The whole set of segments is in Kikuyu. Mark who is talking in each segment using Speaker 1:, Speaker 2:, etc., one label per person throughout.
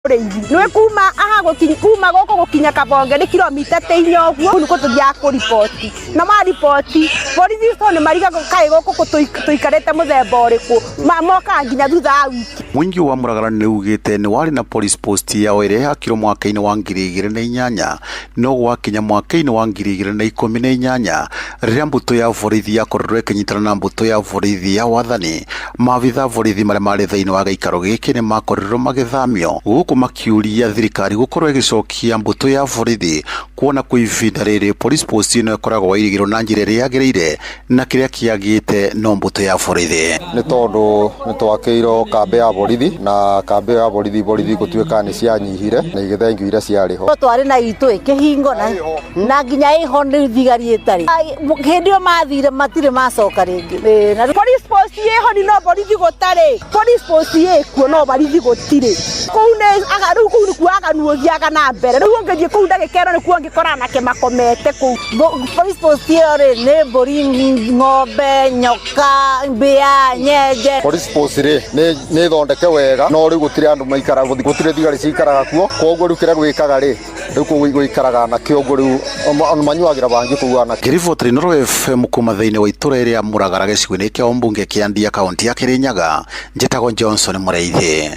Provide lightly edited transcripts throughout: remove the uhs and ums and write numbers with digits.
Speaker 1: Mũrĩithi nĩ kuma aha kuma gũkũ gũkinya Kabonge nĩ kilomita ta inya ũguo. Kũu nĩkuo tũthiaga kũriboti na mariboti borithi to nĩ marigagwo kaĩ gũkũ tũikarĩte mũthemba ũrĩkũ, mokaga nginya thutha wa wiki.
Speaker 2: Mũingĩ wa Mũragara nĩ ugĩte nĩ warĩ na police post yao ĩrĩa yakirwo mwaka-inĩ wa 2008 no gwakinya mwaka-inĩ wa 2018 rĩrĩa mbũtũ ya borithi yakorirwo ĩkĩnyitana na mbũtũ ya borithi ya wathani, maabitha a borithi marĩa marĩ thĩinĩ wa gĩikaro gĩkĩ nĩ makorirwo magĩthamio gũkũ makiũria thirikari gũkorwo ĩgĩcokia mbũtũ ya borithi kuona kwa ihinda rĩrĩ police post ĩno ĩkoragwo ĩirigĩrwo na njĩra ĩrĩa yagĩrĩire na kĩrĩa kĩagĩte no mbũtũ ya borithi.
Speaker 3: Nĩ tondũ nĩ twakĩirwo kambĩ ya borithi na kambĩ ĩyo ya borithi borithi gũtuĩka nĩ cianyihire na igĩthengio iria ciarĩ ho.
Speaker 4: Twarĩ na itũ ĩkĩhingo na nginya ĩho nĩ thigari ĩtarĩ. Hĩndĩ ĩyo mathire matirĩ macoka rĩngĩ.
Speaker 1: Police post ĩho ni no borithi gũtarĩ. Police post ĩkuo no borithi gũtirĩ. Kũu nĩ aga rĩu kũu nĩkuo aganu ũthiaga na mbere. Rĩu ũngĩthiĩ kũu ndagĩka ĩno nĩkuo ũngĩkora anake makomete kũu.
Speaker 4: Police post ĩyo rĩ nĩ mbũri, ng'ombe, nyoka, mbĩa, nyenje.
Speaker 3: Police post rĩ nĩ thondeke wega no rĩu gũtirĩ andũ maikaraga, gũtirĩ thigari cikaraga kuo, koguo rĩu kĩrĩa gwĩkaga rĩ rĩu kũu gũikaraga anake ũguo rĩu manyuagĩra bangi kũu anake.
Speaker 2: Ngĩribotera Inooro FM kuma thĩinĩ wa itũra rĩa Mũragara gĩcigo-inĩ kĩa ũmbunge kĩa Ndia kaunti ya Kĩrĩnyaga, njĩtagwo Johnson Mũrĩithi.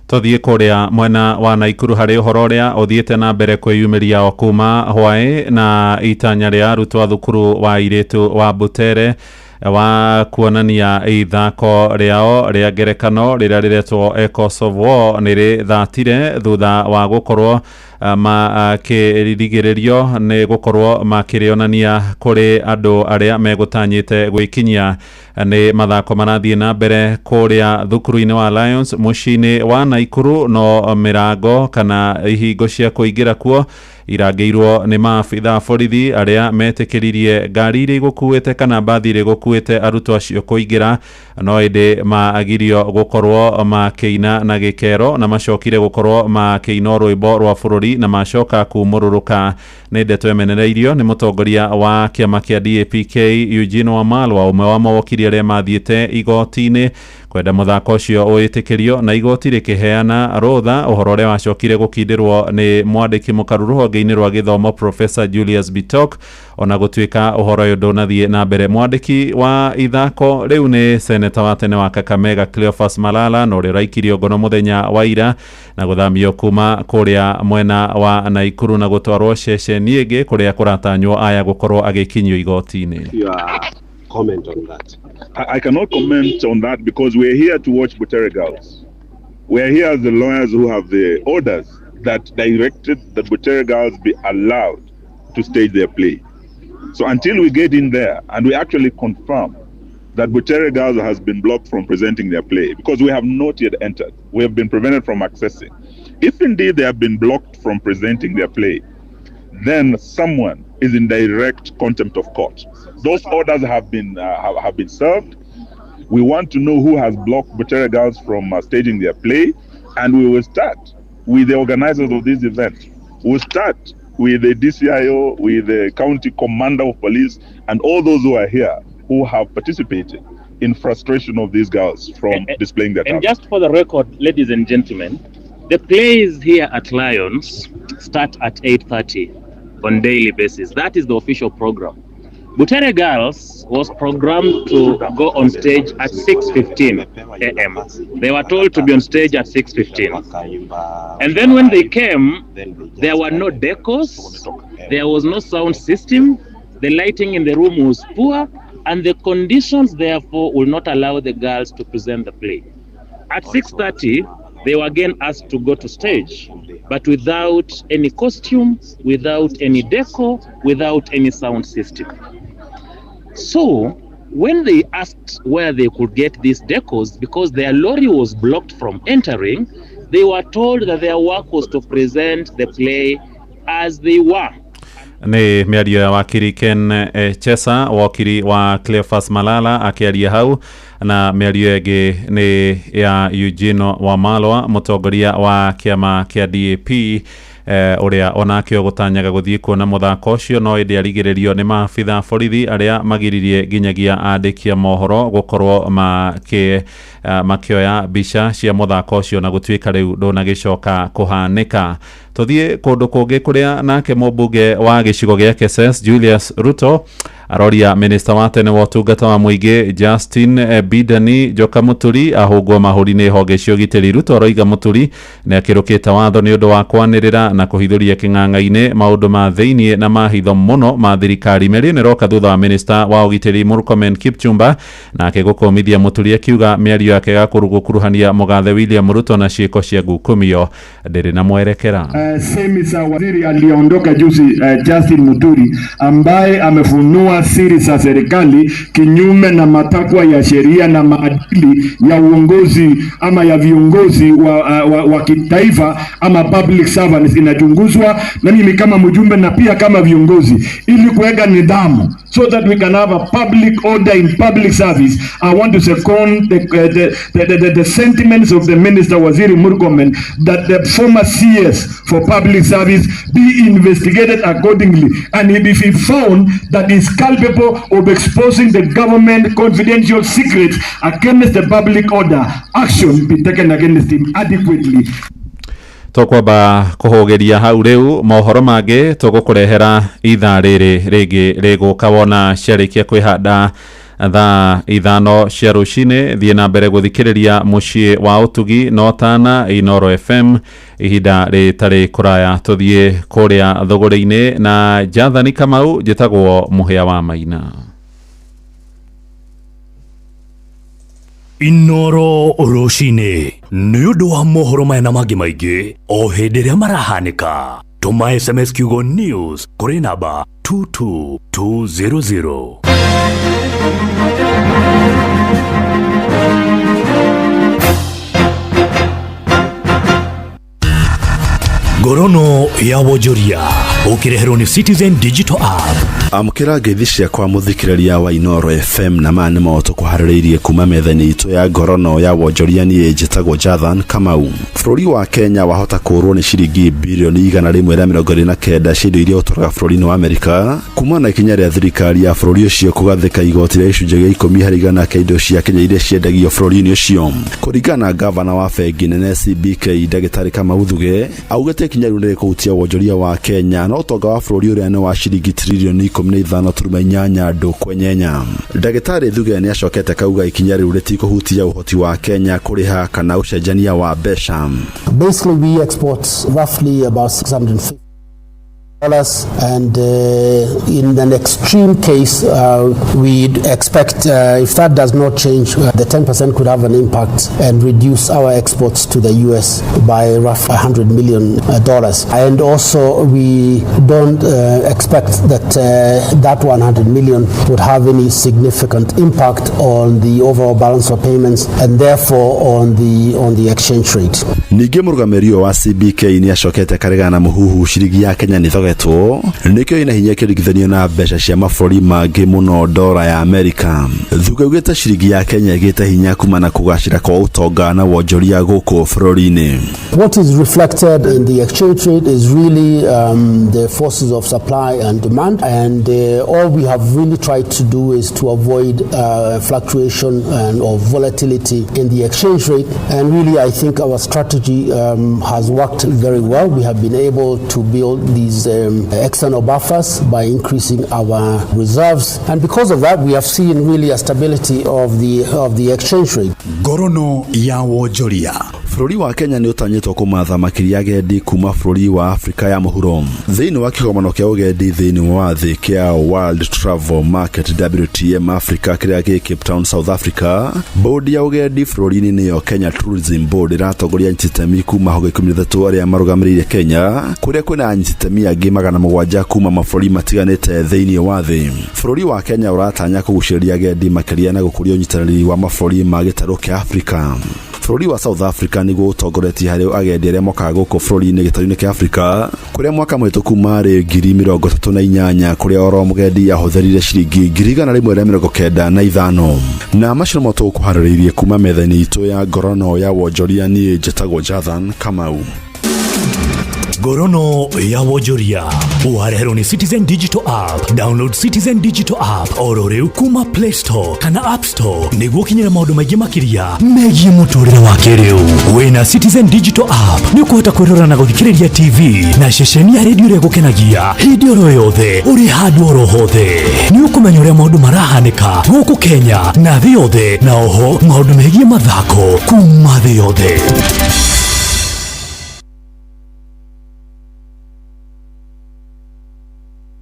Speaker 5: Tũthiĩ kũrĩa mwena wa Naikuru harĩ ũhoro ũrĩa ũthiĩte na mbere kwĩyumĩria o kuma hwaĩ na itanya rĩa arutwo a thukuru wa airĩtu wa Butere wa kuonania ithako rĩao rĩa ngerekano rĩrĩa rĩretwo Echoes of War nĩ rĩthatire thutha wa gũkorwo makĩrigĩrĩrio nĩ gũkorwo makĩrĩonania kũrĩ andũ arĩa megũtanyĩte gwĩkinyia. Nĩ mathako marathiĩ na mbere kũrĩa thukuru-inĩ wa Lions mũciĩ-inĩ wa Naikuru, no mĩrango kana ihingo cia kũingĩra kuo irangĩirwo nĩ maabitha a borithi arĩa metĩkĩririe ngari iria igũkuĩte kana mbathi iria igũkuĩte arutwo acio kũingĩra, no ĩndĩ magirio gũkorwo makĩina na gĩkero na macokire gũkorwo makĩina rwĩmbo rwa bũrũri na macoka kumũrũrũka. Nĩ ndeto ĩmenereirio nĩ mũtongoria wa kĩama kĩa DAPK Eugene Wamalwa, ũmwe wa mawokiri arĩa mathiĩte igoti-inĩ kwenda mũthako ũcio ũĩtĩkĩrio na igoti rĩkĩheana rũtha, ũhoro ũrĩa wacokire gũkindĩrwo nĩ mwandĩki mũkaru rũhonge-inĩ rwa gĩthomo Professor Julius Bitok. Ona gũtuĩka ũhoro ũyũ ndũnathiĩ na mbere, mwandĩki wa ithako rĩu nĩ seneta wa tene wa Kakamega Cleophas Malala, na ũrĩa ũraikirio ngono mũthenya wa ira na gũthamio kuma kũrĩa mwena wa Naikuru na gũtwarwo ceceni ĩngĩ kũrĩa kũratanywo aya gũkorwo agĩkinyio igoti-inĩ.
Speaker 6: Your comment on that?
Speaker 7: I cannot comment on that because we're here to watch Butere Girls. We're here as the lawyers who have the orders that directed that Butere Girls be allowed to stage their play. So until we get in there and we actually confirm that Butere Girls has been blocked from presenting their play, because we have not yet entered, we have been prevented from accessing. If indeed they have been blocked from presenting their play, then someone is in direct contempt of court. Those orders have been served. We want to know who has blocked Butere Girls from staging their play, and we will start with the organizers of this event. We'll start with the DCIO, with the county commander of police, and all those who are here who have participated in frustration of these girls from displaying their
Speaker 8: And
Speaker 7: talent.
Speaker 8: Just for the record, ladies and gentlemen, the plays here at Lions start at 8:30 on daily basis. That is the official program. Butere Girls was programmed to go on stage at 6:15 a.m. They were told to be on stage at 6:15. And then when they came, there were no decors, there was no sound system, the lighting in the room was poor, and the conditions therefore will not allow the girls to present the play. At 6:30, they were again asked to go to stage, but without any costume, without any decor, without any sound system. So when they asked where they could get these decors, because their lorry was blocked from entering, they were told that their work was to present the play as they were.
Speaker 5: Nĩ mĩario ya wakiri Ken Chesa, wokiri wa Cleophas Malala akĩaria hau, na mĩario ĩngĩ nĩ ya Eugene Wamalwa, mũtongoria wa kĩama kĩa DAP. Ũrĩa onake ũgũtanyaga gũthiĩ kuona mũthako ũcio, no ĩndĩ arigĩrĩrio nĩ maabitha borithi arĩa magiririe nginyagia andĩki a mohoro gũkorwo makĩoya mbica cia mũthako ũcio, na gũtuĩka rĩu ndũnagĩcoka kũhanĩka. Tũthiĩ kũndũ kũngĩ kũrĩa nake mũmbunge wa gĩcigo gĩa Keses Julius Ruto aroria minista wa tene wa ũtungata wa mũingĩ Justin Bidani Njoka Mũturi ahũngwo mahũri nĩ honge cia ũgitĩri. Ruto aroiga Mũturi nĩ akĩrũkĩte watho nĩ ũndũ wa kwanĩrĩra na kũhithũria kĩng'ang'a-inĩ maũndũ ma thĩiniĩ na mahitho mũno ma thirikari. Mĩario ĩno ĩroka thutha wa minista wa ũgitĩri Murkomen Kipchumba nake gũkũmithia Mũturi akiuga mĩario yake ya gũkuruhania mũgathe William Ruto na ciĩko cia ngukumio ndĩrĩ na mwerekera.
Speaker 9: Semi za waziri aliyeondoka juzi, Justin Muturi, ambaye amefunua siri za serikali kinyume na matakwa ya sheria na maadili ya uongozi ama ya viongozi wa kitaifa ama public servants, inachunguzwa na mimi kama mjumbe na pia kama viongozi, ili kuweka nidhamu so that we can have a public order in public service. I want to second the sentiments of the minister, Waziri Murkomen, that the former CS for public service be investigated accordingly, and if he found that is culpable of exposing the government confidential secrets against the public order, action be taken against him adequately.
Speaker 5: Tũkwamba kũhũgĩria hau rĩu, mohoro mangĩ tũgũkũrehera ithaa rĩrĩ rĩngĩ rĩgũka wona ciarĩkia kwĩhanda thaa 5 cia rũcinĩ. Thiĩ na mbere gũthikĩrĩria mũciĩ wa ũtugi no tana Inoro FM ihinda rĩtarĩ kũraya. Tũthiĩ kũrĩa thũgũrĩ-inĩ na Jathani Kamau, njĩtagwo Mũhĩa wa Maina.
Speaker 10: Inoro rũcinĩ nĩ ũndũ wa mohoro maya na mangĩ maingĩ o hĩndĩ ĩrĩa marahanĩka, tũma SMS kiugo news kũrĩ namba 22200. Ngorono ya wonjoria ũkĩreherwo nĩ Citizen Digital App.
Speaker 11: Amũkĩra ngeithi ciakwa mũthikĩrĩria wa Inoro FM, na maya nĩmo tũkũharĩrĩirie kuma metha-inĩ itũ ya ngorono ya wonjoria. Niĩ njĩtagwo Jathan Kamau. Bũrũri wa Kenya wahota kũũrwo nĩ ciringi birioni 129 cia indo iria ũtwaraga bũrũri-inĩ wa Amerika kuma na ikinya rĩa thirikari ya bũrũri ũcio kũgathĩka igoti rĩa 10% kĩa indo cia Kenya iria ciendagio bũrũri-inĩ ũcio. Kũringana na gavana wa bengi nene CBK Ndagĩtarĩ Kamau Thuge, augĩte ikinya rĩu nĩrĩkũhutia wonjoria wa Kenya, no ũtonga wa bũrũri ũrĩa nĩ wa ciringi tririoni 15.8 ndũkwenyenya. Ndagĩtarĩ Thuge nĩ acokete kauga ikinya rĩu rĩtikũhutia ũhoti wa Kenya kũrĩha kana ũcenjania wa mbeca.
Speaker 12: Basically, we export roughly about $650, and in an extreme case, we'd expect if that does not change, the 10% could have an impact and reduce our exports to the US by roughly $100 million. And also, we don't expect that that 100 million would have any significant impact on the overall balance of payments and therefore on the exchange rate.
Speaker 11: Ningĩ mũrũgamĩrĩri ũyũ wa CBK nĩ acokete karegana na mũhuhu ciringi ya Kenya nĩ thogetwo nĩkĩo ĩna hinya ĩkĩringithanio na mbeca cia mabũrũri mangĩ mũno ndora ya Amerika. Thuge augĩte ciringi ya Kenya ĩgĩte hinya kuma na kũgacĩra kwa ũtonga na wonjoria gũkũ bũrũri-inĩ.
Speaker 12: What is reflected in the exchange rate is really the forces of supply and demand, and all we have really tried to do is to avoid fluctuation and or volatility in the exchange rate. And really, I think our strategy has worked very well. We have been able to build these external buffers by increasing our reserves, and because of that, we have seen really a stability of the exchange rate.
Speaker 10: Ngorono ya wonjoria.
Speaker 11: Bũrũri wa Kenya nĩ ũtanyĩtwo kũmatha makĩria agendi kuma bũrũri wa Afrika ya mũhuro thĩinĩ wa kĩgomano kĩa ũgendi thĩinĩ wa thĩ kĩa World Travel Market WTM Africa kĩrĩa gĩ Cape Town, South Africa. Bodi ya ũgendi bũrũri-inĩ nĩyo Kenya Tourism Board ĩratongoria anyiti kuma honge 13 arĩa marũgamĩrĩire Kenya, kũrĩa kwĩna anyiti angĩ 700 kuma mabũrũri matiganĩte thĩinĩ wa thĩ. Bũrũri wa Kenya ũratanya kũgucĩrĩria agendi makĩria na gũkũria ũnyitanĩri wa mabũrũri ma gĩtarũ kĩa Afrika. Bũrũri wa South Africa nĩguo ũtongoretie harĩ agendi arĩa mokaga gũkũ bũrũri-inĩ gĩtarũ-inĩ kĩa Afrika, kũrĩa mwaka mũhĩtũku marĩ 38,000, kũrĩa oro mũgendi ahũthĩrire ciringi 195,000. Na macio nĩmo tũgũkũharĩrĩirie kuma metha-inĩ itũ ya ngorono ya wonjoria. Niĩ njĩtagwo Jathan Kamau.
Speaker 10: Ngorono ya wonjoria wareherwo nĩ Citizen Digital App. Download Citizen Digital App oro rĩu kuma Play Store kana App Store nĩguo ũkinyĩre maũndũ maingĩ makĩria megiĩ mũtũrĩre wa kĩrĩu. Wĩna Citizen Digital App nĩ ũkũhota kwĩrora na gũthikĩrĩria TV na ceceni ya redio ĩrĩa ĩgũkenagia hĩndĩ oro yothe ũrĩ handũ oro hothe. Nĩ ũkũmenya ũrĩa maũndũ marahanĩka gũkũ Kenya na thĩ yothe, na oho maũndũ megiĩ mathako kuma thĩ yothe.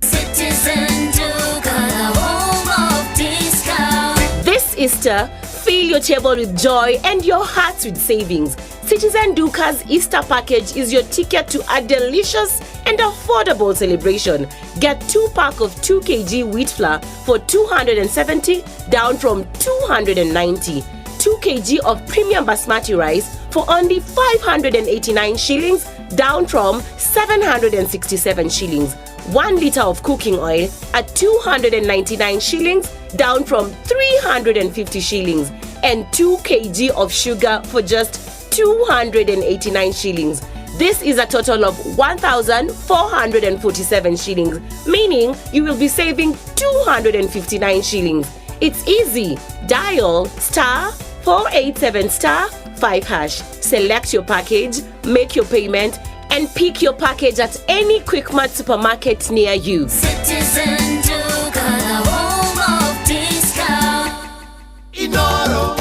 Speaker 13: Citizen Duka, the home of discount.
Speaker 14: This Easter, fill your table with joy and your hearts with savings. Citizen Duka's Easter package is your ticket to a delicious and affordable celebration. Get 2 pack of 2 kg wheat flour for 270 down from 290. 2 kg of premium basmati rice for only 589 shillings down from 767 shillings. 1 liter of cooking oil at 299 shillings down from 350 shillings, and 2 kg of sugar for just 289 shillings. This is a total of 1,447 shillings, meaning you will be saving 259 shillings. It's easy. Dial star 487 star 5 hash. Select your package, make your payment, and pick your package at any Quickmart supermarket near you.
Speaker 13: Citizen Duka, the home of discount.
Speaker 15: Inoro.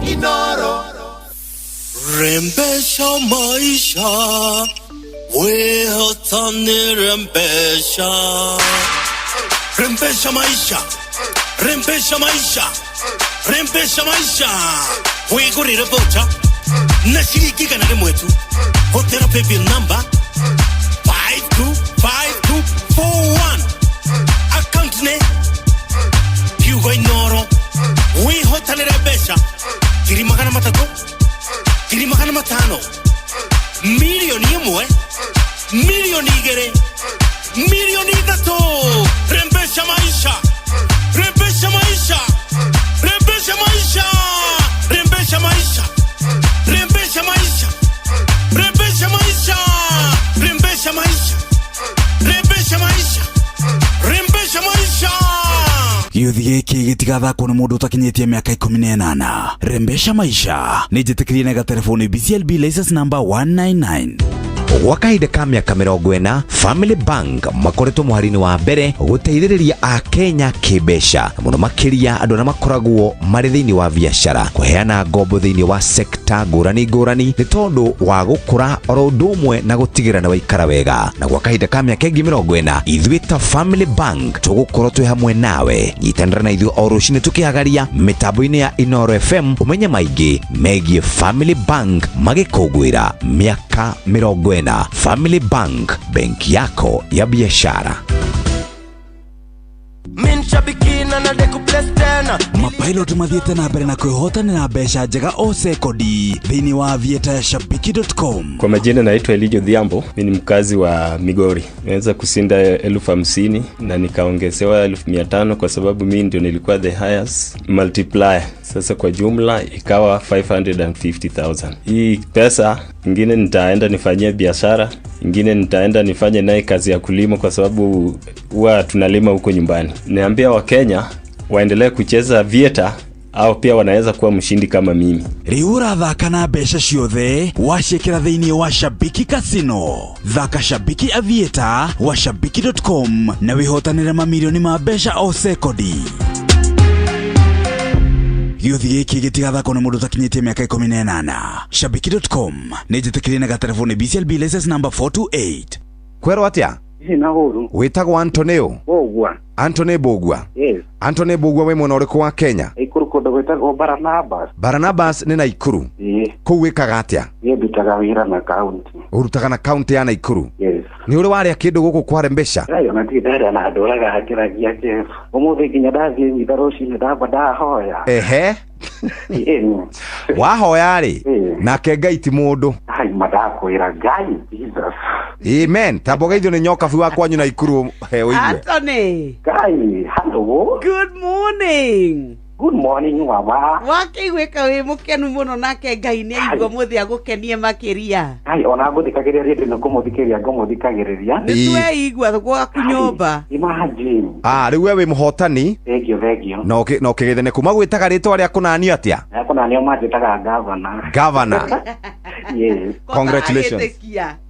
Speaker 15: Inoro.
Speaker 16: Rembesha maisha, wehotani rembesha. Rembesha maisha, rembesha maisha, rembesha maisha. Wigurire voucher na shilingi igana rĩmwe tu. Hũthĩra paybill number 525241, account nĩ kiugo Inoro. Wĩhotanĩre mbeca 300,000, 500,000, 1,000,000, 2,000,000, 3,000,000. Rembesha maisha, rembesha maisha, rembesha maisha, rembesha maisha, rembesha maisha, rembesha maisha, rembesha maisha, rembesha maisha, rembesha maisha.
Speaker 17: Gĩũthi gĩkĩ gĩtigathakwo nĩ mũndũ ũtakinyĩtie mĩaka 18. Rembesha maisha nĩ njĩtĩkĩrie na gatelefoni BCLB license number 199.
Speaker 18: Gwa kahinda ka mĩaka 40, Family Bank makoretwo mũhari-inĩ wa mbere gũteithĩrĩria akenya kĩmbeca, na mũno makĩria andũ arĩa makoragwo marĩ thĩinĩ wa biacara, kũheana ngombo thĩinĩ wa sekta ngũrani ngũrani nĩ tondũ wa gũkũra oro ũndũ ũmwe na gũtigĩrĩra nĩ waikara wega. Na gwa kahinda ka mĩaka ĩngĩ 40, ithuĩ ta Family Bank tũgũkorwo twĩ hamwe nawe. Nyitanĩra na ithuĩ o rũcinĩ tũkĩhagaria mĩtambo-inĩ ya Inoro FM ũmenye maingĩ megiĩ Family Bank magĩkũngũĩra mĩaka 40. Family Bank, benki yako ya biashara.
Speaker 17: Mapilot mathiĩte na mbere na kwĩhotanĩra mbeca njega o sekondi thĩinĩ wa vieta ya shabiki.com.
Speaker 19: Kwa majina naitwa Elijo Dhiambo, mimi ni mkazi wa Migori. Nimeweza kushinda 50,000 na nikaongezewa 500,000 kwa sababu mimi ndio nilikuwa the highest multiplier. Sasa kwa jumla ikawa 550,000. Hii pesa ingine nitaenda nifanyie biashara, ingine nitaenda nifanye naye kazi ya kulima kwa sababu huwa tunalima huko nyumbani. Niambia Wakenya waendelee kucheza vieta au pia wanaweza kuwa mshindi kama mimi.
Speaker 17: Rĩu ũrathaka na mbeca ciothe waciĩkĩra thĩinĩ wa Shabiki Casino. Thaka Shabiki Aviator wa shabiki.com na wĩhotanĩre mamirioni ma mbeca o sekondi. Gĩũthi gĩkĩ gĩtigathakwo nĩ mũndũ ũtakinyĩtie mĩaka 18. Shabiki.com nĩ njĩtĩkĩrie na gatelefoni BCLB license number 428.
Speaker 18: Kwerwo atĩa?
Speaker 20: Ina huru.
Speaker 18: Wĩtagwo Antonio?
Speaker 20: Bogwa.
Speaker 18: Anthony Bogwa.
Speaker 20: Yes.
Speaker 18: Anthony Bogwa wĩ mwena ũrĩkũ wa Kenya?
Speaker 20: Ikuru kũndũ gwĩtagwo Barnabas.
Speaker 18: Barnabas nĩ Naikuru.
Speaker 20: Ĩĩ.
Speaker 18: Kũu wĩkaga atĩa?
Speaker 20: Niĩ ndutaga wĩra na kaunti.
Speaker 18: Ũrutaga na kaunti ya Naikuru.
Speaker 20: Yes.
Speaker 18: Nĩ ũrĩ warĩa kĩndũ gũkũ kware mbeca?
Speaker 20: Ndĩrayo na ndirĩ ndarĩa na ndũraga ngĩragia Jesu. Ũmũthĩ nginya ndathiĩ mitha rũcinĩ ndamba ndahoya.
Speaker 18: Ehe.
Speaker 20: Ĩni.
Speaker 18: Wahoya rĩ, nake Ngai ti mũndũ.
Speaker 20: Ai madakwĩra Ngai Jesus.
Speaker 18: Amen. Tamba ũgeithio nĩ nyokabu wa kwanyu Naikuru he ũigue.
Speaker 21: Anthony.
Speaker 20: Ngai, hello.
Speaker 21: Good morning.
Speaker 20: Good morning mama.
Speaker 21: Wakĩiguĩka wĩ mũkenu mũno nake Ngai nĩ aigua mũthĩ agũkenie makĩria.
Speaker 20: Ai ona ngũthikagĩrĩria rĩndĩ nĩ kũmũthikĩrĩria ngũmũthikagĩrĩria.
Speaker 21: Nĩ tweigua gwaku nyũmba.
Speaker 20: Imagine.
Speaker 18: Ah, rĩu we wĩ mũhotani.
Speaker 20: Thengio thengio.
Speaker 18: Na ũkĩgeithania kuma gwĩtaga rĩtwa rĩa kũnanio atĩa?
Speaker 20: Kũnanio manjĩtaga gavana.
Speaker 18: Gavana.
Speaker 20: Yes.
Speaker 18: Congratulations.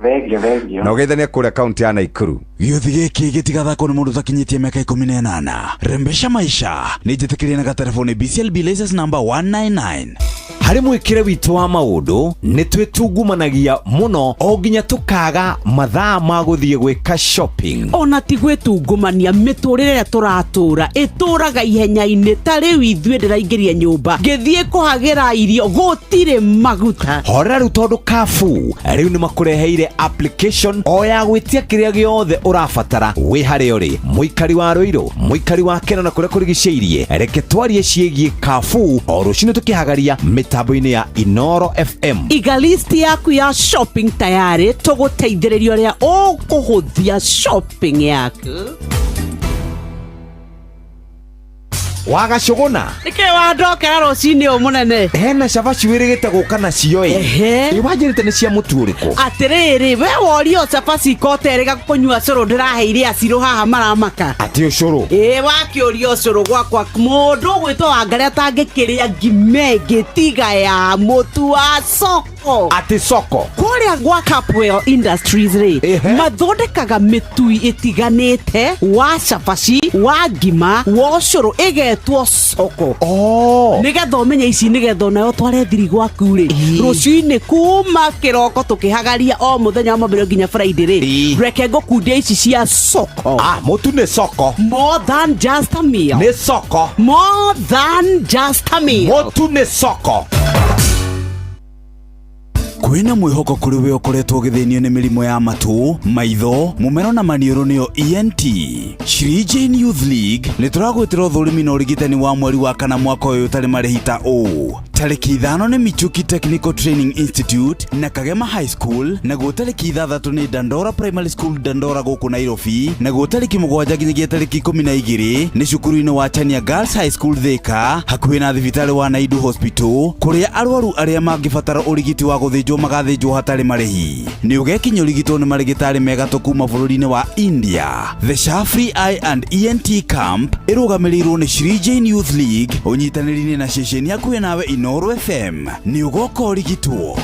Speaker 20: Thengio thengio.
Speaker 18: Na ũgeithanie kũrĩa kaunti ya Naikuru.
Speaker 17: Gĩũthi gĩkĩ gĩtigathakwo nĩ mũndũ ũtakinyĩtie mĩaka 18. Rembesha maisha nĩ njĩtĩkĩrie na gatelefoni BCLB license number 199.
Speaker 18: Harĩ mwĩkĩre witũ wa maũndũ nĩ twĩtungumanagia mũno o nginya tũkaga mathaa ma gũthiĩ gwĩka shopping.
Speaker 21: Ona ti gwĩtungumania mĩtũrĩre ĩrĩa tũratũra ĩtũraga ihenya-inĩ ta rĩu ithuĩ ndĩraingĩria nyũmba ngĩthiĩ kũhagĩra irio gũtirĩ maguta.
Speaker 18: Horera rĩu tondũ Carrefour rĩu nĩ makũreheire application o ya gwĩtia kĩrĩa gĩothe ũrabatara wĩ harĩa ũrĩ, mũikari wa Rũirũ, mũikari wa Kena na kũrĩa kũrigicĩirie. Reke twarie ciĩgiĩ Carrefour o rũcinĩ tũkĩhagaria mĩtambo-inĩ ya Inoro FM.
Speaker 21: Iga list yaku ya shopping tayarĩ tũgũteithĩrĩria ũrĩa ũkũhũthia shopping yaku.
Speaker 18: Wagacũgũna
Speaker 21: Nĩkĩ wandokera rũcinĩ ũyũ mũnene?
Speaker 18: Hena cabaci wĩrĩgĩte gũka nacio ĩ. Ĩ wanjĩrĩte nĩ cia mũtu ũrĩkũ?
Speaker 21: Atĩrĩrĩ, we worio cabaci ikoterĩga kũnyua cũrũ ndĩraheire acirũ haha maramaka.
Speaker 18: Atĩ ũcũrũ?
Speaker 21: Ĩ wakĩũria ũcũrũ gwakwa mũndũ ũgwĩtwo Wangarĩ atangĩkĩrĩa ngima ĩngĩ tiga ya mũtu wa soko.
Speaker 18: Atĩ soko?
Speaker 21: Kũrĩa gwa Capwell Industries rĩ, mathondekaga mĩtui ĩtiganĩte wa cabaci, wa ngima, wa ũcũrũ ĩgetwo soko. Nĩgetha ũmenye ici nĩgetha onawe ũtware thiri gwaku rĩ, rũcinĩ kuma kĩroko tũkĩhagaria o mũthenya wa Mwambĩrĩrio nginya Friday rĩ, reke ngũkundia ici cia soko.
Speaker 18: Ah, mũtu nĩ soko.
Speaker 21: More than just a meal.
Speaker 18: Nĩ soko.
Speaker 21: More than just a meal.
Speaker 18: Mũtu nĩ soko.
Speaker 17: Kwĩna mwĩhoko kũrĩ we ũkoretwo ũgĩthĩnio nĩ mĩrimũ ya matũ, maitho, mũmero na maniũrũ nĩyo ENT. Shri Jane Youth League nĩ tũragwĩtĩra ũthũrimi na ũrigitani wa mweri wa kana mwaka ũyũ ũtarĩ marĩhi ta ũũ. Tarĩki 5 nĩ Michuki Technical Training Institute na Kagema High School, naguo tarĩki 6 nĩ Dandora Primary School Dandora gũkũ Nairobi, naguo tarĩki 7 nginyagia tarĩki 12 nĩ cukuru-inĩ wa Chania Girls High School Thika, hakuhĩ na thibitarĩ wa Naidu Hospital, kũrĩa arwaru arĩa mangĩbatara ũrigiti wa gũthĩnjwo magathĩnjwo hatarĩ marĩhi. Nĩ ũgekinya ũrigitwo nĩ marĩgĩtarĩ mega kuma bũrũri-inĩ wa India. The Shafri Eye and ENT Camp ĩrũgamĩrĩirwo nĩ Shri Jane Youth League ũnyitanĩri-inĩ na ceceni hakuhĩ nawe Inoro FM. Nĩ ũgoka ũrigitwo.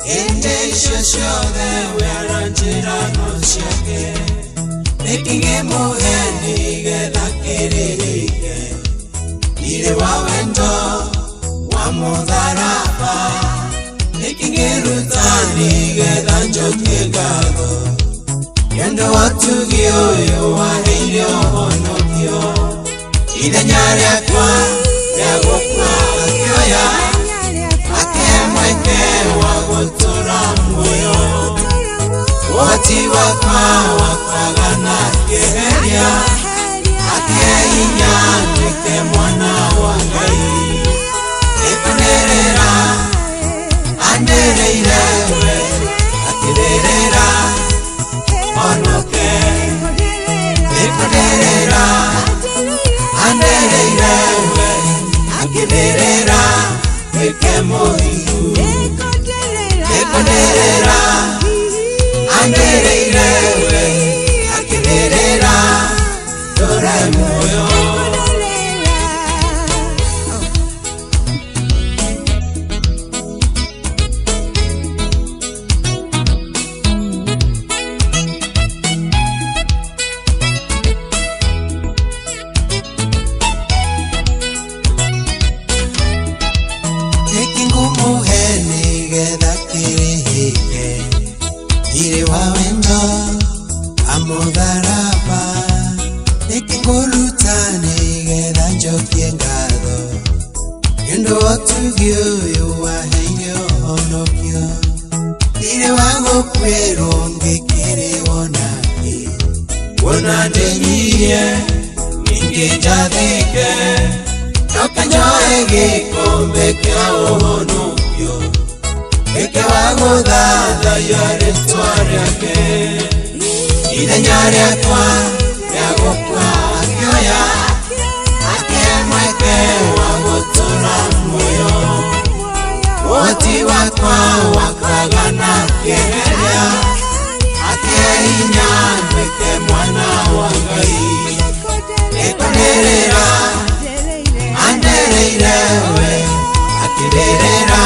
Speaker 15: Hĩndĩ icio ciothe we aranjĩra no ciake nĩkĩngĩmũhe nĩgetha kĩrĩrĩke irĩ wa wendo wa mũtharaba nĩkĩngĩruta nĩgetha njokie ngatho nĩũndũ wa ũtugi ũyũ waheire ũhonokio ithenya rĩakwa rĩa gũkua akĩoya akĩhe mweke wa gũtũra muoyo ũhoti wakwa wa kwaga na kĩeheria akĩhe hinya nduĩke mwana wa Ngai nĩkũnĩrĩra anĩrĩire we akĩrĩrĩra honoke nĩkũnĩrĩra anĩrĩire we akĩrĩrĩra nduĩke mũthingu nĩkũnĩrĩra anĩrĩire we akĩrĩrĩra ndũre muoyo. Nĩkĩngũmũhe nĩgetha kĩrĩhĩke irĩ wa wendo wa mũtharaba nĩkĩngũruta nĩgetha njokie ngatho nĩũndũ wa ũtugi ũyũ waheire ũhonokio irĩ wa gũkuĩrwo ngĩkĩrĩwo nake kuona ndĩnyihie ningĩ njathĩke njoke njoe gĩkombe kĩa ũhonokio gĩke wa gũthathaiya rĩtwa rĩake ithenya rĩakwa rĩa gũkua akĩoya akĩhe mweke wa gũtũra muoyo ũhoti wakwa wa kwaga na kĩeheria akĩhe hinya nduĩke mwana wa Ngai nĩkũnĩrĩra anĩrĩire we akĩrĩrĩra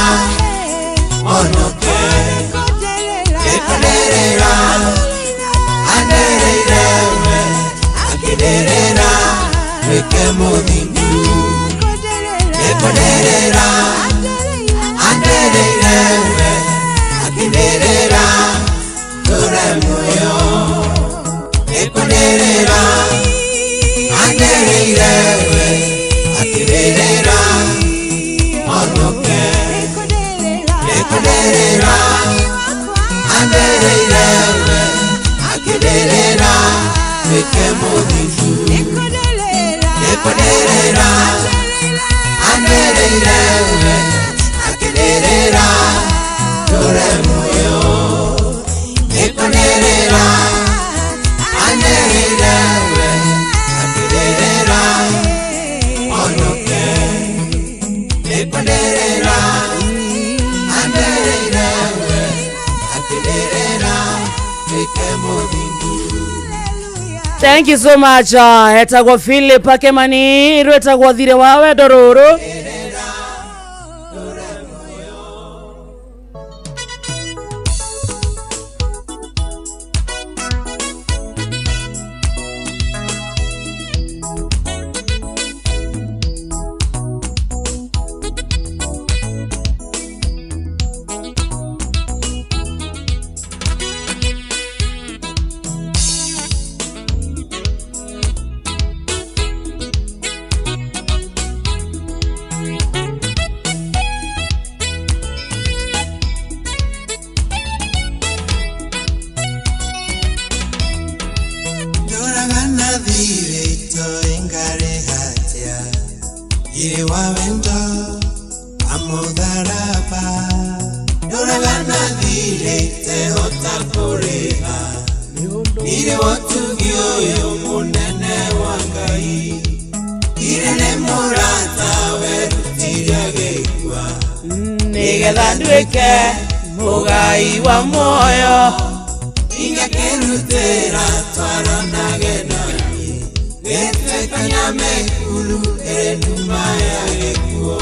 Speaker 15: honoke nĩkũnĩrĩra anĩrĩire we akĩrĩrĩra nduĩke mũthingu nĩkũnĩrĩra anĩrĩire we akĩrĩrĩra ndũre muoyo nĩkũnĩrĩra anĩrĩire we akĩrĩrĩra honoke nĩkũnĩrĩra anĩrĩire we akĩrĩrĩra nduĩke mũthingu nĩkũnĩrĩra anĩrĩire we akĩrĩrĩra ndũre muoyo nĩkũnĩrĩra anĩrĩire we akĩrĩrĩra honoke nĩkũnĩrĩra anĩrĩire we akĩrĩrĩra nduĩke mũthingu.
Speaker 1: Thank you so much. Etagwo Philip Akemani rwetagwo thire wa wendo rũrũ.
Speaker 15: Ndoraga na thirĩ itoĩ ngarĩha atĩa irĩ wa wendo wa mũtharaba ndoraga na thirĩ itehota kũrĩha irĩ wa ũtugi ũyũ mũnene wa Ngai irĩ nĩ mũrata werutire agĩkua
Speaker 1: Nĩgetha nduĩke mũgai wa muoyo
Speaker 15: ingĩkĩrutĩra twaranage naniĩ gĩtuĩka nyamĩkuru ĩrĩ nduma ya gĩkuũ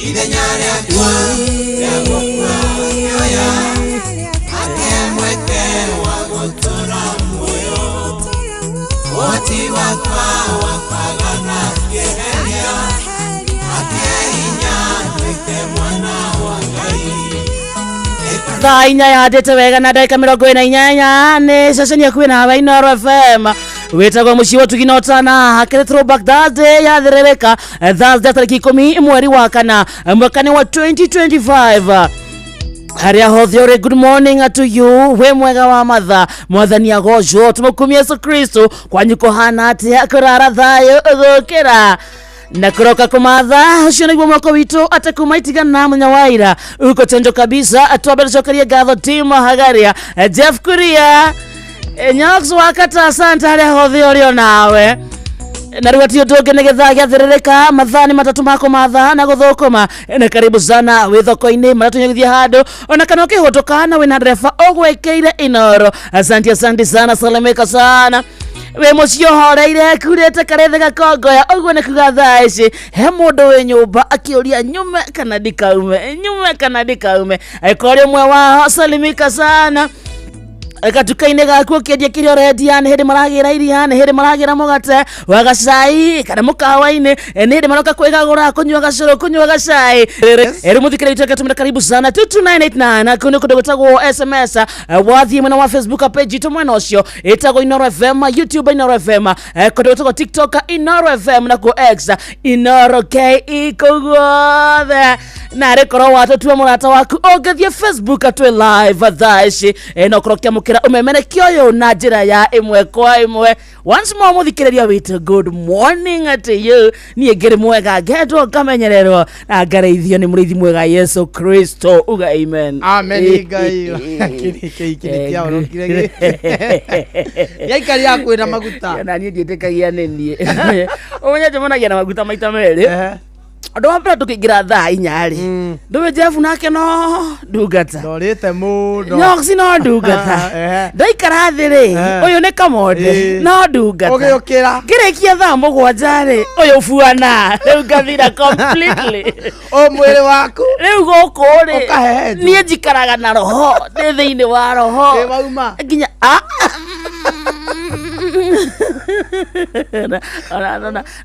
Speaker 15: ithenya rĩakwa rĩa gũkua akĩoya Ũhoti wakwa wa kwaga akĩeheria, akĩhe hinya nduĩke mwana wa Ngai.
Speaker 1: Thaa 4 yahandĩte wega na ndagĩka 48 nĩ ceceni yaku ĩna Inooro FM wĩtagwo mũciĩ wa ũtugi na ũtana. Hakĩrĩ throwback Thursday yathĩrĩrĩka Thursday tarĩki 10 mweri wa kana mwaka-inĩ wa 2025. Harĩa hothe ũrĩ, good morning to you. Wĩ mwega wa matha, mwathani agocwo, tũmũkumie Yesu Kristo. Kwanyu kũhana atĩa? Kũrara thayũ, gũkĩra na kuroka kumatha, ũcio nĩguo mwako witũ atĩ kuma itigana mũthenya wa ira uko chenjo kabisa. Twambe tũcokerie ngatho Tim Hagaria, Jeff Kuria, Nyox wakata, asante harĩa hothe ũrĩ onawe. Na rĩu ati ũndũ ũngĩ nĩ gĩthaa gĩathĩrĩrĩka, mathaa nĩ 3 ma kũmatha na gũthũkũma. Na karibu sana wĩ thoko-inĩ, matatũ gũthiĩ handũ ona kana ũkĩhũtũka na wĩna ndereba ũgwĩkĩire Inooro. Asante, asante sana, salamika sana. Wĩ mũciĩ ũhoreire kurĩte karĩthĩ gakongoya, ũguo nĩ kuga thaa ici he mũndũ wĩ nyũmba akĩũria nyume kana ndikaume, nyume kana ndikaume. Angĩkorwo ũrĩ ũmwe wao, salimika sana. Gatuka-inĩ gaku ũkĩendia kĩrĩa ũrendia, nĩ hĩndĩ maragĩra iria, nĩ hĩndĩ maragĩra mũgate wa gacai, kana mũkawa-inĩ nĩ hĩndĩ maroka kwĩgagũra, kũnyua gacũrũ, kũnyua gacai. Rĩu mũthikĩrĩria witũ akĩtũmĩra karibu sana 22989 kũu nĩ kũndũ gwĩtagwo SMS. Wathiĩ mwena wa Facebook page itũ, mwena ũcio ĩtagwo Inooro FM, YouTube Inooro FM, kũndũ gwĩtagwo TikTok Inooro FM, nakuo X Inooro KE, kũu guothe narĩ korwo watũtua mũrata waku. Ũngĩthiĩ Facebook twĩ live thaa ici, no ũkorwo ũkĩamũkĩra ũmemerekia ũyũ na njĩra ya ĩmwe kwa ĩmwe. Once more, mũthikĩrĩria witũ, good morning to you. Niĩ ngĩrĩ mwega, ngendwo, ngamenyererwo na ngarĩithio nĩ mũrĩithi mwega Yesu Kristo. Uga amen.
Speaker 4: Amen. Ngai kĩrĩ kĩaorokire gĩkĩ gĩaikaria kwĩna maguta.
Speaker 1: Na niĩ ndiĩtĩkagia nĩ niĩ ũmenye njemanagia na maguta maita merĩ. Ũndũ wa mbere, tũkĩingĩra thaa 4 rĩ, ndũĩ Jeff nake no ndungata.
Speaker 4: Ndorĩte mũno.
Speaker 1: Nyoxi no ndungata. Ndaikara thĩ rĩ, ũyũ nĩ kamonde no ndungata.
Speaker 4: Ũgĩũkĩra.
Speaker 1: Ngĩrĩkia thaa 7 rĩ, ũyũ buana rĩu ngathira completely.
Speaker 4: O mwĩrĩ waku.
Speaker 1: Rĩu gũkũ rĩ,
Speaker 4: Ũkahehenjwo.
Speaker 1: niĩ njikaraga na roho, ndĩ thĩinĩ wa roho.
Speaker 4: Ĩ wauma.
Speaker 1: Nginya ah,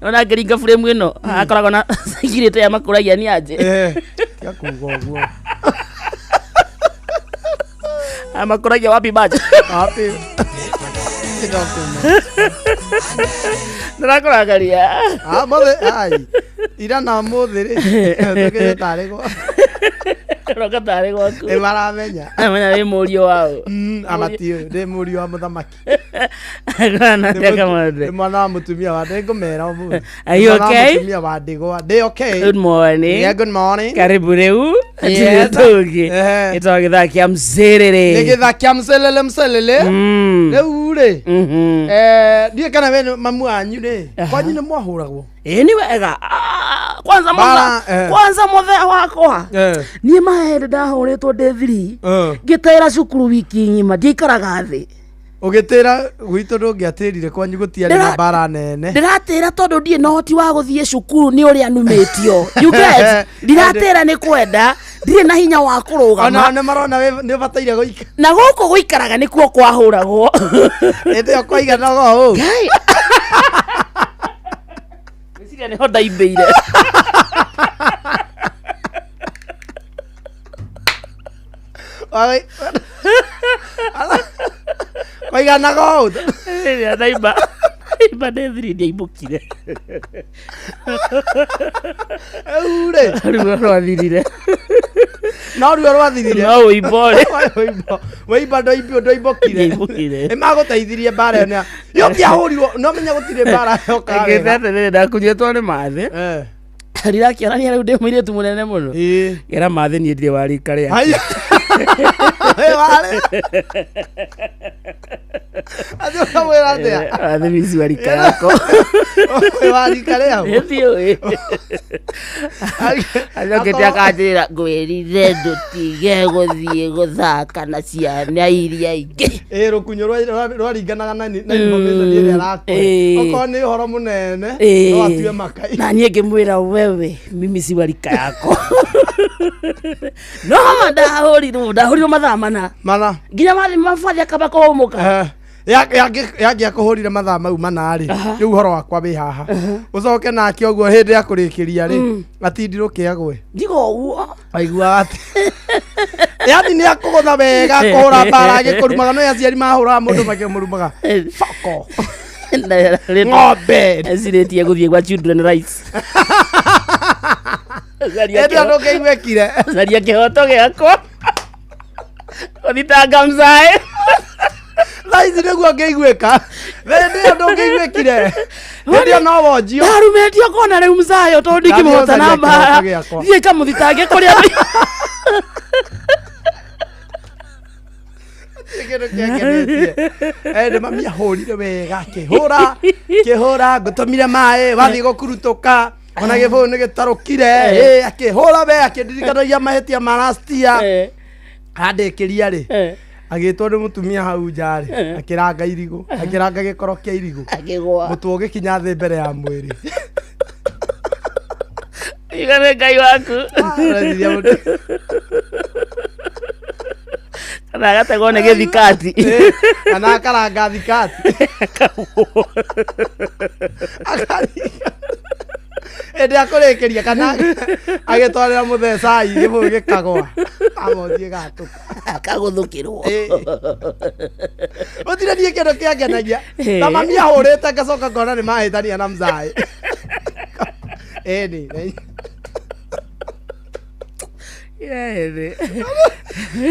Speaker 1: ona ngĩringa frame ĩno akoragwo na security ya makũragia nĩ anjĩ.
Speaker 4: Tiga kuga ũguo.
Speaker 1: Amakũragia wapi baja.
Speaker 4: Wapi.
Speaker 1: Ndĩrakũrakaria.
Speaker 4: Ah, mothe ai ira na mũthĩ rĩ, tũkĩte tarĩ gwa
Speaker 1: Roka tarĩ gwaku.
Speaker 4: Nĩ maramenya.
Speaker 1: Amenya wĩ mũriũ wao.
Speaker 4: Amatiũĩ ndĩ mũriũ wa mũthamaki.
Speaker 1: Kana Kamande.
Speaker 4: Nĩ mwana wa mũtumia wa ndĩngũmera ũmũthĩ.
Speaker 1: Are you
Speaker 4: Nĩ mwana wa
Speaker 1: okay?
Speaker 4: Mũtumia wa ndigwa, ndĩ okay.
Speaker 1: Good morning.
Speaker 4: Yeah, good morning.
Speaker 1: Karibu rĩu.
Speaker 4: Yes.
Speaker 1: Tũngĩ ĩtagwo gĩthaa kĩa mcerere.
Speaker 4: Nĩ gĩthaa kĩa mcelele mcelele. Rĩu rĩ, ndiũĩ kana we mamu wanyu rĩ, kwanyu nĩ mwahũragwo?
Speaker 1: Ĩ nĩ wega. Ah, kwanza
Speaker 4: Bara,
Speaker 1: mutha kwanza muthee wakwa, niĩ mahĩndĩ ndahũrĩtwo ndĩ thiri, ngĩtĩra cukuru wiki ng'ima, ndiaikaraga thĩ.
Speaker 4: Ũgĩtĩra gwitũ ndũngĩatĩrire, kwanyu gũtiarĩ na mbara nene.
Speaker 1: Ndĩratĩra tondũ ndirĩ na ũhoti wa gũthiĩ cukuru nĩ ũrĩa numĩtio. You get? Ndiratĩra nĩ kwenda, ndirĩ na hinya wa
Speaker 4: Ona
Speaker 1: kũrũgama.
Speaker 4: nĩ marona nĩ ũbataire gũikara.
Speaker 1: Na gũkũ gũikaraga nĩkuo kwahũragwo.
Speaker 4: Hĩndĩ ĩyo kwaiganaga ũũ.
Speaker 1: Ngai. Ngwĩciria nĩho ndaimbĩire.
Speaker 4: Kwaiganaga ũũ.
Speaker 1: Rĩrĩa ndaimba imba ndĩ thiri, ndiaimbũkire.
Speaker 4: Rĩu rĩ,
Speaker 1: Ruo rwathirire.
Speaker 4: No ruo rwathirire.
Speaker 1: No ũimbo rĩ.
Speaker 4: Wĩimba ndwaimbũkire.
Speaker 1: Ndiaimbũkire.
Speaker 4: Nĩ magũteithirie mbara ĩyo nĩ ũngĩahũrirwo no menya gũtirĩ mbara yokaga
Speaker 1: Ngĩte
Speaker 4: wega.
Speaker 1: atĩrĩrĩ, ndakunyĩtwo nĩ mathĩ rirakĩonania rĩu ndĩ mũirĩtu mũnene mũno, gera mathĩ niĩ ndirĩ wa rika rĩake.
Speaker 4: Haya. We warĩ. Atĩ ũkamwĩra atĩa?
Speaker 1: Mathĩ mici wa rika yako.
Speaker 4: We wa rika rĩao.
Speaker 1: Ndiũĩ. Acokete akanjĩra, ngwĩrire ndũtige gũthiĩ gũthaka na ciana iria ingĩ.
Speaker 4: Ĩ rũkunyo rwaringanaga na information ĩrĩa arakũhe. Okorwo nĩ ũhoro mũnene no atue makai.
Speaker 1: Na niĩ ngĩmwĩra, wewe, mimi si wa rika yako. No hama ndahũrirwo, ndahũrirwo mathaa 4.
Speaker 4: Mana.
Speaker 1: Nginya mathi mabathi akamba kũhũmũka.
Speaker 4: Yangĩakũhũrire mathaa mau mana rĩ, rĩu ũhoro wakwa wĩ haha, ũcoke nake ũguo hĩndĩ ya kũrĩkĩria rĩ, atindirũke agwe.
Speaker 1: Ndiga ũguo.
Speaker 4: Waiguaga atĩ yani nĩ akũgũtha wega, kũhũra mbara agĩkũrumaga, no aciari mahũraga mũndũ makĩmũrumaga boko ng'ombe.
Speaker 1: Ecirĩtie gũthiĩ gwa children rights.
Speaker 4: Hĩndĩ ĩyo ndũngĩiguĩkire.
Speaker 1: Caria kĩhoto gĩakwa gũthitanga mzae.
Speaker 4: Thaa ici nĩguo ngĩiguĩka, hĩndĩ ĩyo ndũngĩiguĩkire, hĩndĩ ĩyo no wonjio.
Speaker 1: Ndarumetio kona rĩu mzae tondũ ndingĩmũhota na
Speaker 4: Ndathiĩ gũcaria
Speaker 1: mbara.
Speaker 4: kĩhoto gĩakwa.
Speaker 1: Thiĩ kamũthitange kũrĩa.
Speaker 4: Kĩndũ kĩangenetie, nĩ mami ahũrire wega, akĩhũra kĩhũra, ngũtũmire maĩ wathiĩ gũkurutũka, ona gĩbũyũ nĩ gĩtarũkire. Akĩhũra we, akĩndirikanagia mahĩtia ma last year. Andĩkĩria rĩ, agĩtwo nĩ mũtumia hau nja rĩ, akĩranga irigũ, akĩranga gĩkoro kĩa irigũ.
Speaker 1: Akĩgũa.
Speaker 4: Mũtwe ũgĩkinya thĩ mbere ya mwĩrĩ.
Speaker 1: Igane Ngai waku.
Speaker 4: Ũreciria mũndũ-
Speaker 1: Kana agategwo nĩ gĩthikati.
Speaker 4: Kana akaranga thikati. Hĩndĩ ya kũrĩkĩria, kana agĩtwarĩra mũthee cai, gĩbũyũ gĩkagwa, amothiĩ gatũka.
Speaker 1: Akagũthũkĩrwo.
Speaker 4: Gũtirĩ niĩ kĩndũ kĩangenagia ta mami ahũrĩte, ngacoka ngona nĩ mahĩtania na mzaĩ ĩni.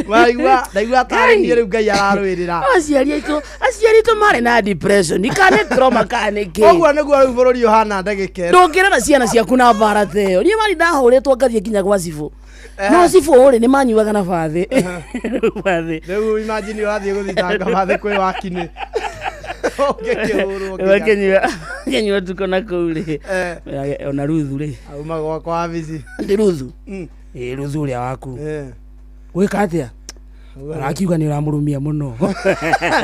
Speaker 4: Waigua ndaigua tarĩ niĩ rĩu Ngai ararũĩrĩra.
Speaker 1: Aciari aitũ marĩ na depression kana nĩ trauma kana nĩ kĩ.
Speaker 4: Ũguo nĩguo rĩu bũrũri ũhana ndagĩka ĩno.
Speaker 1: Ndũngĩrera ciana ciaku na mbara ta ĩyo. Niĩ mari ndahũrĩtwo ngathiĩ nginya gwa cibũ, no cibũ rĩ, nĩ manyuaga na bathĩ bathĩ.
Speaker 4: Rĩu imagine ũrathiĩ gũthitanga bathĩ kwĩ wakinĩ, ũngĩkĩhũrwo.
Speaker 1: Makĩnyua kĩnyua tuko na kũu rĩ, ona Ruthu rĩ.
Speaker 4: Auma gwakwa wabici.
Speaker 1: Ndĩ Ruthu, ĩ Ruthu ũrĩa waku gwĩka atĩa, arakiuga nĩ ũramũrumia mũno.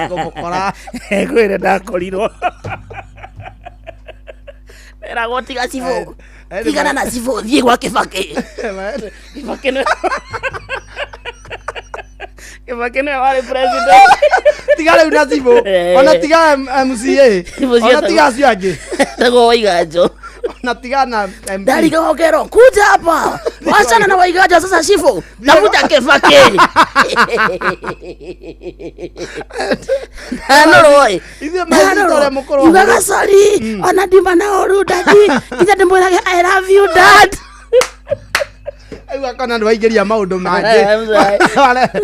Speaker 4: Ngũmũkora.
Speaker 1: Kwĩre ndakorirwo eragwo tiga cibũ, tigana na cibũ, thiĩ gwa Kĩbakĩ. Kĩbakĩ nĩwe warĩ president.
Speaker 4: Tiga rĩu na cibũ, ona tiga MCA,
Speaker 1: Cibũ
Speaker 4: ona tiga acio angĩ.
Speaker 1: Tagwo Waiganjo.
Speaker 4: Ona tiga na MP.
Speaker 1: Ndariga Ogero, kuja hapa, wachana na Waiganjo sasa, chifu, tafuta Kĩbakĩ. Ndanũrwo.
Speaker 4: Ithuĩ maitũ ũrĩa mũkũrũ.
Speaker 1: Yugaga sorry, ona ndima na ũru daddy, nginya ndĩmwĩrage "I love you, dad."
Speaker 4: Rĩu akona nĩ waingĩria maũndũ mangĩ.
Speaker 1: I'm sorry.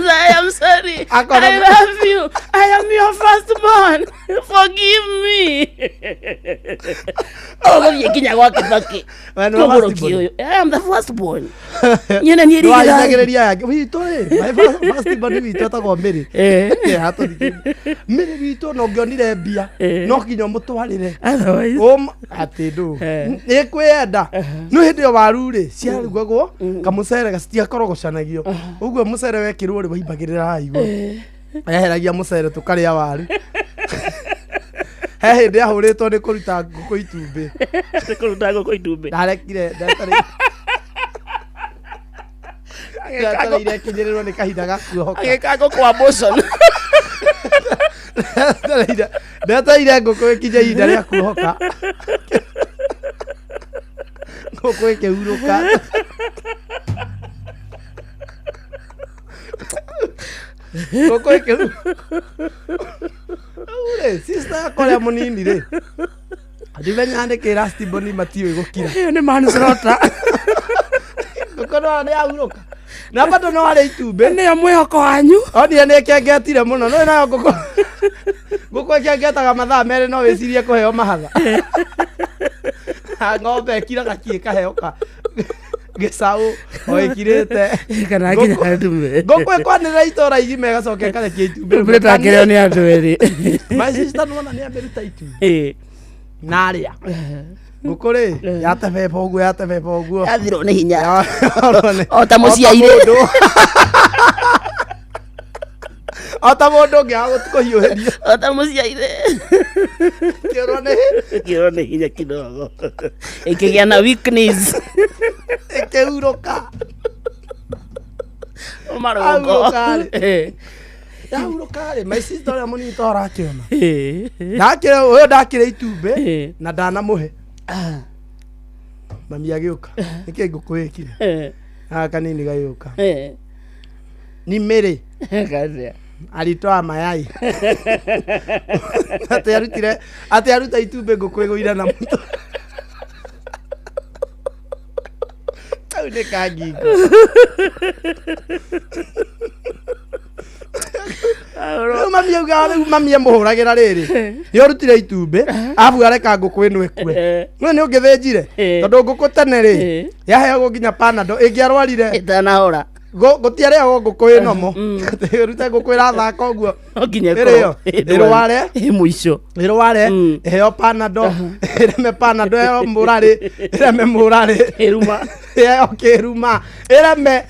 Speaker 1: I am sorry.
Speaker 4: Akona-
Speaker 1: I love you. I am your firstborn. Forgive me. Ũgũthiĩ nginya gwa Kĩbakĩ.
Speaker 4: We nĩwe
Speaker 1: Kũgũrũki
Speaker 4: firstborn?
Speaker 1: ũyũ. I am the firstborn. Nyene niĩ rigithathi.
Speaker 4: Nĩwahinyagĩrĩria aya angĩ. Witũ rĩ, my first born witũ etagwo Mary. Mary witũ no ũngĩonire mbia no nginya ũmũtwarĩre.
Speaker 1: Otherwise.
Speaker 4: Atĩ ndũ nĩ kwĩyenda, no hĩndĩ ĩyo waru rĩ ciarugagwo kamũcere citiakorogocanagio ũguo, mũcere wekĩrwo rĩ waimbagĩrĩra haha igũrũ, eheragia mũcere tũkarĩa waru. He hĩndĩ ahũrĩtwo nĩ kũruta ngũkũ itumbĩ.
Speaker 1: Nĩ kũruta ngũkũ itumbĩ.
Speaker 4: Ndarekire ndetereire kinyĩrĩrwo nĩ kahinda ga kuohoka.
Speaker 1: Agĩka ngũkũ abortion.
Speaker 4: Ndetereire ngũkũ ĩkinye ihinda rĩa kuohoka, ngũkũ ĩkĩhurũka, ngũkũ ĩkĩhurũka. Rĩu rĩ, sister yakwa ũrĩa mũnini rĩ, ndimenyaga nĩkĩ last born matiũĩ gũkira.
Speaker 1: Ĩyo nĩ manslaughter.
Speaker 4: Ngũkũ no nĩ yahurũka na bado no arĩ itumbĩ.
Speaker 1: Nĩyo mwĩhoko wanyu.
Speaker 4: Onire nĩ ĩkengetire mũno, no nayo ngũkũ ĩkengetaga mathaa 2, no wĩcirie kũheo mahatha. Ng'ombe ĩkiraga ki ĩkaheo ka gĩcaũ o ĩkirĩte.
Speaker 1: Kana nginya ndume.
Speaker 4: Ngũkũ ĩkwanĩrĩra itũra igima ĩgacoka ĩkarekia itumbĩ rĩmwe.
Speaker 1: Rĩtakĩrĩo nĩ andũ erĩ.
Speaker 4: My sister nĩwona nĩ amĩruta itumbĩ narĩa ngũkũ rĩ yatebeba ũguo, yatebeba ũguo.
Speaker 1: Yathirwo nĩ hinya.
Speaker 4: O
Speaker 1: ta mũciairĩ.
Speaker 4: O ta mũndũ ũngĩ wa kũhiũhĩrio.
Speaker 1: O ta mũciairĩ.
Speaker 4: Kĩũrwo nĩ
Speaker 1: Kĩũrwo nĩ hinya kidogo, ĩkĩgĩa na weakness.
Speaker 4: Ĩkĩhurũka.
Speaker 1: Marũngo.
Speaker 4: Ahurũka rĩ. Yahurũka rĩ, my sister ũrĩa mũnini to arakĩona. Ndakĩrĩ ũyũ ndakĩrĩ itumbĩ na ndanamũhe. Mami agĩũka. Nĩkĩ ngũkũ ĩkire? Gaka kanini gagĩũka. Ni mĩrĩ.
Speaker 1: Kathia.
Speaker 4: Alitoa mayai. Atĩ arutire atĩ aruta itumbĩ ngũkũ ĩgũire na mũtwe. Kau nĩ kangingo. Rĩu mami augaga rĩu mami amũhũragĩra rĩrĩ nĩ ũrutire itumbĩ arabu areka ngũkũ ĩno ĩkue we nĩ ũngĩthĩnjire tondũ ngũkũ tene rĩ yaheagwo nginya panado ĩngĩarwarire
Speaker 1: ĩtanahora
Speaker 4: gũtiarĩagwo ngũkũ ĩnomo rute ngũkũ ĩrathaka ũguo
Speaker 1: No nginya
Speaker 4: ĩrĩo
Speaker 1: ĩkorwo ĩ
Speaker 4: ĩrware
Speaker 1: ĩ mũico
Speaker 4: ĩrware ĩheo panado ĩreme panado ĩheo mũrarĩ ĩreme mũrarĩ
Speaker 1: ĩruma
Speaker 4: ĩheo kĩruma ĩreme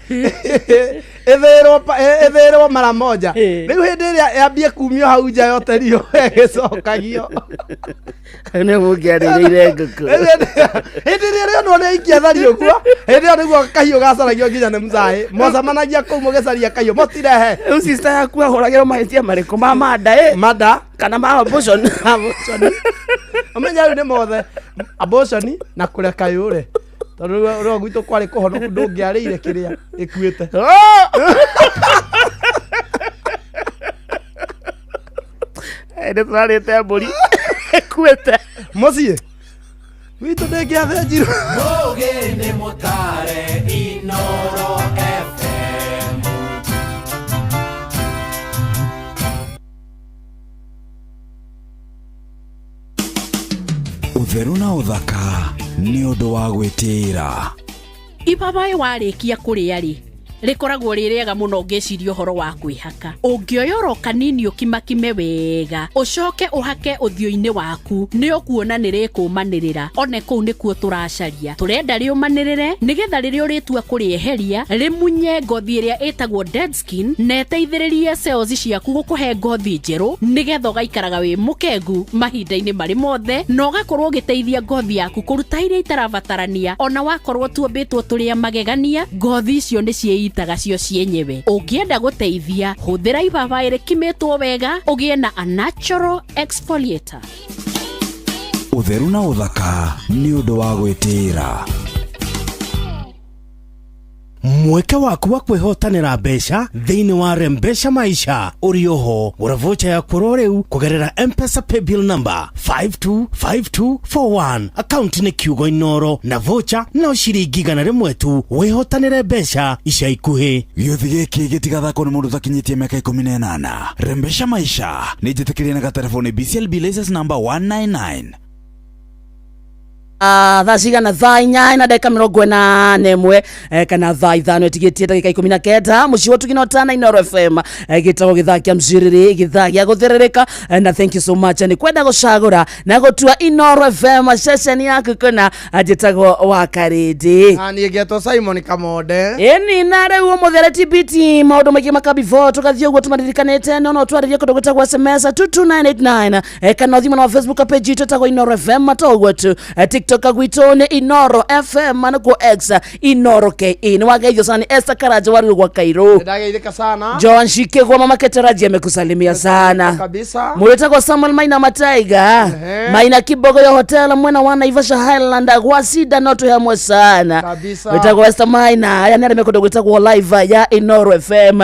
Speaker 4: ĩthĩrwo ĩthĩrwo mara moja rĩu hĩndĩ ĩrĩa yambie kumio hau nja yoterio ĩgĩcokagio
Speaker 1: nĩ mũngĩarĩrĩire ngũkũ
Speaker 4: hĩndĩ ĩrĩa rĩonwo nĩ aikia thari ũguo hĩndĩ ĩyo nĩguo kahiũ gacaragio nginya nĩ mzaĩ mwacemanagia kũu mũgĩcaria kahiũ mũtirehe
Speaker 1: rĩu sister yaku ahũragĩrwo mahĩtia marĩkũ ma manda ĩ
Speaker 4: manda
Speaker 1: kana ma abortion
Speaker 4: abortion ũmenya rĩu nĩ mothe abortion na kũreka yũre tondũ rĩu rĩu gwitũ kwarĩ kũhonoku ndũngĩarĩire kĩrĩa ĩkuĩte
Speaker 1: nĩ tũrarĩte mbũri ĩkuĩte
Speaker 4: mũciĩ gwitũ ndĩngĩathĩnjirwo
Speaker 15: Mũgĩ nĩ mũtare Inoro FM.
Speaker 17: Ũtheru na ũthaka nĩ ũndũ wa gwĩtĩĩra.
Speaker 21: Ibabaĩ warĩkia kũrĩa rĩ, rĩkoragwo rĩ rĩega mũno ũngĩciria ũhoro wa kwĩhaka. Ũngĩoya oro kanini ũkimakime wega, ũcoke ũhake ũthiũ-inĩ waku, nĩ ũkuona nĩ rĩkũmanĩrĩra. One kũu nĩkuo tũracaria. Tũrenda rĩũmanĩrĩre, nĩgetha rĩrĩa ũrĩtua kũrĩeheria, rĩmunye ngothi ĩrĩa ĩtagwo dead skin, na ĩteithĩrĩrie cells ciaku gũkũhe ngothi njerũ, nĩgetha ũgaikaraga wĩ mũkengu mahinda-inĩ marĩ mothe, na ũgakorwo ũgĩteithia ngothi yaku kũruta iria itarabatarania. Ona wakorwo tuombĩtwo tũrĩ a magegania, ngothi icio nĩ ciĩitaga cio cienyewe. Ũngĩenda gũteithia, hũthĩra ibabaĩ rĩkimĩtwo wega, ũgĩe na a natural exfoliator.
Speaker 17: Ũtheru na ũthaka nĩ ũndũ wa gwĩtĩĩra.
Speaker 3: Mweke waku wa kwĩhotanĩra mbeca thĩinĩ wa Rembesha Maisha ũrĩ oho. Gũra vocha yaku oro rĩu kũgerera M-Pesa paybill number 525241 akaunti nĩ kiugo Inoro na vocha no ciringi 100 tu wĩhotanĩre mbeca ica ikuhĩ.
Speaker 17: Gĩũthi gĩkĩ gĩtigathakwo nĩ mũndũ ũtakinyĩtie mĩaka 18. Rembesha Maisha nĩ njĩtĩkĩrie na gaterebo nĩ BCLB license number 199.
Speaker 1: Thaa cigana? Thaa 8 na ndagĩka 41, kana thaa 5 ĩtigĩtie ndagĩka 19. Mũciĩ wa Tugina Ũtana, Inoro FM, gĩtagwo gĩthaa kĩa mcirĩrĩ, gĩthaa gĩa gũthĩrĩrĩka. Na thank you so much nĩ kwenda gũcagũra na gũtua Inoro FM ceceni yaku kũna. Njĩtagwo wa Karĩndĩ.
Speaker 4: Na niĩ ngetwo Simon Kamonde.
Speaker 1: Ĩni na rĩu ũmũthĩ rĩ TBT maũndũ maingĩ maka before tũgathiĩ ũguo tũmaririkanĩte, no no twarĩrie kũndũ gwĩtagwo SMS 22989, kana ũthiĩ mwena wa Facebook page itũ ĩtagwo Inoro FM, to ũguo tu, TikTok gwitũ nĩ Inoro FM, nakuo X Inoro KE. Nĩ wageithio sana nĩ Esther Karanja wa Rũgwa Kairũ.
Speaker 4: Ndageithĩka sana.
Speaker 1: Joan Shikegwa, mama Keteraji amekusalimia sana.
Speaker 4: Kabisa.
Speaker 1: Mũrĩtagwo Samuel Maina Mataiga. Maina Kibogoyo Hotel mwena wa Naivasha Highland gwa Sida, no twĩ hamwe sana.
Speaker 4: Kabisa.
Speaker 1: Wĩtagwo Esther Maina, aya nĩ arĩa mekũndũ gwĩtagwo live ya Inoro FM.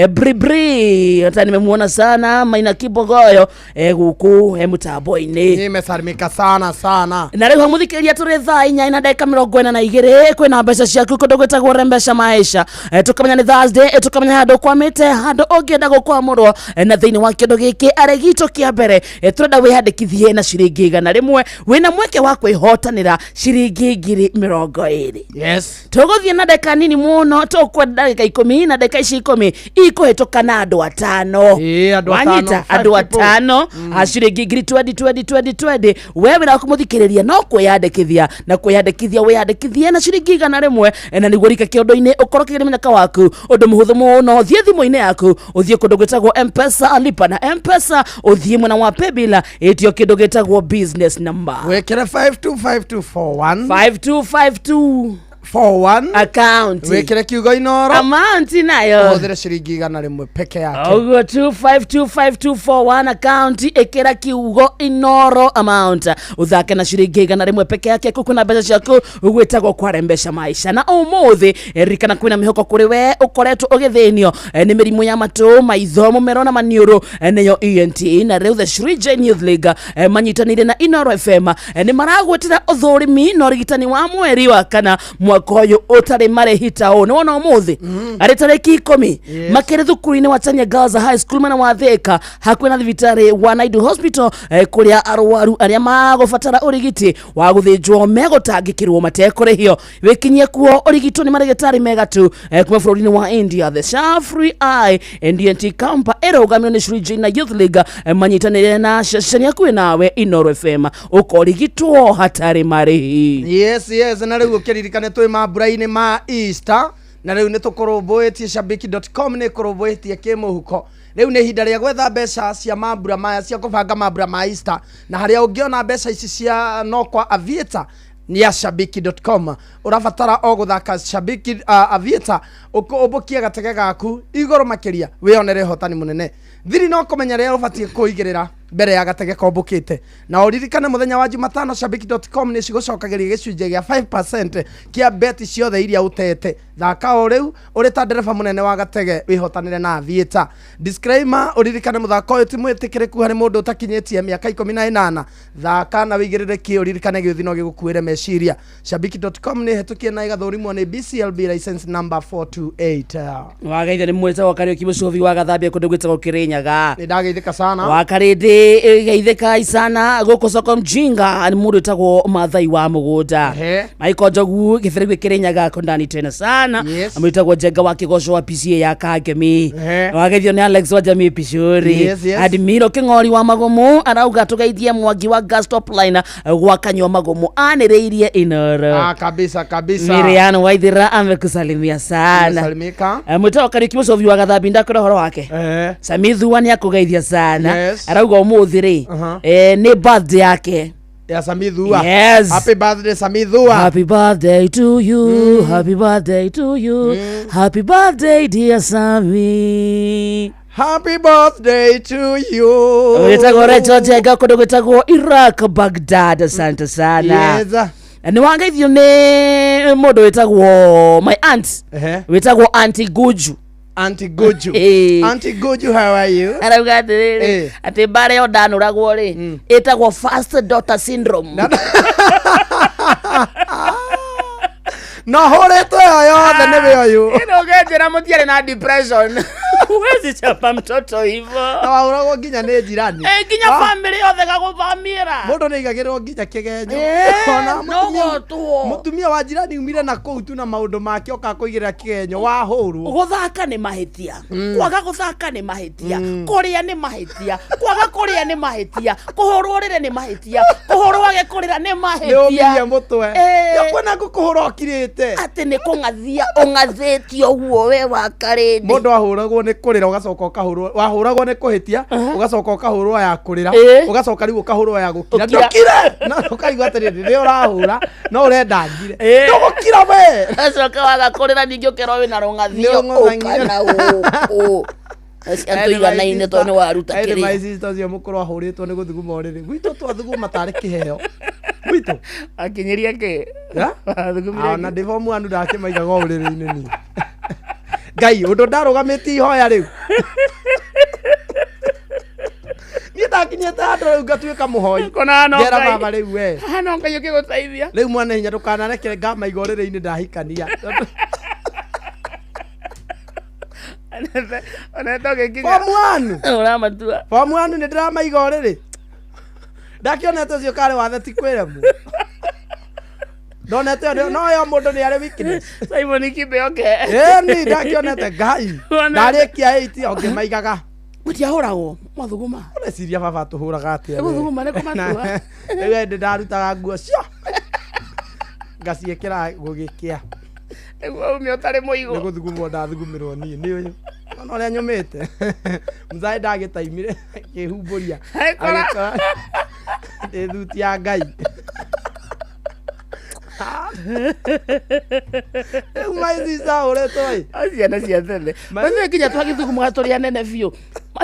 Speaker 1: Bribri hata nimemuona sana Maina Kibogoyo, gũkũ mũtambo-inĩ.
Speaker 4: Nimesalimika sana sana.
Speaker 1: Na rĩu hamũthikĩrĩria tũrĩ thaa 8 na ndagĩka 42, kwĩna mbeca ciaku kũndũ gwĩtagwo Rembesha Maisha. Tũkamenya nĩ Thursday, tũkamenya handũ kwamĩte, handũ ũngĩenda gũkwamũrwo. Na thĩinĩ wa kĩndũ gĩkĩ arĩ gitũ kĩa mbere, tũrenda wĩyandĩkithie na ciringi 100, wĩna mweke wa kwĩhotanĩra ciringi 20,000.
Speaker 4: Yes.
Speaker 1: Tũgũthiĩ na ndagĩka nini mũno, tũkwenda ndagĩka 10, na ndagĩka ici 10 ikũhĩtũka na andũ atano.
Speaker 4: Ĩĩ, andũ atano,
Speaker 1: Wanyita
Speaker 4: five
Speaker 1: andũ
Speaker 4: people.
Speaker 1: atano a ciringi ngiri 20 20 20 20. We wĩra waku mũthikĩrĩria no kwĩyandĩkithia, na kwĩyandĩkithia wĩyandĩkithie na ciringi 100, na nĩguo rika kĩondo-inĩ ũkorwo kĩgĩrĩ mũnyaka waku. Ũndũ mũhũthũ mũno, thiĩ thimũ-inĩ yaku, ũthiĩ kũndũ gwĩtagwo M-Pesa, lipa na M-Pesa, ũthiĩ mwena wa paybill, ĩtio kĩndũ gĩtagwo business number.
Speaker 4: Wĩkĩre 525241.
Speaker 1: 5252.
Speaker 4: 41
Speaker 1: Account.
Speaker 4: Wĩkĩre kiugo Inoro.
Speaker 1: Amount nayo.
Speaker 4: Ũhũthĩre ciringi 100 peke yake.
Speaker 1: Ũguo 2525241 account, ĩkĩra kiugo Inoro, amount, ũthake na ciringi 100 peke yake kũkwĩna mbeca ciaku. Gwĩtagwo kwarembesha maisha. Na ũmũthĩ ririkana kwĩna mĩhoko kũrĩ we ũkoretwo ũgĩthĩnio nĩ mĩrimũ ya matũ, maitho, mũmero na maniũrũ, nĩyo ENT. Na rĩu the Shri Jain Youth League manyitanĩire na Inoro FM nĩ maragwĩtĩra ũthũrimi na ũrigitani wa mweri wa kana mwaka ũyũ ũtarĩ marĩhi ta ũũ. Nĩ wona ũmũthĩ arĩ tarĩki 10 makĩrĩ thukuru-inĩ wa Chania Girls High School mwena wa Thika, hakuhĩ na thibitarĩ wa Naidu Hospital, kũrĩa arwaru arĩa magũbatara ũrigiti wa gũthĩnjwo megũtangĩkĩrwo matekũrĩhio. Wĩkinyie kuo ũrigitwo nĩ marĩgĩtarĩ mega tu kuma bũrũri-inĩ wa India. The Shafri Eye and ENT Camp ĩrũgamio nĩ Shri Jain Youth League manyitanĩire na ceceni hakuhĩ nawe Inoro FM, ũkorigitwo hatarĩ marĩhi.
Speaker 4: Yes, na rĩu ũkĩririkane twĩ mambura-inĩ ma Easter, na rĩu nĩ tũkũrũmbũĩtie. Shabiki.com nĩ kũrũmbũĩtie kĩmũhuko. Rĩu nĩ ihinda rĩa gwetha mbeca cia mambura maya, cia kũbanga mambura ma Easter, na harĩa ũngĩona mbeca ici cia no kwa Aviator nĩ ya shabiki.com. Ũrabatara o gũthaka Shabiki Aviator, ũmbũkie gatege gaku igũrũ makĩria, wĩyonere ũhotani mũnene. Thiri no kũmenya rĩrĩa ũbatiĩ kũigĩrĩra mbere ya gatege kombũkĩte. Na ũririkane mũthenya wa Jumatano shabiki.com nĩ cigũcokagĩria gĩcunjĩ gĩa 5% kĩa beti ciothe iria ũtete. Thaka o rĩu ũrĩ ta ndereba mũnene wa gatege, wĩhotanĩre na Aviator. Disclaimer: ũririkane mũthako ũyũ ti mwĩtĩkĩrĩku harĩ mũndũ ũtakinyĩtie mĩaka 18. Thaka na wĩigĩrĩrĩki. Ũririkane gĩũthi no gĩgũkuĩre meciria. Shabiki.com nĩ hetũkie na ĩgathũrimwo nĩ BCLB license number 428.
Speaker 1: Wageithio nĩ mwĩtagwo Kariũki Mũcobi wa Gathambia kũndũ gwĩtagwo Kĩrĩnyaga.
Speaker 4: Nĩ ndageithĩka sana.
Speaker 1: Wakarĩndĩ geithĩkai sana gũkũ soko mjinga nĩ mũndũ wĩtagwo Mathai wa mũgũnda. Michael Njogu gĩbĩrĩ Kĩrĩnyaga kondani tena sana. Mwĩtagwo Njenga wa Kĩgoco wa PCA ya Kangemi. Wageithio nĩ Alex wa Jamii Picuri. Admiro Kĩng'ori wa Magumu arauga tũgeithie Mwangi wa Gas Top Line gwa Kanyua Magumu anĩrĩirie Inoro.
Speaker 4: Ah, kabisa kabisa.
Speaker 1: Miriam Waithira amekusalimia sana.
Speaker 4: Nimesalimika.
Speaker 1: Mwĩtagwo Kariũki Mũcobi wa Gathambi, ndakwĩra ũhoro wake. Samithua nĩ akũgeithia sana. Arauga ũmũthĩ rĩ nĩ birthday yake.
Speaker 4: Ya Samithua.
Speaker 1: Yes.
Speaker 4: Happy birthday, Samithua.
Speaker 1: Happy birthday to you. Happy birthday to you. Happy birthday, dear Sami.
Speaker 4: Happy birthday to you.
Speaker 1: Wĩtagwo Rachel Njenga kũndũ gwĩtagwo Iraq, Baghdad. Asante sana. Nĩ wangeithio nĩ mũndũ wĩtagwo my aunt wĩtagwo Auntie Guju.
Speaker 4: Auntie Guju. Auntie Guju, how are you?
Speaker 1: Arauga atĩrĩrĩ, atĩ mbara ĩyo ndanũragwo rĩ ĩtagwo first daughter syndrome.
Speaker 4: No hũrĩtwo ĩyo yothe nĩwe ũyũ.
Speaker 1: Ĩno ũkĩnjĩra mũtiarĩ na depression. Huwezi chapa mtoto hivyo.
Speaker 4: Na wahũragwo nginya nĩ jirani.
Speaker 1: Nginya family yothe gagũthamĩra.
Speaker 4: Mũndũ nĩ aigagĩrwo nginya kĩgenyo. Ona
Speaker 1: no gotwo.
Speaker 4: Mũtumia wa jirani umire na kũu tu na maũndũ make oka kũigĩrĩra kĩgenyo, wahũrwo.
Speaker 1: Gũthaka nĩ mahĩtia, kwaga gũthaka nĩ mahĩtia, kũrĩa nĩ mahĩtia, kwaga kũrĩa nĩ mahĩtia, kũhũrwo rĩrĩ nĩ mahĩtia, kũhũrwo age kũrĩra nĩ
Speaker 4: Nĩ ũmirie
Speaker 1: mahĩtia.
Speaker 4: Mũtwe. Nĩũkuona ngũkũhũra ũkirĩte.
Speaker 1: Atĩ nĩ kũng'athia ũng'athĩtio ũguo we wakarĩndĩ.
Speaker 4: Mũndũ ahũragwo nĩ kũrĩra, ũgacoka ũkahũrwo, wahũragwo nĩ kũhĩtia, ũgacoka ũkahũrwo ya kũrĩra, ũgacoka rĩu ũkahũrwo ya gũkira.
Speaker 1: Ũkira.
Speaker 4: Ndũkire. No ũkaigua atĩrĩrĩ, nĩ ũrahũra no ũrenda ngire. Ndũgũkira we.
Speaker 1: Acoka waga kũrĩra ningĩ ũkerwo wĩna rũng'athio.
Speaker 4: Nĩ ũng'athangio.
Speaker 1: Ũkana ũkũ tũiganaine tondũ nĩ waruta
Speaker 4: Ĩndĩ my
Speaker 1: kĩrĩa.
Speaker 4: sister ũcio mũkũrũ ahũrĩtwo nĩ gũthuguma ũrĩrĩ. Gwitũ twathuguma tarĩ kĩheo gwitũ.
Speaker 1: Akinyirie kĩ?
Speaker 4: Ona ndĩ form one ndakĩmaigaga ũrĩrĩ-inĩ niĩ. Ngai, ũndũ ndarũgamĩtie ihoya rĩu niĩ ndakinyĩte handũ rĩu ngatuĩka mũhoi.
Speaker 1: Kona no
Speaker 4: Ngera
Speaker 1: Ngai.
Speaker 4: baba rĩu we.
Speaker 1: No Ngai ũkĩgũteithia.
Speaker 4: Rĩu mwana hinya ndũkanarekere ngamaiga ũrĩrĩ-inĩ ndahikania.
Speaker 1: Onete ũgĩkinya.
Speaker 4: Form one.
Speaker 1: Ũramatua.
Speaker 4: Form one nĩ ndĩramaiga ũrĩrĩ, ndakĩonete ũcio karĩ wathe ti kwĩremwo ndonete ũndũ no yo mũndũ nĩ arĩ weakness.
Speaker 1: Simon Kibe oke.
Speaker 4: Ĩni ndakĩonete Ngai.
Speaker 1: Wonete.
Speaker 4: Ndarĩkia 8 ũngĩmaigaga.
Speaker 1: Mũtiahũragwo mwathuguma?
Speaker 4: Ũreciria baba tũhũraga atĩa?
Speaker 1: Nĩ gũthuguma, nĩ kũmatua.
Speaker 4: Rĩu hĩndĩ ndarutaga nguo cio ngaciĩkĩra gũgĩkĩa.
Speaker 1: Nĩguo ume ũtarĩ mũigũ.
Speaker 4: Nĩ gũthugumwo ndathugumĩrwo niĩ nĩ ũyũ ona ũrĩa nyũmĩte mzae ndagĩtaimire akĩhumbũria.
Speaker 1: Agĩkora.
Speaker 4: Agĩkora ndĩ thuti ya Ngai. Rĩu my sister ahũrĩtwo ĩ.
Speaker 1: Ciana cia tene ithuĩ nginya twagĩthugumaga tũrĩ anene biũ.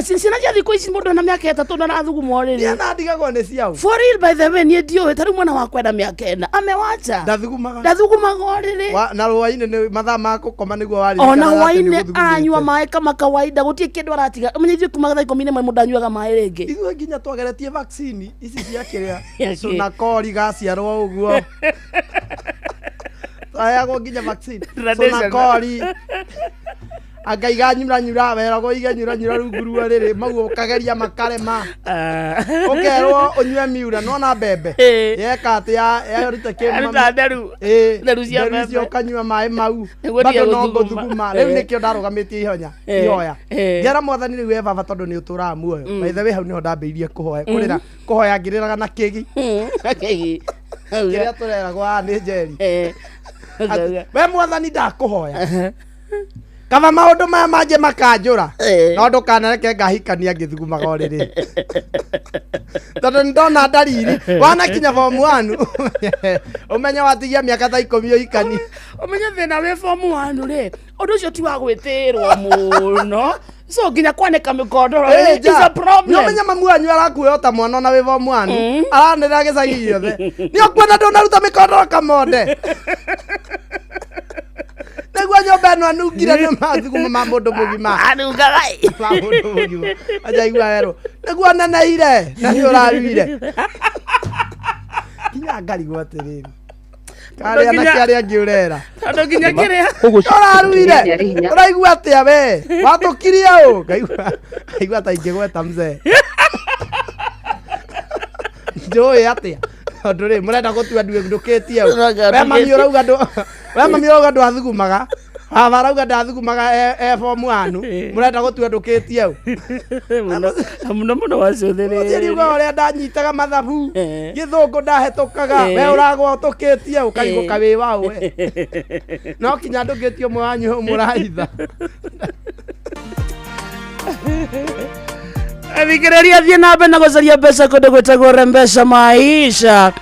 Speaker 1: Ciana cia thikũ ici mũndũ ena mĩaka 3 na arathuguma ũrĩrĩ.
Speaker 4: Ciana ndigagwo nĩ ciao.
Speaker 1: For real, by the way, niĩ ndiũĩ ta rĩu mwana wakwa ena mĩaka 4 amewacha.
Speaker 4: Ndathugumaga.
Speaker 1: Ndathugumaga ũrĩrĩ.
Speaker 4: Na rwainĩ nĩ mathaa ma gũkoma nĩguo waririkanaga
Speaker 1: Ona
Speaker 4: atĩ nĩ
Speaker 1: hwainĩ
Speaker 4: ũgũthugumĩte.
Speaker 1: aranyua maĩ kama kawaida, gũtirĩ kĩndũ aratiga. Ũmenye ithuĩ kuma thaa 11 mũndũ anyuaga maĩ rĩngĩ.
Speaker 4: Ithuĩ nginya twageretie vaccine ici cia kĩrĩa
Speaker 1: Ya kĩ?
Speaker 4: Sonakori gaciarwo ũguo twaheagwo nginya vaccine.
Speaker 1: Traditional.
Speaker 4: Sonakori angaiga nyura nyura weragwo ige nyura nyura rungu rwa rĩrĩ mau ũkageria makarema ũkerwo ũnyue miura nona mbembe yeka atĩ yaruta
Speaker 1: Yaruta nderu. Nderu cia
Speaker 4: nderu icio
Speaker 1: mbembe.
Speaker 4: ũkanyua maĩ mau
Speaker 1: Nĩguo
Speaker 4: bado
Speaker 1: ndige
Speaker 4: no
Speaker 1: gũthuguma.
Speaker 4: ngũthuguma rĩu nĩkĩo ndarũgamĩtie ihonya ihoya ngera mwathani rĩu we baba tondũ nĩ ũtũraga muoyo. By the way, hau nĩho ndambĩrĩirie kũhoya kũrĩra kũhoya ngĩrĩraga na kĩgi.
Speaker 1: Kĩgi.
Speaker 4: Kĩrĩa tũreragwo haha nĩ njeri. Atĩ, we mwathani ndakũhoya kaba maũndũ maya mangĩ makanjũra no ndũkanareke ngahikania ngĩthugumaga ũrĩrĩ tondũ nĩndona ndariri wanakinya form 1 ũmenye watigia mĩaka ta 10 ũhikanie.
Speaker 1: Ũmenye thĩna wĩ form 1 rĩ, ũndũ ũcio ti wa gwĩtĩrwo mũno, so nginya kwanĩka mĩkondoro
Speaker 4: Ĩ,
Speaker 1: is
Speaker 4: nja.
Speaker 1: a problem.
Speaker 4: Nĩ ũmenye mamu wanyu arakuoya o ta mwana ona wĩ form 1 aranĩrĩra gĩcagi gĩothe nĩ ũkuona ndũnaruta mĩkondoro kamonde nĩguo nyũmba ĩno anungire nĩ mathugumo ma mũndũ mũgima.
Speaker 1: Anungaga
Speaker 4: ma mũndũ mũgima anjaigua werwo nĩguo neneire na nĩ ũraruire nginya ngarigwo atĩrĩrĩ karĩa na kĩarĩa angĩ ũrera
Speaker 1: tondũ nginya kĩrĩa
Speaker 4: ũraruire ũraigua atĩa we watũkirie ũ ngaigua ngaigua ta ingĩgweta mzee njũĩ atĩa tondũ rĩ mũrenda gũtua ndũkĩtie ũ we mami ũrauga ndũ we mami ũrauga ndwathugumaga baba arauga ndathugumaga e form 1 mũrenda gũtua ndũkĩtie ũ
Speaker 1: mũno mũno mũno wacũthĩrĩria
Speaker 4: Ũcio ũrĩa ndanyitaga mathabu gĩthũngũ ndahetũkaga we ũragwa ũtũkĩtie ũkarigwo kawĩ waũ we no kinya ndũkĩtie ũmwe wanyu hau mũrahitha.
Speaker 1: Thikĩrĩria thiĩ na mbere na gũcaria mbeca kũndũ gwĩtagwo Rembesha Maisha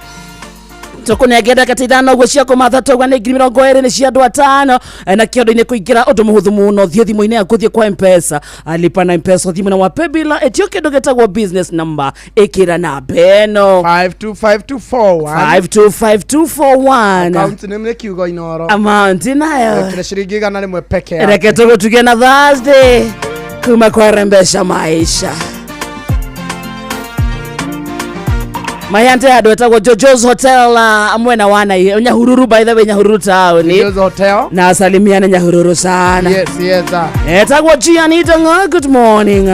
Speaker 1: tũkũnengera ndagĩka 5 ũguo cia kũmatha tauga nĩ 20,000 nĩ cia andũ 5 na kĩondo-inĩ kũingĩra ũndũ mũhũthũ mũno thiĩ thimũ-inĩ yaku thiĩ kwa Mpesa lipa na Mpesa thiĩ mwena wa paybill ĩtio kĩndũ gĩtagwo business number ĩkĩra namba ĩno
Speaker 4: 525241
Speaker 1: 525241
Speaker 4: Account name nĩ kiugo Inoro
Speaker 1: amount nayo
Speaker 4: Wekĩre ciringi 100 peke yake.
Speaker 1: Reke tũgũtugie na Thursday kuma kwa Rembesha Maisha mayante andũ etagwo Jojo's Hotel mwena wa Nyahururu, by the way, Nyahururu town.
Speaker 4: Jojo's Hotel.
Speaker 1: Na salimiana Nyahururu sana.
Speaker 4: Yes, yes.
Speaker 1: Etagwo Gianni Danga, good morning.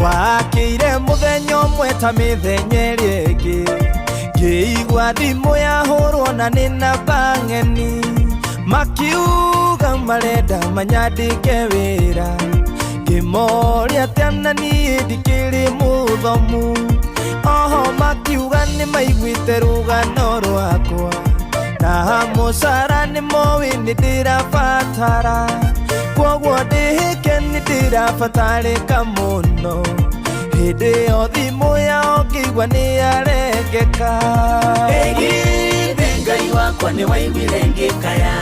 Speaker 15: Wakĩire mũthenya ũmwe ta mĩthenya ĩrĩa ĩngĩ ngĩigua thimũ yahũrwo na nĩ namba ng'eni makiuga marenda manyandĩke wĩra ngĩmoria atĩa na niĩ ndikĩrĩ mũthomu oho makiuga nĩ maiguĩte rũgano rwakwa na mũcara nĩ moĩ nĩ ndĩrabatara kwoguo ndĩhĩke nĩ ndĩrabatarĩka mũno hĩndĩ ĩyo thimũ yao ngĩigua nĩ yarengeka. Ĩgithĩ Ngai wakwa nĩ waiguire ngĩkaya.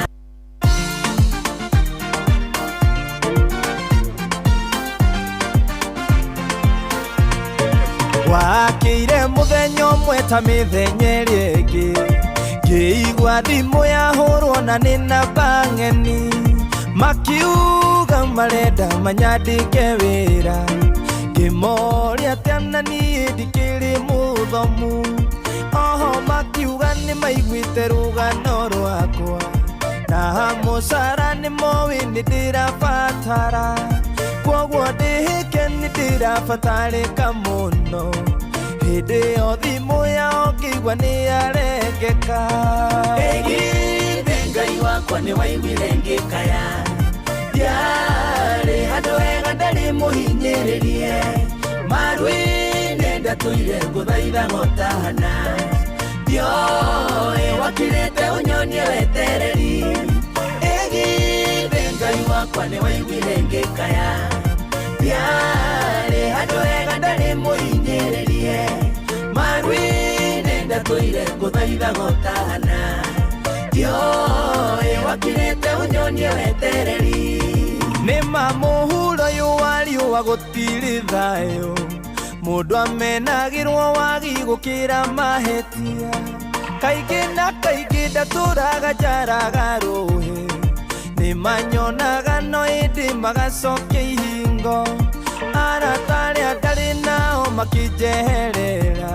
Speaker 15: Wakĩire mũthenya ũmwe ta mĩthenya ĩrĩa ĩngĩ ngĩigua thimũ yahũrwo na nĩ namba ng'eni makiuga marenda manyandĩke wĩra ngĩmoria atĩa na niĩ ndikĩrĩ mũthomu oho makiuga nĩ maiguĩte rũgano rwakwa na mũcara nĩ moĩ nĩ ndĩrabatara kwoguo ndĩhĩke nĩ ndĩrabatarĩka mũno hĩndĩ ĩyo thimũ yao ngĩigua nĩ yarengeka. Ĩgithĩ Ngai wakwa nĩ waiguire ngĩkaya ndiarĩ handũ hega ndarĩ mũhinyĩrĩrie maru-inĩ ndatũire ngũthaitha ng'otana ndioĩ wakirĩte ũnyonie wetereri ĩgithĩ Ngai wakwa nĩ waiguire ngĩkaya ndiarĩ handũ hega ndarĩ mũhinyĩrĩrie. Ngũthaithaga ũtana Ndioĩ wakirĩte ũnyonie wetereri.
Speaker 2: Nĩ ma mũhuro ũyũ wa riũa gũtirĩ thayũ, mũndũ amenagĩrwo wagi gũkĩra mahĩtia. Kaingĩ na kaingĩ ndatũraga njaraga rũhĩ, nĩ manyonaga no ĩndĩ magacokia ihingo. Arata arĩa ndarĩ nao makĩnjeherera,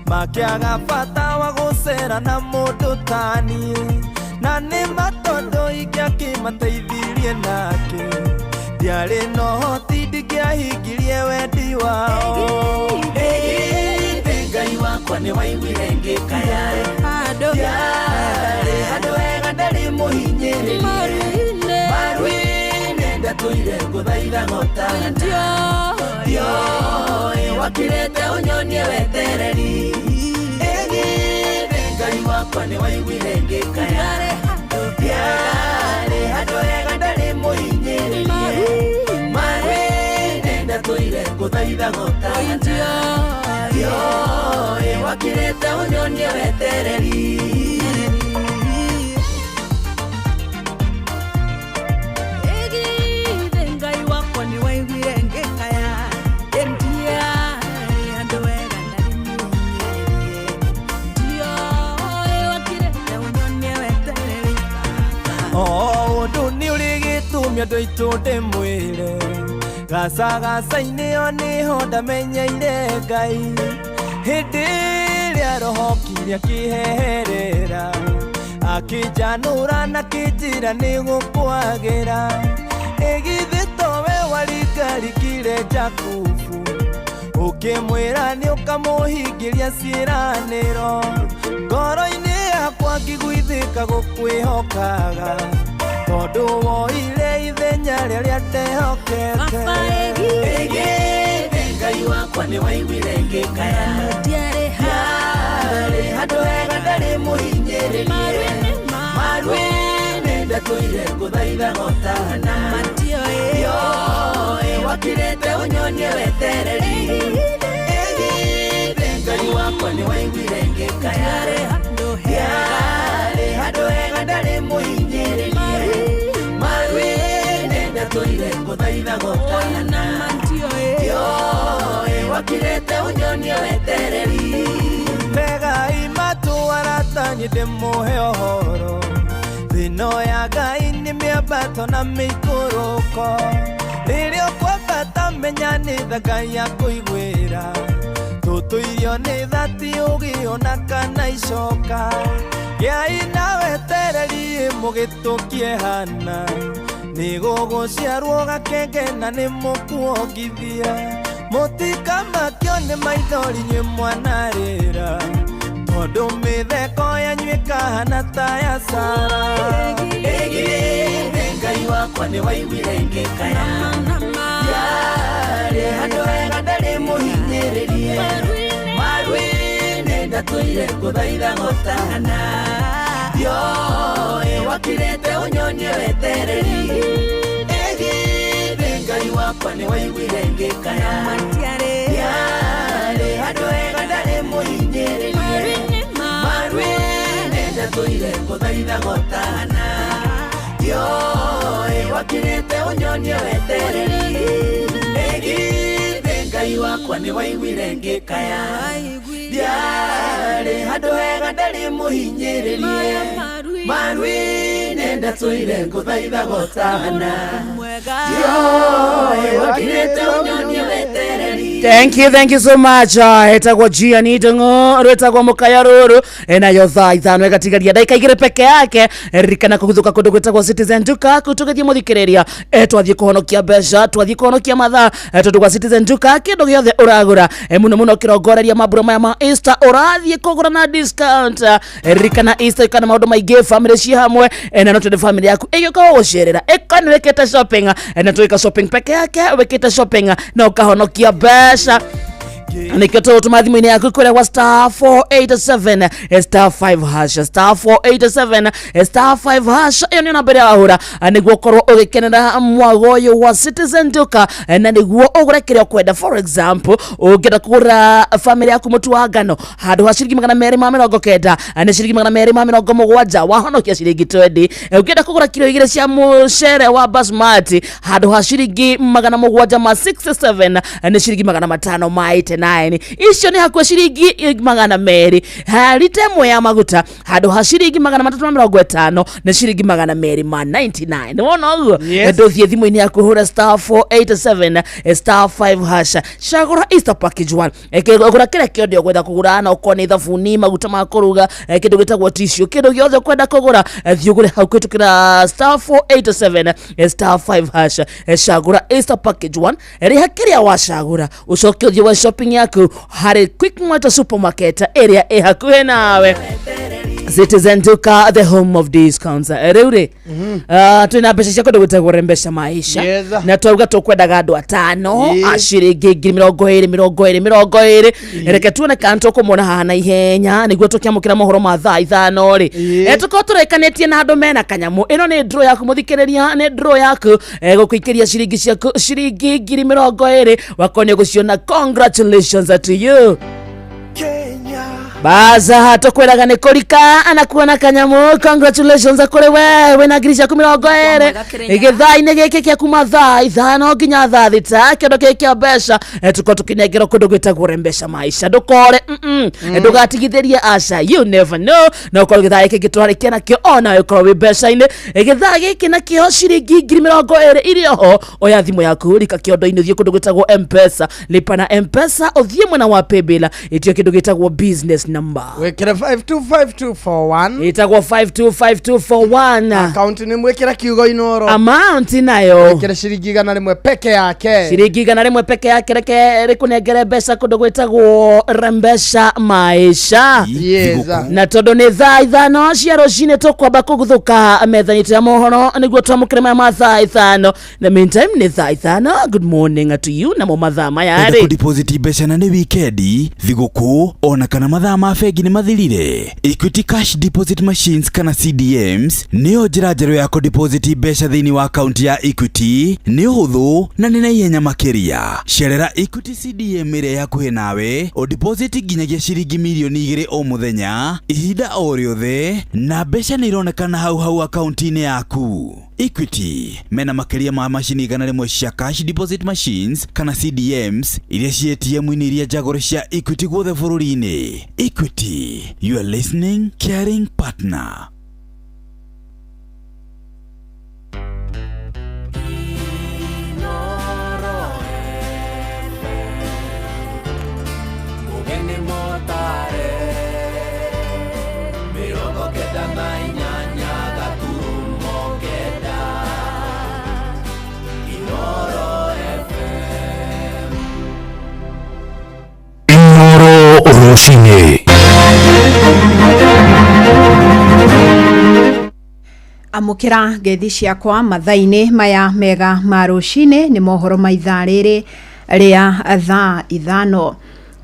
Speaker 2: makĩaga bata wa gũcera na mũndũ ta niĩ. Na nĩ ma tondũ ingĩakĩmateithirie nake, ndiarĩ na ũhoti ndingĩahingirie wendi wao.
Speaker 15: Ĩgithĩ Ngai wakwa nĩ waiguire ngĩkaya, ndiarĩ handũ hega ndarĩ mũhinyĩrĩrie. Maru-inĩ ndatũire ngũthaithaga ũtana, ndioĩ wakirĩte ũnyonie wetereri. Ĩgithĩ Ngai wakwa nĩ waiguire ngĩkaya, ndiarĩ handũ hega ndarĩ mũhinyĩrĩrie. Maru-inĩ ndatũire ngũthaithaga ũtana, ndioĩ wakirĩte ũnyonie wetereri.
Speaker 22: Ĩgithĩ Ngai wakwa nĩ waiguire ngĩkaya, ndiarĩ handũ wega ndarĩ mũhinyĩrĩrie. Ndioĩ wakirĩte ũnyonie wetereri.
Speaker 2: O ũndũ nĩ ũrĩ gĩtũmi andũ aitũ ndĩmwĩre, gacagaca-inĩ o nĩho ndamenyeire Ngai. Hĩndĩ ĩrĩa roho okire akĩheherera, akĩnjanũra na akĩnjĩra nĩ gũkwagĩra. Ĩgithĩ towe waringarikire Jakubu, ũkĩmwĩra nĩ ũkamũhingĩria ciĩranĩro. Ngoro-inĩ yakwa ngĩguithĩka gũkwĩhokaga, tondũ woire ithenya rĩrĩa ndehokete.
Speaker 15: Ĩgithĩ Ngai wakwa nĩ waiguire ngĩkaya,
Speaker 22: ndiarĩ
Speaker 15: ndiarĩ handũ hega ndarĩ mũhinyĩrĩrie. Maru-inĩ ndatũire ngũthaithaga ũtana, ndioĩ wakirĩte ũnyonie wetereri. Ĩgithĩ Ngai wakwa nĩ waiguire ngĩkaya, ndiarĩ handũ hega ndarĩ mũhinyĩrĩrie. Maru-inĩ ndatũire ngũthaithaga ũtana, ndioĩ wakirĩte ũnyonie wetereri.
Speaker 2: Tegai matũ arata niĩ ndĩmũhe ũhoro, thĩno ya Ngai nĩ mĩambato na mĩikũrũko. Rĩrĩa ũkwambata menya nĩ tha Ngai akũiguĩra, tũtũirio nĩ tha ti ũgĩ ona kana icoka. Gĩai na wetereri mũgĩtũkie hana, nĩ gũgũciarwo gakenge na nĩ mũkuongithia. Mũtikamakio nĩ maithori inyuĩ mwanarĩra, tondũ mĩtheko yanyu ĩkahana ta ya Sara.
Speaker 15: Ĩgithĩ Ngai wakwa nĩ waiguire ngĩkaya, ndiarĩ handũ hega ndarĩ mũhinyĩrĩrie. Maru-inĩ ndatũire ngũthaithaga ũtana, ndioĩ wakirĩte ũnyonie wetereri. Ĩgithĩ Ngai wakwa nĩ waiguire ngĩkaya, ndiarĩ handũ hega ndarĩ mũhinyĩrĩrie. Maru-inĩ ndatũire ngũthaithaga ũtana, ndioĩ wakirĩte ũnyonie wetereri. Ĩgithĩ Ngai wakwa nĩ waiguire ngĩkaya, ndiarĩ handũ hega ndarĩ mũhinyĩrĩrie. Maru-inĩ ndatũire ngũthaithaga ũtana, ndioĩ wakirĩte ũnyonie wetereri.
Speaker 1: Thank you, thank you so much. Etagwo Gianni Ndung'u, rwĩtagwo mũkaya rũrũ, nayo thaa 5 ĩgatigaria ndagĩka 2 peke yake. Ririkana kũguthũka kũndũ gwĩtagwo Citizen Duka tũgĩthiĩ mũthikĩrĩria, twathiĩ kũhonokia mbeca, twathiĩ kũhonokia mathaa, tondũ gwa Citizen Duka kĩndũ gĩothe ũragũra, mũno mũno kĩrongoreria mambura maya ma Easter, ũrathiĩ kũgũra na discount. Ririkana Easter kana maũndũ maingĩ, family ci hamwe, na no twende family yaku ĩgĩũka gũgũcerera, ĩko nĩ wĩkĩte shopping, na tũgĩka shopping peke yake, wĩkĩte shopping na ũkahonokia mbeca. Nĩkĩo tũgũtũma thimũ-inĩ yaku kũrĩa gwa star 487 star 5 hash, star 487 star 5 hash. Ĩyo nĩyo namba ĩrĩa wahũra nĩguo ũkorwo ũgĩkenera mwago ũyũ wa Citizen Duka, na nĩguo ũgũre kĩrĩa ũkwenda. For example, ũngĩenda kũgũra famĩlĩ yaku mũtu wa ngano, handũ ha ciringi 290 nĩ ciringi 270, wahonokia ciringi 20. Ũngĩenda kũgũra kiro 2 cia mũcere wa basmati, handũ ha ciringi 767 nĩ ciringi 589. Icio nĩ hakuhĩ ciringi 200. Rita 1 ya maguta, handũ ha ciringi 350 nĩ ciringi 299. Nĩwona ũguo?
Speaker 4: Yes.
Speaker 1: Ndũthiĩ thimũ-inĩ yaku, hũra star 487 star 5 hash, cagũra Easter package 1. Gũra kĩrĩa kĩothe ũkwenda kũgũra, na ũkorwo nĩ thabuni, maguta ma kũruga, kĩndũ gĩtagwo tissue, kĩndũ gĩothe ũkwenda kũgũra, thiĩ ũgũre hau kũhĩtũkĩra star 487 star 5 hash. Cagũra Easter package 1, rĩha kĩrĩa wacagũra, ũcoke ũthiĩ wa shopping yaku harĩ Quickmart supermarket ĩrĩa ĩ hakuhĩ nawe. Citizen Duka, the home of discounts. Rĩu rĩ, twĩna mbeca cia kũndũ gwĩtagwo Rembesha Maisha.
Speaker 4: Yes.
Speaker 1: Na twauga tũkwendaga andũ atano
Speaker 4: Ĩĩ.
Speaker 1: a ciringi 20,000, 20, 20. Reke tuone kana tũkũmona haha na ihenya nĩguo tũkĩamũkĩra mohoro ma thaa 5 rĩ. Tũkorwo tũrĩkanĩtie na andũ mena kanyamũ. Ĩno nĩ draw yaku, mũthikĩrĩria, nĩ draw yaku, gũkũikĩria ciringi ciaku, ciringi 20,000, wakorwo nĩ ũgũciona. Congratulations to you. Baza tũkwĩraga nĩ kũrika na kuona kanyamũ. Congratulations kũrĩ we wĩna 20,000 gĩthaa-inĩ gĩkĩ kĩa kuma thaa 5 nginya thaa 6. Kĩndũ gĩkĩ kĩa mbeca, tũkorwo tũkĩnengerwo kũndũ gwĩtagwo Rembesha Maisha. Ndũkore, ndũgatigithĩrie, aca, you never know, no ũkorwo gĩthaa gĩkĩ gĩtwarĩkia nakĩo ona ũkorwo wĩ mbeca-inĩ. Gĩthaa gĩkĩ nakĩo ciringi 20,000 irĩ oho. Oya thimũ yaku, rika kĩondo-inĩ, ũthiĩ kũndũ gwĩtagwo Mpesa, lipa na Mpesa, ũthiĩ mwena wa paybill, ĩtio kĩndũ gĩtagwo business number.
Speaker 4: Wĩkĩre 525241.
Speaker 1: Ĩtagwo 525241.
Speaker 4: Akaunti nĩ mwĩkĩre kiugo Inoro.
Speaker 1: Amount nayo
Speaker 4: wĩkĩre ciringi 100 peke yake.
Speaker 1: Ciringi 100 peke yake. Reke rĩkũnengere mbeca kũndũ gwĩtagwo Rembesha Maisha.
Speaker 4: Yes.
Speaker 1: Na tondũ nĩ thaa 5 cia rũcinĩ, tũkwamba kũguthũka metha itũ ya mohoro nĩguo twamũkĩre maya ma thaa 5. The meantime, nĩ thaa 5, good morning to you, namo mathaa maya
Speaker 17: Enda
Speaker 1: rĩ
Speaker 17: kũdeposit mbeca na nĩ wikendi, thigũkũ ona kana mathaa ma bengi nĩ mathirire? Equity Cash Deposit Machines kana CDMs nĩyo njĩra njerũ ya kũdeposit mbeca thĩinĩ wa akaunti ya Equity. Nĩ ũhũthũ na nĩ na ihenya makĩria. Cerera Equity CDM ĩrĩa ĩ hakuhĩ nawe ũdeposit nginyagia ciringi 2 mirioni o mũthenya, ihinda o rĩothe, na mbeca nĩ ironekana hau hau akaunti-inĩ yaku. Equity mena makĩria ma macini 100 cia cash deposit machines kana CDMs iria ci ATM-inĩ iria njagũre cia Equity guothe bũrũri-inĩ. Equity, your listening caring partner.
Speaker 2: Mugeni motare 98.9 Inoro FM.
Speaker 10: Inoro rũcinĩ.
Speaker 6: Amũkĩra ngeithi ciakwa mathaa-inĩ maya mega ma rũcinĩ. Nĩ mohoro ma ithaa rĩrĩ rĩa thaa 5.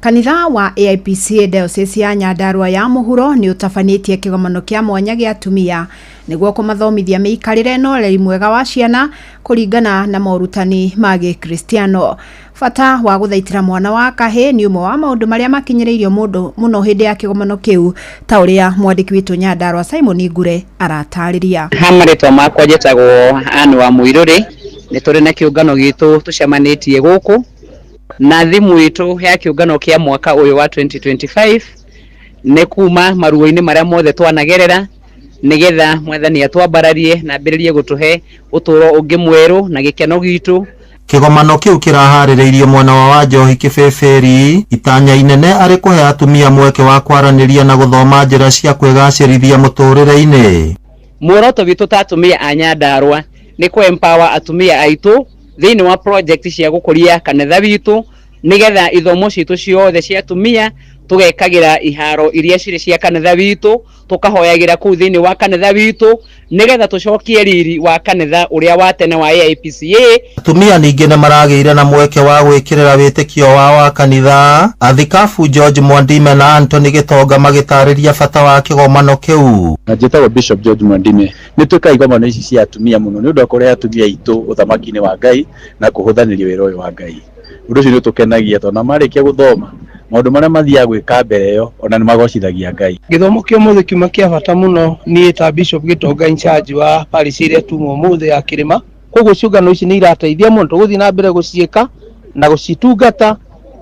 Speaker 6: Kanitha wa AIPCA Diocese ya Nyandarua ya Mũhuro nĩ ũtabanĩtie kĩgomano kĩa mwanya gĩa atumia nĩguo kũmathomithia mĩikarĩre na ũreri mwega wa ciana kũringana na morutani ma gĩkristiano. Bata wa gũthaitĩra mwana wa kahĩĩ nĩ ũmwe wa maũndũ marĩa makinyĩrĩirio mũndũ mũno hĩndĩ ya kĩgomano kĩu, ta ũrĩa mwandĩki witũ Nyandarua Simon Ngure aratarĩria.
Speaker 7: Ha marĩtwa makwa njĩtagwo Anne wa Mũirũrĩ. Nĩ tũrĩ na kĩũngano gitũ tũcemanĩtie gũkũ, na thimũ itũ ya kĩũngano kĩa mwaka ũyũ wa 2025 nĩ kuma maruo-inĩ marĩa mothe twanagerera, nĩgetha Mwathani atwambararie na ambĩrĩrie gũtũhe ũtũũro ũngĩ mwerũ na gĩkeno gitũ.
Speaker 23: Kĩgomano kĩu kĩraharĩrĩirio mwena wa Wanjohi Kĩbĩbĩri, itanya inene arĩ kũhe atumia mweke wa kwaranĩria na gũthoma njĩra cia kwĩgacĩrithia mũtũrĩre-inĩ.
Speaker 7: Muoroto witũ ta atumia a Nyandarua nĩ kũ empower atumia aitũ thĩinĩ wa project cia gũkũria kanitha witũ, nĩgetha ithomo citũ ciothe cia atumia Tũgekagĩra iharo iria cirĩ cia kanitha witũ, tũkahoyagĩra kũu thĩinĩ wa kanitha witũ nĩgetha tũcokie riri wa kanitha ũrĩa wa tene wa AIPCA.
Speaker 23: Atumia ningĩ nĩ maragĩire na mweke wa gwĩkĩrĩra wĩtĩkio wao wa kanitha. Athikabu George Mwandime na Anthony Gĩtonga magĩtarĩria bata wa kĩgomano kĩu.
Speaker 5: Na njĩtagwo Bishop George Mwandime. Nĩ twĩkaga igomano ici cia atumia mũno nĩ ũndũ wa kũrehe atumia aitũ ũthamaki-inĩ wa Ngai na kũhũthanĩria wĩra ũyũ wa Ngai. Ũndũ ũcio nĩ ũtũkenagia tondũ marĩkia gũthoma maũndũ marĩa mathiaga gwĩka mbere ĩyo ona nĩ magocithagia Ngai.
Speaker 8: Gĩthomo kĩa ũmũthĩ kiuma kĩa bata mũno niĩ ta Bishop Gĩtonga in charge wa parish ĩrĩa tuma ũmũthĩ ya Kĩrĩma. Koguo ciũngano ici nĩ irateithia mũno, tũgũthiĩ na mbere gũciĩka na gũcitungata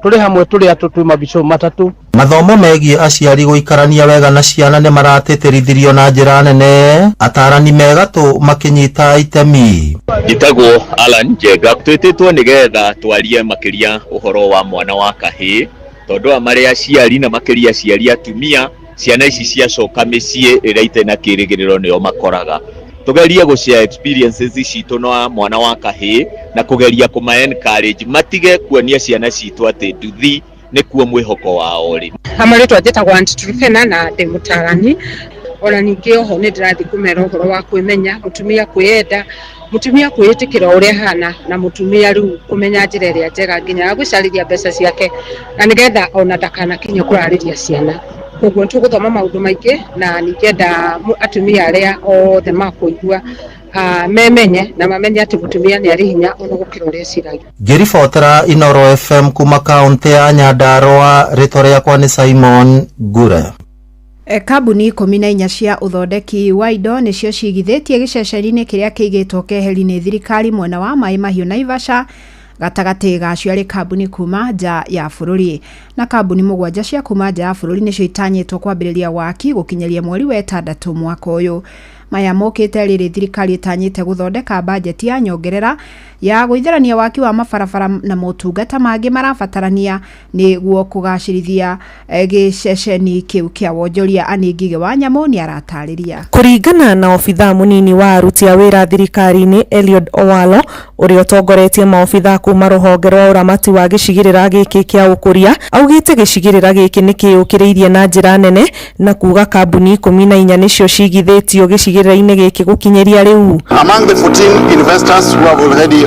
Speaker 8: tũrĩ hamwe tũrĩ atũ twĩ mabishop matatũ.
Speaker 23: Mathomo megiĩ aciari gũikarania wega na ciana nĩ maratĩtĩrithirio na njĩra nene, atarani megatũ makĩnyita itemi.
Speaker 9: Njĩtagwo Alan Njenga, twĩtĩtwo nĩgetha twarie makĩria ũhoro wa mwana wa kahĩĩ tondũ aya marĩ aciari na makĩria aciari atumia, ciana ici ciacoka mĩciĩ ĩrĩa itarĩ na kĩrĩgĩrĩro nĩo makoraga. Tugerie gũ share experiences citũ na mwana wa kahĩĩ na kũgeria kũma encourage matige kuonia ciana citũ atĩ nduthi nĩkuo mwĩhoko wao ũrĩ.
Speaker 24: Amarĩtwa njĩtagwo Aunty Truphena na ndĩ mũtarani. Ona ningĩ oho nĩ ndĩrathiĩ kũmera ũhoro wa kwĩmenya, mũtumia kwĩyenda, mũtumia kwĩĩtĩkĩra ũrĩa ahana, na mũtumia rĩu kũmenya njĩra ĩrĩa njega nginya ya gwĩcarĩria mbeca ciake na nĩgetha ona ndakanakinye kũrarĩria ciana. Koguo nĩtũgũthoma maũndũ maingĩ na ningĩenda atumia arĩa othe makũigua memenye na mamenye atĩ mũtumia nĩ arĩ hinya ona gũkĩra ũrĩa eciragia.
Speaker 23: Ngĩribotera Inoro FM kuma kaũntĩ ya Nyandarua, rĩtwa rĩakwa nĩ Simon Ngure.
Speaker 6: Kambuni 14 cia ũthondeki wa indo nĩcio cigithĩtie gĩceceni-inĩ kĩrĩa kĩigĩtwo keheri nĩ thirikari mwena wa Maĩ Mahiũ Naivasha, gatagatĩ gacio arĩ kambuni kuma nja ya bũrũri. Na kambuni 7 cia kuma nja ya bũrũri nĩcio itanyĩtwo kwambĩrĩria waki gũkinyĩria mweri wa 6 mwaka ũyũ. Maya mokĩte rĩrĩ thirikari ĩtanyĩte gũthondeka bajeti ya nyongerera ya gũitherania waki wa mabarabara na motungata mangĩ marabatarania nĩguo kũgacĩrithia gĩceceni kĩu kĩa wonjoria. Anĩ Ngigĩ wa Nyamũ nĩ aratarĩria.
Speaker 25: Kũringana na obithaa mũnini wa aruti a wĩra thirikari-inĩ Eliud Owalo ũrĩa ũtongoretie maobithaa kuma rũhonge rwa ũramati wa gĩcigĩrĩra gĩkĩ kĩa ũkũria, augĩte gĩcigĩrĩra gĩkĩ nĩ kĩyũkĩrĩirie na njĩra nene na kuga kambuni 14 nĩcio cigithĩtio gĩcigĩrĩra-inĩ gĩkĩ gũkinyĩria rĩu.
Speaker 26: Among the 14 investors who have already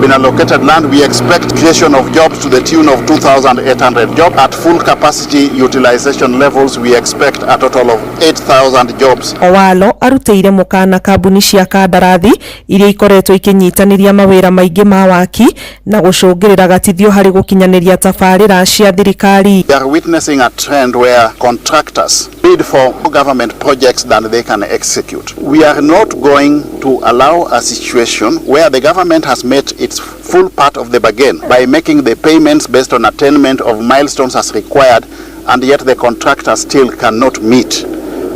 Speaker 26: been allocated land, we expect creation of jobs to the tune of 2,800 jobs. At full capacity utilization levels, we expect a total of 8,000 jobs.
Speaker 25: Owalo arutĩire mũkana kambuni cia kandarathi iria ikoretwo ikĩnyitanĩria mawĩra maingĩ ma waki na gũcũngĩrĩra gatithio harĩ gũkinyanĩria tabarĩra cia thirikari.
Speaker 26: We are witnessing a trend where contractors bid for more government projects than they can execute. We are not going to allow a situation where the government has met its full part of the bargain by making the payments based on attainment of milestones as required, and yet the contractor still cannot meet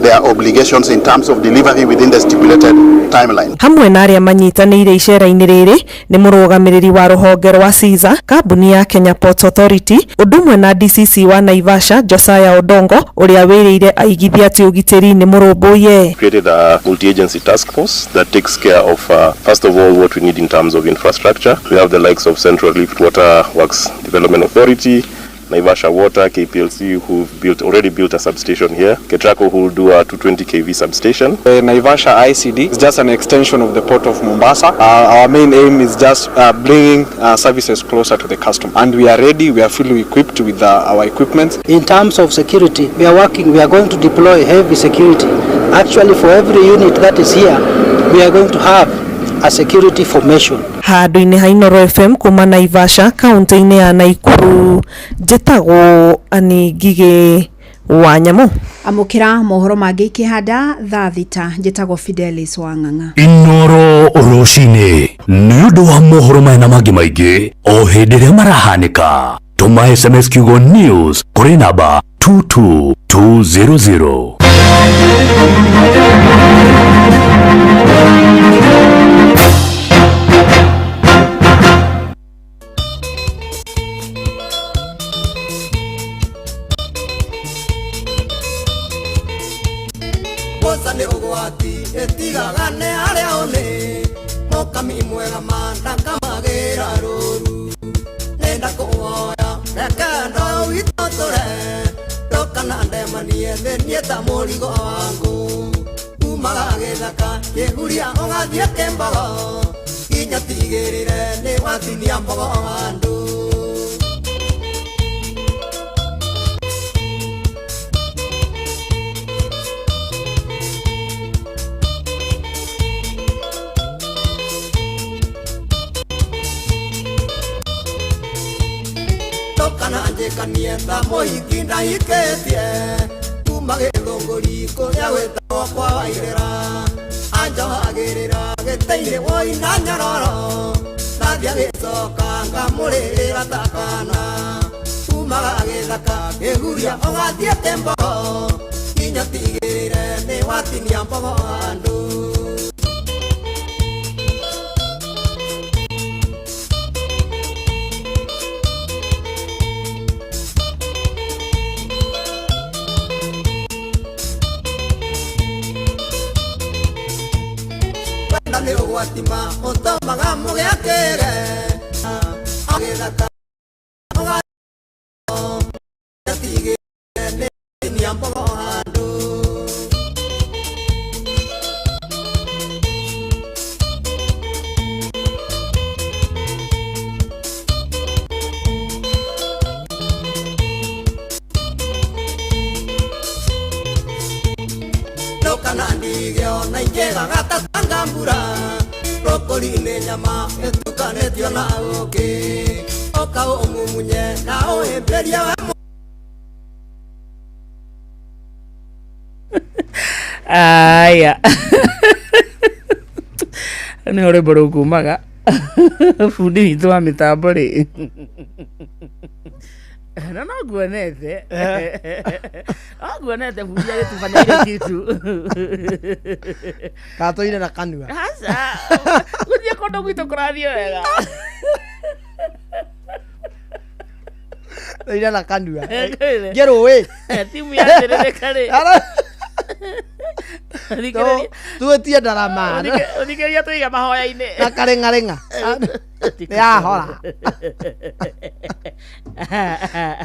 Speaker 26: their obligations in terms of delivery within the stipulated timeline.
Speaker 25: Hamwe na arĩa manyitanĩire icera-inĩ rĩrĩ nĩ mũrũgamĩrĩri wa rũhonge rwa Caesar, kambuni ya Kenya Ports Authority, ũndũ ũmwe na DCC wa Naivasha Josiah Odongo ũrĩa wĩrĩire aigithia atĩ ũgitĩri nĩ mũrũmbũiye.
Speaker 27: Created a multi-agency task force that takes care of first of all what we need in terms of infrastructure. We have the likes of Central Rift Water Works Development Authority, Naivasha Water, KPLC, who've already built a substation here, Ketraco, who will do a 220 kV substation.
Speaker 28: The Naivasha ICD is just an extension of the port of Mombasa. Our main aim is just bringing services closer to the customer. And we are ready, we are fully equipped with our equipment.
Speaker 29: In terms of security, we are going to deploy heavy security. Actually, for every unit that is here, we are going to have a security formation.
Speaker 25: Handũ-inĩ ha Inoro FM kuma Naivasha kaunti-inĩ ya Naikuru, njĩtagwo Anĩ Ngigĩ wa Nyamũ.
Speaker 6: Amũkĩra mohoro mangĩ ikĩhanda thaa 6. Njĩtagwo Fidelis wa Ng'ang'a.
Speaker 10: Inoro rũcinĩ nĩ ũndũ wa mohoro maya na mangĩ maingĩ o hĩndĩ ĩrĩa marahanĩka. Tũma SMS kiugo news kũrĩ namba 22200.
Speaker 15: Mboca nĩ ũgwati ĩtigagane arĩa one mũkami mwega mandakamagĩra rũru nenda kũwoya reke ndo witũ tũre. Ndũkananjĩkanie nĩ niĩ ta mũrigo wangu umaga gĩthaka kĩhuria ũgathiĩ kĩmbogo nginya tigĩrĩre nĩ watinia mbogo handũ. Ndũkananjĩkanie ta mũhiki ndahikĩtie kuma gĩthũngũri kũrĩa gwĩtagwo kwa Wairĩra anjohagĩrĩra gĩtĩ-inĩ woi na nyororo ndathiĩ agĩcoka ngamũrĩrĩra ta kana umaga gĩthaka kĩhuria ũgathiĩ kĩmbogo nginya tigĩrĩre nĩ watinia mbogo handũ. Wenda nĩ ũgwatima ũtũmaga mũgĩakĩre agĩthaka ũgatigĩrĩre nĩ watinia mbogo handũ. Ndũkanandige ona ingĩgaga ta tanga mbura rũkũri-inĩ nyama ĩtukanĩtio na ũkĩ ũka ũmumunye na ũhĩmbĩrie we
Speaker 1: Aya. Nĩ rwĩmbo rũkumaga bundi witũ wa mĩtambo rĩ na no nguonete no nguonete bundi agĩtubania ile kitu.
Speaker 4: Katũire na kanua.
Speaker 1: Aca gũthiĩ kũndũ gwitũ kũrathiĩ wega.
Speaker 4: Tũire na kanua.
Speaker 1: Ngwĩre.
Speaker 4: Ngĩrũĩ.
Speaker 1: Timu yathĩrĩrĩka rĩ. Thikĩrĩria-
Speaker 4: Tuĩtie ndarama.
Speaker 1: Thikĩrĩria tũige mahoya-inĩ.
Speaker 4: Na karĩng'arĩng'a. Nĩ yahora.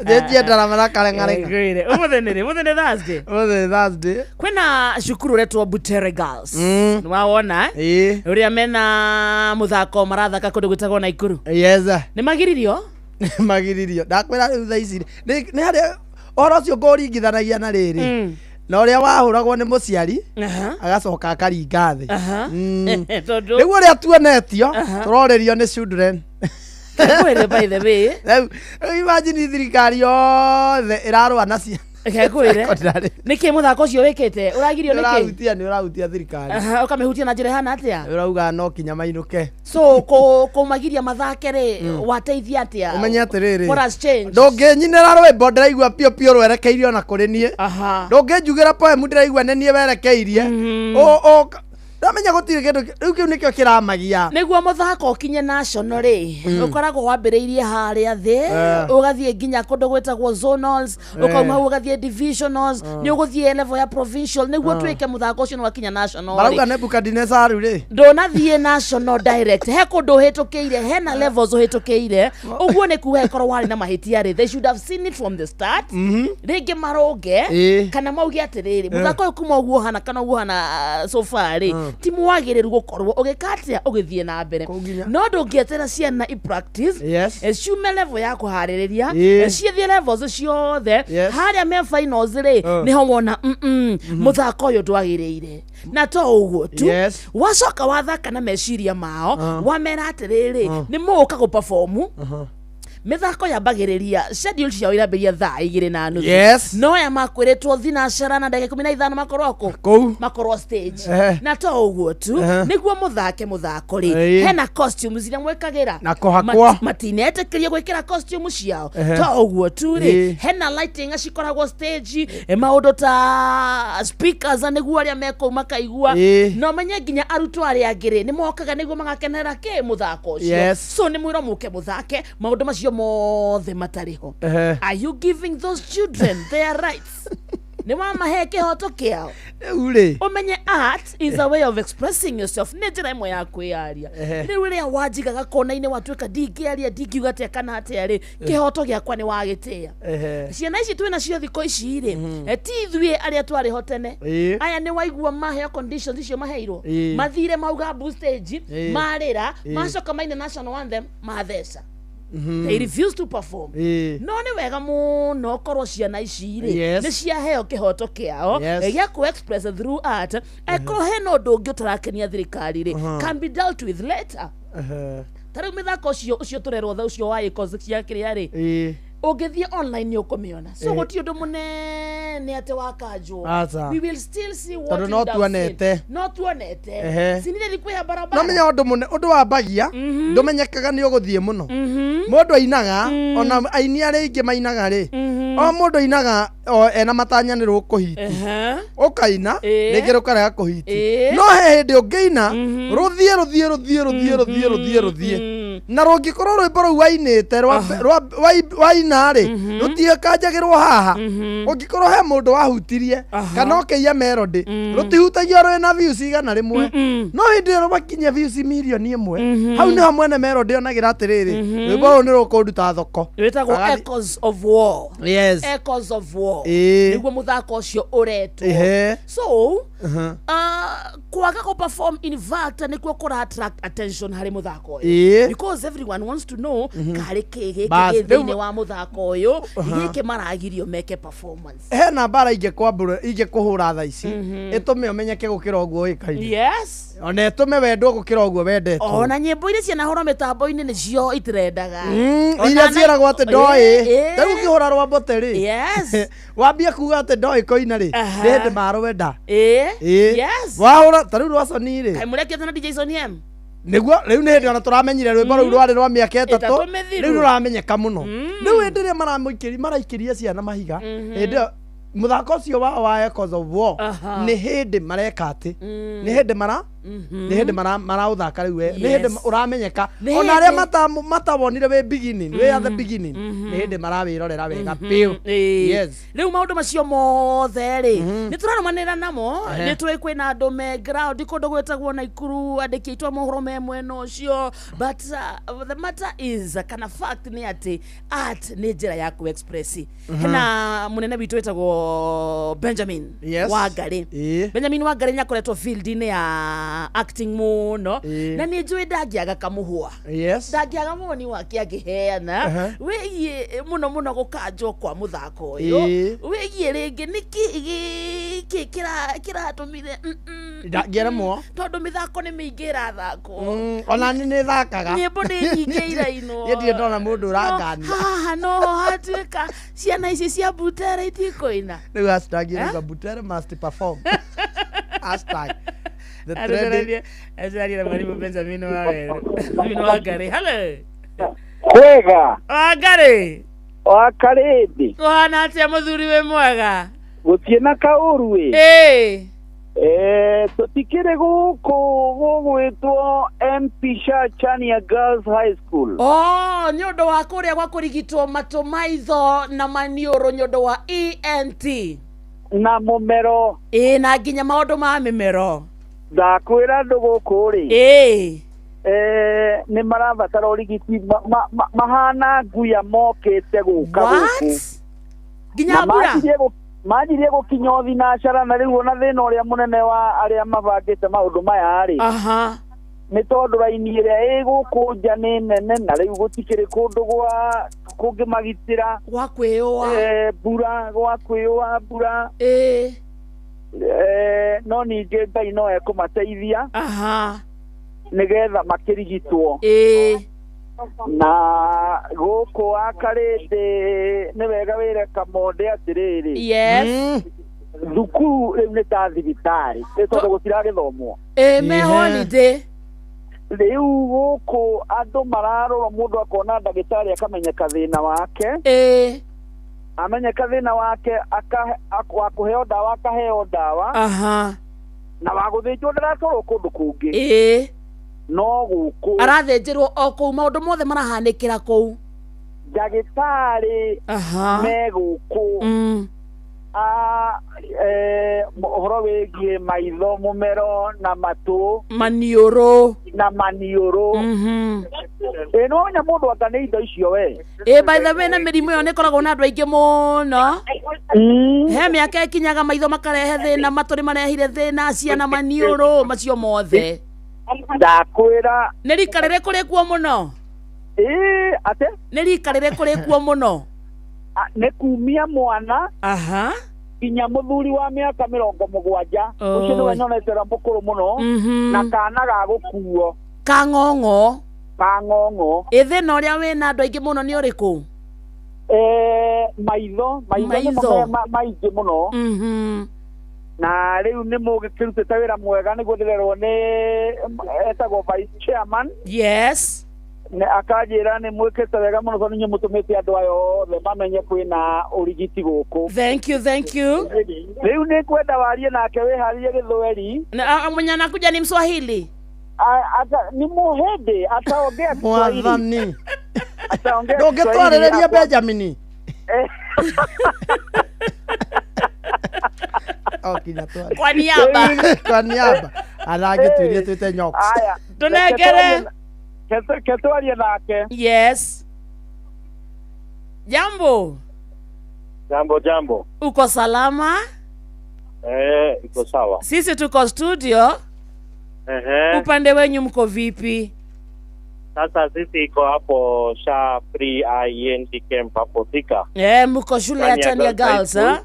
Speaker 4: Tuĩtie ndarama na karĩng'arĩng'a.
Speaker 1: Ngwĩre, ũmũthĩ nĩ rĩ? Ũmũthĩ nĩ Thursday.
Speaker 4: Ũmũthĩ nĩ Thursday.
Speaker 1: Kwĩna cukuru ũretwo Butere Girls. Nĩ wawona
Speaker 4: eh?
Speaker 1: Ũrĩa mena mũthako marathaka kũndũ gwĩtagwo Naikuru.
Speaker 4: Yes.
Speaker 1: Nĩ magiririo?
Speaker 4: Magiririo. Ndakwĩra rĩu thaa ici nĩ harĩa ũhoro ũcio ngũringithanagia na rĩrĩ na ũrĩa wahũragwo nĩ mũciari agacoka akaringa thĩ.
Speaker 1: Tondũ
Speaker 4: Rĩu ũrĩa tuonetio tũrorĩrio nĩ children.
Speaker 1: Ngwĩre by the way.
Speaker 4: Rĩu imagine thirikari yothe ĩrarũa na ciana.
Speaker 1: Ngwĩre.
Speaker 4: Secondary.
Speaker 1: Nĩkĩ mũthako ũcio wĩkĩte? Ũragirio nĩkĩ?
Speaker 4: Nĩũrahutia nĩũrahutia thirikari.
Speaker 1: Aha, ũkamĩhutia na njĩra ĩhana atĩa?
Speaker 4: Ũrauga no kinya mainũke.
Speaker 1: So kũmagiria mathake rĩ wateithia atĩa?
Speaker 4: Ũmenye atĩrĩrĩ.
Speaker 1: What has changed?
Speaker 4: Ndũngĩnyinĩra rwĩmbo ndĩraigua piũ piũ rwerekeirio na kũrĩ niĩ. Ndũngĩnjugĩra poem ndĩraigua nĩ niĩ werekeirie. Ndamenya gũtirĩ kĩndũ rĩu kĩu nĩkĩo kĩramagia.
Speaker 1: Nĩguo mũthako ũkinye national rĩ ũkoragwo wambĩrĩirie harĩa thĩ ũgathiĩ nginya kũndũ gwĩtagwo zonals ũkauma hau ũgathiĩ divisionals nĩ ũgũthiĩ level ya provincial nĩguo tuĩke mũthako ũcio nĩ wakinya national rĩ.
Speaker 4: Marauga Nebukadnezaru rĩ.
Speaker 1: Ndũnathiĩ national direct, he kũndũ ũhĩtũkĩire, hena levels ũhĩtũkĩire. Ũguo nĩ kuga ĩkorwo warĩ na mahĩtia rĩ, they should have seen it from the start. Rĩngĩ marũnge kana mauge atĩrĩrĩ, mũthako ũyũ kuma ũguo ũhana kana ũguo ũhana so far rĩ, ti mwagĩrĩru gũkorwo ũgĩka atĩa ũgĩthiĩ na mbere. No ndũngĩetera ciana i practice ciume level ya kũharĩrĩria ciĩthiĩ levels ciothe harĩa me finals rĩ nĩho wona mũthako ũyũ ndwagĩrĩire. Na to ũguo tu, wacoka wathaka na meciria mao wamera atĩrĩrĩ, nĩ mũgũka gũperform mĩthako yambagĩrĩria schedule ciao irambĩrĩria thaa 2:30. No aya makwĩrĩtwo thinacara na ndagĩka 15 makorwo kũ?
Speaker 4: Kũu.
Speaker 1: Makorwo stage. Na to ũguo tu, nĩguo mũthake mũthako rĩ, hena costumes iria mwĩkagĩra.
Speaker 4: Na kũhakwo.
Speaker 1: Matinetĩkĩrio gwĩkĩra costume ciao. To ũguo tu rĩ, hena lighting cikoragwo stage, maũndũ ta speakers nĩguo arĩa me kũu makaigua. Na ũmenye nginya arutwo arĩa angĩ rĩ, nĩ mokaga nĩguo magakenerera kĩ mũthako ũcio. So nĩ mwĩrwo mũke mũthake maũndũ macio mothe matarĩ ho. Are you giving those children their rights? Nĩ wamahe kĩhoto kĩao.
Speaker 4: Rĩu rĩ.
Speaker 1: Ũmenye art is a way of expressing yourself, nĩ njĩra ĩmwe ya kwĩyaria. Rĩu rĩrĩa wanjigaga kona-inĩ watuĩka ndingĩaria, ndingiuga atĩa kana atĩa rĩ, kĩhoto gĩakwa nĩ wagĩtĩa. Ciana ici twĩ nacio thikũ ici rĩ, ti ithuĩ arĩa twarĩ ho tene. Aya nĩ waigua maheo conditions icio maheirwo, mathire mauga mbu stage, marĩra, macoka maina national anthem, matheca. They refuse to perform. No nĩ wega mũno korwo ciana ici rĩ, nĩ ciaheo kĩhoto kĩao, gĩa kũ express through art. Angĩkorwo hena ũndũ ũngĩ ũtarakenia thirikari rĩ, can be dealt with later. Ta rĩu mĩthako ũcio ũcio tũrerwo tha ũcio wa ĩkozi cia kĩrĩa rĩ, ũngĩthiĩ online nĩ ũkũmĩona, so gũtirĩ ũndũ mũnene atĩ wakanjwo.
Speaker 4: Aca.
Speaker 1: We will still see what
Speaker 4: Tondũ
Speaker 1: you
Speaker 4: no
Speaker 1: have
Speaker 4: tuonete.
Speaker 1: seen. No tuonete. Sinire kwĩha barabara.
Speaker 4: No menya ũndũ mũne ũndũ wambagia ndũmenyekaga nĩ ũgũthiĩ mũno. Mũndũ ainaga, ona aini arĩa aingĩ mainaga rĩ, o mũndũ ainaga o ena matanya nĩ rũkũhiti. Ũkaina rĩngĩ rũkarega kũhiti, no he hĩndĩ ũngĩina rũthiĩ rũthiĩ rũthiĩ rũthiĩ rũthiĩ rũthiĩ rũthiĩ, na rũngĩkorwo rwĩmbo rũu wainĩte waina rĩ, rũtikanjagĩrwo haha. Ũngĩkorwo he mũndũ wahutirie kana ũkĩiya melody, rũtihutagio rwĩna views 100, no hĩndĩ ĩyo rwakinyia views 1,000,000, hau nĩho mwene melody onagĩra atĩrĩrĩ, rwĩmbo rũrũ nĩ rũkũnduta thoko.
Speaker 1: Wĩtagwo Echoes of War. Echoes of War nĩguo mũthako ũcio ũretwo. So kwaga kũ perform in fact nĩkuo kũra attract attention harĩ mũthako ũyũ, because everyone wants to know karĩ kĩ gĩkĩ
Speaker 4: Bas,
Speaker 1: gĩ
Speaker 4: rĩu
Speaker 1: thĩinĩ wa mũthako ũyũ gĩkĩ maragirio meke performance.
Speaker 4: Hena mbara ingĩkwambũra ingĩkũhũra tha ici ĩtũme ũmenyeke gũkĩra ũguo ũĩkaine, ona ĩtũme wendwo gũkĩra ũguo wendetwo.
Speaker 1: Ona nyĩmbo iria cianahũrwo mĩtambo-inĩ nĩcio itirendaga. Ona
Speaker 4: Iria ciĩragwo atĩ ndoĩ, tarĩu ũkĩhũra rwambo te rĩ, wambie kuga atĩ ndoĩ kũina rĩ, nĩ hĩndĩ marwenda. Wahũra tarĩu rwa Sony rĩ.
Speaker 1: Kaĩ mũrekĩte na DJ Sony M?
Speaker 4: Nĩguo rĩu nĩ hĩndĩ ona tũramenyire rwĩmbo rũu rwarĩ rwa mĩaka 3.
Speaker 1: 3 mĩthiru.
Speaker 4: Rĩu rũramenyeka mũno. Rĩu hĩndĩ ĩrĩa maraikĩria ciana mahiga, hĩndĩ ĩyo mũthako ũcio wao wa Echoes of War, nĩ hĩndĩ mareka atĩ nĩ hĩndĩ mara nĩ hĩndĩ maraũthaka rĩu we, nĩ hĩndĩ ũramenyeka.
Speaker 1: Nĩ
Speaker 4: Ona arĩa
Speaker 1: hĩndĩ.
Speaker 4: matawonire wĩ beginning, wĩ at the beginning, nĩ hĩndĩ marawĩrorera wega biũ.
Speaker 1: Rĩu maũndũ macio mothe rĩ, nĩ tũrarũmanĩrĩra namo. Nĩ tũĩ kwĩna andũ me ground kũndũ gwĩtagwo Naikuru, andĩki aitũ a mohoro me mwena ũcio, but the matter is, kana fact nĩ atĩ art nĩ njĩra ya kũ express. Hena mũnene witũ wĩtagwo Benjamin Wangarĩ. Benjamin Wangarĩ nĩ akoretwo field-inĩ ya acting mũno, na nĩ njũĩ ndangĩaga kamũhũa, ndangĩaga woni wake angĩheana wĩgiĩ mũno mũno gũkanjwo kwa mũthako ũyũ, wĩgiĩ rĩngĩ nĩkĩ gĩkĩ kĩratũmire
Speaker 4: Ndangĩremwo.
Speaker 1: Tondũ mĩthako nĩ mĩingĩ ĩrathakwo.
Speaker 4: Ona nĩ nĩ thakaga.
Speaker 1: Nyĩmbo nĩ nyingĩ irainwo.
Speaker 4: Niĩ ndirĩ ndona mũndũ ũrangania.
Speaker 1: Haha noho hatuĩka ciana ici cia Butere itikũina.
Speaker 4: Rĩu hashtag ĩrauga Butere must perform, hashtag the trending.
Speaker 1: Acaria na mwalimu Benjamin Waweru, Benjamin Wangarĩ, hello.
Speaker 11: Kwega.
Speaker 1: Wangarĩ.
Speaker 11: Wa karĩndĩ.
Speaker 1: Kũhana atĩa mũthuri wĩ mwega?
Speaker 11: Gũtirĩ na kaũru ĩ. Tũtikĩrĩ gũkũ gũgwĩtwo MP Chania Girls High School.
Speaker 1: Oh, nĩ ũndũ wa kũrĩa gwa kũrigitwo matũ, maitho na maniũrũ, nĩ ũndũ wa ENT
Speaker 11: na mũmero.
Speaker 1: Ĩĩ, na nginya maũndũ ma mĩmero.
Speaker 11: Ndakwĩra andũ gũkũ rĩ, nĩ marabatara ũrigiti, mahana nguya mokĩte gũka gũkũ.
Speaker 1: Nginya
Speaker 11: Na
Speaker 1: mbura?
Speaker 11: Manjirie gũkinya o thinacara, na rĩu ona thĩna ũrĩa mũnene wa arĩa mabangĩte maũndũ maya rĩ, nĩ tondũ raini ĩrĩa ĩ gũkũ nja nĩ nene, na rĩu gũtikĩrĩ kũndũ gwa kũngĩmagitĩra
Speaker 1: gwa kwĩyũa.
Speaker 11: Mbura, gwa kwĩyũa mbura. No ningĩ Ngai no ekũmateithia nĩgetha makĩrigitwo. Na gũkũ wa karĩndĩ nĩ wega wĩre Kamonde atĩrĩrĩ, thukuru rĩu nĩ ta thibitarĩ, nĩ tondũ gũtiragĩthomwo.
Speaker 1: Ĩĩ, me holiday.
Speaker 11: Rĩu gũkũ andũ mararorwo, mũndũ akona ndagĩtarĩ akamenyeka thĩna wake, amenyeka thĩna wake, wa kũheo ndawa akaheo ndawa, na wa gũthĩnjwo ndaratwarwo kũndũ kũngĩ, no gũkũ
Speaker 1: arathĩnjĩrwo o kũu, maũndũ mothe marahanĩkĩra kũu.
Speaker 11: Ndagĩtarĩ me gũkũ. Ũhoro wĩgiĩ maitho, mũmero na matũ,
Speaker 1: maniũrũ
Speaker 11: na maniũrũ. Ĩ no nya mũndũ anga nĩ indo icio we.
Speaker 1: Ĩ, by the way, na mĩrimũ ĩyo nĩ ĩkoragwo na andũ aingĩ mũno. He mĩaka ĩkinyaga maitho makarehe thĩna, matũ nĩ marehire thĩna, ciana maniũrũ, macio mothe.
Speaker 11: Ndakwĩra.
Speaker 1: Nĩ rika rĩrĩkũ rĩkuo mũno?
Speaker 11: Ĩ ate?
Speaker 1: Nĩ rika rĩrĩkũ rĩkuo mũno?
Speaker 11: Nĩ kumia mwana.
Speaker 1: Aha.
Speaker 11: Nginya mũthuri wa mĩaka 70, ũcio nĩwe nyonete ũrĩa mũkũrũ mũno, na kana ga gũkuo.
Speaker 1: Kang'ong'o.
Speaker 11: Kang'ong'o.
Speaker 1: Ĩ thĩna ũrĩa wĩna andũ aingĩ mũno nĩ ũrĩkũ?
Speaker 11: Maitho, maitho nĩmo maingĩ mũno. Na rĩu nĩ mũgĩkĩrutĩte wĩra mwega, nĩguo ndĩrerwo nĩ etagwo vice chairman.
Speaker 1: Yes.
Speaker 11: Akanjĩra nĩ mwĩkĩte wega mũno tondũ inyuĩ mũtũmĩte andũ aya othe mamenye kwĩna ũrigiti gũkũ.
Speaker 1: Thank you, thank you.
Speaker 11: Rĩu nĩ kwenda warie nake wĩharĩrie Gĩthweri.
Speaker 1: Na mwenye anakuja ni Mswahili?
Speaker 11: Ni Muhindi, ataongea Kiswahili.
Speaker 4: Mwathani.
Speaker 11: Ataongea
Speaker 4: Ndũngĩtwarĩrĩria Benjamin.
Speaker 1: Kwa niaba.
Speaker 4: Kwa niaba. Arangĩtuirie twĩte nyoks.
Speaker 11: Aya.
Speaker 1: Tunengere.
Speaker 11: Ketwarie nake.
Speaker 1: Yes. Jambo.
Speaker 3: Jambo, jambo.
Speaker 1: Uko salama?
Speaker 3: Iko sawa.
Speaker 1: Sisi tuko studio. Upande wenyu mko vipi?
Speaker 3: Sasa sisi iko hapo Sha Free INT camp hapo Thika.
Speaker 1: Mko shule ya Tania Girls, eh?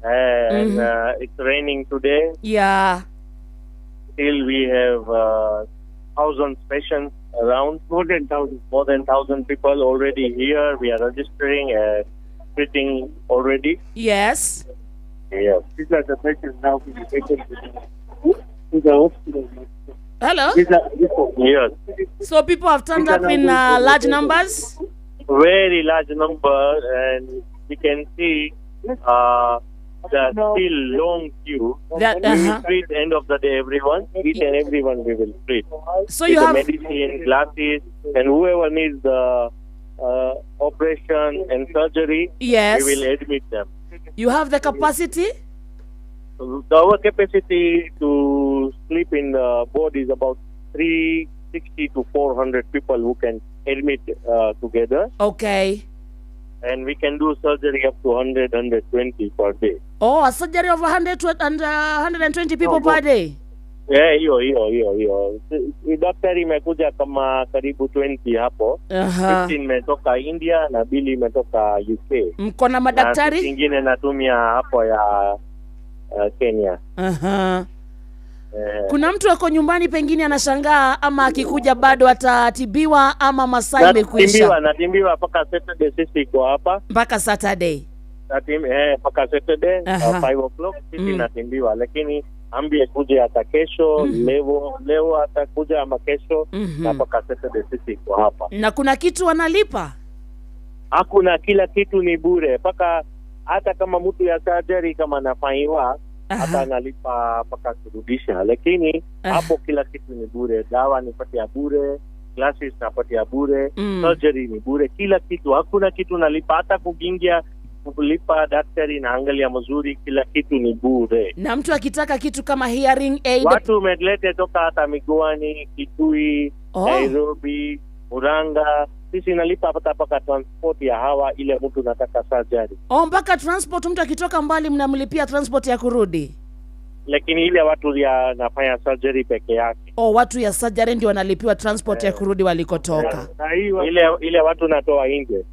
Speaker 3: And it's raining today.
Speaker 1: Yeah.
Speaker 3: Still we have thousands patients around. More than 1,000 people already here. We are registering and treating already.
Speaker 1: Yes.
Speaker 3: Yes.
Speaker 12: These are the patients now being taken to the hospital.
Speaker 1: Hello?
Speaker 3: Yes.
Speaker 1: So people have turned up in large numbers?
Speaker 3: Very large number, and we can see the still long queue.
Speaker 1: That,
Speaker 3: we will treat end of the day everyone, each and everyone we will treat.
Speaker 1: So
Speaker 3: with
Speaker 1: you
Speaker 3: the
Speaker 1: have
Speaker 3: medicine, glasses, and whoever needs the operation and surgery,
Speaker 1: yes,
Speaker 3: we will admit them.
Speaker 1: You have the capacity?
Speaker 3: Our capacity to sleep in the board is about 360 to 400 people who can admit together.
Speaker 1: Okay.
Speaker 3: And we can do surgery up to 100, 120 per day.
Speaker 1: Oh, a surgery of 100 and 120 people per day?
Speaker 3: Yeah, hiyo. Daktari imekuja kama karibu 20 hapo. 15 imetoka India na bili imetoka UK.
Speaker 1: Mko na madaktari?
Speaker 3: Na ingine natumia hapo ya Kenya.
Speaker 1: Kuna mtu ako nyumbani pengine anashangaa ama akikuja bado atatibiwa ama masaa imekwisha?
Speaker 3: Natimbiwa mpaka Saturday, sisi iko hapa.
Speaker 1: Mpaka Saturday.
Speaker 3: Mpaka Saturday 5 o'clock sisi natimbiwa, lakini ambie kuja hata kesho, leo atakuja ama kesho, na mpaka Saturday sisi iko hapa.
Speaker 1: Na kuna kitu wanalipa?
Speaker 3: Hakuna, kila kitu ni bure. Mpaka hata kama mtu ya surgery kama anafanyiwa hata analipa mpaka kurudisha, lakini hapo kila kitu ni bure. Dawa ni patia bure, classes napatia bure, surgery ni bure, kila kitu. Hakuna kitu nalipa, hata kuingia kulipa daktari na angalia mzuri, kila kitu ni bure.
Speaker 1: Na mtu akitaka kitu kama hearing aid,
Speaker 3: watu umelete toka hata Miguani, Kitui, Nairobi, Murang'a, sisi nalipa hata paka transport ya hawa ile mtu nataka surgery.
Speaker 1: Oh, mpaka transport, mtu akitoka mbali mnamlipia transport ya kurudi?
Speaker 3: Lakini ile watu ya nafanya surgery peke yake.
Speaker 1: Oh, watu ya surgery ndio wanalipiwa transport ya kurudi walikotoka.
Speaker 3: Ile watu natoa nje.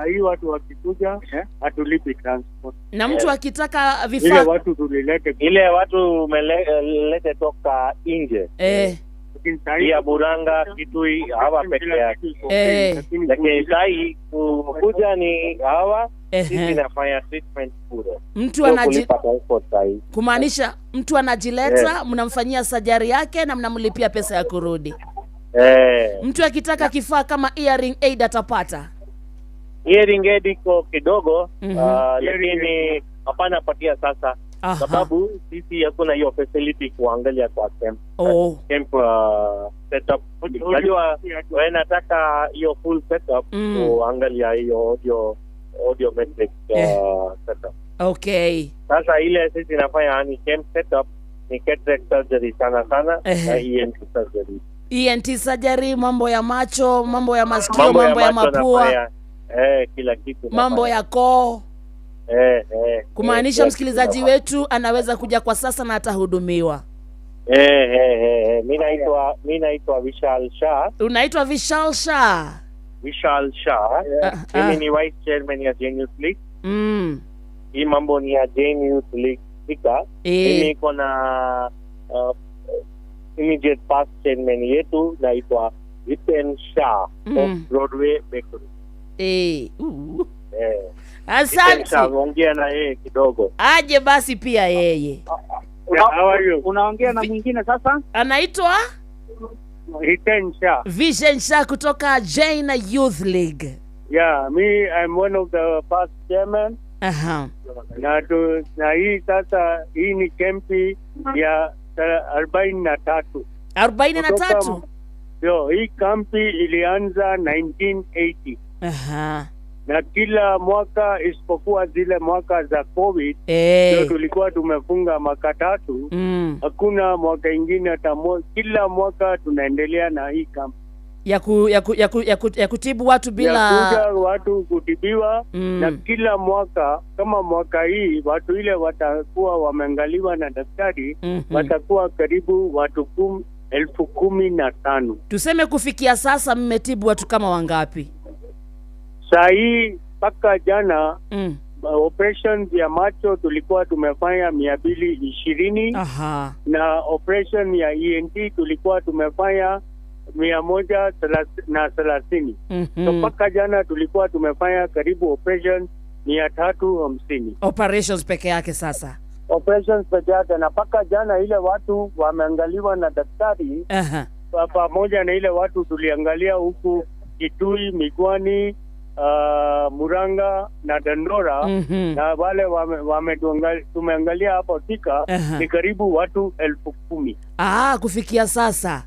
Speaker 12: Hii watu wakikuja hatulipi transport.
Speaker 1: Na mtu akitaka vifaa,
Speaker 12: ile watu tulilete,
Speaker 3: ile watu melete toka nje. Ya Murang'a, Kitui, hawa peke yake. Lakini sai kuja ni hawa, sisi nafanya treatment bure.
Speaker 1: Mtu kumaanisha mtu anajileta, mnamfanyia sajari yake na mnamlipia pesa ya kurudi. Mtu akitaka kifaa kama hearing aid atapata?
Speaker 3: Hearing aid iko kidogo, lakini hapana patia sasa. Sababu sisi hakuna hiyo facility kuangalia kwa camp. Camp setup. Unajua wewe nataka hiyo full setup kuangalia hiyo audio metric setup.
Speaker 1: Okay.
Speaker 3: Sasa ile sisi nafanya ni camp setup, ni cataract surgery sana sana na ENT surgery.
Speaker 1: ENT surgery, mambo ya macho, mambo ya masikio, mambo ya
Speaker 3: macho
Speaker 1: mapua,
Speaker 3: nafanya, kila kitu
Speaker 1: mambo
Speaker 3: nafanya.
Speaker 1: Ya koo. Kumaanisha
Speaker 3: Kila
Speaker 1: msikilizaji
Speaker 3: kitu
Speaker 1: wetu anaweza kuja kwa sasa na atahudumiwa.
Speaker 3: Mi naitwa Vishal Shah.
Speaker 1: Unaitwa Vishal Shah.
Speaker 3: Vishal Shah. Mimi ni vice chairman ya Jain Youth League. Hii mambo ni ya Jain Youth League Thika. Mimi niko na immediate past chairman yetu naitwa Viten Shah of Broadway Bakery.
Speaker 1: Asante.
Speaker 3: Viten Shah, ongea na yeye kidogo.
Speaker 1: Aje basi pia yeye.
Speaker 11: Unaongea na mwingine sasa?
Speaker 1: Anaitwa
Speaker 12: Hiten Shah.
Speaker 1: Vishen Shah kutoka Jain Youth League.
Speaker 12: Yeah, me, I'm one of the past chairman. Na hii sasa, hii ni kempi ya 43.
Speaker 1: 43?
Speaker 12: Yo, hii kampi ilianza 1980. Na kila mwaka isipokuwa zile mwaka za COVID, ndio tulikuwa tumefunga mwaka 3. Hakuna mwaka ingine hata kila mwaka tunaendelea na hii kampi.
Speaker 1: Ya kutibu watu bila
Speaker 12: ya kuja watu kutibiwa. Na kila mwaka kama mwaka hii watu ile watakuwa wameangaliwa na daktari, watakuwa karibu watu 15,000.
Speaker 1: Tuseme kufikia sasa mmetibu watu kama wangapi?
Speaker 12: Saa hii mpaka jana operations ya macho tulikuwa tumefanya 220. Na operation ya ENT tulikuwa tumefanya 130. So mpaka jana tulikuwa tumefanya karibu operation 350.
Speaker 1: Operations peke yake sasa.
Speaker 12: Operations peke yake, na mpaka jana ile watu wameangaliwa na daktari pamoja na ile watu tuliangalia huku Kitui, Migwani, Muranga na Dandora, na wale tumeangalia hapo Thika, ni karibu watu 10,000.
Speaker 1: Kufikia sasa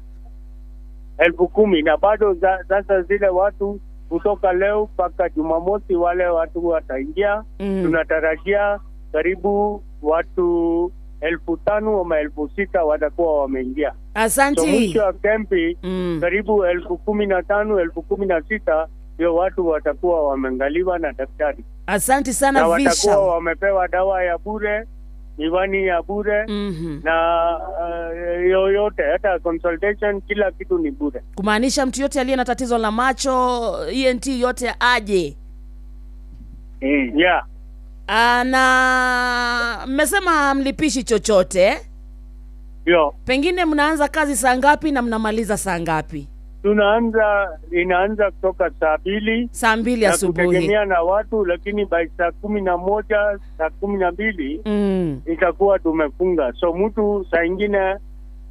Speaker 12: 10,000, na bado sasa zile watu kutoka leo mpaka Jumamosi wale watu wataingia. Tunatarajia karibu watu 5,000 ama 6,000 watakuwa wameingia.
Speaker 1: Asante.
Speaker 12: So mwisho wa kampi karibu 15,000, 16,000 ndio watu watakuwa wameangaliwa na daktari.
Speaker 1: Asante sana
Speaker 12: Na watakuwa
Speaker 1: Vishal.
Speaker 12: wamepewa dawa ya bure, miwani ya bure, na yoyote, hata consultation, kila kitu ni bure.
Speaker 1: Kumaanisha mtu yote aliye na tatizo la macho, ENT yote aje.
Speaker 12: Yeah.
Speaker 1: Na mmesema mlipishi chochote?
Speaker 12: Yo.
Speaker 1: Pengine mnaanza kazi saa ngapi na mnamaliza saa ngapi?
Speaker 12: Inaanza kutoka saa 2.
Speaker 1: Saa 2 asubuhi.
Speaker 12: Kutegemea na watu, lakini by saa 11, saa 12 itakuwa tumefunga. So mtu saa ingine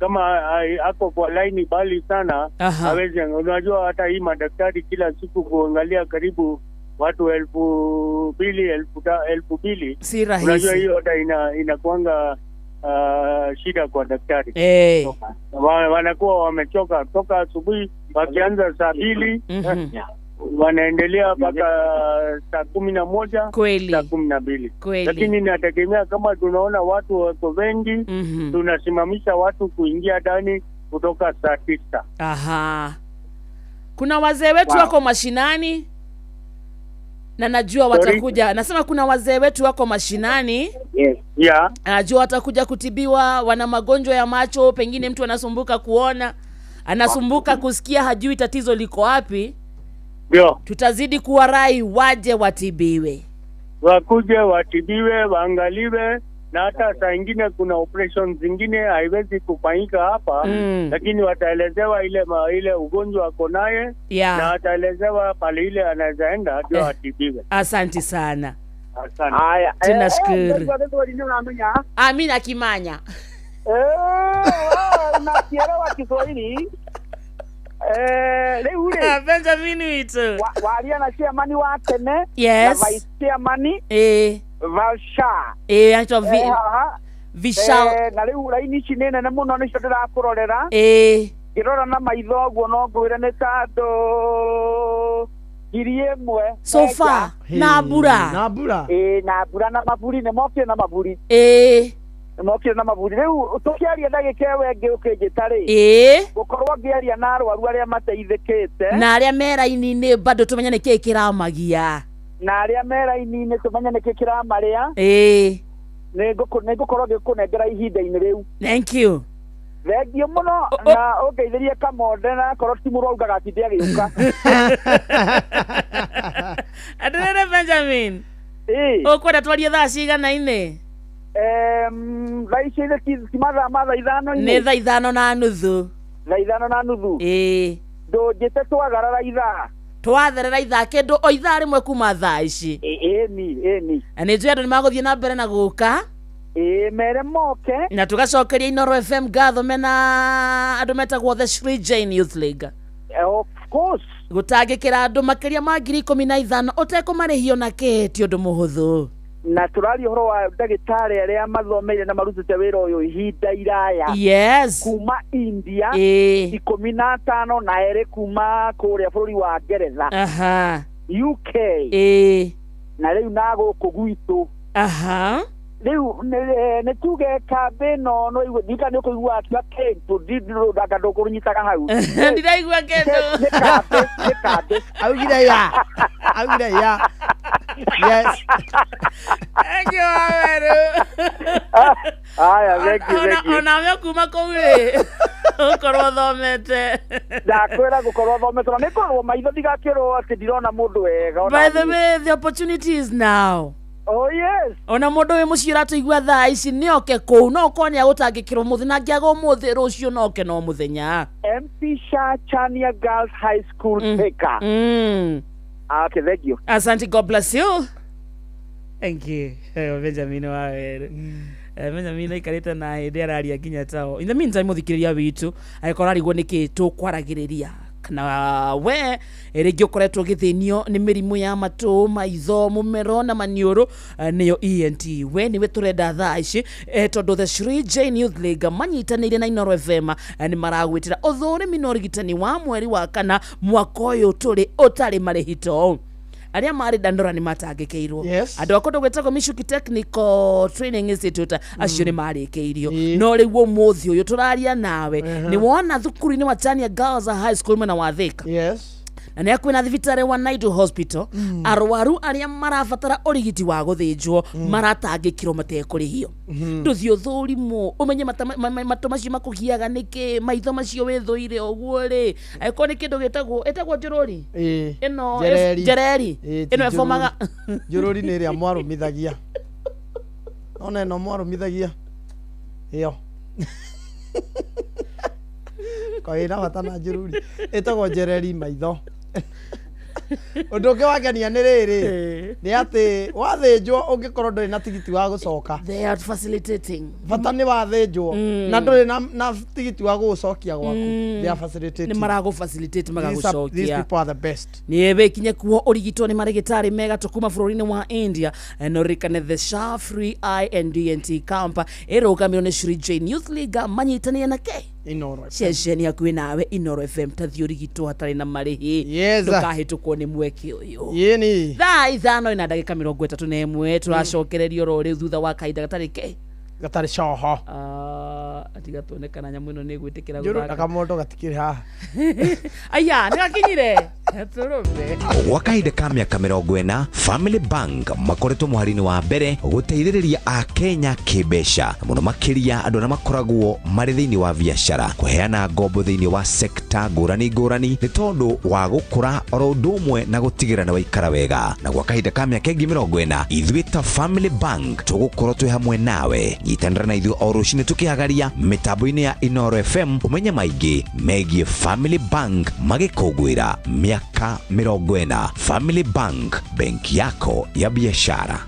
Speaker 12: kama ako kwa line bali sana, hawezi. Unajua hata hii madaktari kila siku kuangalia karibu watu 2,000, 2,000.
Speaker 1: Si rahisi.
Speaker 12: Unajua hiyo hata inakuanga shida kwa daktari. Wanakuwa wamechoka toka asubuhi, wakianza saa 2 wanaendelea mpaka saa 11, saa 12. Lakini inategemea kama tunaona watu wako wengi, tunasimamisha watu kuingia ndani kutoka saa 9.
Speaker 1: Kuna wazee wetu wako mashinani na najua watakuja. Nasema kuna wazee wetu wako mashinani.
Speaker 12: Yes. Yeah.
Speaker 1: Najua watakuja kutibiwa, wana magonjwa ya macho, pengine mtu anasumbuka kuona, anasumbuka kusikia, hajui tatizo liko wapi.
Speaker 12: Ndio.
Speaker 1: Tutazidi kuwarai waje watibiwe.
Speaker 12: Wakuje watibiwe, waangaliwe, na hata saa ingine kuna operations zingine haiwezi kufanyika hapa, lakini wataelezewa ile ugonjwa ako naye, na wataelezewa pale ile anaweza enda ndio atibiwe.
Speaker 1: Asante sana.
Speaker 12: Asante.
Speaker 11: Haya,
Speaker 1: Tunashukuru. Amina Kimanya.
Speaker 11: Unakielewa Kiswahili? Leo ule.
Speaker 1: Benjamin Wito.
Speaker 11: Walia na chairman wa tene.
Speaker 1: Yes.
Speaker 11: Na vice chairman. Valsha.
Speaker 1: Anaitwa Vishal.
Speaker 11: Na rĩu raini ici nĩ nene mũno nĩcio ndĩrakũrorera. Ngĩrora na maitho ũguo no ngwĩre nĩ ta andũ 1,000
Speaker 1: So far, na mbura.
Speaker 4: Na mbura.
Speaker 11: Ĩĩ, na mbura na maburi, nĩ mokire na maburi.
Speaker 1: Ĩĩ.
Speaker 11: Nĩ mokire na maburi. Rĩu tũkĩaria ndagĩka ĩyo ĩngĩ ũkĩnjĩta rĩ,
Speaker 1: Ĩĩ.
Speaker 11: gũkorwo ngĩaria na arwaru arĩa mateithĩkĩte,
Speaker 1: na arĩa me raini-inĩ bado tũmenye nĩ kĩĩ kĩramagia,
Speaker 11: na arĩa me raini-inĩ tũmenye nĩkĩ kĩramarĩa.
Speaker 1: Ĩĩ.
Speaker 11: Nĩ ngũkorwo ngĩkũnengera ihinda-inĩ rĩu.
Speaker 1: Thank you.
Speaker 11: Thengiũ mũno, na ũngeithĩrie Kamonde, na akorwo ti mũrwaru ndagatinde agĩũka.
Speaker 1: Atĩrĩrĩ Benjamin, ũkwenda twarie thaa cigana-inĩ?
Speaker 11: Thaa ici ti mathaa ma thaa ithano-inĩ?
Speaker 1: Nĩ thaa 5:30.
Speaker 11: Thaa 5:30.
Speaker 1: Ĩĩ.
Speaker 11: Ndũnjĩte twagarara ithaa.
Speaker 1: Twatherera ithaa kĩndũ o ithaa rĩmwe kuma thaa ici.
Speaker 11: Ĩni, ĩni.
Speaker 1: Na nĩ njũĩ andũ nĩ magũthiĩ na mbere na gũka.
Speaker 11: Ĩĩ, mere moke.
Speaker 1: Na tũgacokeria Inoro FM ngatho mena andũ metagwo the Sri Jain Youth League.
Speaker 11: Of course.
Speaker 1: Gũtangĩkĩra andũ makĩria ma 15,000 ũtekũmarĩhio na kĩ ti ũndũ mũhũthũ.
Speaker 11: Na tũraria ũhoro wa ndagĩtarĩ arĩa mathomeire na marutĩte wĩra ũyũ ihinda iraya.
Speaker 1: Yes.
Speaker 11: Kuma India.
Speaker 1: Ĩĩ.
Speaker 11: 15 na erĩ kuma kũrĩa bũrũri wa Ngeretha.
Speaker 1: Aha.
Speaker 11: UK.
Speaker 1: Ĩĩ.
Speaker 11: Na rĩu na gũkũ gwitũ.
Speaker 1: Aha.
Speaker 11: Rĩu nĩ tuge kambĩ ĩno no igue ndika nĩ ũkũigua akiuga kĩndũ ndanga ndũkũnyitaga hau.
Speaker 1: Ndiraigua kĩndũ.
Speaker 11: Nĩ kambĩ, nĩ kambĩ.
Speaker 4: Augire ya. Augire ya. Yes.
Speaker 1: Thank you, Waweru.
Speaker 11: Aya, thank you, thank you.
Speaker 1: Onawe kuma kũu rĩ, ũkorwo ũthomete.
Speaker 11: Ndakwĩra gũkorwo thomete, na nĩ ngorwo maitho ndigakĩrwo atĩ ndirona mũndũ wega ona
Speaker 1: By the
Speaker 11: niĩ.
Speaker 1: way, the opportunity is now.
Speaker 11: Oh yes.
Speaker 1: Ona mũndũ wĩ mũciĩ ũratũigua thaa ici nĩ oke kũu, no ũkorwo nĩ agũtangĩkĩrwo mũthĩ, na angĩaga ũmũthĩ, rũciũ no oke no mũthenya.
Speaker 11: MP Shah Chania Girls High School, Thika. Okay, thank you.
Speaker 1: Asante, God bless you. Thank you. Benjamin Waweru. Benjamin aikarĩte na hĩndĩ araria nginya tao. In the meantime, mũthikĩrĩria witũ angĩkorwo arigwo nĩkĩ tũkwaragĩrĩria, kana we rĩngĩ ũkoretwo ũgĩthĩnio nĩ mĩrimũ ya matũ, maitho, mũmero na maniũrũ, nĩyo ENT, we nĩwe tũrenda thaa ici, tondũ the Sri Jain Youth League manyitanĩire na Inoro FM nĩ maragwĩtĩra ũthũrimi na ũrigitani wa mweri wa kana mwaka ũyũ tũrĩ ũtarĩ marĩhi to arĩa marĩ Dandora nĩ matangĩkĩirwo.
Speaker 4: Yes.
Speaker 1: Andũ a kũndũ gwĩtagwo Michuki Technical Training Institute acio nĩ marĩkĩirio, no rĩu ũmũthĩ ũyũ tũraria nawe nĩ wona thukuru-inĩ wa Chania Girls High School mwena wa Thika,
Speaker 4: Yes.
Speaker 1: na nĩ hakuhĩ na thibitarĩ wa Naidu Hospital, arwaru arĩa marabatara ũrigiti wa gũthĩnjwo maratangĩkĩrwo matekũrĩhio. Ndũthiĩ ũthũrimwo ũmenye matũ macio makũgiaga nĩkĩ, maitho macio wĩthũire ũguo rĩ, angĩkorwo nĩ kĩndũ gĩtagwo ĩtagwo njũrũri.
Speaker 4: Ĩĩ.
Speaker 1: Ĩno
Speaker 4: Njereri.
Speaker 1: Njereri.
Speaker 4: Ĩĩ, ti
Speaker 1: Ĩno ĩbomaga.
Speaker 4: Njũrũri nĩ ĩrĩa mwarũmithagia. Ona ĩno mwarũmithagia. Ĩyo. Ko ĩna bata na njũrũri. Ĩtagwo njereri maitho. Ũndũ ũngĩ wangenia nĩ rĩrĩ, nĩ atĩ wathĩnjwo ũngĩkorwo ndũrĩ na tigiti wa gũcoka.
Speaker 1: They are facilitating.
Speaker 4: Bata nĩ wathĩnjwo na ndũrĩ na tigiti wa gũgũcokia gwaku. They are facilitating.
Speaker 1: Nĩ maragũ facilitate.
Speaker 4: These
Speaker 1: Magagũcokia.
Speaker 4: people are the best.
Speaker 1: Nĩ wĩkinye kuo ũrigitwo nĩ marĩgĩtarĩ mega tũ kuma bũrũri-inĩ wa India. No ririkane the Sha Free Eye and ENT Camp ĩrũgamĩrwo nĩ Sri Jain Youth League manyitanĩire na ke
Speaker 4: Inoro FM.
Speaker 1: Ceceni hakuhĩ nawe Inoro FM. Tathiĩ ũrigitwo hatarĩ na marĩhi.
Speaker 4: Yes.
Speaker 1: Ndũkahĩtũkwo nĩ mweke ũyũ.
Speaker 4: Yĩni.
Speaker 1: Thaa 5:31 tũracokererio oro rĩu thutha wa kahinda gatarĩ ke
Speaker 4: Gatarĩ coho.
Speaker 1: Atiga tuone kana nyamũ ĩno nĩ ĩgwĩtĩkĩra
Speaker 4: Njũrũ
Speaker 1: gũthaka.
Speaker 4: na kamondo gatikĩrĩ haha.
Speaker 1: Aya, nĩ gakinyire tũrũme.
Speaker 13: Gwa kahinda ka mĩaka 40, Family Bank makoretwo mũhari-inĩ wa mbere gũteithĩrĩria akenya kĩmbeca, na mũno makĩria andũ arĩa makoragwo marĩ thĩinĩ wa biacara, kũheana ngombo thĩinĩ wa sekta ngũrani ngũrani nĩ tondũ wa gũkũra oro ũndũ ũmwe na gũtigĩrĩra nĩ waikara wega. Na gwa kahinda ka mĩaka ĩngĩ 40, ithuĩ ta Family Bank tũgũkorwo twĩ hamwe nawe. Nyitanĩra na ithuĩ o rũcinĩ tũkĩhagaria mĩtambo-inĩ ya Inoro FM ũmenye maingĩ megiĩ Family Bank magĩkũngũĩra mĩaka 40. Family Bank, benki yako ya biashara.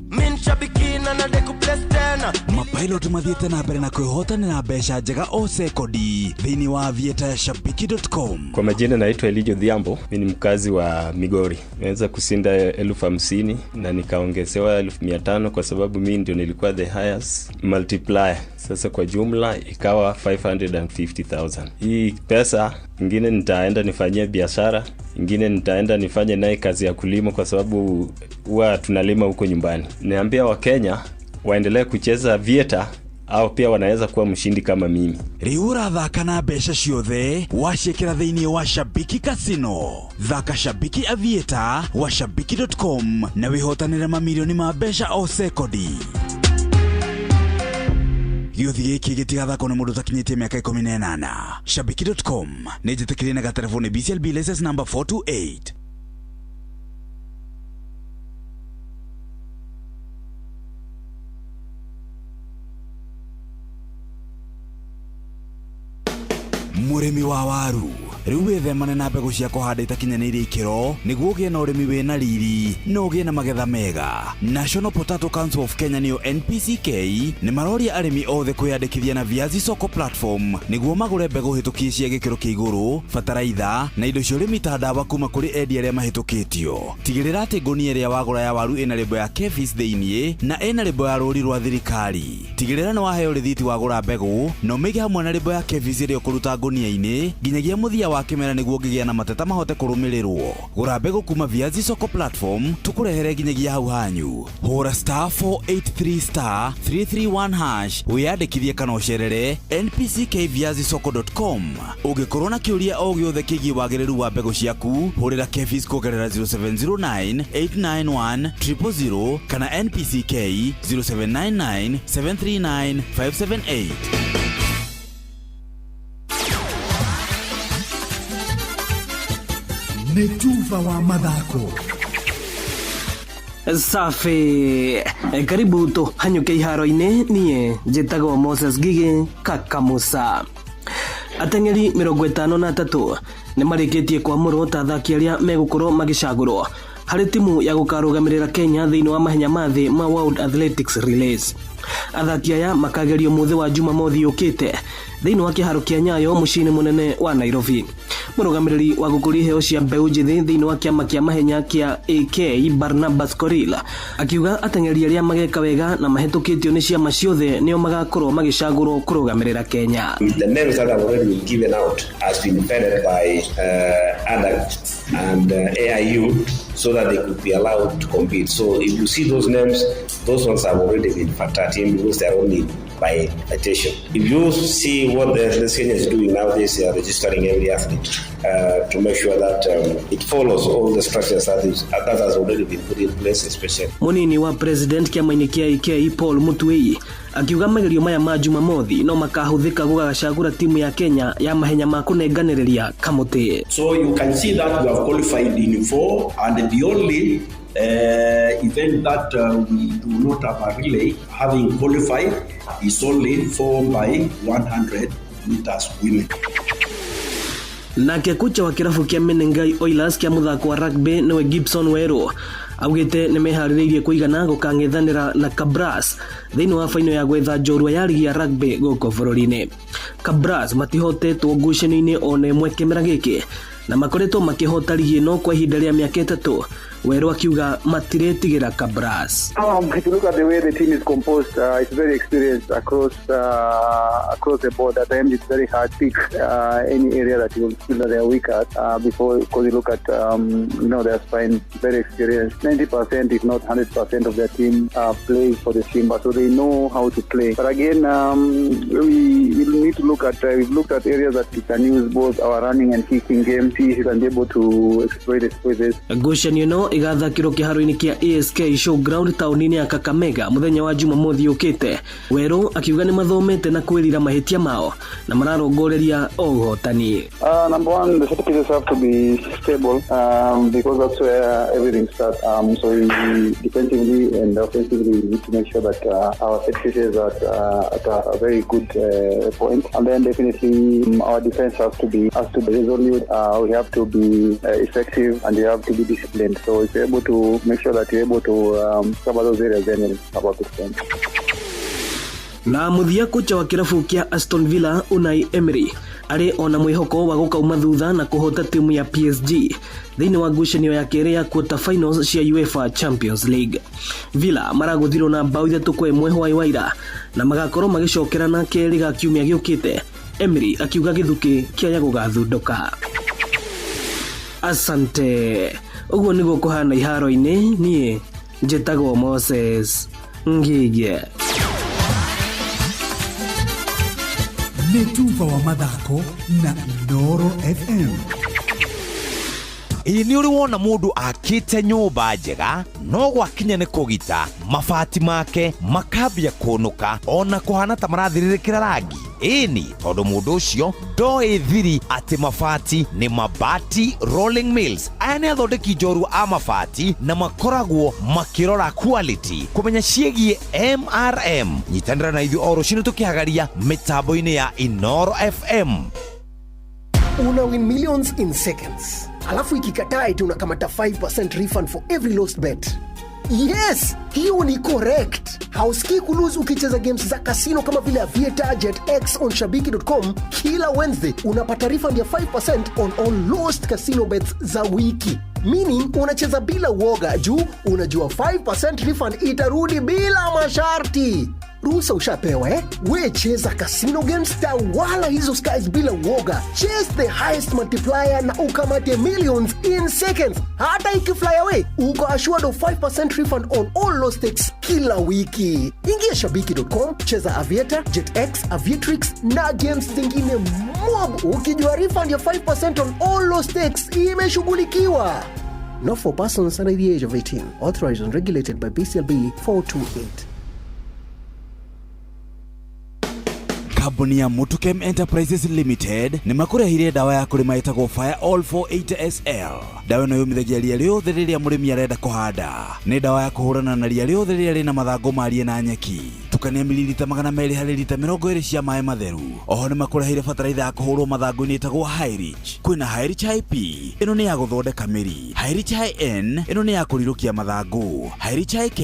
Speaker 15: Min shabiki na nade kubless tena.
Speaker 13: Mapainia.
Speaker 2: Pilot mathiĩte na mbere na kwĩhotanĩra mbeca njega o sekondi thĩinĩ wa aviator ya shabiki.com.
Speaker 14: Kwa majina naitwa Elijo Dhiambo, mimi ni mkazi wa Migori. Nimeweza kushinda 50,000 na nikaongezewa 500,000 kwa sababu mimi ndio nilikuwa the highest multiplier. Sasa kwa jumla ikawa 550,000. Hii pesa ingine nitaenda nifanyie biashara, ingine nitaenda nifanye naye kazi ya kulima kwa sababu huwa tunalima huko nyumbani. Niambia Wakenya waendelee kucheza Aviator au pia wanaweza kuwa mshindi kama mimi.
Speaker 2: Rĩu ũrathaka na mbeca ciothe waciĩkĩra thĩinĩ wa Shabiki Casino. Thaka Shabiki Aviator wa shabiki.com na wĩhotanĩre mamirioni ma mbeca o sekondi. Gĩũthi gĩkĩ gĩtigathakwo nĩ mũndũ ũtakinyĩtie mĩaka 18. Shabiki.com nĩ njĩtĩkĩrie na gatereboni BCLB license number 428. Mũrĩmi wa waru rĩu wĩthemane na mbegũ cia kũhanda itakinyanĩirie ikĩro nĩguo ũgĩe na ũrĩmi wĩna riri na ũgĩe na magetha mega. National Potato Council of Kenya nĩyo NPCK nĩ maroria arĩmi othe kwĩyandĩkithia na Viazi Soko platform nĩguo magũre mbegũ hĩtũkie cia gĩkĩro kĩa igũrũ, bataraitha na indo cia ũrĩmi ta ndawa kuma kũrĩ endia arĩa mahĩtũkĩtio. Tigĩrĩra atĩ ngũnia ĩrĩa wagũra ya waru ĩna lebo ya KEPHIS thĩinĩ na ĩna lebo ya rũũri rwa thirikari. Tigĩrĩra nĩ waheo rĩthiti wagũra mbegũ na ũmĩige hamwe na lebo ya KEPHIS ĩrĩa ũkũruta ngũnia-inĩ nginyagia mũthia wa kĩmera nĩguo ũngĩgĩa na mateta mahote kũrũmĩrĩrwo. Gũra mbegũ kuma Viazi Soko platform tũkũrehere nginyagia hau hanyu. Hũra star 483 star 331 hash wĩyandĩkithie kana ũcerere npckviazisoko.com. Ũngĩkorwo na kĩũria o gĩothe kĩgiĩ wagĩrĩru wa mbegũ ciaku hũrĩra KEPHIS kũgerera 0709 891 000 kana NPCK 0799 739 578.
Speaker 10: Nĩ tuba wa mathako.
Speaker 16: Safi, karibu tũhanyũke iharo-inĩ. Niĩ njĩtagwo Moses Ngigĩ Kakamusa. Ateng'eri 53 nĩ marĩkĩtie kwamũrwo ta athaki arĩa megũkorwo magĩcagũrwo harĩ timu ya gũkarũgamĩrĩra Kenya thĩinĩ wa mahenya ma thĩ ma World Athletics Relays. Athaki aya makagerio mũthĩ wa Jumamothi yũkĩte thĩinĩ wa kĩharo kĩa Nyayo mũciĩ-inĩ mũnene wa Nairobi. Mũrũgamĩrĩri wa gũkũria iheo cia mbeũ njĩthĩ thĩinĩ wa kĩama kĩa mahenya kĩa AK Barnabas Koril akiuga ateng'eri arĩa mageka wega na mahĩtũkĩtio nĩ ciama ciothe nĩo magakorwo magĩcagũrwo kũrũgamĩrĩra Kenya.
Speaker 17: The names that have already been given out has been vetted by ADAC and AIU so that they could be allowed to compete. So if you see those names, those ones have already been factored in because they are only by invitation. If you see what the Athletics Kenya is doing nowadays, they are registering every athlete to make sure that it follows all the structures that has already been put in place, especially.
Speaker 16: Munini wa president kĩama-inĩ kĩa AK Paul Mutuei akiuga magerio maya ma Jumamothi no makahũthĩka gũgacagũra timu ya Kenya ya mahenya ma kũnenganĩrĩria kamũtĩ.
Speaker 18: So you can see that we have qualified in 4, and the only event that we do not have a relay having qualified is only 4 by 100 meters women.
Speaker 16: Nake kocha wa kĩrabu kĩa Menengai Oilers kĩa mũthako wa rugby nĩwe Gibson Weru augĩte nĩmeharĩrĩirie kũigana gũkang'ethanĩra na Kabras thĩinĩ wa faino ya gwetha njorua ya rigi ya rugby gũkũ bũrũri-inĩ. Kabras matihotetwo ngucanio-inĩ ona ĩmwe kĩmera gĩkĩ na makoretwo makĩhota rigi ĩno kwa ihinda rĩa mĩaka 3. Weru akiuga matiretigĩra Kabras.
Speaker 19: If you look at the way the team is composed, it's very experienced across the board. At times it's very hard to pick any area that you feel that they are weak at before, because you look at their spine, very experienced. 90% if not 100% of their team plays for the Simba, so they know how to play. But again, we need to look at we've looked at areas that we can use both our running and kicking game, see if we can be able to exploit this.
Speaker 16: Ngucanio ĩno ĩgathakĩrwo kĩharo-inĩ kĩa ASK Showground taũni-inĩ ya Kakamega mũthenya wa Jumamothi yũkĩte. Weru akiuga nĩ mathomete na kwĩrira mahĩtia mao na mararongoreria o ũhotani.
Speaker 19: Number one, the set pieces have to be stable because that's where everything starts. So we defensively and offensively we need to make sure that our set pieces are at a very good point, and then definitely our defense has to be resolute. We have to be effective and we have to be disciplined. So if you're able to make sure that you're able to cover those areas, then you'll have a good point.
Speaker 16: Na mũthia kocha wa kĩrabu kĩa Aston Villa Unai Emery arĩ ona mwĩhoko wa gũkauma thutha na kũhota timu ya PSG thĩinĩ wa ngucanio ya kerĩ ya quarter finals cia UEFA Champions League. Villa maragũthirwo na bao 3-1 hwaĩ wa ira na magakorwo magĩcokerana kerĩ ga kiumia gĩũkĩte, Emery akiuga gĩthukĩ kĩaya gũgathundũka. Asante. Ũguo nĩguo kũhana iharo-inĩ. Niĩ njĩtagwo Moses Ngige.
Speaker 2: Nĩ tuba wa mathako na Inooro FM. Ĩ nĩ ũrĩ wona mũndũ akĩte nyũmba njega no gwakinya nĩ kũgita mabati make makambia kũnũka ona kũhana ta marathirĩrĩkĩra rangi? Ĩni, tondũ mũndũ ũcio ndoĩ thiri atĩ mabati nĩ Mabati Rolling Mills. Aya nĩ athondeki njorua a mabati na makoragwo makĩrora quality. Kũmenya ciĩgiĩ MRM, nyitanĩra na ithuĩ o rũcinĩ tũkĩhagaria mĩtambo-inĩ ya Inooro FM.
Speaker 5: Una win millions in seconds, alafu ikikataa eti unakamata 5% refund for every lost bet. Yes, hiyo ni correct. Hausikii kulose ukicheza games za casino kama vile Aviator, Jet X on shabiki.com. Kila Wednesday unapata refund ya 5% on all lost casino bets za wiki, meaning unacheza bila uoga juu unajua 5% refund itarudi bila masharti. Ruhusa ushapewa, eh? We cheza casino games, tawala hizo skies bila uoga. Chase the highest multiplier na ukamate millions in seconds. Hata ikifly away, uko assured of 5% refund on all low stakes kila wiki. Ingia shabiki.com, cheza Aviator, JetX, Aviatrix na games zingine mob, ukijua refund ya 5% on all low stakes imeshughulikiwa. Not for persons under the age of 18. Authorized and regulated by BCLB 428.
Speaker 2: Kambuni ya Mutukem Enterprises Limited nĩ makũrehire ndawa ya kũrĩma ĩtagwo Fire All 480 SL. Ndawa ĩno yũmithagia ria rĩothe rĩrĩa mũrĩmi arenda kũhanda. Nĩ ndawa ya kũhũrana na ria rĩothe rĩrĩa rĩna mathangũ marie na nyeki. Tukania mililita 200 harĩ lita 20 cia maĩ matheru. Oho nĩ makũreheire bataraitha ya kũhũrwo mathangũ-inĩ ĩtagwo Highrich. Kwĩna Highrich IP, ĩno nĩ ya gũthondeka mĩri. Highrich IN, ĩno nĩ ya kũrirũkia mathangũ. Highrich IK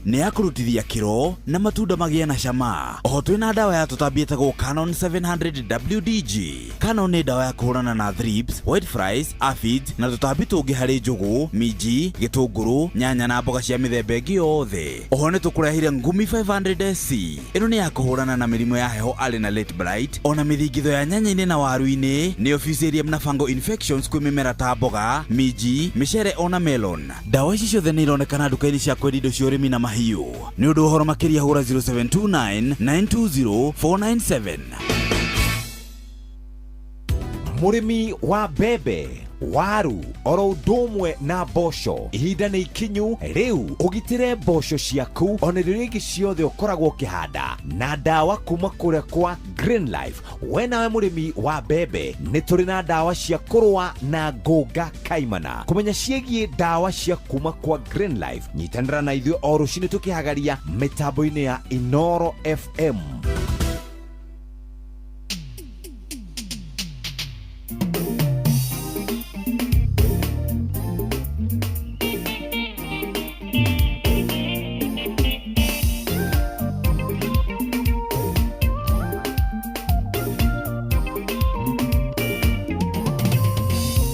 Speaker 2: nĩ ya kũrutithia kĩro na matunda magĩe na cama. Oho twĩna ndawa ya tũtambi ĩtagwo Canon 700 WDG. Canon nĩ ndawa ya kũhũrana na thrips, white flies, aphids na tũtambi tũngĩ harĩ njũgũ, minji, gĩtũngũrũ, nyanya na mboga cia mĩthemba ĩngĩ yothe. Oho nĩ tũkũrehire Ngumi 500 SC. Ĩno nĩ ya kũhũrana na mĩrimũ ya heho arĩ na late blight, ona mĩthingitho ya nyanya-inĩ na waru-inĩ, nĩyo Fusarium na fungal infections kwĩ mĩmera ta mboga, minji, mĩcere ona melon. Ndawa ici ciothe nĩ ironekana nduka-inĩ cia kwendia indo cia ũrĩmi na mahiũ. Nĩ ũndũ wa ũhoro makĩria hũra 0729 920 497. Mũrĩmi wa mbembe, waru oro ũndũ ũmwe na mboco, ihinda nĩ ikinyu rĩu ũgitĩre mboco ciaku ona irio iria ingĩ ciothe ũkoragwo ũkĩhanda na ndawa kuma kũrĩa kwa Green Life. We nawe mũrĩmi wa mbembe, nĩ tũrĩ na ndawa cia kũrũa na ngũnga kaimana. Kũmenya ciĩgiĩ ndawa cia kuma kwa Green Life, nyitanĩra na ithuĩ o rũcinĩ tũkĩhagaria mĩtambo-inĩ ya Inooro FM.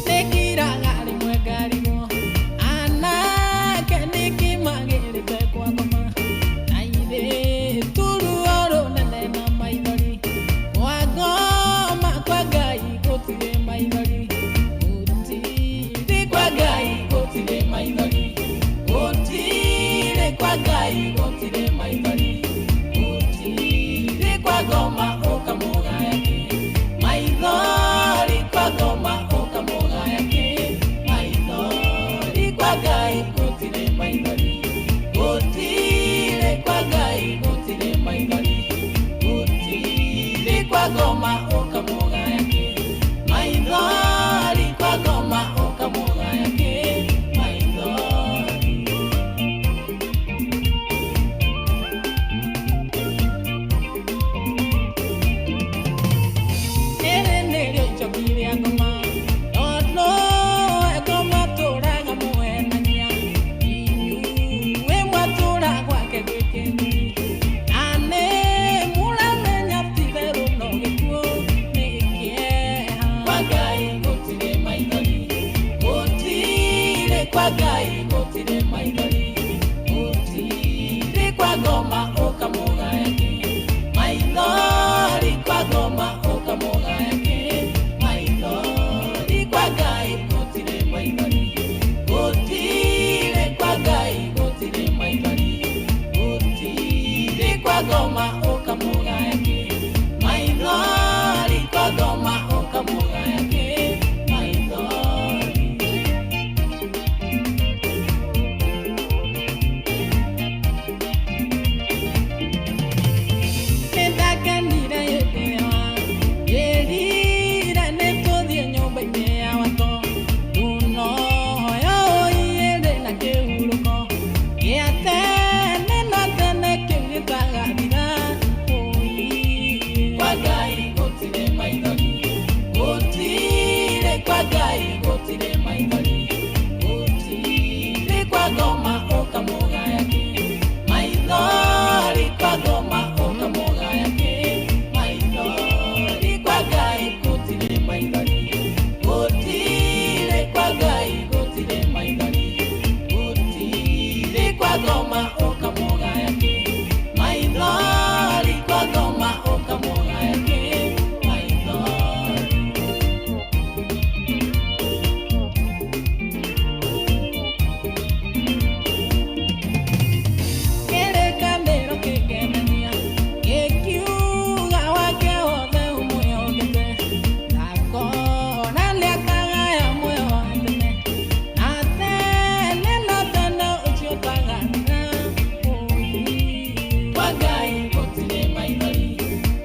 Speaker 7: Nĩngiraga rĩmwe ngarigwo anake nĩkĩ magĩrĩte kwa ngoma na airĩtu ruo rũnene na maithori kwa ngoma kwa Ngai gũtirĩ maithori, gũtirĩ kwa Ngai gũtirĩ maithori, gũtirĩ kwa Ngai gũtirĩ maithori, gũtirĩ kwa ngoma ũkamũgaya kĩ maithori, kwa ngoma ũkamũgaya kĩ maithori, kwa Ngai gũtirĩ maithori, gũtirĩ kwa Ngai gũtirĩ maithori, gũtirĩ kwa ngoma ũkamũgaya kĩ maithori, kwa ngoma ũkamũgaya kĩ maithori. Rĩrĩ nĩrĩo icoki rĩa ngoma tondũ ngoma tũraga mũhenania. kwa Ngai gũtirĩ maithori gũtirĩ kwa ngoma ũkamũgaya kĩ maithori kwa ngoma ũkamũgaya kĩ maithori kwa Ngai gũtirĩ maithori gũtirĩ kwa Ngai gũtirĩ maithori gũtirĩ kwa ngoma ũkamũgaya kĩ maithori kwa ngoma ũkamũgaya kĩ maithori. Nĩndakenire hĩndĩ ĩyo njĩrire nĩtũthiĩ nyũmba-inĩ ya watho tunoyo ũiyĩrĩ na kĩhurũko gĩa tene na tene kĩu gĩtagathira kwa Ngai gũtirĩ maithori gũtirĩ kwa Ngai gũtirĩ maithori gũtirĩ kwa ngoma ũkamũgaya kĩ maithori kwa ngoma ũkamũgaya kĩ maithori kwa Ngai gũtirĩ maithori gũtirĩ kwa Ngai gũtirĩ maithori gũtirĩ kwa ngoma ũkamũgaya kĩ maithori kwa ngoma ũkamũgaya kĩ maithori. Kĩrĩkanĩro kĩngenania gĩkiuga wake wothe ũmwĩhokete ndakona nĩakagaya muoyo wa tene na tene na tene ũcio ũtagathira kwa Ngai gũtirĩ maithori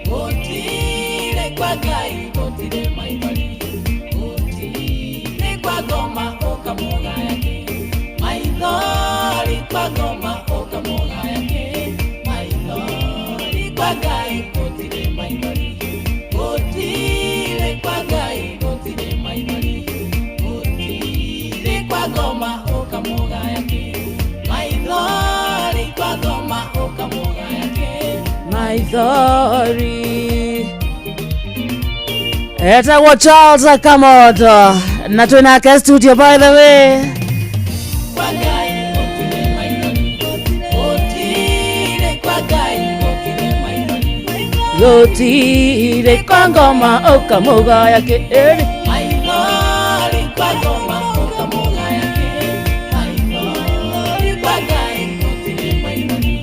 Speaker 7: gũtirĩ kwa Ngai gũtirĩ maithori gũtirĩ kwa ngoma ũkamũgaya kĩ maithori kwa ngoma ũkamũgaya kĩ maithori kwa Ngai gũtirĩ maithori gũtirĩ kwa Ngai gũtirĩ maithori gũtirĩ kwa ngoma ũkamũgaya kĩ maithori kwa ngoma ũkamũgaya kĩ
Speaker 1: maithori. Etagwo Charles Kamoto na twinake studio by the way.
Speaker 7: Kwa Ngai gũtirĩ maithori gũtirĩ kwa Ngai gũtirĩ maithori
Speaker 1: gũtirĩ kwa ngoma ũkamũgaya kĩ
Speaker 7: maithori kwa ngoma ũkamũgaya kĩ maithori kwa Ngai gũtirĩ maithori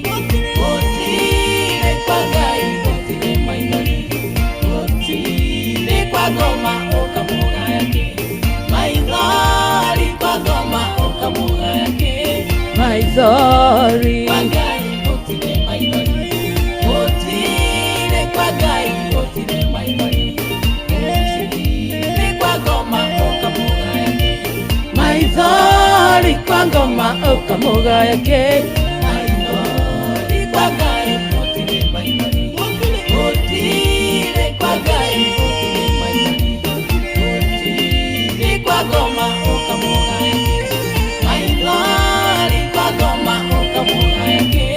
Speaker 7: gũtirĩ kwa Ngai gũtirĩ maithori gũtirĩ kwa ngoma ũkamũgaya kĩ maithori kwa ngoma ũkamũgaya kĩ
Speaker 1: maithori
Speaker 7: kwa Ngai gũtirĩ maithori gũtirĩ kwa Ngai gũtirĩ maithori gũtirĩ kwa ngoma ũkamũgaya kĩ
Speaker 1: maithori kwa ngoma ũkamũgaya kĩ
Speaker 7: maithori kwa Ngai gũtirĩ maithori gũtirĩ kwa Ngai gũtirĩ maithori gũtirĩ kwa ngoma ũkamũgaya kĩ maithori kwa ngoma ũkamũgaya kĩ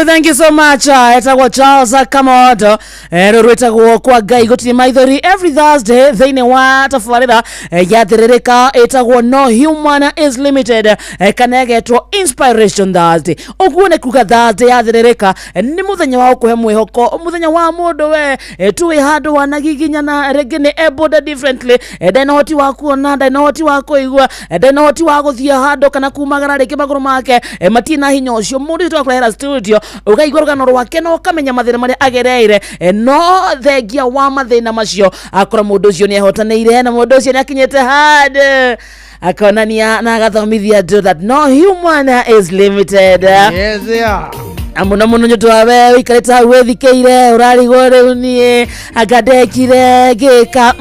Speaker 1: Thank you so much. Etagwo Charles Kamoto rũrũ rwĩtagwo kwa Ngai gũtirĩ maithori every Thursday thĩinĩ wa tabarĩra ya thĩrĩrĩka ĩtagwo No Human is Limited kana ĩgetwo Inspiration Thursday. Ũguo nĩ kuga Thursday ya thĩrĩrĩka nĩ mũthenya wa gũkũhe mwĩhoko, mũthenya wa mũndũ we tu wĩ handũ wanagiginyana rĩngĩ nĩ able differently, ndarĩ na ũhoti wa kuona, ndarĩ na ũhoti wa kũigua, ndarĩ na ũhoti wa gũthiĩ handũ kana kumagara rĩngĩ magũrũ make matirĩ na hinya ũcio. Mũndũ ũcio twakũrehera studio ũkaigua rũgano rwake na ũkamenya mathĩna marĩa agereire, no thengia wa mathĩna macio akora mũndũ ũcio nĩ ehotanĩire na mũndũ ũcio nĩ akinyĩte handũ akonania na agathomithia andũ that no human is limited.
Speaker 4: Yes, yeah.
Speaker 1: Na mũno mũno nĩ ũndũ wa we ũikarĩte hau wĩthikĩire ũrarigwo rĩu niĩ anga ndekire ngĩka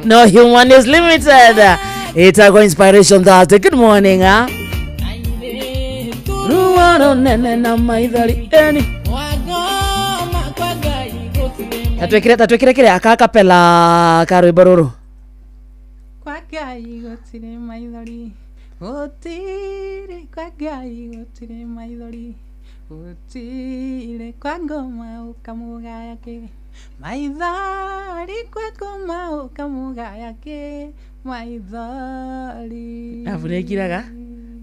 Speaker 1: no human is limited. Ĩtagwo Inspiration Thursday. Good morning. Ruo rũnene na maithori eni
Speaker 7: Wagoma kwa Ngai gũtirĩ
Speaker 1: tatwĩkĩre kĩrĩa akakapela ka rwĩmbo rũrũ.
Speaker 8: Kwa Ngai gũtirĩ maithori gũtirĩ kwa Ngai gũtirĩ maithori gũtirĩ kwa ngoma ũkamũgaya kĩ maithori kwa ngoma ũkamũgaya kĩ Maithori.
Speaker 1: Abu nĩngiraga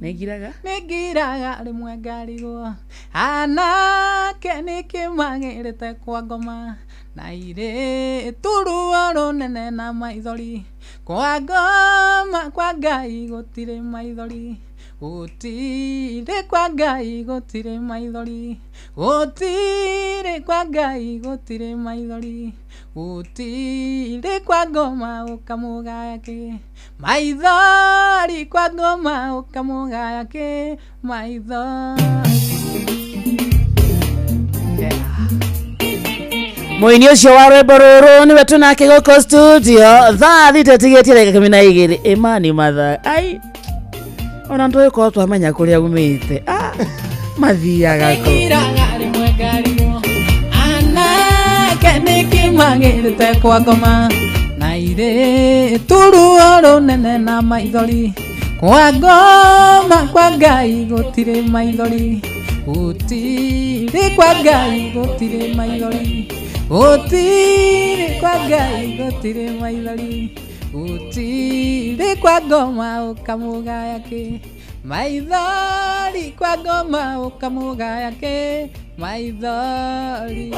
Speaker 1: nĩngiraga.
Speaker 8: Nĩngiraga rĩmwe ngarigwo anake nĩkĩ magĩrĩte kwa ngoma na irĩ turuo rũnene na maithori kwa ngoma kwa Ngai gũtirĩ maithori gũtirĩ kwa Ngai gũtirĩ maithori gũtirĩ kwa Ngai gũtirĩ maithori gũtirĩ kwa ngoma ũkamũgaya kĩ maithori kwa ngoma ũkamũgaya kĩ maithori.
Speaker 1: Mũini ũcio wa rwĩmbo rũrũ nĩwe tũnake gũkũ studio thaa 6 tigĩtie ndagĩka 12. Ĩmani mathaa ai ona ndũgĩkorwo twamenya kũrĩa umĩte. Ah, mathiaga kũ?
Speaker 8: Nĩngiraga rĩmwe ngarigwo anake nĩkĩ magĩrĩte kwa ngoma na irĩ turuo rũnene na maithori kwa ngoma kwa Ngai gũtirĩ maithori gũtirĩ kwa Ngai gũtirĩ maithori gũtirĩ kwa Ngai gũtirĩ maithori gũtirĩ kwa ngoma ũkamũgaya kĩ maithori kwa ngoma ũkamũgaya kĩ maithori.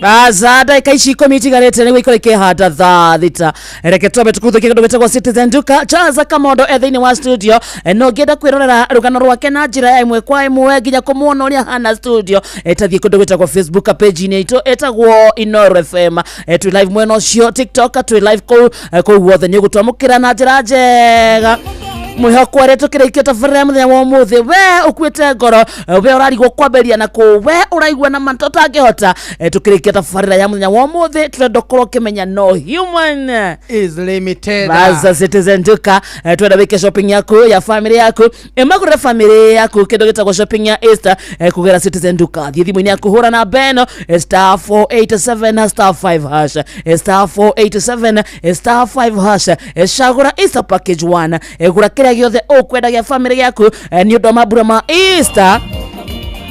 Speaker 1: Baza ndagĩka ici 10 itigarĩte nĩguo ikorwo ikĩhanda thaa 6. Reke twambe tũkuthũkie kĩndũ gĩtagwo Citizen Duka. Charles Kamondo e thĩinĩ wa studio. Na ũngĩenda kwĩrorera rũgano rwake na njĩra ya ĩmwe kwa ĩmwe nginya kũmuona ũrĩa ahana studio, tathiĩ kũndũ gwĩtagwo Facebook page-inĩ itũ ĩtagwo Inooro FM. Twĩ live mwena ũcio TikTok, twĩ live kũu kũu guothe nĩ ũgũtwamũkĩra na njĩra njega. Mwĩhoko ũrĩa tũkĩrĩkia tabarĩra ya mũthenya wa ũmũthĩ, we ũkuĩte ngoro, we ũrarigwo kwambĩrĩria na kũ, we ũraigua na mata ũtangĩhota. Tũkĩrĩkia tabarĩra ya mũthenya wa ũmũthĩ tũrenda ũkorwo ũkĩmenya no human
Speaker 4: is limited.
Speaker 1: Baza Citizen Duka. Twenda wĩke shopping yaku ya family yaku, ĩmagũrĩre family yaku kĩndũ gĩtagwo shopping ya Easter kũgera Citizen Duka. Thiĩ thimũ-inĩ yaku hũra namba ĩno star 487 star 5 hash, star 487 star 5 hash. Cagũra Easter package 1, gũra kĩrĩa gĩothe ũkwenda gĩa family yaku nĩ ũndũ wa mambura ma Easter.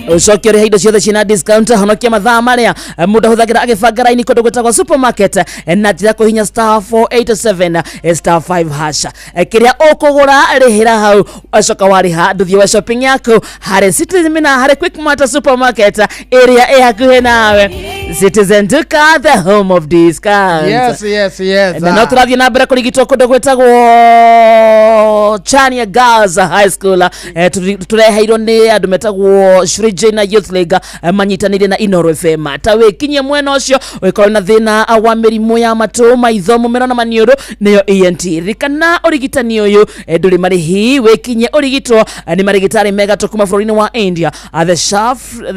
Speaker 1: Ũcoke ũrĩhe indo ciothe ciĩna discount. Honokia mathaa marĩa mũndũ ahũthagĩra agĩbanga raini kũndũ gwĩtagwo supermarket na njĩra ya kũhihinya star 487 star 5 hash. Kĩrĩa ũkũgũra rĩhĩra hau, acoka warĩha ndũthiĩ wa shopping yaku harĩ Citizen na harĩ Quickmart supermarket ĩrĩa ĩ hakuhĩ nawe. Citizen Duka, the home of discounts.
Speaker 4: Yes, yes, yes.
Speaker 1: Na no tũrathiĩ na mbere kũrigitwo kũndũ gwĩtagwo Chania Girls High School. Tũreheirwo nĩ andũ metagwo Shrijana Youth League, manyitanĩire na Inooro FM. Ta wĩkinyie mwena ũcio ũgĩkorwo na thĩna wa mĩrimũ ya matũ, maitho, mũmero na maniũrũ nĩyo ENT. Ririkana ũrigitani ũyũ ndũrĩ marĩhi, wĩkinyie ũrigitwo nĩ marĩgĩtarĩ mega kuma bũrũri-inĩ wa India. The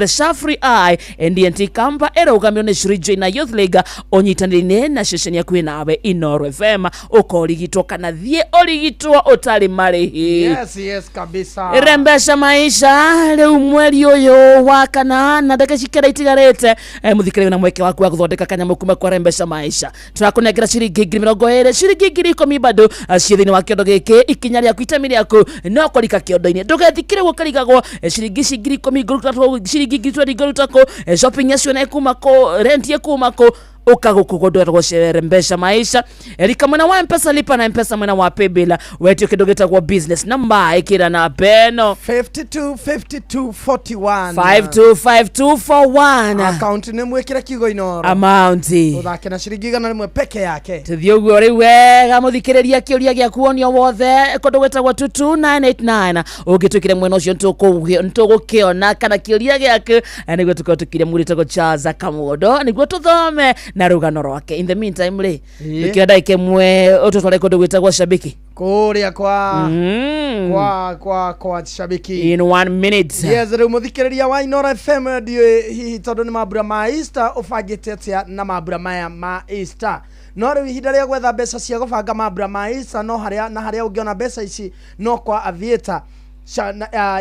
Speaker 1: Shafri Eye and ENT Kamba ĩrũgamio nĩ Shrijana Youth League ũnyitanĩire na ceceni yaku nawe Inooro FM. Ũkorigitwo kana thiĩ ũrigitwo ũtarĩ marĩhi.
Speaker 4: Yes, yes, kabisa.
Speaker 1: Rembesha maisha rĩu mweri ũyũ wa kana na ndagĩka cikĩra itigarĩte, mũthikĩrĩrio na mweke waku wa gũthondeka kanyamũ kuma kwa Rembesha maisha. Tũrakũnengera ciringi 20,000, ciringi 10,000 bado ciĩ thĩinĩ wa kĩondo gĩkĩ. Ikinya rĩaku, itemi rĩaku no kũrika kĩondo-inĩ, ndũgethikĩre ũguo ũkarigagwo ciringi ici 10,000 ngũruta kũ, ciringi 20,000 ngũruta kũ, shopping yacio na ĩkuma kũ, rent ĩkuma kũ. Ũkagũkũ ndwetagwo Rembesha maisha. Rika mwena wa Mpesa, lipa na Mpesa mwena wa paybill, wetio kĩndũ gĩtagwo business number, ĩkĩra na beno
Speaker 4: 52 52 41.
Speaker 1: 525241.
Speaker 4: Account nĩ mwĩkĩre kiugo Inooro.
Speaker 1: Amount
Speaker 4: ũthake na ciringi 100 peke yake.
Speaker 1: Tũthiĩ ũguo rĩu wega mũthikĩrĩria, kĩũria gĩaku onio wothe kũndũ gwĩtagwo 22989 ũngĩtwĩkĩre mwena ũcio nĩtũgũkĩona kana kĩũria gĩaku, nĩguo tũkorwo tũkire mũrĩtagwo Charles Kamondo nĩguo tũthome na rũgano rwake. In the meantime rĩ, tũkĩoya ndagĩka ĩmwe ũtũtware kũndũ gwĩtagwo Shabiki.
Speaker 4: Kũrĩa kwa kwa kwa kwa Shabiki.
Speaker 1: In 1 minute.
Speaker 4: Yes, rĩu mũthikĩrĩria wa Inooro FM, ndiũĩ hihi tondũ nĩ mambura ma Easter ũbangĩte atĩa na mambura maya ma Easter, no rĩu ihinda rĩa gwetha mbeca cia gũbanga mambura ma Easter, no harĩa na harĩa ũngĩona mbeca ici no kwa Aviator.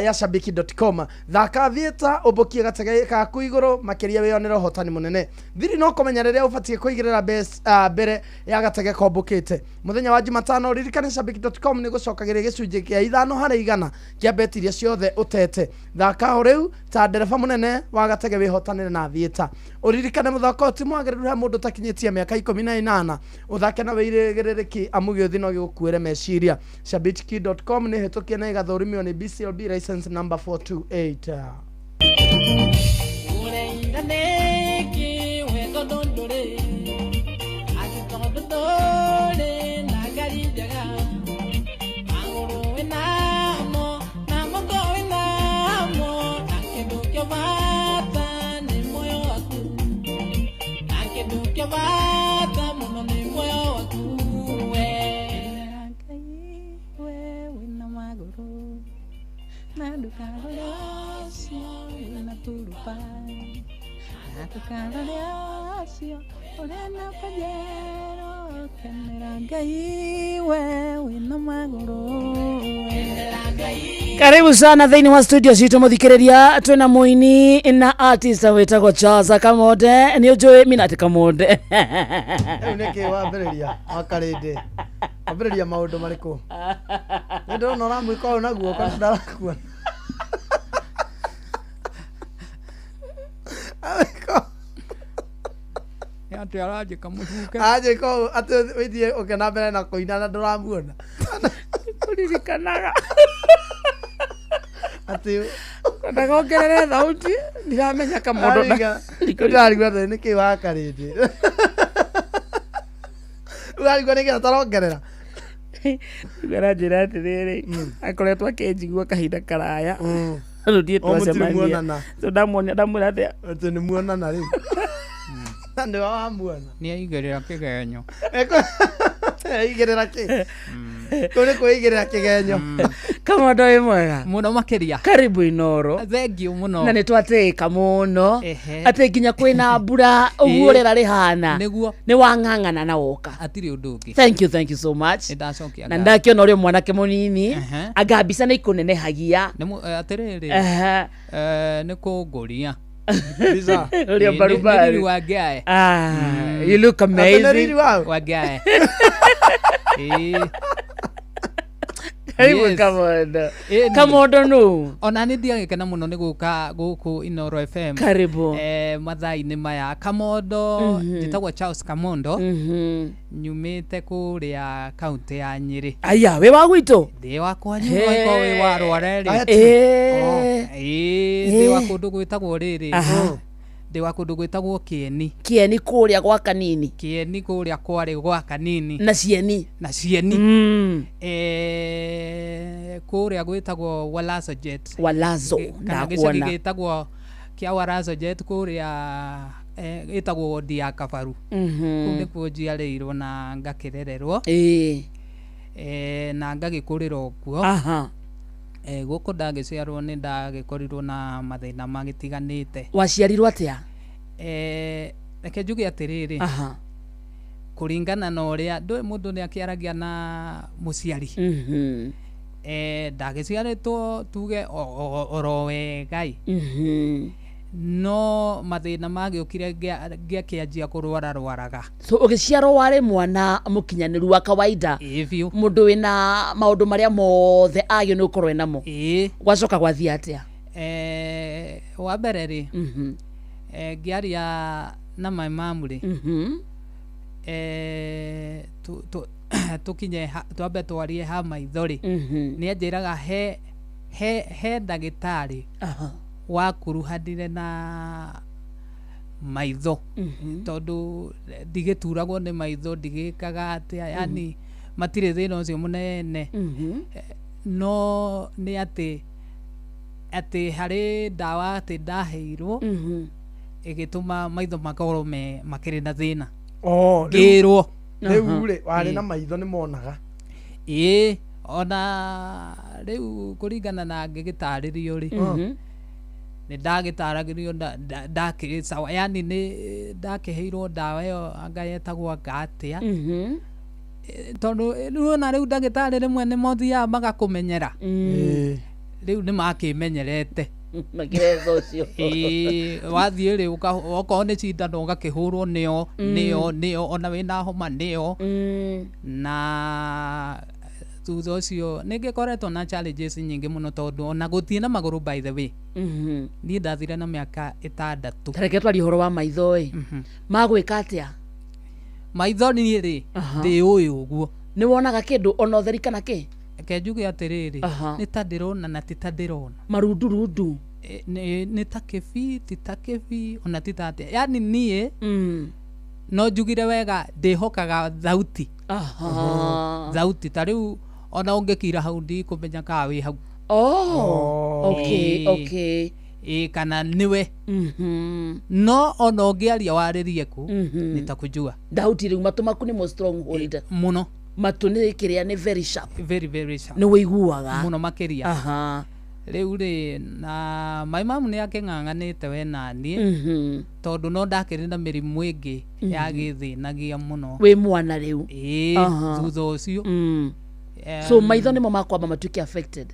Speaker 4: ya shabiki.com. Thaka thieta ũmbũkie gatege gaku igũrũ makĩria wĩyonere ũhotani mũnene. Thiri no kũmenya rĩrĩa ũbatiĩ kũigĩrĩra mbere ya gatege kombũkĩte. Mũthenya wa Jumatano ririkane shabiki.com nĩ gũcokagĩria gĩcunjĩ kĩa 5 harĩ 100 kĩa beti iria ciothe ũtete. Thaka o rĩu ta ndereba mũnene wa gatege wĩhotanĩre na thieta. Ũririkane mũthako ti mwagĩrĩru he mũndũ ũtakinyĩtie mĩaka 18. Ũthake na wĩigĩrĩrĩki amu gĩũthi no gĩgũkuĩre meciria. Shabiki.com nĩ hĩtũkie na ĩgathũrimio nĩ BCLB license number 428.
Speaker 1: Karibu sana thĩinĩ wa studio citũ mũthikĩrĩria, twĩna mũini na artist wĩtagwo Charles Kamonde. Nĩ ũnjũĩ Minati Kamonde.
Speaker 4: Rĩu nĩkĩ wambĩrĩria wakarĩndĩ? Wambĩrĩria maũndũ marĩkũ? Nĩ ndĩrona ũramwĩka ũũ na guoko na ndarakuona.
Speaker 9: Nĩ atĩ aranjĩka mũcuke.
Speaker 4: Anjĩka ũũ atĩ wĩthiĩ ũke na mbere na kũina na ndũramuona.
Speaker 1: Kũririkanaga.
Speaker 4: Atĩ
Speaker 1: ndagongerere thauti ndiramenya Kamondo.
Speaker 4: Ndarigua atĩ nĩkĩ wakarĩndĩ. Ũrarigua nĩkĩ ũtarongerera?
Speaker 1: Aranjĩra atĩrĩrĩ, akoretwo akĩnjigua kahinda karaya. Rĩu ndiĩ
Speaker 4: O mũtirĩ
Speaker 1: twacemania.
Speaker 4: muonana.
Speaker 1: So ndamwonia ndamwĩra atĩa?
Speaker 4: Atĩ nĩ muonana rĩu. Na nĩwe wamuona.
Speaker 9: Nĩ aigĩrĩra kĩgenyo.
Speaker 4: Aigĩrĩra kĩ? Kũu nĩ kwĩigĩrĩra kĩgenyo.
Speaker 1: Kamondo wĩ mwega?
Speaker 8: Mũno makĩria.
Speaker 1: Karibu Inoro.
Speaker 8: Thengiũ mũno.
Speaker 1: Na nĩ twatĩĩka mũno.
Speaker 8: Ehe.
Speaker 1: Atĩ nginya kwĩna mbura ũguo rĩera rĩhana.
Speaker 8: Nĩguo.
Speaker 1: Nĩ wang'ang'ana na woka.
Speaker 8: Hatirĩ ũndũ ũngĩ.
Speaker 1: Thank you, thank you so much.
Speaker 8: Nĩ ndacokia
Speaker 1: Na
Speaker 8: ngatho.
Speaker 1: ndakĩona ũrĩ mwanake mũnini.
Speaker 8: Ehe.
Speaker 1: Anga mbica nĩ ikũnenehagia.
Speaker 8: Nĩ atĩrĩrĩ.
Speaker 1: Ehe.
Speaker 8: Nĩ kũngũria.
Speaker 4: Mbica.
Speaker 1: Ũrĩa mbarumbarĩ.
Speaker 8: Nĩ riri wa Ngai.
Speaker 1: Ah, you look amazing.
Speaker 8: Wa Ngai. Ĩĩ.
Speaker 1: Karibu
Speaker 8: Yes.
Speaker 1: Kamondo.
Speaker 8: Ĩni.
Speaker 1: Kamondo nũ?
Speaker 8: Ona nĩ ndiagĩkena mũno nĩ gũka gũkũ Inoro FM.
Speaker 1: Karibu.
Speaker 8: Mathaa-inĩ maya Kamondo, njĩtagwo Charles Kamondo. Nyumĩte kũrĩa kaũntĩ ya Nyĩrĩ.
Speaker 1: Aya, wĩ wa gwitũ?
Speaker 8: Ndĩ wa kwanyu angĩkorwo wĩ wa Rware-rĩ.
Speaker 1: Ĩĩ.
Speaker 8: Ĩĩ, ndĩ wa kũndũ gwĩtagwo rĩrĩ.
Speaker 1: Aha.
Speaker 8: Ndĩ wa kũndũ gwĩtagwo Kĩeni.
Speaker 1: Kĩeni kũrĩa gwa Kanini.
Speaker 8: Kĩeni kũrĩa kwarĩ gwa Kanini.
Speaker 1: Na Cieni.
Speaker 8: Na Cieni. Kũrĩa gwĩtagwo Walazo Jet.
Speaker 1: Walazo,
Speaker 8: Kana gĩcagi
Speaker 1: ndakuona.
Speaker 8: gĩtagwo kĩa Walazo Jet kũrĩa ĩtagwo wodi ya Kabaru. Kũu nĩkuo njiarĩirwo na ngakĩrererwo.
Speaker 1: Ĩĩ.
Speaker 8: Na ngagĩkũrĩra o kuo.
Speaker 1: Aha.
Speaker 8: Gũkũ ndagĩciarwo nĩ ndagĩkorirwo na mathĩna magĩtiganĩte.
Speaker 1: Waciarirwo atĩa?
Speaker 8: Reke njuge atĩrĩrĩ.
Speaker 1: Aha.
Speaker 8: Kũringana na ũrĩa ndũĩ mũndũ nĩ akĩaragia na mũciari. Ndagĩciarĩtwo tuge oro wega ĩ. No mathĩna magĩũkire ngĩakĩanjia kũrwara rwaraga.
Speaker 1: So ũgĩciarwo warĩ mwana mũkinyanĩru wa kawaida.
Speaker 8: Ĩĩ biũ.
Speaker 1: Mũndũ wĩna maũndũ marĩa mothe agĩrĩirwo nĩ gũkorwo enamo.
Speaker 8: Ĩĩ.
Speaker 1: Gwacoka gwathiĩ atĩa?
Speaker 8: Wa mbere rĩ, ngĩaria na my mom rĩ, tũkinye twambe twarie ha maitho rĩ, nĩ anjĩraga he ndagĩtarĩ wakuruhanire na maitho, tondũ ndigĩturagwo nĩ maitho, ndigĩkaga atĩa, yani matirĩ thĩna ũcio mũnene. No nĩ atĩ harĩ ndawa atĩ ndaheirwo ĩgĩtũma maitho makorwo makĩrĩ na thĩna. Ngĩrwo.
Speaker 4: Rĩu rĩ, warĩ na maitho nĩ monaga.
Speaker 8: Ĩĩ, ona rĩu kũringana na ngĩgĩtarĩrio rĩ, nĩ ndagĩtaragĩrio ndakĩrĩ sawa, yani nĩ ndakĩheirwo ndawa ĩyo anga yetagwo anga atĩa. Tondũ rĩu ona rĩu ndagĩtarĩ rĩmwe nĩ mothiaga magakũmenyera. Rĩu nĩ makĩmenyerete.
Speaker 1: Makĩretha ũcio.
Speaker 8: Ĩĩ, wathiĩ rĩ okorwo nĩ cindano ũgakĩhũrwo nĩo. Nĩo nĩo ona wĩna homa nĩo. Na thutha ũcio nĩ ngĩkoretwo na challenges nyingĩ mũno, tondũ ona gũthiĩ na magũrũ, by the way, niĩ ndathire na mĩaka 6.
Speaker 1: Tareke twarie ũhoro wa maitho ĩ. Magwĩka atĩa?
Speaker 8: Maitho niĩ rĩ, ndĩ ũyũ ũguo.
Speaker 1: Nĩ wonaga kĩndũ ona ũtheri kana kĩ?
Speaker 8: Reke njuge atĩrĩrĩ, nĩ ta ndĩrona na ti ta ndĩrona.
Speaker 1: Marundurundu.
Speaker 8: Nĩ ta kĩbii, ti ta kĩbii, ona ti ta atĩa, yani niĩ no njugire wega ndĩhokaga thauti. Thauti ta rĩu ona ũngĩkira hau ndikũmenya kana wĩ hau.
Speaker 1: Oh, okay. Okay.
Speaker 8: Ĩĩ, kana nĩwe. No ona ũngĩaria warĩrie kũ, nitakujua.
Speaker 1: Thauti rĩu, matũ maku nĩmo stronghold.
Speaker 8: Mũno.
Speaker 1: Matũ nĩ kĩrĩa nĩ very sharp.
Speaker 8: Very very sharp.
Speaker 1: Nĩ wĩiguaga.
Speaker 8: Mũno makĩria. Rĩu rĩ, na my mom nĩ akĩng'ang'anĩte we naniĩ, tondũ no ndakĩrĩ na mĩrimũ ĩngĩ yagĩthĩnagia mũno.
Speaker 1: Wĩ mwana rĩu?
Speaker 8: Ĩĩ. Thutha ũcio.
Speaker 1: So maitho nĩmo makwamba matuĩke affected?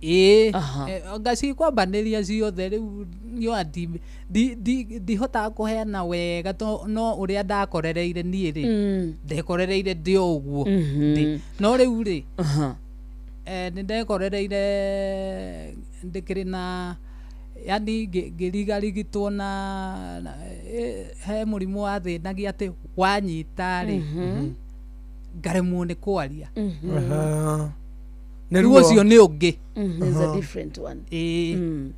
Speaker 8: Ĩĩ. Anga cikwambanĩria ciothe rĩu nĩoa ndihotaga kũheana wega to no ũrĩa ndakorereire niĩ rĩ, ndekorereire ndĩ o ũguo. No rĩu rĩ, nĩ ndekorereire ndĩkĩrĩ na yani ngĩrigarigitwo na he mũrimũ wathĩnagia atĩ wanyita rĩ, ngaremwo nĩ kwaria.
Speaker 4: Nĩ
Speaker 8: Rĩu
Speaker 4: ruo.
Speaker 8: Ũcio nĩ ũngĩ.
Speaker 1: It's a different one.
Speaker 8: Ĩĩ.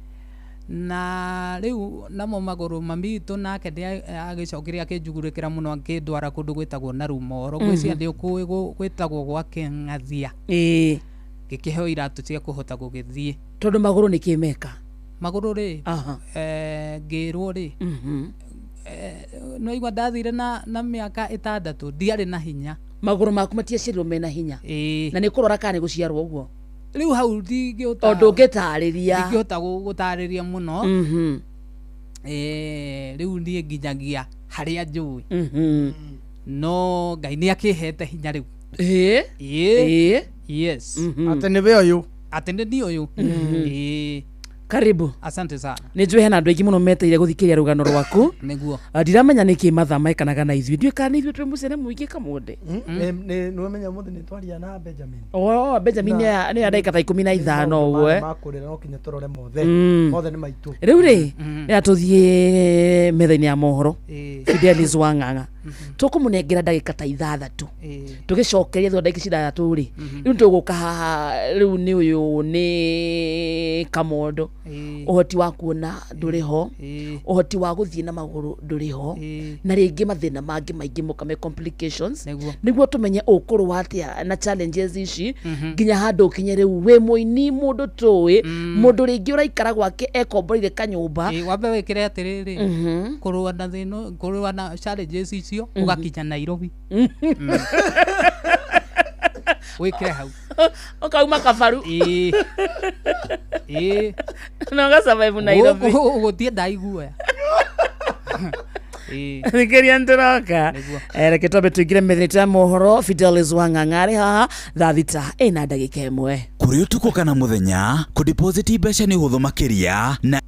Speaker 8: Na rĩu namo magũrũ, mami witũ nake nĩ agĩcokire akĩnjugurĩkĩra mũno, akĩndwara kũndũ gwĩtagwo na Rumoro. Ngwĩciria nĩ ũkũĩ gwĩtagwo gwa Kĩng'athia. Ngĩkĩheo iratũ cia kũhota gũgĩthiĩ.
Speaker 1: Tondũ magũrũ nĩ kĩmeka?
Speaker 8: Magũrũ rĩ, ngĩrwo rĩ, no igua ndathire na mĩaka 6, ndiarĩ na hinya.
Speaker 1: Magũrũ maku matiaciarirwo mena hinya?
Speaker 8: Ĩĩ.
Speaker 1: Na nĩ kũrora kana nĩ gũciarwo ũguo?
Speaker 8: Rĩu hau ndingĩhota.
Speaker 1: Tondũ ndũngĩtarĩria.
Speaker 8: Ndingĩhota gũtarĩria mũno. Rĩu niĩ nginyagia harĩa njũĩ. No Ngai nĩ akĩhete hinya rĩu.
Speaker 1: Ĩĩ.
Speaker 8: Ĩĩ. Yes.
Speaker 4: Atĩ nĩwe ũyũ.
Speaker 8: Atĩ nĩ niĩ ũyũ. Ĩĩ.
Speaker 1: Karibu.
Speaker 8: Asante sana.
Speaker 1: Nĩ njũĩ hena andũ aingĩ mũno meteire gũthikĩrĩria rũgano rwaku.
Speaker 8: Nĩguo.
Speaker 1: Ndiramenya nĩkĩ mathaa maikanaga na ithuĩ, ndiũĩ kana nĩ ithuĩ twĩ mũcere mũingĩ kamũndĩ.
Speaker 4: Nĩwamenya mũthĩ nĩ twaria na Benjamin.
Speaker 1: Oh, Benjamin. Nĩ ya ndagĩka ta 15 ũguo, eh.
Speaker 4: Makũrĩra no kinya tũrore mothe. Mothe nĩ maitũ.
Speaker 1: Rĩu rĩ, rĩrĩa tũthiĩ metha-inĩ ya mohoro, Fidelis wa Ng'ang'a tũkũmũnengera ndagĩka ta 6, tũgĩcokeria thutha ndagĩka ici 6 rĩ, rĩu tũgũka haha. Rĩu nĩ ũyũ nĩ Kamondo, ũhoti wa kuona ndũrĩ ho, ũhoti wa gũthiĩ na magũrũ ndũrĩ ho, na rĩngĩ mathĩna mangĩ maingĩ moka me complications.
Speaker 8: Nĩguo.
Speaker 1: Nĩguo tũmenye ũkũrũa atĩa na challenges ici nginya handũ ũkinye rĩu wĩ mũini, mũndũ tũĩ, mũndũ rĩngĩ ũraikara gwake ekomboreire kanyũmba.
Speaker 8: Ĩĩ, wambe wĩkĩre atĩrĩrĩ, kũrũa na thĩna, kũrũa na challenges icio ũgakinya Nairobi. Wĩkĩre hau.
Speaker 1: Ũkauma kabaru.
Speaker 8: Ĩĩ. Ĩĩ.
Speaker 1: Na ũgasurvive Nairobi.
Speaker 8: Gũkũ gũtiĩ ndaiguoya. Ĩĩ.
Speaker 1: Thikĩria nĩtũroka.
Speaker 8: Nĩguo.
Speaker 1: Reke twambe tũingĩre metha-inĩ ya mohoro. Fidelis wa Ng'ang'a arĩ haha thaa 6 ĩna ndagĩka 1.
Speaker 2: Kũrĩ ũtukũ kana mũthenya, kũdeposit mbeca nĩ ũhũthũ makĩria na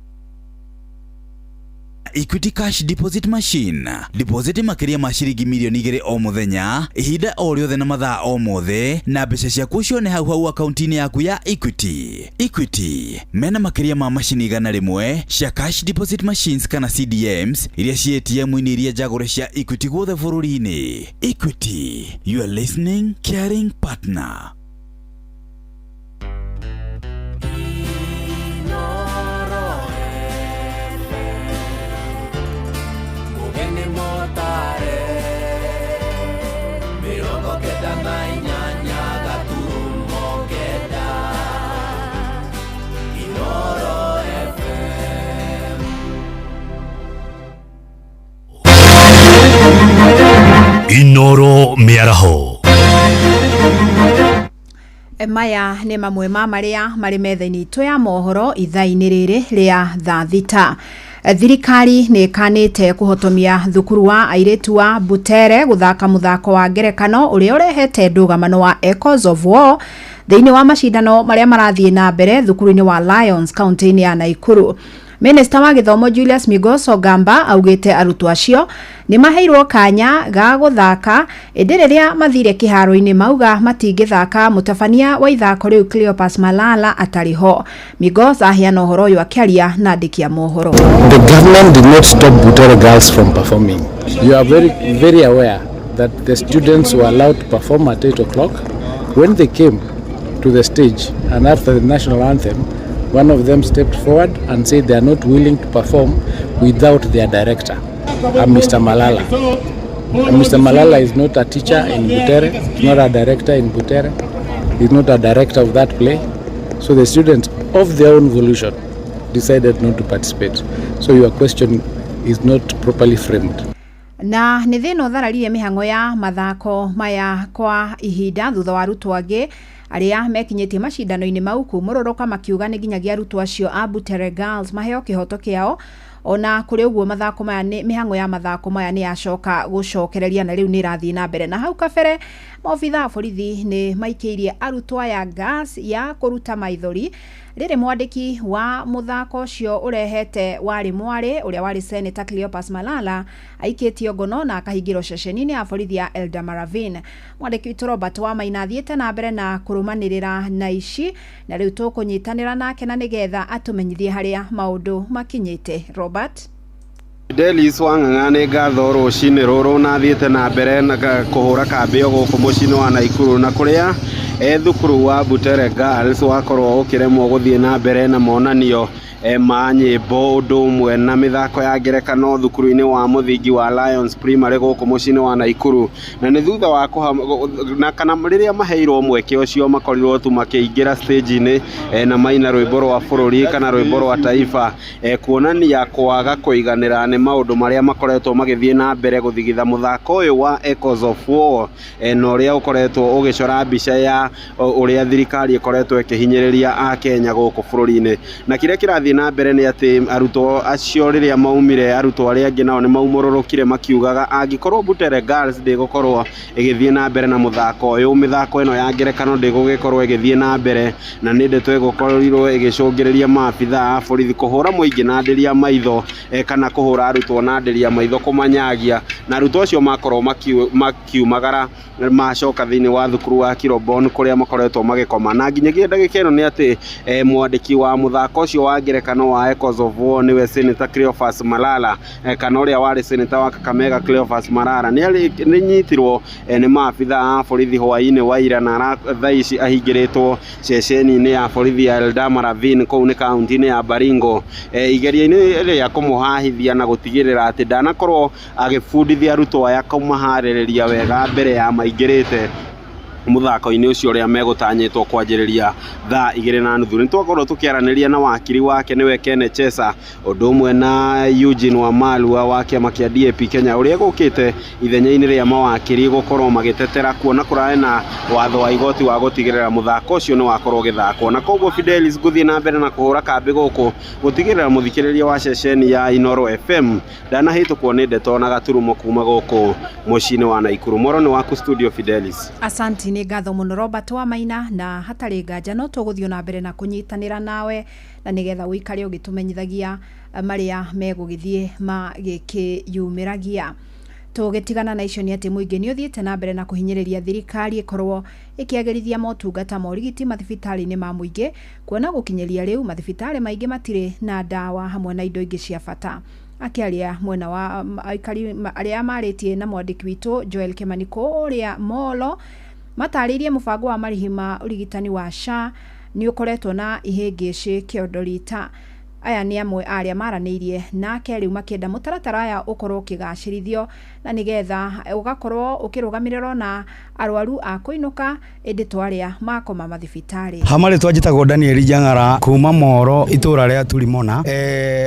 Speaker 2: Equity Cash Deposit Machine. Deposit makĩria ma ciringi mirioni 2 o mũthenya, ihinda o rĩothe na mathaa o mothe, na mbeca ciaku cione hau hau akaunti-inĩ yaku ya Equity. Equity mena makĩria ma macini 100 cia Cash Deposit Machines kana CDMs iria ci ATM-inĩ iria njagũre cia Equity guothe bũrũri-inĩ. Equity, your listening, caring partner.
Speaker 7: Mugeni motare 98.9 Inoro FM.
Speaker 10: Inoro mĩaraho.
Speaker 6: Maya nĩ mamwe ma marĩa marĩ metha-inĩ itũ ya mohoro ithaa-inĩ rĩrĩ rĩa thaa 6. Thirikari nĩ ĩkanĩte kũhotomia thukuru wa airĩtu wa Butere gũthaka mũthako wa ngerekano ũrĩa ũrehete ndũgamano wa Echoes of War. Thĩinĩ wa macindano marĩa marathiĩ na mbere thukuru-inĩ wa Lions kaunti-inĩ ya Naikuru. Minista wa gĩthomo Julius Migos Ogamba augĩte arutwo acio nĩ maheirwo kanya ga gũthaka, ĩndĩ rĩrĩa mathire kĩharo-inĩ mauga matingĩthaka mũtabania wa ithako rĩu Cleopas Malala atarĩ ho. Migos aheana ũhoro ũyũ akĩaria na andĩki a mohoro.
Speaker 20: The government did not stop Butere girls from performing. You are very, very aware that the students were allowed to perform at 8 o'clock. When they came to the stage and after the national anthem, one of them stepped forward and said they are not willing to perform without their director, Mr. Malala. And Mr. Malala is not a teacher in Butere, he's not a director in Butere, he's not a director of that play. So the students, of their own volition, decided not to participate. So your question is not properly framed.
Speaker 6: Na nĩ thĩna ũthararirie mĩhang'o ya mathako maya kwa ihinda thutha wa arutwo angĩ arĩa mekinyĩtie macindano-inĩ mau kumũrũrũka makiuga nĩ nginyagia arutwo acio a Butere Girls maheo kĩhoto kĩao. Ona kũrĩ ũguo, mathako maya nĩ mĩhang'o ya mathako maya nĩ yacoka gũcokereria na rĩu nĩ ĩrathiĩ na mbere. Na hau kabere maobitha a borithi nĩ maikĩirie arutwo aya gas ya kũruta maithori rĩrĩ mwandĩki wa mũthako ũcio ũrehete warĩ mwarĩ ũrĩa warĩ Senator Cleopas Malala aikĩtio ngono na akahingĩrwo ceceni-inĩ ya borithi ya Eldama Ravine. Mwandĩki witũ Robert Wamaina athiĩte na mbere na kũrũmanĩrĩra na ici, na rĩu tũkũnyitanĩra nake na nĩgetha atũmenyithie harĩa maũndũ makinyĩte. Robert.
Speaker 21: Fidelis Wang'ang'a, nĩ ngatho rũcinĩ rũrũ na thiĩte na mbere na kũhũra kambĩ o gũkũ mũciĩ-inĩ wa Naikuru, na kũrĩa thukuru wa Butere Girls wakorwo ũkĩremwo gũthiĩ na mbere na monanio ma nyĩmbo ũndũ ũmwe na mĩthako ya ngerekano thukuru-inĩ wa mũthingi wa Lions Primary gũkũ mũciĩ-inĩ wa Naikuru. Na nĩ thutha wa kũha na kana rĩrĩa maheirwo mweke ũcio, makorirwo tu makĩingĩra stage-inĩ na maina rwĩmbo rwa bũrũri kana rwĩmbo rwa taifa, kuonania kwaga kũiganĩra nĩ maũndũ marĩa makoretwo magĩthiĩ na mbere gũthigitha mũthako ũyũ wa Echoes of War, na ũrĩa ũkoretwo ũgĩcora mbica ya ũrĩa thirikari ĩkoretwo ĩkĩhinyĩrĩria Akenya gũkũ bũrũri-inĩ. Na kĩrĩa kĩrathiĩ na mbere nĩ atĩ arutwo acio rĩrĩa maumire, arutwo arĩa angĩ nao nĩ maumũrũrũkire makiugaga angĩkorwo Butere Girls ndĩgũkorwo ĩgĩthiĩ na mbere na mũthako ũyũ, mĩthako ĩno ya ngerekano ndĩgũgĩkorwo ĩgĩthiĩ na mbere. Na nĩ ndeto ĩgũkorirwo ĩgĩcũngĩrĩria maabitha a borithi kũhũra mũingĩ na ndĩria maitho, kana kũhũra arutwo na ndĩria maitho kũmanyagia, na arutwo acio makorwo makiumagara macoka thĩinĩ wa thukuru wa Kirobon kũrĩa makoretwo magĩkoma. Na nginyagia ndagĩka ĩno nĩ atĩ mwandĩki wa mũthako ũcio wa ngerekano wa Echoes of War, nĩwe Senator Cleophas Malala, kana ũrĩa warĩ senator wa Kakamega Cleophas Malala, nĩ nyitirwo nĩ maabitha a borithi hwaĩ-inĩ wa ira, na thaa ici ahingĩrĩtwo ceceni-inĩ ya borithi ya Eldama Ravine kũu nĩ kaunti-inĩ ya Baringo, igeria-inĩ rĩa kũmũhahithia na gũtigĩrĩra atĩ ndanakorwo agĩbundithia arutwo aya kũmaharĩrĩria wega mbere ya maingĩrĩte mũthako-inĩ ũcio ũrĩa megũtanyĩtwo kwanjĩrĩria thaa 2:30. Nĩ twakorwo tũkĩaranĩria na wakiri wake, nĩwe Ken Echesa, ũndũ ũmwe na Eugene Wamalwa wa kĩama kĩa DAP Kenya, ũrĩa gũkĩte ithenya-inĩ rĩa mawakiri gũkorwo magĩtetera kuona kũrarĩ na watho wa igoti wa gũtigĩrĩra mũthako ũcio nĩ wakorwo ũgĩthakwo. Na koguo Fidelis, ngũthiĩ na mbere na kũhũra kambĩ gũkũ gũtigĩrĩra mũthikĩrĩria wa ceceni ya Inooro FM ndanahĩtũkwo nĩ ndeto na gaturumo kuma gũkũ mũciĩ-inĩ wa Naikuru. Mworo nĩ waku studio, Fidelis.
Speaker 6: Asanti, nĩ ngatho mũno Robert Wamaina, na hatarĩ nganja no tũgũthiĩ na mbere na kũnyitanĩra nawe na nĩgetha ũikare ũgĩtũmenyithagia marĩa megũgĩthiĩ magĩkĩyumĩragia. Tũgĩtigana na icio nĩ atĩ mũingĩ nĩ ũthiĩte na mbere na kũhinyĩrĩria thirikari ĩkorwo ĩkĩagĩrithia motungata ma ũrigiti mathibitarĩ-inĩ ma mũingĩ, kuona gũkinyĩria rĩu mathibitarĩ maingĩ matirĩ na ndawa hamwe na indo ingĩ cia bata. Akĩaria mwena wa aikari arĩa marĩtie na mwandĩki witũ Joel Kimani kũrĩa Molo, matarĩirie mũbango wa marĩhi ma ũrigitani wa SHA nĩ ũkoretwo na ihĩngĩcĩ kĩondo rita. Aya nĩ amwe a arĩa maranĩirie nake, rĩu makĩenda mũtaratara aya ũkorwo ũkĩgacĩrithio na nĩgetha ũgakorwo ũkĩrũgamĩrĩrwo na arwaru a kũinũka ĩndĩ to arĩa makoma mathibitarĩ.
Speaker 22: Hama rĩtwa njĩtagwo Daniel Njang'ara kuma Moro, itũra rĩa Turimona.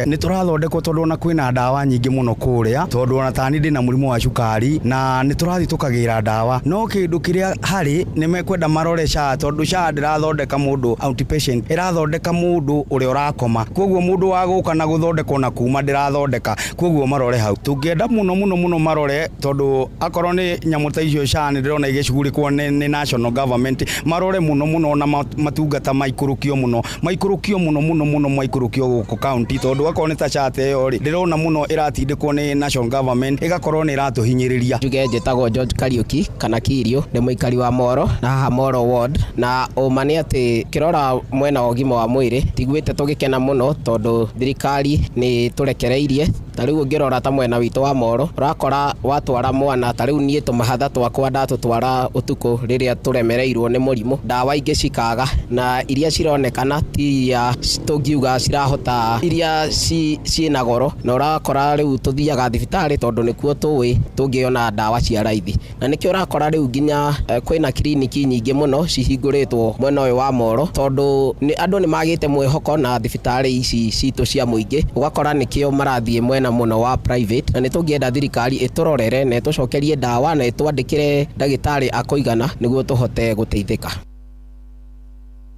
Speaker 22: Nĩ tũrathondekwo tondũ ona kwĩna ndawa nyingĩ mũno kũrĩa, tondũ ona tani ndĩna mũrimũ wa cukari na nĩ tũrathiĩ tũkagĩra ndawa, no kĩndũ kĩrĩa harĩ nĩ mekwenda marore SHA, tondũ SHA ndĩrathondeka mũndũ outpatient, ĩrathondeka mũndũ ũrĩa ũrakoma. Koguo Mũndũ wa gũka na gũthondekwo na kuma ndĩrathondeka, koguo marore hau. Tũngĩenda mũno mũno mũno marore, tondũ akorwo nĩ nyamũ ta icio SHA nĩ ndĩrona igĩcugurĩkwo nĩ national government, marore mũno mũno na matungata maikũrũkio mũno, maikũrũkio mũno mũno mũno, maikũrũkio gũkũ county, tondũ akorwo nĩ ta SHA ta ĩyo rĩ, ndĩrona mũno ĩratindĩkwo nĩ national government, ĩgakorwo nĩ ĩratũhinyĩrĩria.
Speaker 3: Njuge njĩtagwo George Kariuki kana Kirio, ndĩ mũikari wa Moro na haha Moro ward, na ũma nĩ atĩ kĩrora mwena wa ũgima wa mwĩrĩ tiguĩte tũgĩkena mũno, tondũ thirikari nĩ tũrekereirie. Ta rĩu ũngĩrora ta mwena witũ wa Moro, ũrakora watwara mwana, ta rĩu niĩ tũmahatha twakwa ndatũtwara ũtukũ rĩrĩa tũremereirwo nĩ mũrimũ, ndawa ingĩ cikaga, na iria cironekana ti iria tũngiuga cirahota, iria ciĩna goro, na ũrakora rĩu tũthiaga thibitarĩ tondũ nĩkuo tũĩ tũngĩona ndawa cia raithi. Na nĩkĩo ũrakora rĩu nginya kwĩna kiriniki nyingĩ mũno cihingũrĩtwo mwena ũyũ wa Moro, tondũ andũ nĩ magĩte mwĩhoko na thibitarĩ ici citũ cia mũingĩ, ũgakora nĩkĩo marathiĩ mwena mũno wa private. Na nĩ tũngĩenda thirikari ĩtũrorere na ĩtũcokerie ndawa na ĩtwandĩkĩre ndagĩtarĩ akũigana nĩguo tũhote gũteithĩka.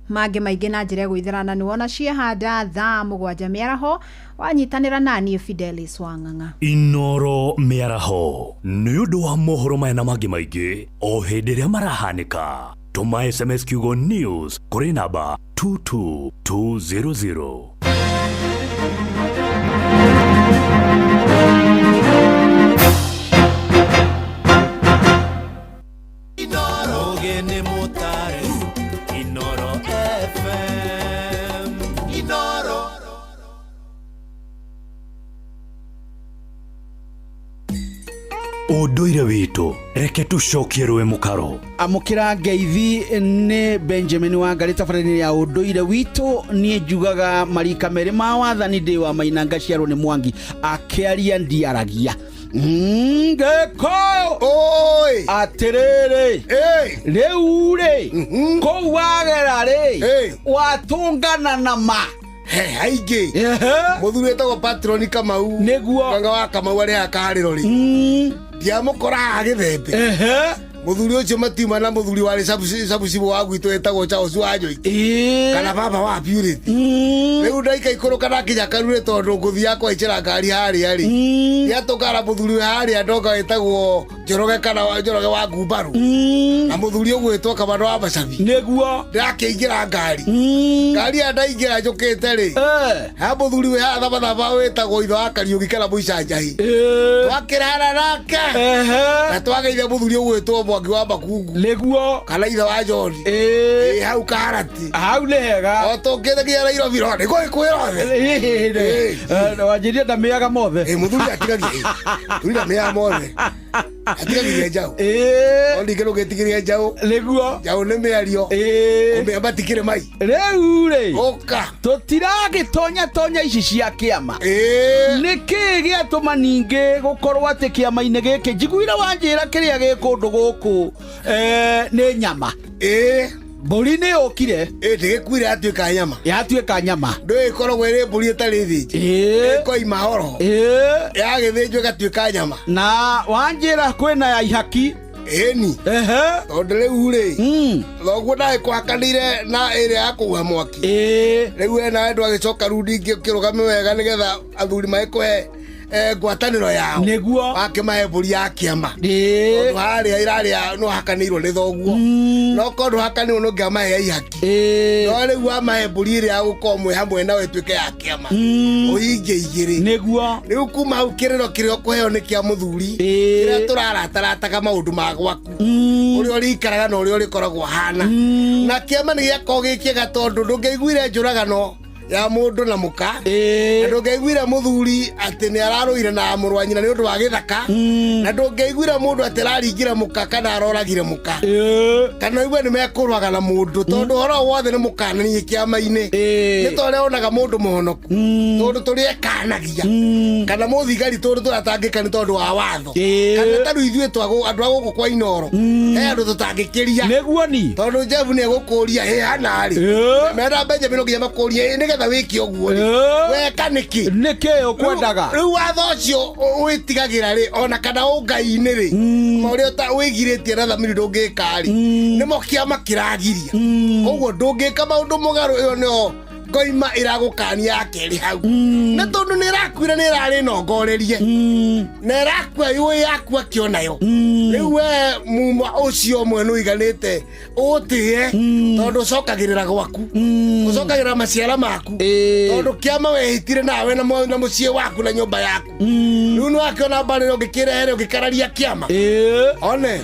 Speaker 6: Mangĩ maingĩ na njĩra ĩgũithĩrana nĩ wona ciehanda thaa 7 mĩaraho, wanyitanĩra naniĩ Fidelis Wang'ang'a.
Speaker 10: Inoro mĩaraho nĩ ũndũ wa mohoro maya na mangĩ maingĩ o hĩndĩ ĩrĩa marahanĩka. Tũma SMS kiugo news kũrĩ namba 22200.
Speaker 12: Ogene mutare Inoro FM Inoro.
Speaker 10: Ũndũire witũ, reke tũcokie rũĩ mũkaro.
Speaker 23: Amũkĩra ngeithi nĩ Benjamin Wangarĩ tabarĩra ya ũndũire witũ. Niĩ njugaga marika merĩ ma wathani, ndĩ wa Maina, ngaciarwo nĩ Mwangi akĩaria ndiaragia. Ngĩkũyũ atĩrĩrĩ, rĩu rĩ kũu wagera rĩ, watũngana na ma
Speaker 5: aingĩ. Mũthuri wĩtagwo Patroni Kamau,
Speaker 23: nĩguo
Speaker 5: nganga wa Kamau arĩa akarĩro rĩ, ndiamũkora haha Gĩthembe. Mũthuri ũcio matiuma na mũthuri warĩ sabucibu wa gwitũ wĩtagwo Charles wa Njoiki kana baba wa Purity. Rĩu ndaika ikũrũka ndakinya Karure, tondũ ngũthi yakwa icera ngari harĩa rĩ, gĩatũngana mũthuri wĩ harĩa ndonga wĩtagwo Njoroge kana Njoroge wa Ngumbaru na mũthuri ũgwĩtwo Kamano wa Macabi,
Speaker 23: nĩguo
Speaker 5: ndĩrakĩingĩra ngari. Ngari ya ndaingĩra njũkĩte rĩ, ha mũthuri wĩ haha thabathaba wĩtagwo ithe wa Kariũki kana Mũicanjahi, twakĩrara nake na twageithia mũthuri ũgwĩtwo Mwangi wa Makungu,
Speaker 23: nĩguo
Speaker 5: kana ithe wa John ĩ hau Kaharati.
Speaker 23: Hau nĩ hega.
Speaker 5: O tũngĩte nginya Nairobi ro nĩ gũgĩkwĩra othe.
Speaker 23: Wanjĩria ndamĩaga mothe.
Speaker 5: Mũthuri atigagia, mũthuri ndamĩaga mothe, atigagiria njaũ. No ningĩ ndũngĩtigĩria njaũ,
Speaker 23: nĩguo
Speaker 5: njaũ nĩ mĩario, kũmĩa matikĩrĩ mai.
Speaker 23: Rĩu rĩ,
Speaker 5: ũka
Speaker 23: tũtiragĩtonya tonya ici cia kĩama. Nĩ kĩĩ gĩatũma ningĩ gũkorwo atĩ kĩama-inĩ gĩkĩ njiguire wanjĩra kĩrĩa gĩ kũndũ gũkũ nĩ nyama? Mbũri nĩ yũkire.
Speaker 5: Ndĩgĩkuire, yatuĩka nyama.
Speaker 23: Yatuĩka nyama.
Speaker 5: Ndũĩ ĩkoragwo ĩrĩ mbũri ĩtarĩ thĩnje, ĩkoima horo, yagĩthĩnjwo ĩgatuĩka nyama.
Speaker 23: Na wanjĩra kwĩna ya ihaki.
Speaker 5: Ĩni, tondũ rĩu rĩ, thoguo ndagĩkũhakanĩire na ĩrĩa ya kũhuha mwaki. Rĩu we nawe ndwagĩcoka rĩu ningĩ ũkĩrũgame wega nĩgetha athuri magĩkũhe ngwatanĩro yao,
Speaker 23: nĩguo
Speaker 5: wakĩmahe mbũri ya kĩama, tondũ harĩa ĩrarĩa nĩwahakanĩirwo nĩ thoguo, no korwo ndũhakanĩirwo no ngĩamahe ihaki. No rĩu wamahe mbũri ĩrĩa ya gũkorwo mwĩ hamwe nawe ĩtuĩke ya kĩama, ũhingie igĩrĩ.
Speaker 23: Nĩguo
Speaker 5: rĩu kuma hau kĩrĩro kĩrĩa ũkũheo nĩ kĩa mũthuri, kĩrĩa tũraratarataga maũndũ ma gwaku, ũrĩa ũrĩikaraga na ũrĩa ũrĩkoragwo hana. Na kĩama nĩ gĩakorwo gĩ kĩega, tondũ ndũngĩaiguire njũragano ya mũndũ na mũka, na ndũngĩaiguire mũthuri atĩ nĩ ararũire na mũrũ wa nyina nĩ ũndũ wa gĩthaka, na ndũngĩaiguire mũndũ atĩ araringire mũka kana aroragire mũka, kana ũigue nĩ mekũrwaga na mũndũ, tondũ ũhoro wothe nĩ mũkananie kĩama-inĩ. Nĩ ta ũrĩa wonaga mũndũ mũhonoku, tondũ tũrĩekanagia, kana mũthigari, tondũ tũratangĩka nĩ tondũ wa watho, kana ta rĩu ithuĩ andũ a gũkũ kwa Inoro he andũ tũtangĩkĩria.
Speaker 23: Nĩguo ni
Speaker 5: tondũ Jeff nĩ egũkũria hĩ hana rĩ, mena Benjamin nginya makũrie nĩgetha wĩke ũguo rĩ, weka nĩkĩ?
Speaker 23: Nĩkĩ ũkwendaga?
Speaker 5: Rĩu watho ũcio wĩtigagĩra rĩ, ona kana ũngai-inĩ rĩ, ma ũrĩa wĩgirĩtie na thamiri ndũngĩka rĩ, nĩmo kĩama kĩragiria. Koguo ndũngĩka maũndũ mũgarũ. Ĩyo nĩyo
Speaker 11: Ngoima ĩragũkania ya kerĩ hau na tondũ nĩ ĩrakuire nĩ ĩrarĩ nongorerie na ĩrakua yũĩ yakua kĩonayo. Rĩu we muma ũcio ũmwe nĩ ũiganĩte ũtĩe tondũ ũcokagĩrĩra gwaku, ũcokagĩrĩra maciara maku, tondũ kĩama wehĩtire nawe na mũciĩ waku na nyũmba yaku. Rĩu nĩ wakĩona mbarĩ ũngĩkĩrehere ũngĩkararia kĩama one.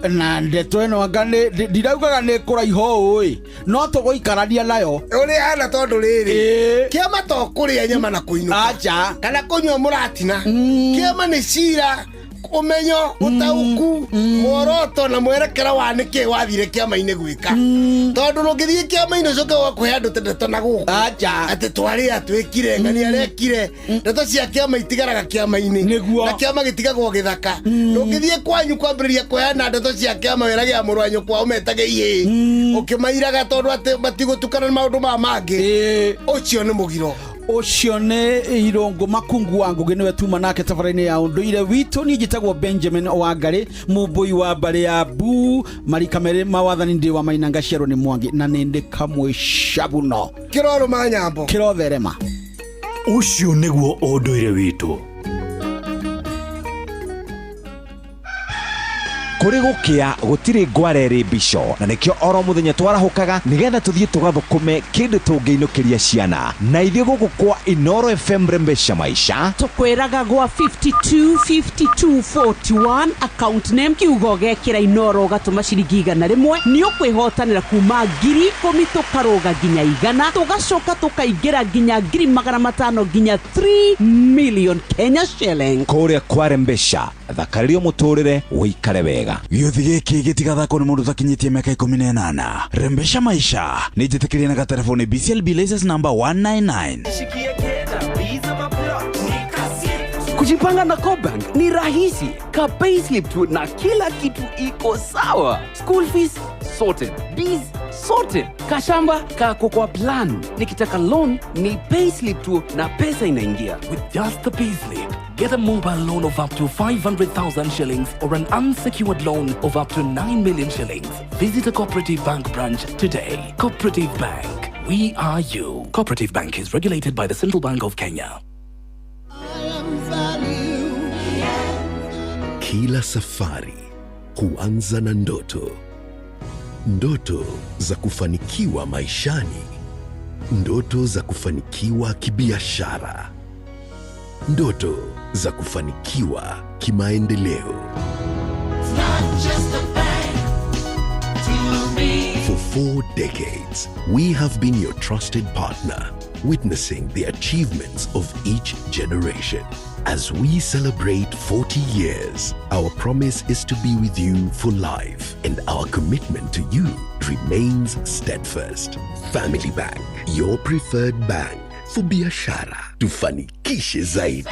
Speaker 23: Na ndeto ĩno anga ndiraugaga nĩ kũraiha ũũ ĩ, no tũgũikarania nayo.
Speaker 11: Ũrĩa hana tondũ rĩrĩ, kĩama to kũrĩa nyama na kũinũka
Speaker 23: acha
Speaker 11: kana kũnyua mũratina. Kĩama nĩ cira, ũmenyo, ũtaũku, muoroto na mwerekera wa nĩkĩ wathire kĩama-inĩ gwĩka, tondũ ndũngĩthiĩ kĩama-inĩ ũcoke wakũhe andũ ndeto na gũkũ atĩ twarĩa twĩkire ng'ani arekire. Ndeto cia kĩama itigaraga kĩama-inĩ na kĩama gĩtigagwo gĩthaka. Ndũngĩthiĩ kwanyu kwambĩrĩria kũheana ndeto cia kĩama wĩra gĩa mũrũ wa nyũkwa ũmetage ihĩĩ ũkĩmairaga tondũ atĩ matigũtukana na maũndũ maya mangĩ. Ũcio nĩ mũgiro.
Speaker 23: Ũcio nĩ Irũngũ Makungu wa Ngũgĩ, nĩwe tuma nake tabarĩra-inĩ ya ũndũire witũ. Niĩ njĩtagwo Benjamin Wangarĩ, mũmbũi wa mbarĩ ya bu marika merĩ ma wathani, ndĩ wa Maina, ngaciarwo nĩ Mwangi na nĩ ndĩ kamwe cabuno.
Speaker 11: Kĩrorũma nyambo.
Speaker 23: Kĩrotherema.
Speaker 10: Ũcio nĩguo ũndũire witũ.
Speaker 2: Kũrĩ gũkĩa gũtirĩ ngware ĩrĩ mbico, na nĩkĩo oro mũthenya twarahũkaga nĩgetha tũthiĩ tũgathũkũme kĩndũ tũngĩinũkĩria ciana na ithuĩ gũkũ kwa Inoro FM. Rembesha maisha.
Speaker 13: Tũkwĩraga gwa 52 52 41, account name kiugo gekĩra Inoro, ũgatũma ciringi 100, nĩ ũkwĩhotanĩra kuma 10,000 tũkarũga nginya 100, tũgacoka tũkaingĩra nginya 500,000 nginya 3 million Kenya shilling.
Speaker 2: Kũrĩa kwa Rembesha, thakarĩrio mũtũrĩre ũikare wega. Gĩũthi gĩkĩ gĩtigathakwo nĩ mũndũ ũtakinyĩtie mĩaka 18. Rembesha maisha nĩ njĩtĩkĩrie na gatelefoni BCLB license number 199.
Speaker 15: Kujipanga na CoBank ni rahisi. Ka payslip tu na kila kitu iko sawa. School fees sorted, bees sorted, kashamba kako kwa plan. Nikitaka loan ni payslip tu na pesa inaingia.
Speaker 24: With just the payslip, get a mobile loan of up to 500,000 shillings or an unsecured loan of up to 9 million shillings. Visit a Cooperative Bank branch today. Cooperative Bank. We are you. Cooperative Bank is regulated by the Central Bank of Kenya.
Speaker 25: Kila safari huanza na ndoto, ndoto za kufanikiwa maishani, ndoto za kufanikiwa kibiashara, ndoto za kufanikiwa kimaendeleo. For 4 decades, we have been your trusted partner, witnessing the achievements of each generation. As we celebrate 40 years, our promise is to be with you for life, and our commitment to you remains steadfast. Family Bank, your preferred bank for biashara. Tufanikishe zaidi.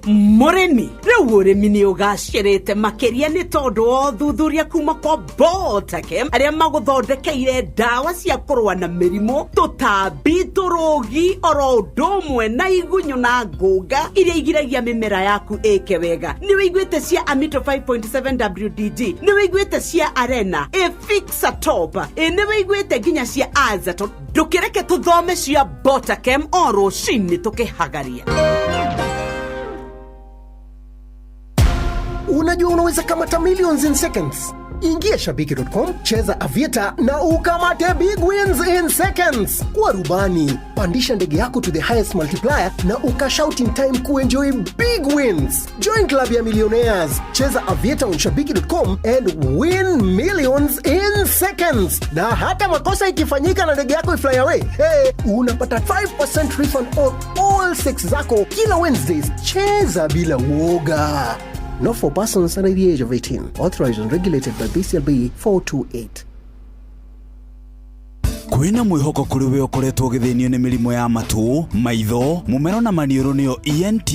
Speaker 13: Mũrĩmi, rĩu ũrĩmi nĩ ũgacĩrĩte makĩria nĩ tondũ wa ũthuthuria kuma kwa Botakem arĩa magũthondekeire ndawa cia kũrũa na mĩrimũ, tũtambi, tũrũgi, oro ũndũ ũmwe na igunyũ na ngũnga iria igiragia mĩmera yaku ĩke wega. Nĩ wĩiguĩte cia Amito 5.7 WDG? Nĩ wĩiguĩte cia Arena Efixa Top? Ĩ nĩ wĩiguĩte nginya cia Azaton? Ndũkĩreke tũthome cia Botakem o rũcinĩ tũkĩhagaria.
Speaker 5: Unajua unaweza kamata millions in seconds. Ingia shabiki.com, cheza Aviator na ukamate big wins in seconds. Kuwa rubani, pandisha ndege yako to the highest multiplier na ukashout in time kuenjoy big wins. Join club ya millionaires, cheza Aviator on shabiki.com and win millions in seconds. Na hata makosa ikifanyika na ndege yako ifly away, hey, unapata 5% refund on all six zako kila Wednesdays. Cheza bila uoga. Not for persons under the age of 18. Authorized and regulated by BCLB 428.
Speaker 2: Kwĩna mwĩhoko kũrĩ we ũkoretwo ũgĩthĩnio nĩ mĩrimũ ya matũ, maitho, mũmero na maniũrũ, nĩyo ENT.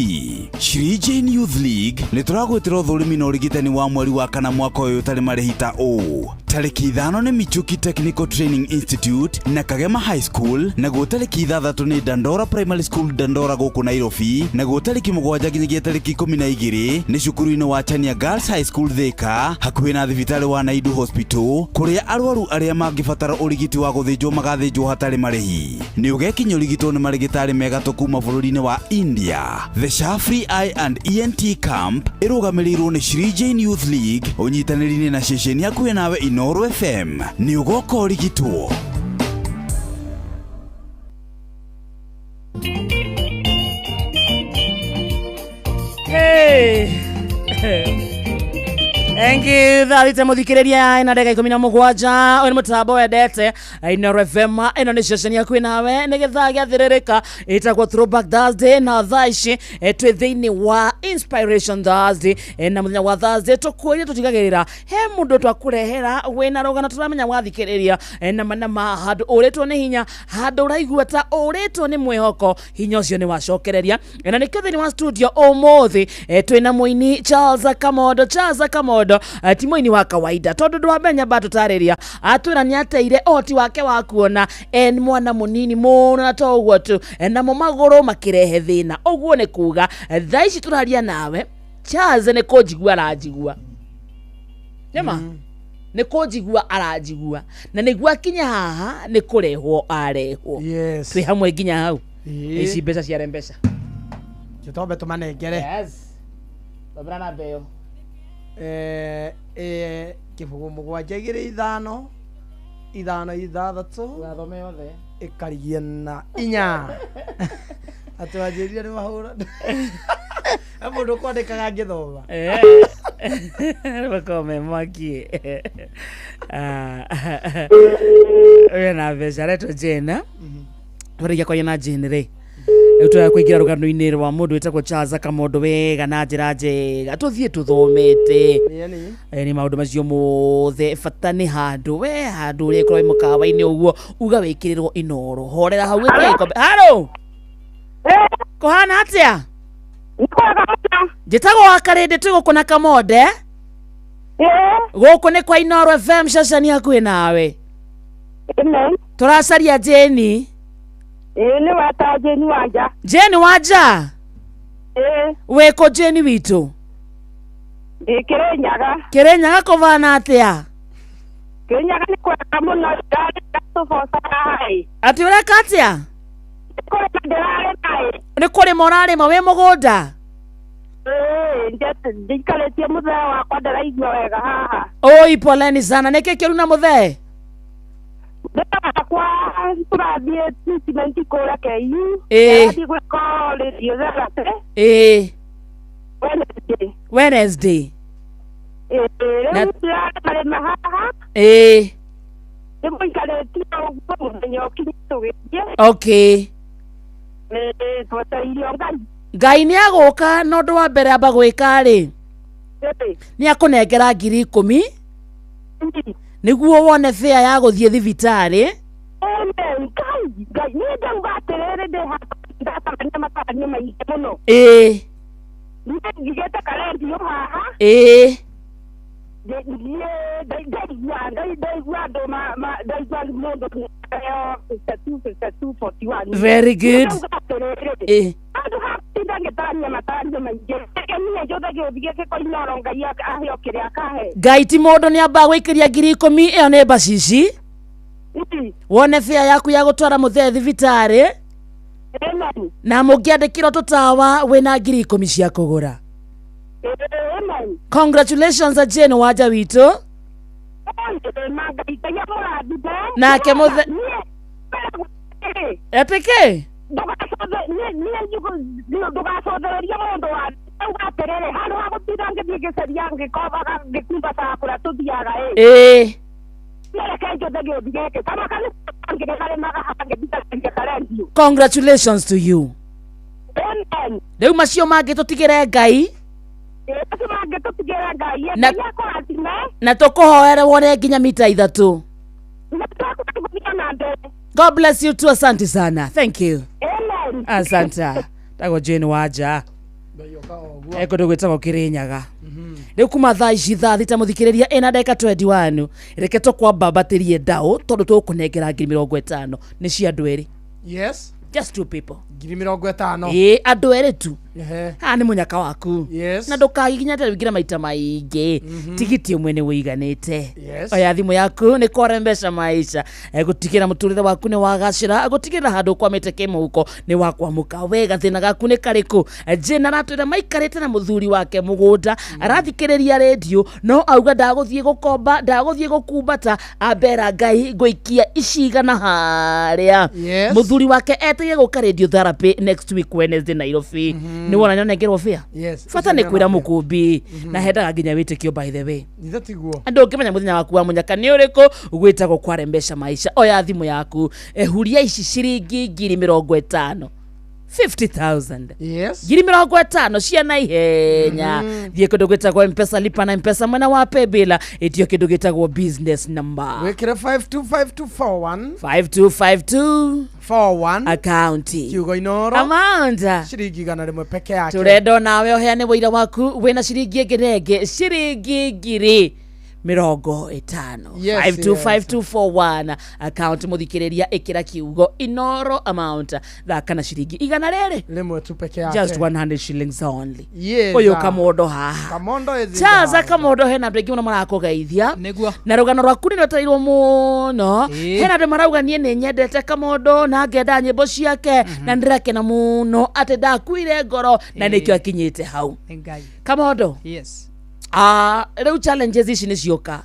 Speaker 2: Shri Jane Youth League nĩ tũragwĩtĩra ũthũrimi na ũrigitani wa mweri wa kana mwaka ũyũ ũtarĩ marĩhi ta ũũ: tarĩki 5 nĩ Michuki Technical Training Institute na Kagema High School, naguo tarĩki 6 nĩ Dandora Primary School, Dandora gũkũ Nairobi, naguo tarĩki 7 nginyagia tarĩki 12 nĩ cukuru-inĩ wa Chania Girls High School, Thika, hakuhĩ na thibitarĩ wa Naidu Hospital, kũrĩa arwaru arĩa mangĩbatara ũrigiti wa gũthĩnjwo. gũthĩnjwo magathĩnjwo hatarĩ marĩhi. Nĩ ũgekinya ũrigitwo nĩ marĩgĩtarĩ megatũ kuma bũrũri-inĩ wa India. The SHA Free Eye and ENT Camp ĩrũgamĩrĩirwo nĩ Shri Jain Youth League ũnyitanĩri-inĩ na ceceni hakuhĩ nawe Inooro FM. Nĩ ũgoka ũrigitwo.
Speaker 1: Hey. Thank you thaa thita mũthikĩrĩria ĩna ndagĩka 17 ũyũ nĩ mũtambo wendete Inooro FM ĩno nĩ ceceni yaku nawe nĩ gĩthaa gĩathĩrĩrĩka ĩtagwo Throwback Thursday na thaa ici twĩ thĩinĩ wa Inspiration Thursday na mũthenya wa Thursday tũkwĩria tũtigagĩrĩra he mũndũ twakũrehera wĩna rũgano tũramenya wathikĩrĩria nama nama handũ ũrĩtwo nĩ hinya handũ ũraigua ta ũrĩtwo nĩ mwĩhoko hinya ũcio nĩ wacokereria. Na nĩkĩo thĩinĩ wa studio ũmũthĩ twĩna mũini Charles Kamondo. Charles Kamondo ti mũini wa kawaida tondũ ndwamenya ba tũtarĩria atwĩra nĩ ateire ũhoti wake wa kuona en mwana mũnini mũno na to ũguo tu namo magũrũ makĩrehe thĩna. Ũguo nĩ kuga thaa ici tũraria nawe Charles nĩ kũnjigua aranjigua nĩma nĩ kũnjigua aranjigua na nĩguo akinya haha nĩ kũrehwo arehwo.
Speaker 4: Yes.
Speaker 1: Twĩ hamwe nginya hau.
Speaker 4: Ĩĩ.
Speaker 1: Ici mbeca ciare mbeca.
Speaker 4: Tũtombe tũmanengere.
Speaker 1: Yes. Thomera namba ĩyo.
Speaker 4: 0 7 2 5 5 6
Speaker 1: Wathome yothe.
Speaker 4: Ĩkarigia na 4. Atĩ wanjĩrire nĩ mahũra. He mũndũ ũkwandĩkaga ngĩthoma.
Speaker 1: Makoragwo me mwaki. Ũyũ na mbeca aretwo Jane. Twarĩkia kwaria na Jane rĩ rĩu tũraya kũingĩra rũgano-inĩ rwa mũndũ wĩtagwo Charles Kamondo wega na njĩra njega tũthiĩ tũthomete.
Speaker 4: Ĩni.
Speaker 1: Nĩ maũndũ macio mothe bata nĩ handũ we handũ ũrĩa ĩkorwo wĩ mũkawa-inĩ ũguo uga wĩkĩrĩrwo Inooro horera hau wĩkĩre gĩkombe. Haro, kũhana atĩa? Njĩtagwo wa Karĩndĩ twĩ gũkũ na Kamonde. Gũkũ nĩ kwa Inooro FM ceceni hakuhĩ nawe. Tũracaria Jane.
Speaker 14: Ĩĩ nĩ weta Jane Wanja.
Speaker 1: Jane Wanja?
Speaker 14: Ĩĩ.
Speaker 1: Wĩkũ Jane witũ?
Speaker 14: Ndĩ Kĩrĩnyaga.
Speaker 1: Kĩrĩnyaga kũbana atĩa?
Speaker 14: Kĩrĩnyaga nĩ kwega mũno ndĩratũbocaga ĩ.
Speaker 1: Atĩ ũreka atĩa?
Speaker 14: Nĩ kũrĩma ndĩrarĩma ĩ.
Speaker 1: Nĩ kũrĩma ũrarĩma wĩ mũgũnda?
Speaker 14: Ĩĩ ndĩikarĩtie mũthee wakwa ndĩraigua wega haha.
Speaker 1: Oi poleni sana nĩkĩ kĩũru na mũthee?
Speaker 14: Mũthee wakwa tũrathiĩ treatment kũrĩa KU.
Speaker 1: Ĩĩ.
Speaker 14: Tũrathiĩ gwĩka radiotherapy.
Speaker 1: Ĩĩ.
Speaker 14: Wednesday.
Speaker 1: Wednesday.
Speaker 14: Ĩĩ rĩu ndĩrarĩma haha.
Speaker 1: Ĩĩ.
Speaker 14: Ndĩmũikarĩtie ũguo mũthenya ũkinye tũgĩthiĩ.
Speaker 1: Okay.
Speaker 14: Ĩĩ twetereire o Ngai.
Speaker 1: Ngai nĩ agũka na ũndũ wa mbere amba gwĩka rĩ nĩ akũnengera 10,000 nĩguo wone fare ya gũthiĩ thibitarĩ.
Speaker 14: Amen. Ngai, Ngai, niĩ ndauga atĩrĩrĩ ndĩ haha ndatabania mataranio maingĩ mũno.
Speaker 1: Ĩĩ.
Speaker 14: Niĩ njigĩte karendio haha.
Speaker 1: Ĩĩ.
Speaker 14: Niĩ ndaigua ndaigua andũ ndaigua mũndũ aheo 52 52 41.
Speaker 1: Very good.
Speaker 14: Ndauga atĩrĩrĩ.
Speaker 1: Ĩĩ.
Speaker 14: Handũ ha gũtinda ngĩtarania mataranio maingĩ reke niĩ njũthe gĩũthi gĩkĩ kwa Inooro Ngai aheo kĩrĩa akahe.
Speaker 1: Ngai ti mũndũ nĩ ambaga gũikĩria 10,000 ĩyo nĩ mbacici. Wone fare yaku ya gũtwara mũthee thibitarĩ.
Speaker 14: Amen.
Speaker 1: Na mũngĩandĩkĩrwo tũtawa wĩna 10,000 cia kũgũra.
Speaker 14: Amen.
Speaker 1: Congratulations Jane Wanja witũ.
Speaker 14: Ngai Ngai amũrathime.
Speaker 1: Nake mũthe Atĩ kĩ?
Speaker 14: Ndũgacũthĩrĩrie mũndũ wa auga atĩrĩrĩ handũ ha gũtinda ngĩthiĩ ngĩcaria ngĩkobaga ngĩkumbacaga kũrĩa tũthiaga ĩ.
Speaker 1: Ĩĩ.
Speaker 14: Reke njũthe gĩũthi gĩkĩ kama kanitha ngĩkarĩmaga haha ngĩthikagĩrĩria karendio.
Speaker 1: Congratulations to you.
Speaker 14: Amen.
Speaker 1: Rĩu macio mangĩ tũtigĩre Ngai.
Speaker 14: Ĩĩ macio mangĩ tũtigĩre Ngai.
Speaker 1: Na-
Speaker 14: Ngai akũrathime.
Speaker 1: Na tũkũhoere wone nginya mita 3.
Speaker 14: Na tũkũgũthia na mbere.
Speaker 1: God bless you too. Asante sana. Thank you.
Speaker 14: Amen.
Speaker 1: Asante. Tagwo Jane Wanja. Ekũndũ gwĩtagwo Kĩrĩnyaga. Rĩu kuma thaa ici thaa thita mũthikĩrĩria ĩna ndagĩka 21 reke tũkwambambatĩrie ndaũ tondũ tũgũkũnengera 50,000 nĩ cia andũ erĩ.
Speaker 4: Yes.
Speaker 1: Just two people.
Speaker 4: 50,000.
Speaker 1: Ĩĩ, andũ erĩ tu.
Speaker 4: Ehe.
Speaker 1: Haha nĩ mũnyaka waku.
Speaker 4: Yes.
Speaker 1: Na ndũkagiginya atĩ wĩingĩre maita maingĩ. Tigiti ũmwe nĩ wĩiganĩte.
Speaker 4: Yes.
Speaker 1: Oya thimũ yaku nĩ kware mbeca maisha. Gũtigĩra mũtũrĩre waku nĩ wagacĩra, gũtigĩra handũ ũkwamĩte kĩmũhuko nĩ wakwamũka wega. Thĩna gaku nĩ karĩkũ? Jane aratwĩra maikarĩte na mũthuri wake mũgũnda, arathikĩrĩria rĩndiũ no auga ndagũthiĩ gũkomba, ndagũthiĩ gũkumbata, ambera Ngai ngũikia icigana harĩa.
Speaker 4: Yes.
Speaker 1: Mũthuri wake eteire gũka radio therapy next week Wednesday Nairobi. Nĩ wona nĩonengerwo bĩa.
Speaker 4: Yes.
Speaker 1: Bata nĩ kwĩra mũkũmbi na hendaga nginya wĩtĩkio by the way.
Speaker 4: Ithe tiguo.
Speaker 1: Andũ ũngĩmenya mũthenya waku wa mũnyaka nĩ ũrĩkũ, gwĩtagwo kware mbeca maisha. Oya thimũ yaku, ehuria ici ciringi 50,000. 50,000.
Speaker 4: Yes.
Speaker 1: 50,000 cia naihenya. Thiĩ kũndũ gwĩtagwo Mpesa, lipa na Mpesa mwena wa paybill, ĩtio kĩndũ gĩtagwo business number.
Speaker 4: Wĩkĩre 525241.
Speaker 1: 5252
Speaker 4: 41.
Speaker 1: Account.
Speaker 4: Kiugo Inoro.
Speaker 1: Amount.
Speaker 4: Ciringi 100 peke yake.
Speaker 1: Tũrenda onawe ũheane wũira waku wĩna ciringi ĩngĩ na ĩngĩ ciringi 50,000.
Speaker 4: Yes,
Speaker 1: 525241 account mũthikĩrĩria ĩkĩra kiugo Inoro amount thaka na ciringi 100
Speaker 4: Rĩmwe tu peke yake.
Speaker 1: Just 100 shillings only.
Speaker 4: Yes.
Speaker 1: Ũyũ Kamondo haha.
Speaker 4: Kamondo is in the
Speaker 1: Chaza
Speaker 4: house.
Speaker 1: Kamondo hena andũ aingĩ mũno marakũgeithia
Speaker 8: Nĩguo.
Speaker 1: na rũgano rwaku nĩ rwetereirwo mũno.
Speaker 8: Ĩĩ.
Speaker 1: Hena andũ marauga niĩ nĩ nyendete Kamondo na ngenda nyĩmbo ciake na ndĩrakena mũno atĩ ndakuire ngoro na nĩkĩo akinyĩte hau.
Speaker 8: Nĩ Ngai.
Speaker 1: Kamondo.
Speaker 8: Yes.
Speaker 1: Rĩu challenges ici nĩ cioka.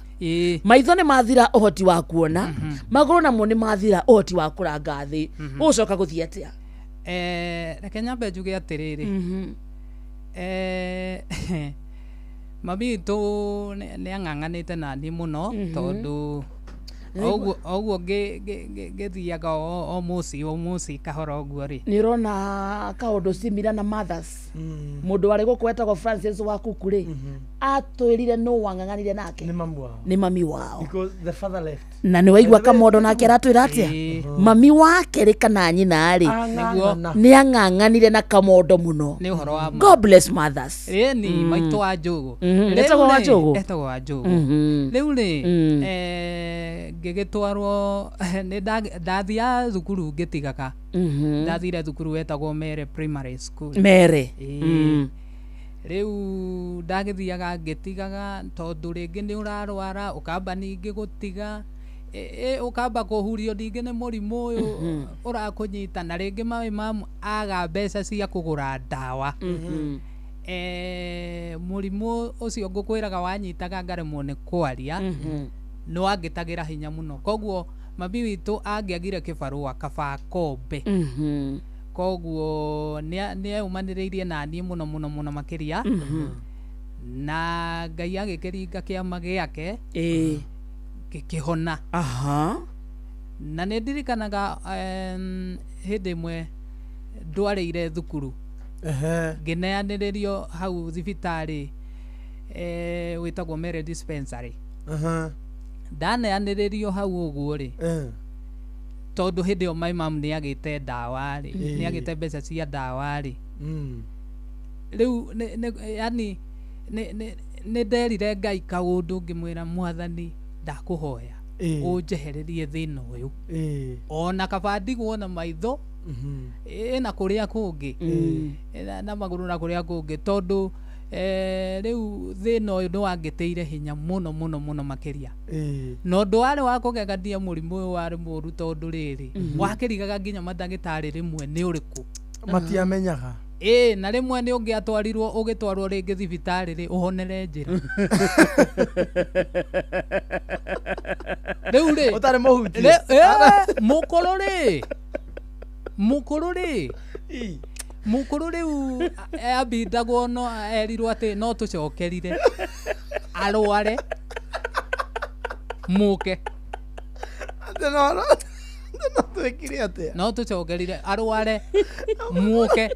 Speaker 1: Maitho nĩ mathira ũhoti wa kuona, magũrũ namo nĩ mathira ũhoti wa kũranga thĩ. Ũgũcoka gũthiĩ atĩa?
Speaker 8: Reke nyambe njuge atĩrĩrĩ. Mami witũ nĩ ang'ang'anĩte na niĩ mũno tondũ oguo ngĩthiaga o mũciĩ o mũciĩ kahora ũguo rĩ.
Speaker 1: Nĩ ũrona kaũndũ similar na mothers. Mũndũ warĩ gũkũ wetagwo Francis wa Kuku rĩ, atwĩrire nũ wang'ang'anire nake?
Speaker 4: Nĩ mamu wao.
Speaker 1: Nĩ mami wao.
Speaker 4: Because the father left.
Speaker 1: Na nĩ waigua Kamondo nake aratwĩra atĩa? Mami wake rĩ kana nyina rĩ
Speaker 4: Ang'ang'ana.
Speaker 1: nĩ ang'ang'anire na Kamondo mũno.
Speaker 8: Nĩ ũhoro wa ma.
Speaker 1: God bless mothers.
Speaker 8: Ĩni maitũ wa Njũgũ. Rĩu
Speaker 1: Etagwo wa
Speaker 8: rĩ,
Speaker 1: Njũgũ?
Speaker 8: Etagwo wa Njũgũ. Rĩu rĩ, ngĩgĩtwarwo nĩ ndathiaga thukuru ngĩtigaga. Ndathire thukuru wetagwo Mere Primary School.
Speaker 1: Mere.
Speaker 8: Ĩĩ. Rĩu ndagĩthiaga ngĩtigaga tondũ rĩngĩ nĩ ũrarwara ũkamba ningĩ gũtiga ũkamba kũhurio ningĩ nĩ mũrimũ ũyũ ũrakũnyita na rĩngĩ mami mamu aga mbeca cia kũgũra ndawa. Mũrimũ ũcio ngũkwĩraga wanyitaga ngaremwo nĩ kwaria nĩ wangĩtagĩra hinya mũno koguo mami witũ angĩagire kĩbarũa kaba akombe. Koguo nĩ eumanĩrĩirie na niĩ mũno mũno mũno makĩria. Na Ngai agĩkĩringa kĩama gĩake gĩkĩhona. Na nĩ ndirikanaga hĩndĩ ĩmwe ndwarĩire thukuru ngĩneanĩrĩrio hau thibitarĩ wĩtagwo Mere Dispensary. Ndaneanĩrĩrio hau ũguo rĩ, tondũ hĩndĩ ĩyo my mom nĩ agĩte ndawa rĩ, nĩ agĩte mbeca cia ndawa rĩ. Rĩu yani nĩ nderire Ngai kaũndũ ngĩmwĩra Mwathani ndakũhoya ũnjehererie thĩna ũyũ ona kaba ndigwo na maitho ĩna kũrĩa kũngĩ na magũrũ na kũrĩa kũngĩ tondũ rĩu thĩna ũyũ nĩ wangĩtĩire hinya mũno mũno mũno makĩria. Na ũndũ warĩ wa kũgegania mũrimũ ũyũ warĩ mũũru tondũ rĩrĩ wakĩrigaga nginya mandagĩtarĩ rĩmwe nĩ ũrĩkũ
Speaker 4: Matiamenyaga.
Speaker 8: Na rĩmwe nĩ ũngĩatwarirwo ũgĩtwarwo rĩngĩ thibitarĩ rĩ ũhonere njĩra. Rĩu rĩ
Speaker 4: ũtarĩ mũhutie.
Speaker 8: Mũkũrũ rĩ mũkũrũ rĩ mũkũrũ rĩu ambindagwo no erirwo atĩ no tũcokerire arware mũke.
Speaker 4: Twĩkire atĩa?
Speaker 8: No tũcokerire arware mũke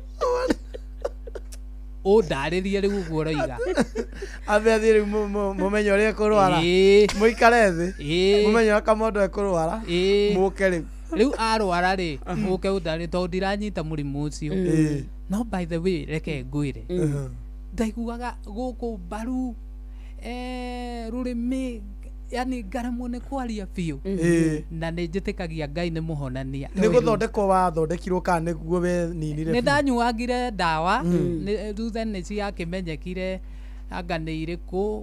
Speaker 8: ũndarĩrie rĩu ũguo ũroiga.
Speaker 4: Ambe athiĩ rĩu mũmenye ũrĩa ekũrwara. Mũikare thĩ. Mũmenye ũrĩa Kamondo ekũrwara. Mũke rĩu.
Speaker 8: Rĩu arwara rĩ mũke ũndarĩrie tondũ ndiranyita mũrimũ ũcio. No by the way reke ngwĩre ndaiguaga gũkũ mbaru rũrĩmĩ Yani ngaremwo nĩ kwaria biũ.
Speaker 4: Ĩĩ.
Speaker 8: Na nĩ njĩtĩkagia Ngai nĩ mũhonania.
Speaker 4: Nĩ gũthondekwo wathondekirwo kana nĩguo weninire
Speaker 8: Nĩ
Speaker 4: biũ?
Speaker 8: ndanyuangire ndawa thutha nĩ ciakĩmenyekire anga nĩ irĩkũ.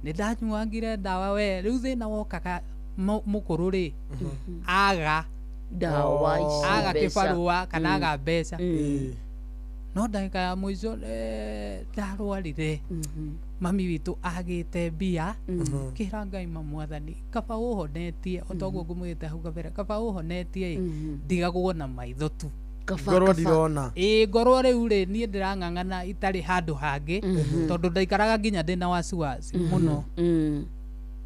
Speaker 8: Nĩ ndanyuangire ndawa we rĩu thĩna wokaga mũkũrũ rĩ aga
Speaker 1: Ndawa ici,
Speaker 8: aga
Speaker 1: mbeca.
Speaker 8: kĩbarũa kana aga mbeca. No ndagĩka ya mũico ndarwarire mami witũ agĩte mbia kĩra Ngai ma mwathani kaba ũhonetie o toguo ngũmwĩte hau kabere kaba ũhonetie ĩ ndigagwo na maitho tu.
Speaker 4: Ngorwo ndirona.
Speaker 8: Ĩĩ ngorwo rĩu rĩ niĩ ndĩrang'ang'ana itarĩ handũ hangĩ tondũ ndaikaraga nginya ndĩna wasiwasi mũno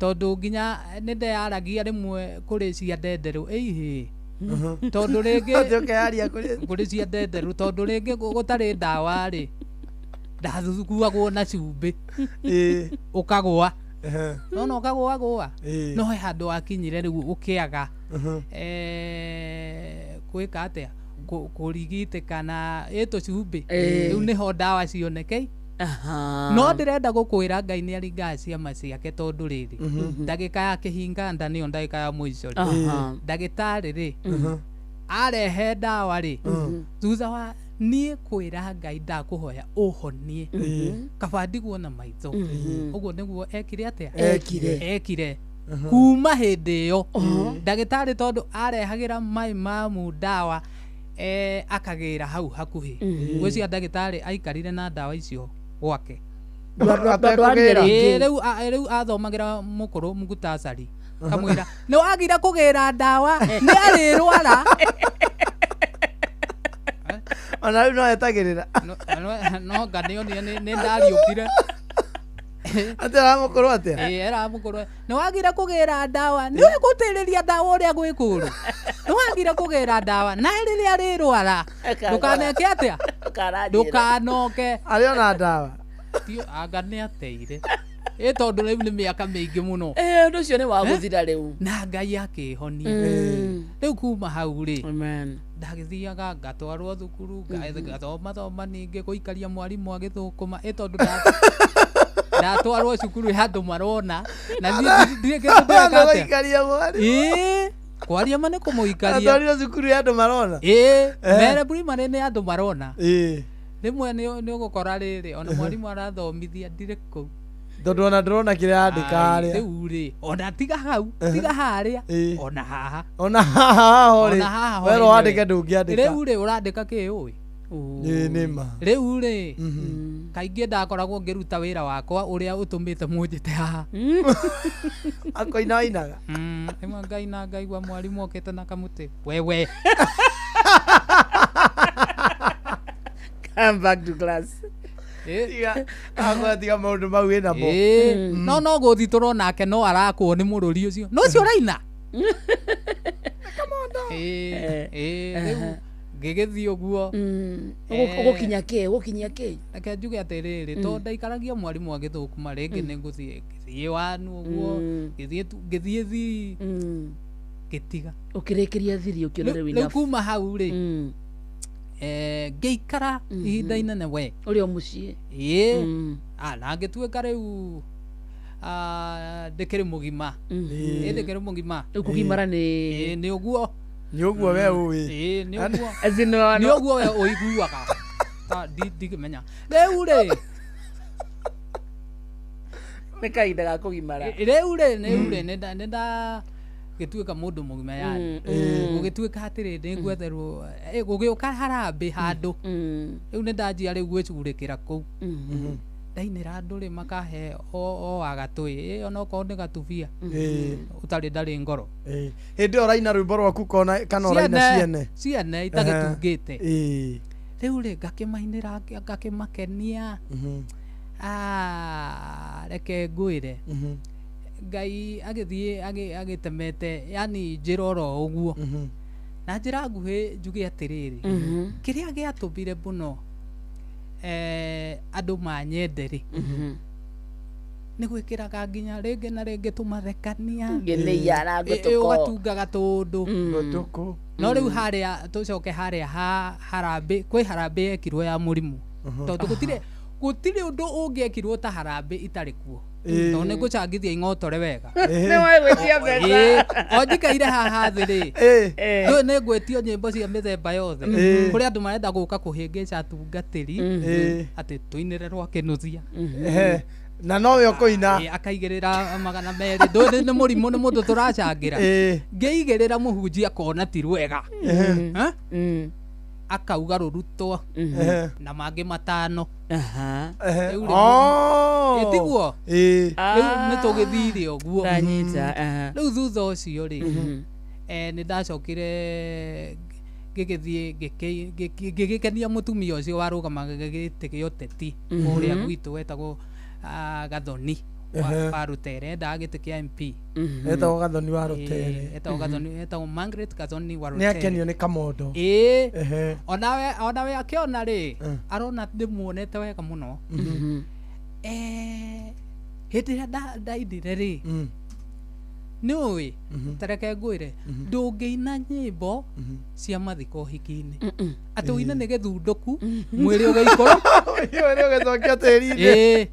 Speaker 8: tondũ nginya nĩ ndeyaragia rĩmwe kũrĩ cia ndenderũ ĩihĩ tondũ rĩngĩ
Speaker 4: Atĩ ũkeyaria
Speaker 8: kũrĩ cia ndenderũ tondũ rĩngĩ gũtarĩ ndawa rĩ ndathukuagwo na cumbĩ ũkagũa nona ũkagũagũa no he handũ wakinyire rĩu ũkĩaga gwĩka atĩa kũrigitĩkana ĩ tũcumbĩ rĩu nĩho ndawa cionekei. No ndĩrenda gũkwĩra Ngai nĩ aringaga ciama ciake tondũ rĩrĩ ndagĩka ya kĩhinga nda nĩyo ndagĩka ya mũico rĩ ndagĩtarĩ rĩ arehe ndawa rĩ thutha wa niĩ kwĩra Ngai ndakũhoya ũhonie kaba ndigwo na maitho ũguo nĩguo ekire atĩa ekire kuma hĩndĩ ĩyo ndagĩtarĩ tondũ arehagĩra mai mamu ndawa akagĩra hau hakuhĩ ngwĩciria ndagĩtarĩ aikarire na ndawa icio gwake. Rĩu rĩu athomagĩra mũkũrũ mũgutasari kamwĩra nĩ wagire kũgĩra ndawa nĩ arĩrwara.
Speaker 4: Ona rĩu no etagĩrĩra.
Speaker 8: No nga nĩonire nĩ ndariũkire.
Speaker 4: Atĩ aramũkũrũ atĩa?
Speaker 8: Ĩĩ aramũkũrũ nĩ wagire kũgĩra ndawa nĩ ũĩ gũtĩrĩria ndawa ũrĩa gwĩ kũũru nĩ wagire kũgĩra ndawa na rĩrĩa arĩrwara ndũkaneke atĩa ndũkanoke
Speaker 4: arĩ ona ndawa
Speaker 8: anga nĩ ateire ĩ tondũ rĩu nĩ mĩaka mĩingĩ mũno.
Speaker 1: Ũndũ ũcio nĩ wa gũthira rĩu.
Speaker 8: Na Ngai akĩhonia rĩu kuma hau rĩ ndagĩthiaga ngatwarwo thukuru ngathoma thoma ningĩ gũikaria mwarimũ agĩthũkũma ĩ tondũ ndatwarwo cukuru handũ marona na niĩ ndirĩ kĩndũ ndĩreka atĩa.
Speaker 4: Gũikaria mwarimũ.
Speaker 8: Ĩĩ kwaria ma nĩ kũmũikaria.
Speaker 4: Atwarirwo cukuru ya andũ marona.
Speaker 8: Ĩĩ mere primary nĩ andũ marona.
Speaker 4: Ĩĩ
Speaker 8: rĩmwe nĩ ũgũkora rĩrĩ ona mwarimũ arathomithia ndirĩ kũu
Speaker 4: tondũ ona ndĩrona kĩrĩa andĩka harĩa.
Speaker 8: Rĩu rĩ ona tiga hau tiga harĩa ona haha
Speaker 4: ona haha ho rĩ
Speaker 8: ona haha ho
Speaker 4: werwo wandĩke ndũngĩandĩka.
Speaker 8: Rĩu rĩ ũrandĩka kĩ ũĩ?
Speaker 4: Ĩĩ nĩ ma.
Speaker 8: Rĩu rĩ kaingĩ ndakoragwo ngĩruta wĩra wakwa ũrĩa ũtũmĩte mũnjĩte haha.
Speaker 4: Akoina wainaga.
Speaker 8: Rĩmwe ngaina ngaigua mwarimũ okĩte na kamũtĩ wewe.
Speaker 1: Come back to class.
Speaker 4: Tiga tiga maũndũ mau wĩnamo.
Speaker 8: No no gũthi tũrona no arakwo nĩ mũrũri ũcio no ũcio ũraina. Rĩu ngĩgĩthiĩ ũguo
Speaker 1: Ũgũkinya kĩ ũgũkinyia kĩ?
Speaker 8: Reke njuge atĩrĩrĩ tondũ ndaikaragia mwarimũ agĩthũkũma rĩngĩ nĩ ngũthiĩ ngĩthiĩ wanu ũguo ngĩthiĩ thii ngĩtiga.
Speaker 1: Ũkĩrĩkĩria thiri ũkĩona rĩu
Speaker 8: Rĩu
Speaker 1: enough.
Speaker 8: kuma hau rĩ ngĩikara ihinda inene we
Speaker 1: ũrĩ o mũciĩ.
Speaker 8: Ĩĩ na ngĩtuĩka rĩu ndĩkĩrĩ mũgima. Ĩĩ ndĩkĩrĩ mũgima.
Speaker 1: Rĩu kũgimara nĩ
Speaker 8: Ĩĩ nĩ ũguo.
Speaker 4: Nĩ ũguo we ũĩ.
Speaker 8: Ĩĩ nĩ ũguo.
Speaker 1: As in, no,
Speaker 8: Nĩ ũguo we ũiguaga. Ta ndingĩmenya. Rĩu rĩ
Speaker 1: nĩ kahinda ga kũgimara.
Speaker 8: Rĩu rĩ rĩu rĩ nĩ nda gĩtuĩka mũndũ mũgima yani gũgĩtuĩka atĩrĩ nĩ ngwetherwo gũgĩũka harambĩ handũ rĩu nĩ ndanjia rĩu gwĩcurĩkĩra kũu ndainĩra andũ rĩ makahe o agatũĩ onokorwo nĩ gatubia ũtarĩ ndarĩ ngoro.
Speaker 4: Hĩndĩ ĩyo ũraina rwĩmbo rwaku kona kana ũraina ciene
Speaker 8: ciene itagĩtungĩte rĩu rĩ ngakĩmainĩra ngakĩmakenia reke ngwĩre Ngai agĩthiĩ agĩtemete yani njĩra oro ũguo na njĩra nguhĩ njuge atĩrĩrĩ kĩrĩa gĩatũmire mũno andũ manyende rĩ nĩ gwĩkĩraga nginya rĩngĩ na rĩngĩ tũmathekania ũgatungaga tũũndũ no rĩu harĩa tũcoke harĩa ha harambĩ kwĩ harambĩ yekirwo ya mũrimũ tondũ gũtirĩ Gũtirĩ ũndũ ũngĩekirwo ta harambĩ itarĩ kuo.
Speaker 4: Ĩĩ.
Speaker 8: Tondũ nĩ ngũcangithia ing'otore wega.
Speaker 4: Ĩĩ.
Speaker 1: Nĩ wagwĩtia mbeca.
Speaker 8: Ĩĩ, o njikaire haha thĩ rĩ
Speaker 4: Ĩĩ.
Speaker 8: ndũĩ nĩ ngwĩtio nyĩmbo cia mĩthemba yothe.
Speaker 4: Ĩĩ.
Speaker 8: Kũrĩ andũ marenda gũka kũhĩngĩca atungatĩri
Speaker 4: Ĩĩ.
Speaker 8: atĩ tũinĩre rwa kĩnũthia.
Speaker 4: Ehe. Na nowe ũkũina.
Speaker 8: Ĩĩ, akaigĩrĩra 200. Ndũĩ nĩ mũrimũ, nĩ mũndũ tũracangĩra.
Speaker 4: Ĩĩ.
Speaker 8: Ngĩigĩrĩra mũhunjia akona ti rwega.
Speaker 4: Ehe.
Speaker 8: Eh? Akauga rũrutwo
Speaker 4: Ehe.
Speaker 8: na mangĩ 5.
Speaker 4: Ehe.
Speaker 8: Rĩu rĩ,
Speaker 4: Oh.
Speaker 8: Ĩ, tiguo?
Speaker 4: Ĩĩ.
Speaker 8: Rĩu nĩ tũgĩthire ũguo.
Speaker 1: Ndanyita, aha.
Speaker 8: Rĩu thutha ũcio rĩ, nĩ ndacokire ngĩgĩthiĩ ngĩgĩkenia mũtumia ũcio warũgamaga gĩtĩ gĩa ũteti kũrĩa gwitũ wetagwo Gathoni
Speaker 4: Ehe.
Speaker 8: wa Rũtere, endaga gĩtĩ kĩa MP.
Speaker 4: Etagwo Gathoni wa Rũtere.
Speaker 8: Ĩĩ, etagwo Gathoni, etagwo Margaret Gathoni wa
Speaker 4: Nĩ
Speaker 8: Rũtere.
Speaker 4: akenio nĩ kamondo.
Speaker 8: Ĩĩ.
Speaker 4: Ehe.
Speaker 8: Onawe akĩona rĩ, arona ndĩmuonete wega mũno. Hĩndĩ ĩrĩa ndainire rĩ, nĩ ũĩ, tareke ngwĩre, ndũngĩina nyĩmbo cia mathiko ũhiki-inĩ. Atĩ ũine nĩ gĩthundũku, mwĩrĩ ũgĩikũrũ.
Speaker 4: Mwĩrĩ ũgĩcokia tĩri-inĩ.
Speaker 8: Ĩĩ.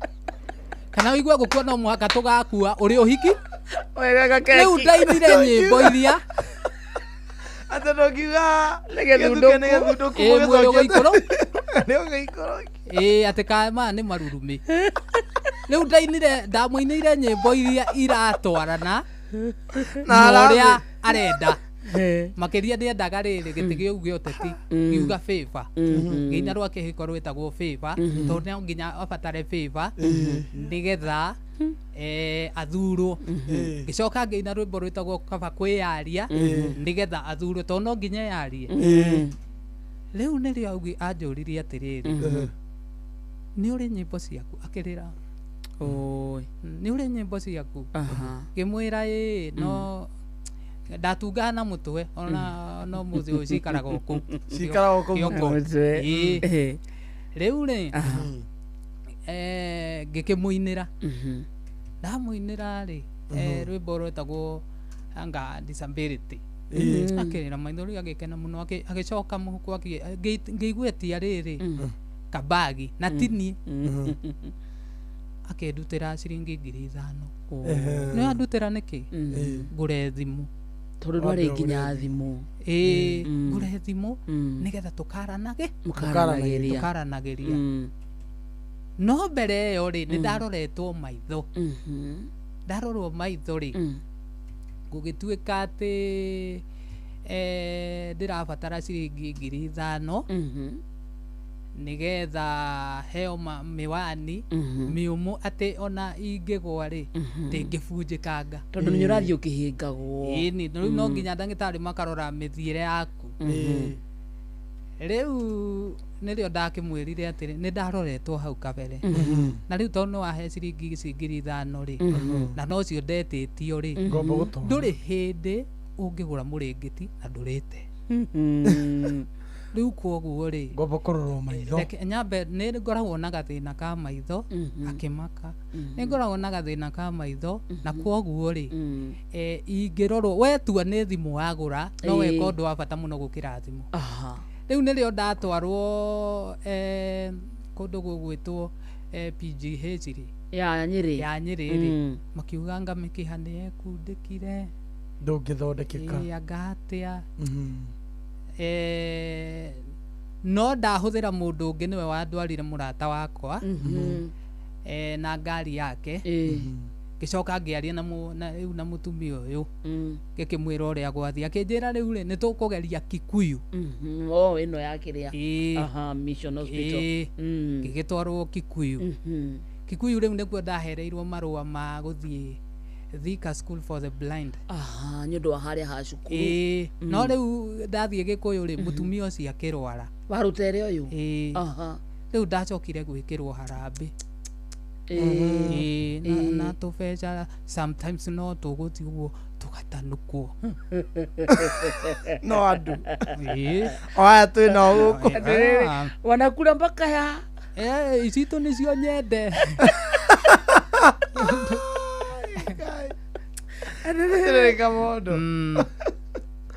Speaker 8: Kana ũigue gũkua no mũhaka tũgakua ũrĩ ũhiki. Rĩu ndainire nyĩmbo iria
Speaker 4: Atĩ ndũngiuga
Speaker 1: Nĩ gĩthundũku.
Speaker 4: nĩ gĩthundũku
Speaker 8: Ĩĩ, mwĩrĩ ũgĩikũrũ.
Speaker 4: Nĩ ũgĩikũrũ.
Speaker 8: Ĩĩ, atĩ ka maya nĩ marurumĩ. Rĩu ndamũinĩire nyĩmbo iria iratwarana
Speaker 4: Na
Speaker 8: na ũrĩa
Speaker 4: harambee.
Speaker 8: arenda. Makĩria nĩendaga rĩrĩ gĩtĩ kĩu gĩa ũteti ngiuga favor. Ngĩina rwa kĩhiko rwĩtagwo favor, tondũ no nginya abatare favor nĩgetha athurwo. Ngĩcoka ngĩina rwĩmbo rwĩtagwo kaba kwĩyaria nĩgetha athurwo, tondũ no nginya eyarie. Rĩu nĩrĩo anjũririe atĩrĩrĩ, nĩ ũrĩ nyĩmbo ciaku? Akĩrĩra. Nĩ ũrĩ nyĩmbo ciaku? Ngĩmwĩra ĩĩ, no ndatungaga na mũtwe ona no mũthĩ ũyũ cikaraga o kũu.
Speaker 4: Cikaraga o kũu
Speaker 8: Kĩongo.
Speaker 1: mũtwe.
Speaker 8: Ĩĩ. Rĩu rĩ, ngĩkĩmũinĩra. Ndamũinĩra rĩ, rwĩmbo rwetagwo anga disability. Akĩrĩra maithori agĩkena mũno, agĩcoka mũhuko ngĩigua etia rĩrĩ kabagi na tini akĩndutĩra ciringi 5,000. Nĩ andutĩra nĩkĩ? Ngũre thimũ.
Speaker 1: Tondũ ndwarĩ nginya thimũ.
Speaker 8: Ĩĩ, ngũre thimũ nĩgetha tũkaranage.
Speaker 1: Mũkaranagĩria.
Speaker 8: Tũkaranagĩria. No mbere ĩyo rĩ, nĩ ndaroretwo maitho. Ndarorwo maitho rĩ, gũgĩtuĩka atĩ ndĩrabatara ciringi 5,000 nĩgetha heo mĩwani mĩũmũ atĩ ona ingĩgwa rĩ, ndĩngĩbunjĩkanga.
Speaker 1: Tondũ nĩ ũrathiĩ ũkĩhĩngagwo.
Speaker 8: Ĩni, rĩu no nginya ndagĩtarĩ makarora mĩthiĩre yaku. Rĩu nĩrĩo ndakĩmwĩrire atĩrĩ, nĩ ndaroretwo hau kabere. Na rĩu tondũ nĩ wahe ciringi ici 5,000 rĩ, na nocio ndetĩtio rĩ,
Speaker 4: Ngombo gũtwara.
Speaker 8: ndũrĩ hĩndĩ ũngĩgũra mũrĩngĩti na ndũrĩte. Rĩu kwoguo rĩ,
Speaker 4: Ngombo kũrorwo maitho.
Speaker 8: Reke nyambe nĩ ngoragwo na gathĩna ka maitho, akĩmaka. Nĩ ngoragwo na gathĩna ka maitho, na kwoguo rĩ, ingĩrorwo, wetua nĩ thimũ wagũra, no weka ũndũ wa bata mũno gũkĩra thimũ. Rĩu nĩrĩo ndatwarwo kũndũ gũgwĩtwo PGH rĩ.
Speaker 1: Ya Nyĩrĩ.
Speaker 8: Ya Nyĩrĩ rĩ. Makiuga anga mĩkiha nĩ yekundĩkire.
Speaker 4: Ndũngĩthondekeka.
Speaker 8: Ĩĩ, anga atĩa. No ndahũthĩra mũndũ ũngĩ nĩwe wandwarire mũrata wakwa. Na ngari yake. Ngĩcoka ngĩaria rĩu na mũtumia ũyũ. Ngĩkĩmwĩra ũrĩa gwathiĩ. Akĩnjĩra rĩu rĩ, nĩ tũkũgeria Kikuyu.
Speaker 1: Oh, ĩno ya kĩrĩa.
Speaker 8: Ĩĩ.
Speaker 1: Aha, Mission Hospital.
Speaker 8: Ĩĩ. Ngĩgĩtwarwo Kikuyu. Kikuyu rĩu nĩkuo ndahereirwo marũa ma gũthiĩ Thika School for the Blind.
Speaker 1: Aha, nĩ ũndũ wa harĩa ha cukuru.
Speaker 8: Ĩĩ. No rĩu ndathiĩ Gĩkũyũ rĩ, mũtumia ũcio akĩrwara.
Speaker 1: Wa Rũtere ũyũ?
Speaker 8: Ĩĩ. Rĩu ndacokire gwĩkĩrwo harambĩ. Ĩĩ, na tũbeca sometimes no tũgũthiĩ ũguo tũgatanukwo.
Speaker 4: No andũ.
Speaker 8: Ĩĩ.
Speaker 4: O aya twĩ nao gũkũ.
Speaker 1: Atĩrĩrĩ, wanakula mpaka ya
Speaker 8: Icitũ nĩcio nyende.
Speaker 4: Atĩrĩrĩ kamondo.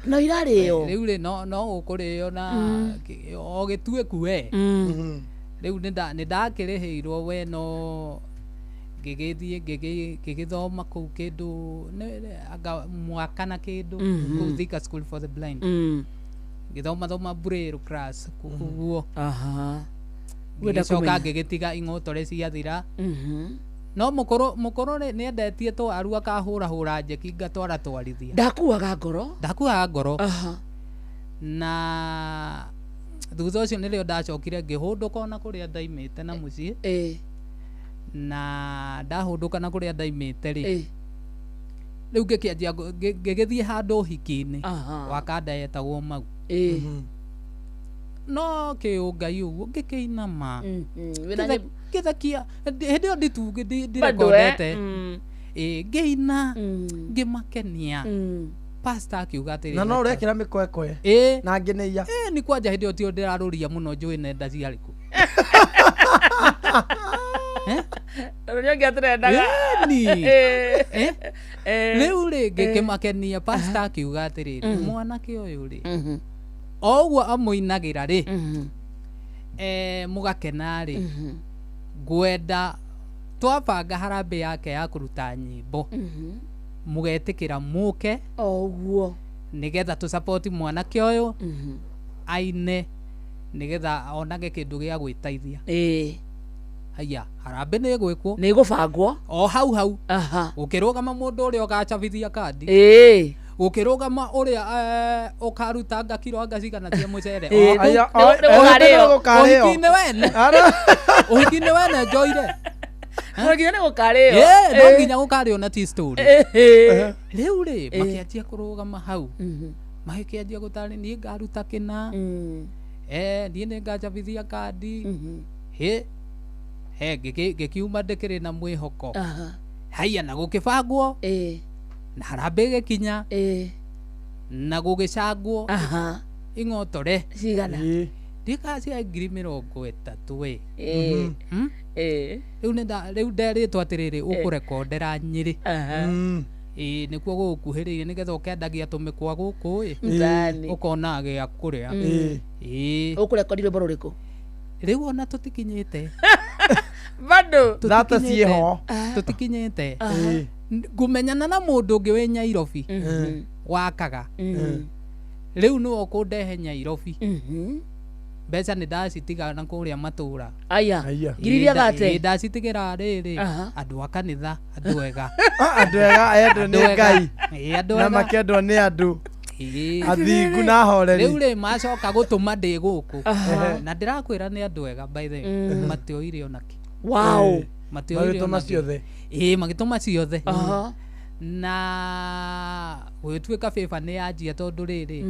Speaker 1: No irarĩo.
Speaker 8: Rĩu rĩ, no ũkũrĩo na o gĩtuĩku we. Rĩu nĩ ndakĩrĩhĩirwo we no ngĩgĩthiĩ ngĩgĩthoma kũu kĩndũ anga mwaka na kĩndũ kũu Thika School for the Blind. Ngĩthoma thoma braille class ũguo.
Speaker 1: Aha. Wenda
Speaker 8: Ngĩgĩcoka
Speaker 1: kũmenya.
Speaker 8: ngĩgĩtiga ing'otore ciathira. No mũkũrũ mũkũrũ nĩ endetie twaru akahũrahũra njeki ngatwara twarithia.
Speaker 1: Ndakuaga ngoro.
Speaker 8: Ndakuaga ngoro.
Speaker 1: Aha.
Speaker 8: Na thutha ũcio nĩrĩo ndacokire ngĩhũndũka ona kũrĩa ndaimĩte na mũciĩ. Na ndahũndũka na kũrĩa ndaimĩte rĩ, rĩu ngĩkĩanjia ngĩgĩthiĩ handũ ũhiki-inĩ wa kanda yetagwo Mau. No kĩũngai ũguo ngĩkĩinama.
Speaker 1: Wĩna nyĩmbo-
Speaker 8: Ngĩthekia hĩndĩ ĩyo nditu
Speaker 1: Bado, eh?
Speaker 8: ndirekondete. Ĩ ngĩina ngĩmakenia. Pastor akiuga atĩrĩrĩ,
Speaker 4: Na no ũrekĩra mĩkwekwe.
Speaker 8: Ĩ.
Speaker 4: Na ngeneia.
Speaker 8: Ĩ ni kwanja hĩndĩ ĩyo tio ndĩrarũria mũno njũĩ nenda ciarĩ kũ.
Speaker 1: Tondũ nĩ ũngĩatũrendaga.
Speaker 8: Ĩni.
Speaker 1: Eh.
Speaker 8: Rĩu rĩ ngĩkĩmakenia pastor akiuga atĩrĩrĩ, mwanake ũyũ rĩ, o ũguo amũinagĩra rĩ, mũgakena rĩ, ngwenda twabanga harambĩ yake ya kũruta nyĩmbo, mũgetĩkĩra mũke
Speaker 1: o ũguo
Speaker 8: nĩgetha tũsapoti mwanake ũyũ aine nĩgetha onage kĩndũ gĩa gwĩteithia. Haiya, harambĩ nĩ ĩgwĩkwo,
Speaker 1: nĩ ĩgũbangwo
Speaker 8: o hau hau. Gũkĩrũgama mũndũ ũrĩa ũgacabithia kandi, gũkĩrũgama ũrĩa ũkaruta anga kiro anga cigana cia mũcere.
Speaker 1: Ĩĩ,
Speaker 8: O kũu.
Speaker 1: Aya, o- nĩ gũkarĩo.
Speaker 8: Ũhiki-inĩ wene, ũhiki-inĩ wene njoire.
Speaker 1: No nginya nĩ gũkarĩo.
Speaker 8: Ĩĩ, no nginya gũkarĩo na ti story. Rĩu rĩ, makĩanjia kũrũgama hau, magĩkĩanjia gũtarĩ niĩ ngaruta kĩna, niĩ nĩ ngacabithia kandi. Hĩ he ngĩkiuma ndĩkĩrĩ na mwĩhoko. Haiya, na gũkĩbangwo na harambĩ ĩgĩkinya na gũgĩcangwo ing'otore
Speaker 1: cigana
Speaker 8: ndikaga cia 30,000 ĩ.
Speaker 1: Ĩĩ.
Speaker 8: Rĩu rĩu nderĩtwo atĩrĩrĩ, ũkũrekondera Nyĩrĩ. Ĩĩ, nĩkuo gũgũkuhĩrĩirie nĩgetha ũkendagia tũmĩkwa gũkũ ĩ,
Speaker 1: Mtaani.
Speaker 8: ũkona gĩa kũrĩa. Ĩĩ.
Speaker 1: Ũkũrekondi rwĩmbo rũrĩkũ?
Speaker 8: Rĩu ona tũtikinyĩte.
Speaker 1: Bado.
Speaker 4: Data ciĩho.
Speaker 8: Tũtikinyĩte. Ngũmenyana na mũndũ ũngĩ wĩ Nyairobi wakaga. Rĩu nĩwe ũkũndehe Nyairobi. Mbeca nĩ ndacitiga na kũrĩa matũra.
Speaker 1: Aya. Ngiri iria thate.
Speaker 8: Ĩĩ, ndacitigĩra rĩrĩ andũ a kanitha, andũ ega.
Speaker 4: Andũ ega endwo nĩ
Speaker 8: Andũ ega.
Speaker 4: Ngai.
Speaker 8: Ĩĩ, andũ
Speaker 4: Na
Speaker 8: ega.
Speaker 4: makendwo nĩ andũ.
Speaker 8: Ĩĩ.
Speaker 4: Athingu na ahoreri.
Speaker 8: Rĩu rĩ macoka gũtũma ndĩ gũkũ.
Speaker 4: Aha.
Speaker 8: Na ndĩrakwĩra nĩ andũ ega by the way. Matioire ona kĩ.
Speaker 1: Wow.
Speaker 8: Matioire
Speaker 4: Magĩtũma
Speaker 8: ona kĩ.
Speaker 4: ciothe.
Speaker 8: Ĩĩ, magĩtũma ciothe.
Speaker 1: Aha.
Speaker 8: Na gũgĩtuĩka bĩba nĩ yanjia tondũ rĩrĩ,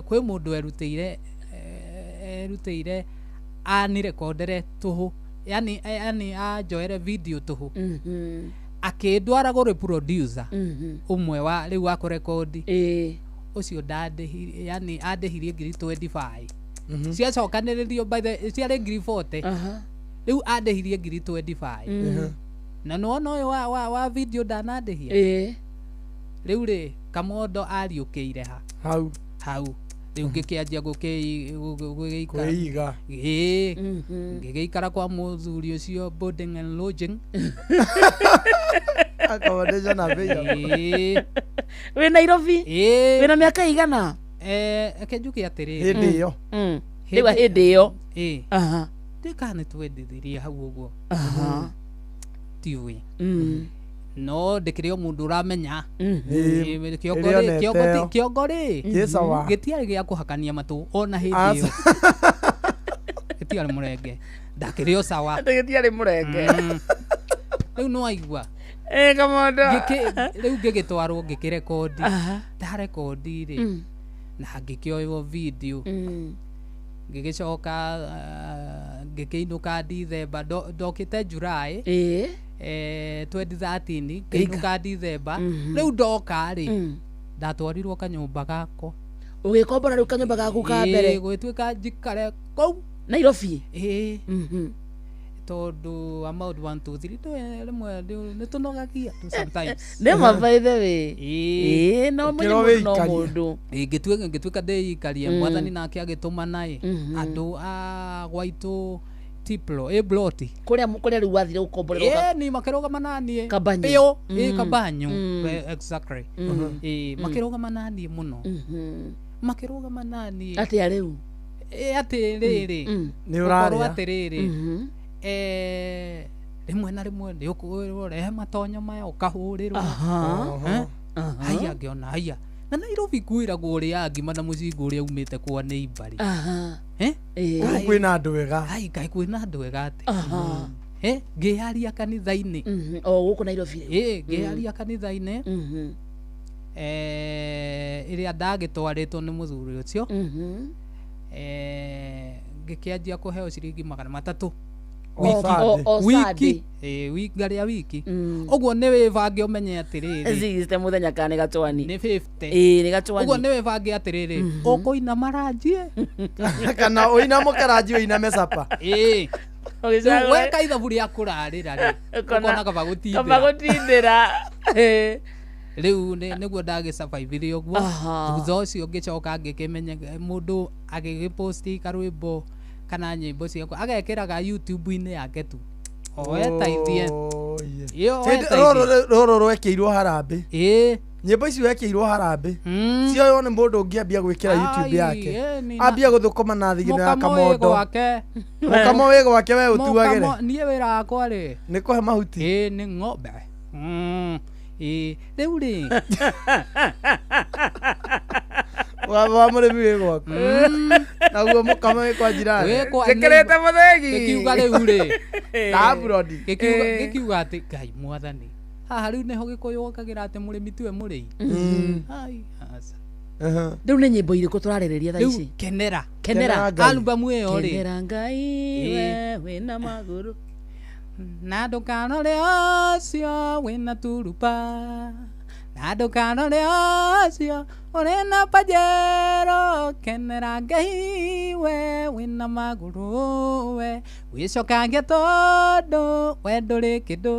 Speaker 8: kwĩ mũndũ erutĩire, erutĩire anirekondere tũhũ, yani yani anjoere video tũhũ, akĩndwara kũrĩ producer ũmwe wa rĩu wa kũrekondi ũcio ndandĩhirie, yani andĩhirie 25,000 ciacokanĩrĩrio by the ciarĩ 40,000. Rĩu andĩhirie 25,000. Na nĩwona ũyũ wa video ndanandĩhia. Rĩu rĩ kamondo ariũkĩire ha
Speaker 4: hau
Speaker 8: hau rĩu ngĩkĩanjia gũgĩikara
Speaker 4: Kwĩiga.
Speaker 8: Ĩĩ, ngĩgĩikara kwa mũthuri ũcio boarding and lodging.
Speaker 4: Accommodation available.
Speaker 8: Ĩĩ.
Speaker 1: Wĩ Nairobi?
Speaker 8: Ĩĩ.
Speaker 1: Wĩna mĩaka igana?
Speaker 8: Reke njuge atĩrĩrĩ.
Speaker 4: Hĩndĩ ĩyo.
Speaker 1: Rĩu hĩndĩ ĩyo.
Speaker 8: Ĩĩ.
Speaker 1: Aha.
Speaker 8: Ndĩka nĩ twendithirie hau ũguo.
Speaker 1: Aha.
Speaker 8: Tiũĩ. No ndĩkĩrĩ o mũndũ ũramenya.
Speaker 4: Ĩĩ.
Speaker 8: Ĩĩ, kĩongo
Speaker 4: Ĩrĩa
Speaker 8: rĩ,
Speaker 4: onete
Speaker 8: kĩongo ti-
Speaker 4: ĩyo.
Speaker 8: kĩongo rĩ
Speaker 4: Kĩ sawa.
Speaker 8: gĩtiarĩ gĩa kũhakania matũ ona hĩndĩ
Speaker 4: Aca.
Speaker 8: ĩyo. Gĩtiarĩ mũrenge. Ndakĩrĩ o sawa.
Speaker 1: Atĩ gĩtiarĩ mũrenge.
Speaker 8: Rĩu nĩ waigua.
Speaker 1: Ĩĩ, kamondo.
Speaker 8: Rĩu ngĩgĩtwarwo ngĩkĩrekondi.
Speaker 1: Aha.
Speaker 8: Ndarekondi rĩ, na ngĩkĩoywo video. Ngĩgĩcoka ngĩkĩinũka December, ndokĩte July. 2013 ngĩinũka December. Rĩu ndoka rĩ, ndatwarirwo kanyũmba gakwa.
Speaker 1: Ũgĩkombora rĩu kanyũmba gaku ka mbere.
Speaker 8: Ĩĩ, gũgĩtuĩka njikare kũu
Speaker 1: Nairobi.
Speaker 8: Ĩĩ. Tondũ amount 1 2 3 ndũĩ rĩmwe nĩ tũnogagia tu sometimes.
Speaker 1: Nĩ ma by the way.
Speaker 8: Ĩĩ.
Speaker 1: Ĩĩ, no mũnye mũndũ no mũndũ.
Speaker 8: Ĩĩ, ngĩtuĩka ndĩikarie. Mwathani nake agĩtũmana ĩ andũ a gwaitũ tiplo ĩ bloti
Speaker 1: Kũrĩa rĩu wathire gũkomborerwo
Speaker 8: Ĩĩ, ni makĩrũgama naniĩ
Speaker 1: Kabanyu.
Speaker 8: Biũ, ĩ Kabanyu. Exactly. Ĩĩ, makĩrũgama naniĩ mũno, makĩrũgama naniĩ.
Speaker 1: Atĩa rĩu?
Speaker 8: Ĩ atĩ rĩrĩ,
Speaker 4: Nĩ
Speaker 8: gũkorwo
Speaker 4: ũrarĩa.
Speaker 8: atĩrĩrĩ, rĩmwe na rĩmwe nĩ ũkwĩrwo rehe matonyo maya ũkahũrĩrwo.
Speaker 1: Aha.
Speaker 8: Eh? Haiya, ngĩona haiya na Nairobi kwĩragwo ũrĩa ngima na mũcingo ũrĩa umĩte kwa nĩ imbarĩ.
Speaker 1: Aha.
Speaker 8: Eh?
Speaker 1: Ĩĩ.
Speaker 4: Gũkũ kwĩna andũ ega.
Speaker 8: Ai, kaĩ kwĩna andũ ega atĩ.
Speaker 1: Aha.
Speaker 8: Eh, ngĩaria kanitha-inĩ.
Speaker 1: O gũkũ Nairobi rĩu.
Speaker 8: Ĩĩ, ngĩaria kanitha-inĩ ĩrĩa ndagĩtwarĩtwo nĩ mũthuri ũcio. Ngĩkĩanjia kũheo ciringi 300
Speaker 1: O- o- o
Speaker 8: wiki.
Speaker 1: Sunday.
Speaker 8: Ĩĩ, wiki ngarĩa wiki ũguo nĩ wĩbange ũmenye atĩrĩrĩ,
Speaker 1: Sixty mũthenya kana nĩ gatwani?
Speaker 8: Nĩ 50.
Speaker 1: Ĩĩ, nĩ gatwani.
Speaker 8: Ũguo nĩ wĩbange atĩrĩrĩ, ũkũina maranjie
Speaker 4: Kana ũiname karanji ũiname capa.
Speaker 8: Ĩĩ.
Speaker 1: Ũgĩcagũra-
Speaker 8: Rĩu weka ithabu rĩa kũrarĩra rĩ, ũkona kaba
Speaker 1: Kaba
Speaker 8: gũtindĩra.
Speaker 1: gũtindĩra. Ĩĩ.
Speaker 8: Rĩu nĩguo ndagĩsurvivire ũguo.
Speaker 1: Aha.
Speaker 8: Thutha ũcio ngĩcoka ngĩkĩmenya mũndũ agĩgĩposti karwĩmbo kana nyĩmbo ciakwa agekĩraga YouTube-inĩ yake tu o etaithie. Ĩyo,
Speaker 4: Hĩndĩ-
Speaker 8: etaithie.
Speaker 4: Rũrũ rwekĩirwo harambĩ.
Speaker 8: Ĩĩ.
Speaker 4: Nyĩmbo ici wekĩirwo harambĩ cioywo nĩ mũndũ ũngĩambia gwĩkĩra YouTube
Speaker 8: Ai,
Speaker 4: yake,
Speaker 8: ĩ, nĩ
Speaker 4: ambia gũthũkũma na thigino ya
Speaker 8: Mũkamo wĩ
Speaker 4: kamondo.
Speaker 8: gwake.
Speaker 4: Mũkamo wĩ gwake, we ũtuagĩre.
Speaker 8: Mũkamo, niĩ wĩra wakwa rĩ
Speaker 4: nĩ kũhe mahuti.
Speaker 8: Ĩĩ, nĩ ng'ombe. Ĩĩ, rĩu rĩ
Speaker 4: wa mũrĩmi wĩ gwaku naguo mũkamo wĩ kwa jirani.
Speaker 8: Wĩ kwa
Speaker 4: Njĩkĩrĩte mũthĩgi.
Speaker 8: Gĩkiuga rĩu rĩ
Speaker 4: Taburodi.
Speaker 8: Gĩkiuga atĩ Ngai mwathani haha rĩu nĩho gĩkũyũ okagĩra atĩ mũrĩmi tiwe mũrĩi. Ai, aca.
Speaker 1: Rĩu nĩ nyĩmbo irĩkũ tũrarĩrĩria thaa
Speaker 8: Rĩu
Speaker 1: ici?
Speaker 8: Kenera.
Speaker 1: Kenera.
Speaker 8: Album ĩyo rĩ,
Speaker 1: Kenera Ngai
Speaker 8: Ĩĩ.
Speaker 1: we wĩna magũrũ.
Speaker 8: Na ndũkanore ũcio wĩna turupa, na ndũkanore ũcio ũrĩ na pajero, kenera Ngai we wĩna magũrũ, we wĩcokange tondũ we ndũrĩ kĩndũ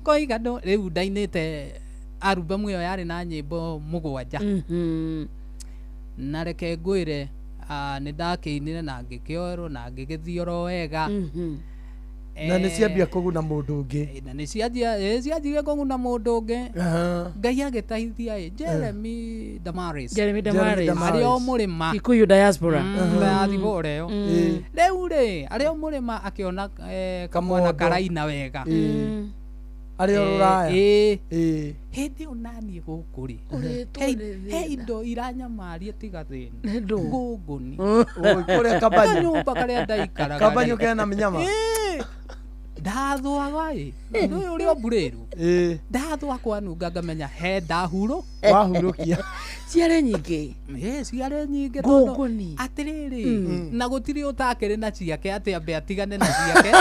Speaker 8: koiga ndũ. Rĩu ndainĩte album ĩyo yarĩ na nyĩmbo 7. Na reke ngwĩre, nĩ ndakĩinire na ngĩkĩoerwo na ngĩgĩthiĩ oro wega.
Speaker 4: Na nĩ ciambia kũguna mũndũ ũngĩ.
Speaker 8: Na nĩ cianjirie kũguna mũndũ ũngĩ. Ngai agĩteithia ĩ Jeremy Damaris.
Speaker 1: Jeremy Damaris.
Speaker 8: Arĩ o mũrĩma.
Speaker 1: Kikuyu diaspora.
Speaker 8: Diaspora ĩyo. Rĩu rĩ, arĩ o mũrĩma akĩona kamwana
Speaker 4: Kamondo.
Speaker 8: karaina wega.
Speaker 4: Arĩ o rũraya.
Speaker 8: Ĩĩ. Hĩndĩ ĩyo naniĩ gũkũ rĩ,
Speaker 1: Ũrĩtwo
Speaker 8: he
Speaker 1: nĩ
Speaker 8: he
Speaker 1: thĩna.
Speaker 8: indo iranyamaria tiga thĩna.
Speaker 1: Nĩ ndũ?
Speaker 8: Ngũngũni.
Speaker 4: Oi, kũrĩa Kabanyu.
Speaker 8: Kanyũmba karĩa ndaikaraga.
Speaker 4: Kabanyu kena mĩnyama.
Speaker 8: Ĩĩ. Ndathũaga ĩ ũndũ ũyũ ũrĩa ũmburĩrwo ndathũa kwanunga ngamenya he ndahurũ
Speaker 4: Wahurũkia.
Speaker 1: Ciarĩ nyingĩ.
Speaker 8: Ĩĩ, ciarĩ nyingĩ tondũ
Speaker 1: Ngũngũni.
Speaker 8: atĩrĩrĩ, na gũtirĩ ũtakĩrĩ na ciake atĩ ambe atigane na ciake.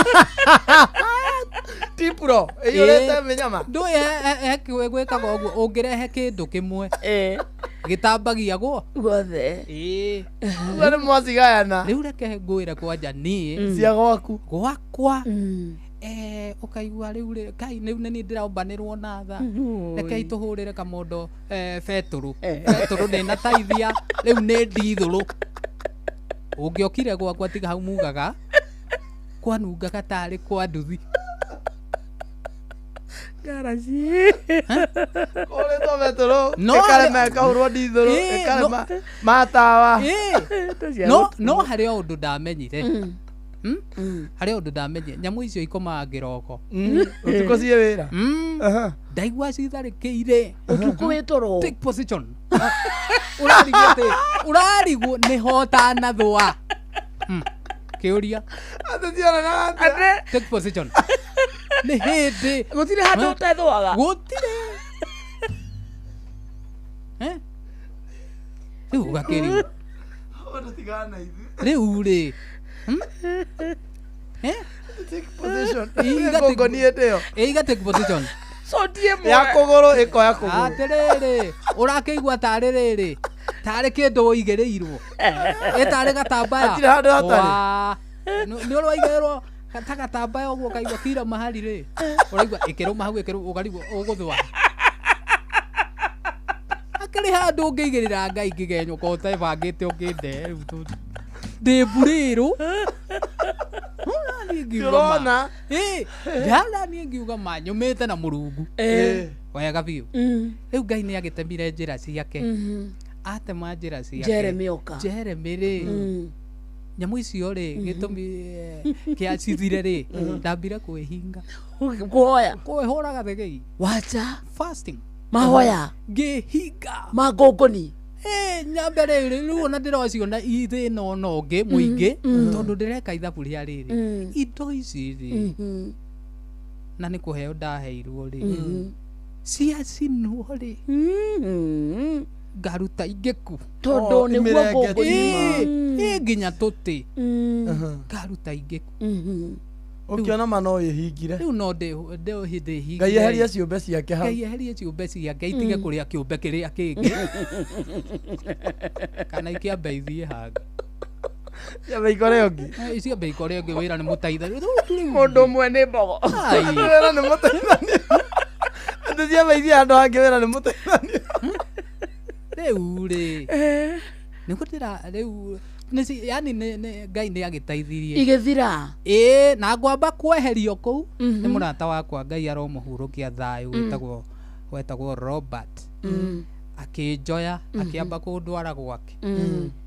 Speaker 4: Tipuro ĩiyũrĩte mĩnyama.
Speaker 8: Ndũĩ gwĩkaga ũguo ũngĩrehe kĩndũ kĩmwe gĩtambagia guo
Speaker 1: guothe.
Speaker 8: Ĩĩ.
Speaker 4: Ũguo nĩ mwacigayana.
Speaker 8: Rĩu reke ngwĩre kwanja niĩ
Speaker 4: Cia gwaku.
Speaker 8: Gwakwa ũkaigua rĩu rĩ kai rĩu nĩ niĩ ndĩraumbanĩrwo na tha, rekei tũhũrĩre kamondo betũrũ betũrũ ndĩnataithia rĩu nĩ ndithũrũ. Ũngĩokire gwakwa tiga hau mugaga kwanungaga tarĩ kwa nduthi.
Speaker 1: Ngaraci.
Speaker 4: Kũrĩtwo betũrũ
Speaker 8: No,
Speaker 4: ĩkarema ĩkahũrwo ndithũrũ
Speaker 8: Ĩĩ,
Speaker 4: ĩkarema matawa.
Speaker 8: Ĩĩ. No harĩ o ũndũ ndamenyire. Harĩ o ũndũ ndamenyire, nyamũ icio ikomaga ngĩroko.
Speaker 4: Ũtukũ ciĩ wĩra.
Speaker 8: Ndaigua citharĩkĩire
Speaker 1: Ũtukũ wĩ toro.
Speaker 8: Take position. Ũrarigwo atĩ ũrarigwo nĩ hotanathũa. Kĩũria.
Speaker 4: Atĩ cionanaga atĩa?
Speaker 8: Take position. Nĩ hĩndĩ.
Speaker 1: Gũtirĩ handũ ũtethũaga.
Speaker 8: Gũtirĩ. Eh? Rĩu ũgakĩrigwo.
Speaker 4: Ũndũ tigana na ithuĩ.
Speaker 8: Rĩu rĩ. Eh?
Speaker 4: Take position.
Speaker 8: Ĩĩ,
Speaker 4: Ngũngũni hĩndĩ ĩyo.
Speaker 8: Ĩĩ, iga take position.
Speaker 4: Ya kũgũrũ ĩkoya kũgũrũ.
Speaker 8: Atĩrĩrĩ, ũrakĩigua tarĩ rĩrĩ, tarĩ kĩndũ ũigĩrĩirwo. Ĩ tarĩ gatambaya.
Speaker 4: Hatirĩ handũ hatarĩ.
Speaker 8: Waa. Nĩ ũraigĩrĩrwo Ta gatambaya ũguo kaigua kira mahali rĩ, ũraigua ĩkĩrũma hau, ĩkĩrũma ũkarigwo ũgũthũa. Hakĩrĩ handũ ũngĩigĩrĩra Ngai kĩgenyo ko ũtebangĩte ũkĩnde rĩu ndĩ mburĩrũ.
Speaker 4: Ndĩrona.
Speaker 8: Ndana niĩ ngiuga ma nyũmĩte na Mũrungu wega biũ. Rĩu Ngai nĩ agĩtemire njĩra ciake, atema njĩra ciake.
Speaker 1: Jeremy oka.
Speaker 8: Jeremy rĩ, nyamũ icio rĩ, gĩtũmi kĩa cithire rĩ, ndambire kwĩhinga.
Speaker 1: Kũhoya.
Speaker 8: Kwĩhũra gathegei.
Speaker 1: Wacha.
Speaker 8: Fasting.
Speaker 1: Mahoya.
Speaker 8: Ngĩhinga.
Speaker 1: Mangongoni.
Speaker 8: Nyambe rĩrĩ rĩu ona ndĩrociona i thĩna ona ũngĩ mũingĩ, tondũ ndĩreka ithabu rĩa rĩrĩ, indo ici rĩ, na nĩ kũheo ndaheirwo rĩ, ciacinwo rĩ, ngaruta ingĩ ku.
Speaker 1: Tondũ nĩguo ngongoni.
Speaker 8: Ĩ nginya tũtĩ ngaruta ingĩ ku.
Speaker 4: Ũkĩona ma no ĩhingire.
Speaker 8: Rĩu no ndĩhingire.
Speaker 4: Ngai eherie ciũmbe ciake hau.
Speaker 8: Ngai eherie ciũmbe ciake itige kũrĩa kĩũmbe kĩrĩa kĩngĩ. Kana ikĩambe ithiĩ hangĩ.
Speaker 4: Ciambe ikore ũngĩ.
Speaker 8: Ciambe ikore ũngĩ, wĩra nĩ mũteithani.
Speaker 1: Mũndũ ũmwe nĩ mbogo.
Speaker 4: Wĩra nĩ mũteithani. Atĩ ciambe ithiĩ handũ hangĩ, wĩra nĩ mũteithani.
Speaker 8: Rĩu rĩ, nĩguo ndĩra rĩu yani Ngai nĩ agĩteithirie.
Speaker 1: Igĩthira.
Speaker 8: Ĩĩ, na ngwamba kweherio kũu nĩ mũrata wakwa, Ngai aromũhurũkia thayũ, wetagwo Robert. Akĩnjoya, akĩamba kũndwara gwake.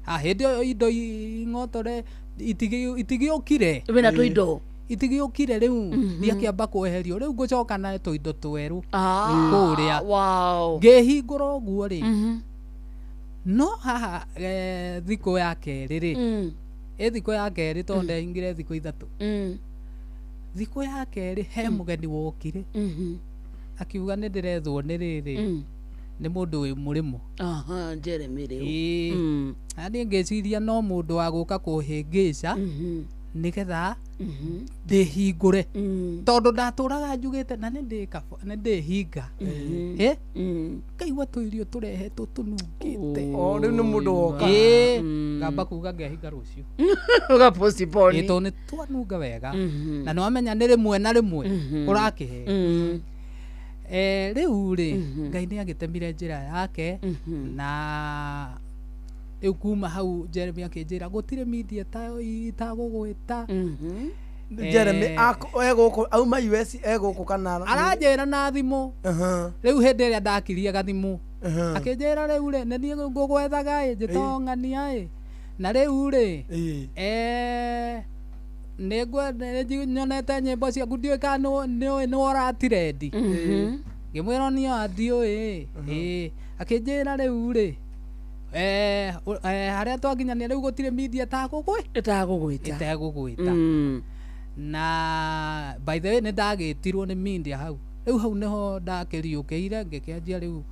Speaker 8: Hĩndĩ ĩyo indo ing'otore itigĩũkire.
Speaker 1: Wĩna tũindo.
Speaker 8: Itigĩũkire rĩu, ndiakĩamba kweherio rĩu, ngũcoka na tũindo twerũ kũrĩa.
Speaker 1: Wow.
Speaker 8: Ngĩhingũra ũguo rĩ, no haha thikũ ya kerĩ rĩ, ĩ thikũ ya kerĩ, tondũ ndehingire thikũ 3. Thikũ ya kerĩ he mũgeni wokire, akiuga nĩ ndĩrethwo nĩ rĩrĩ, nĩ mũndũ wĩ mũrĩmo.
Speaker 1: Jeremy rĩu.
Speaker 8: Ĩĩ. Na niĩ ngĩciria no mũndũ wa gũka kũhĩngĩca nĩgetha ndĩhingũre, tondũ ndatũraga njugĩte na nĩ ndĩhinga. Ngaigua tũirio tũrehetwo tũnungĩte.
Speaker 4: O rĩu nĩ mũndũ woka.
Speaker 8: Ngamba kuga ngehinga rũciũ.
Speaker 1: Ũgapostpone.
Speaker 8: Ĩ, tondũ nĩ twanunga wega. Na nĩ wamenya nĩ rĩmwe na rĩmwe ũrakĩhe. Rĩu rĩ, Ngai nĩ agĩtemire njĩra yake, na rĩu kuma hau Jeremy akĩnjĩra gũtirĩ media itagũgwĩta.
Speaker 4: Jeremy egũkũ auma US, egũkũ kana
Speaker 8: aranjĩra na thimũ. Rĩu hĩndĩ ĩrĩa ndakirie gathimũ, akĩnjĩra rĩu rĩ, nĩ niĩ ngũgwethaga ĩ, njĩtagwo ng'ania ĩ, na rĩu rĩ, nĩ nyonete nyĩmbo ciaku, ndiũĩ kana nĩũĩ nĩ ũratirendi. Ngĩmwĩra niĩ ndiũĩ. Akĩnjĩra rĩu rĩ, harĩa twakinyania rĩu gũtirĩ media
Speaker 1: ĩtagũgwĩta.
Speaker 8: Ĩtegũgwĩta. Na by the way nĩ ndagĩtirwo nĩ media hau. Rĩu hau nĩho ndakĩriũkĩire, ngĩkĩanjia rĩu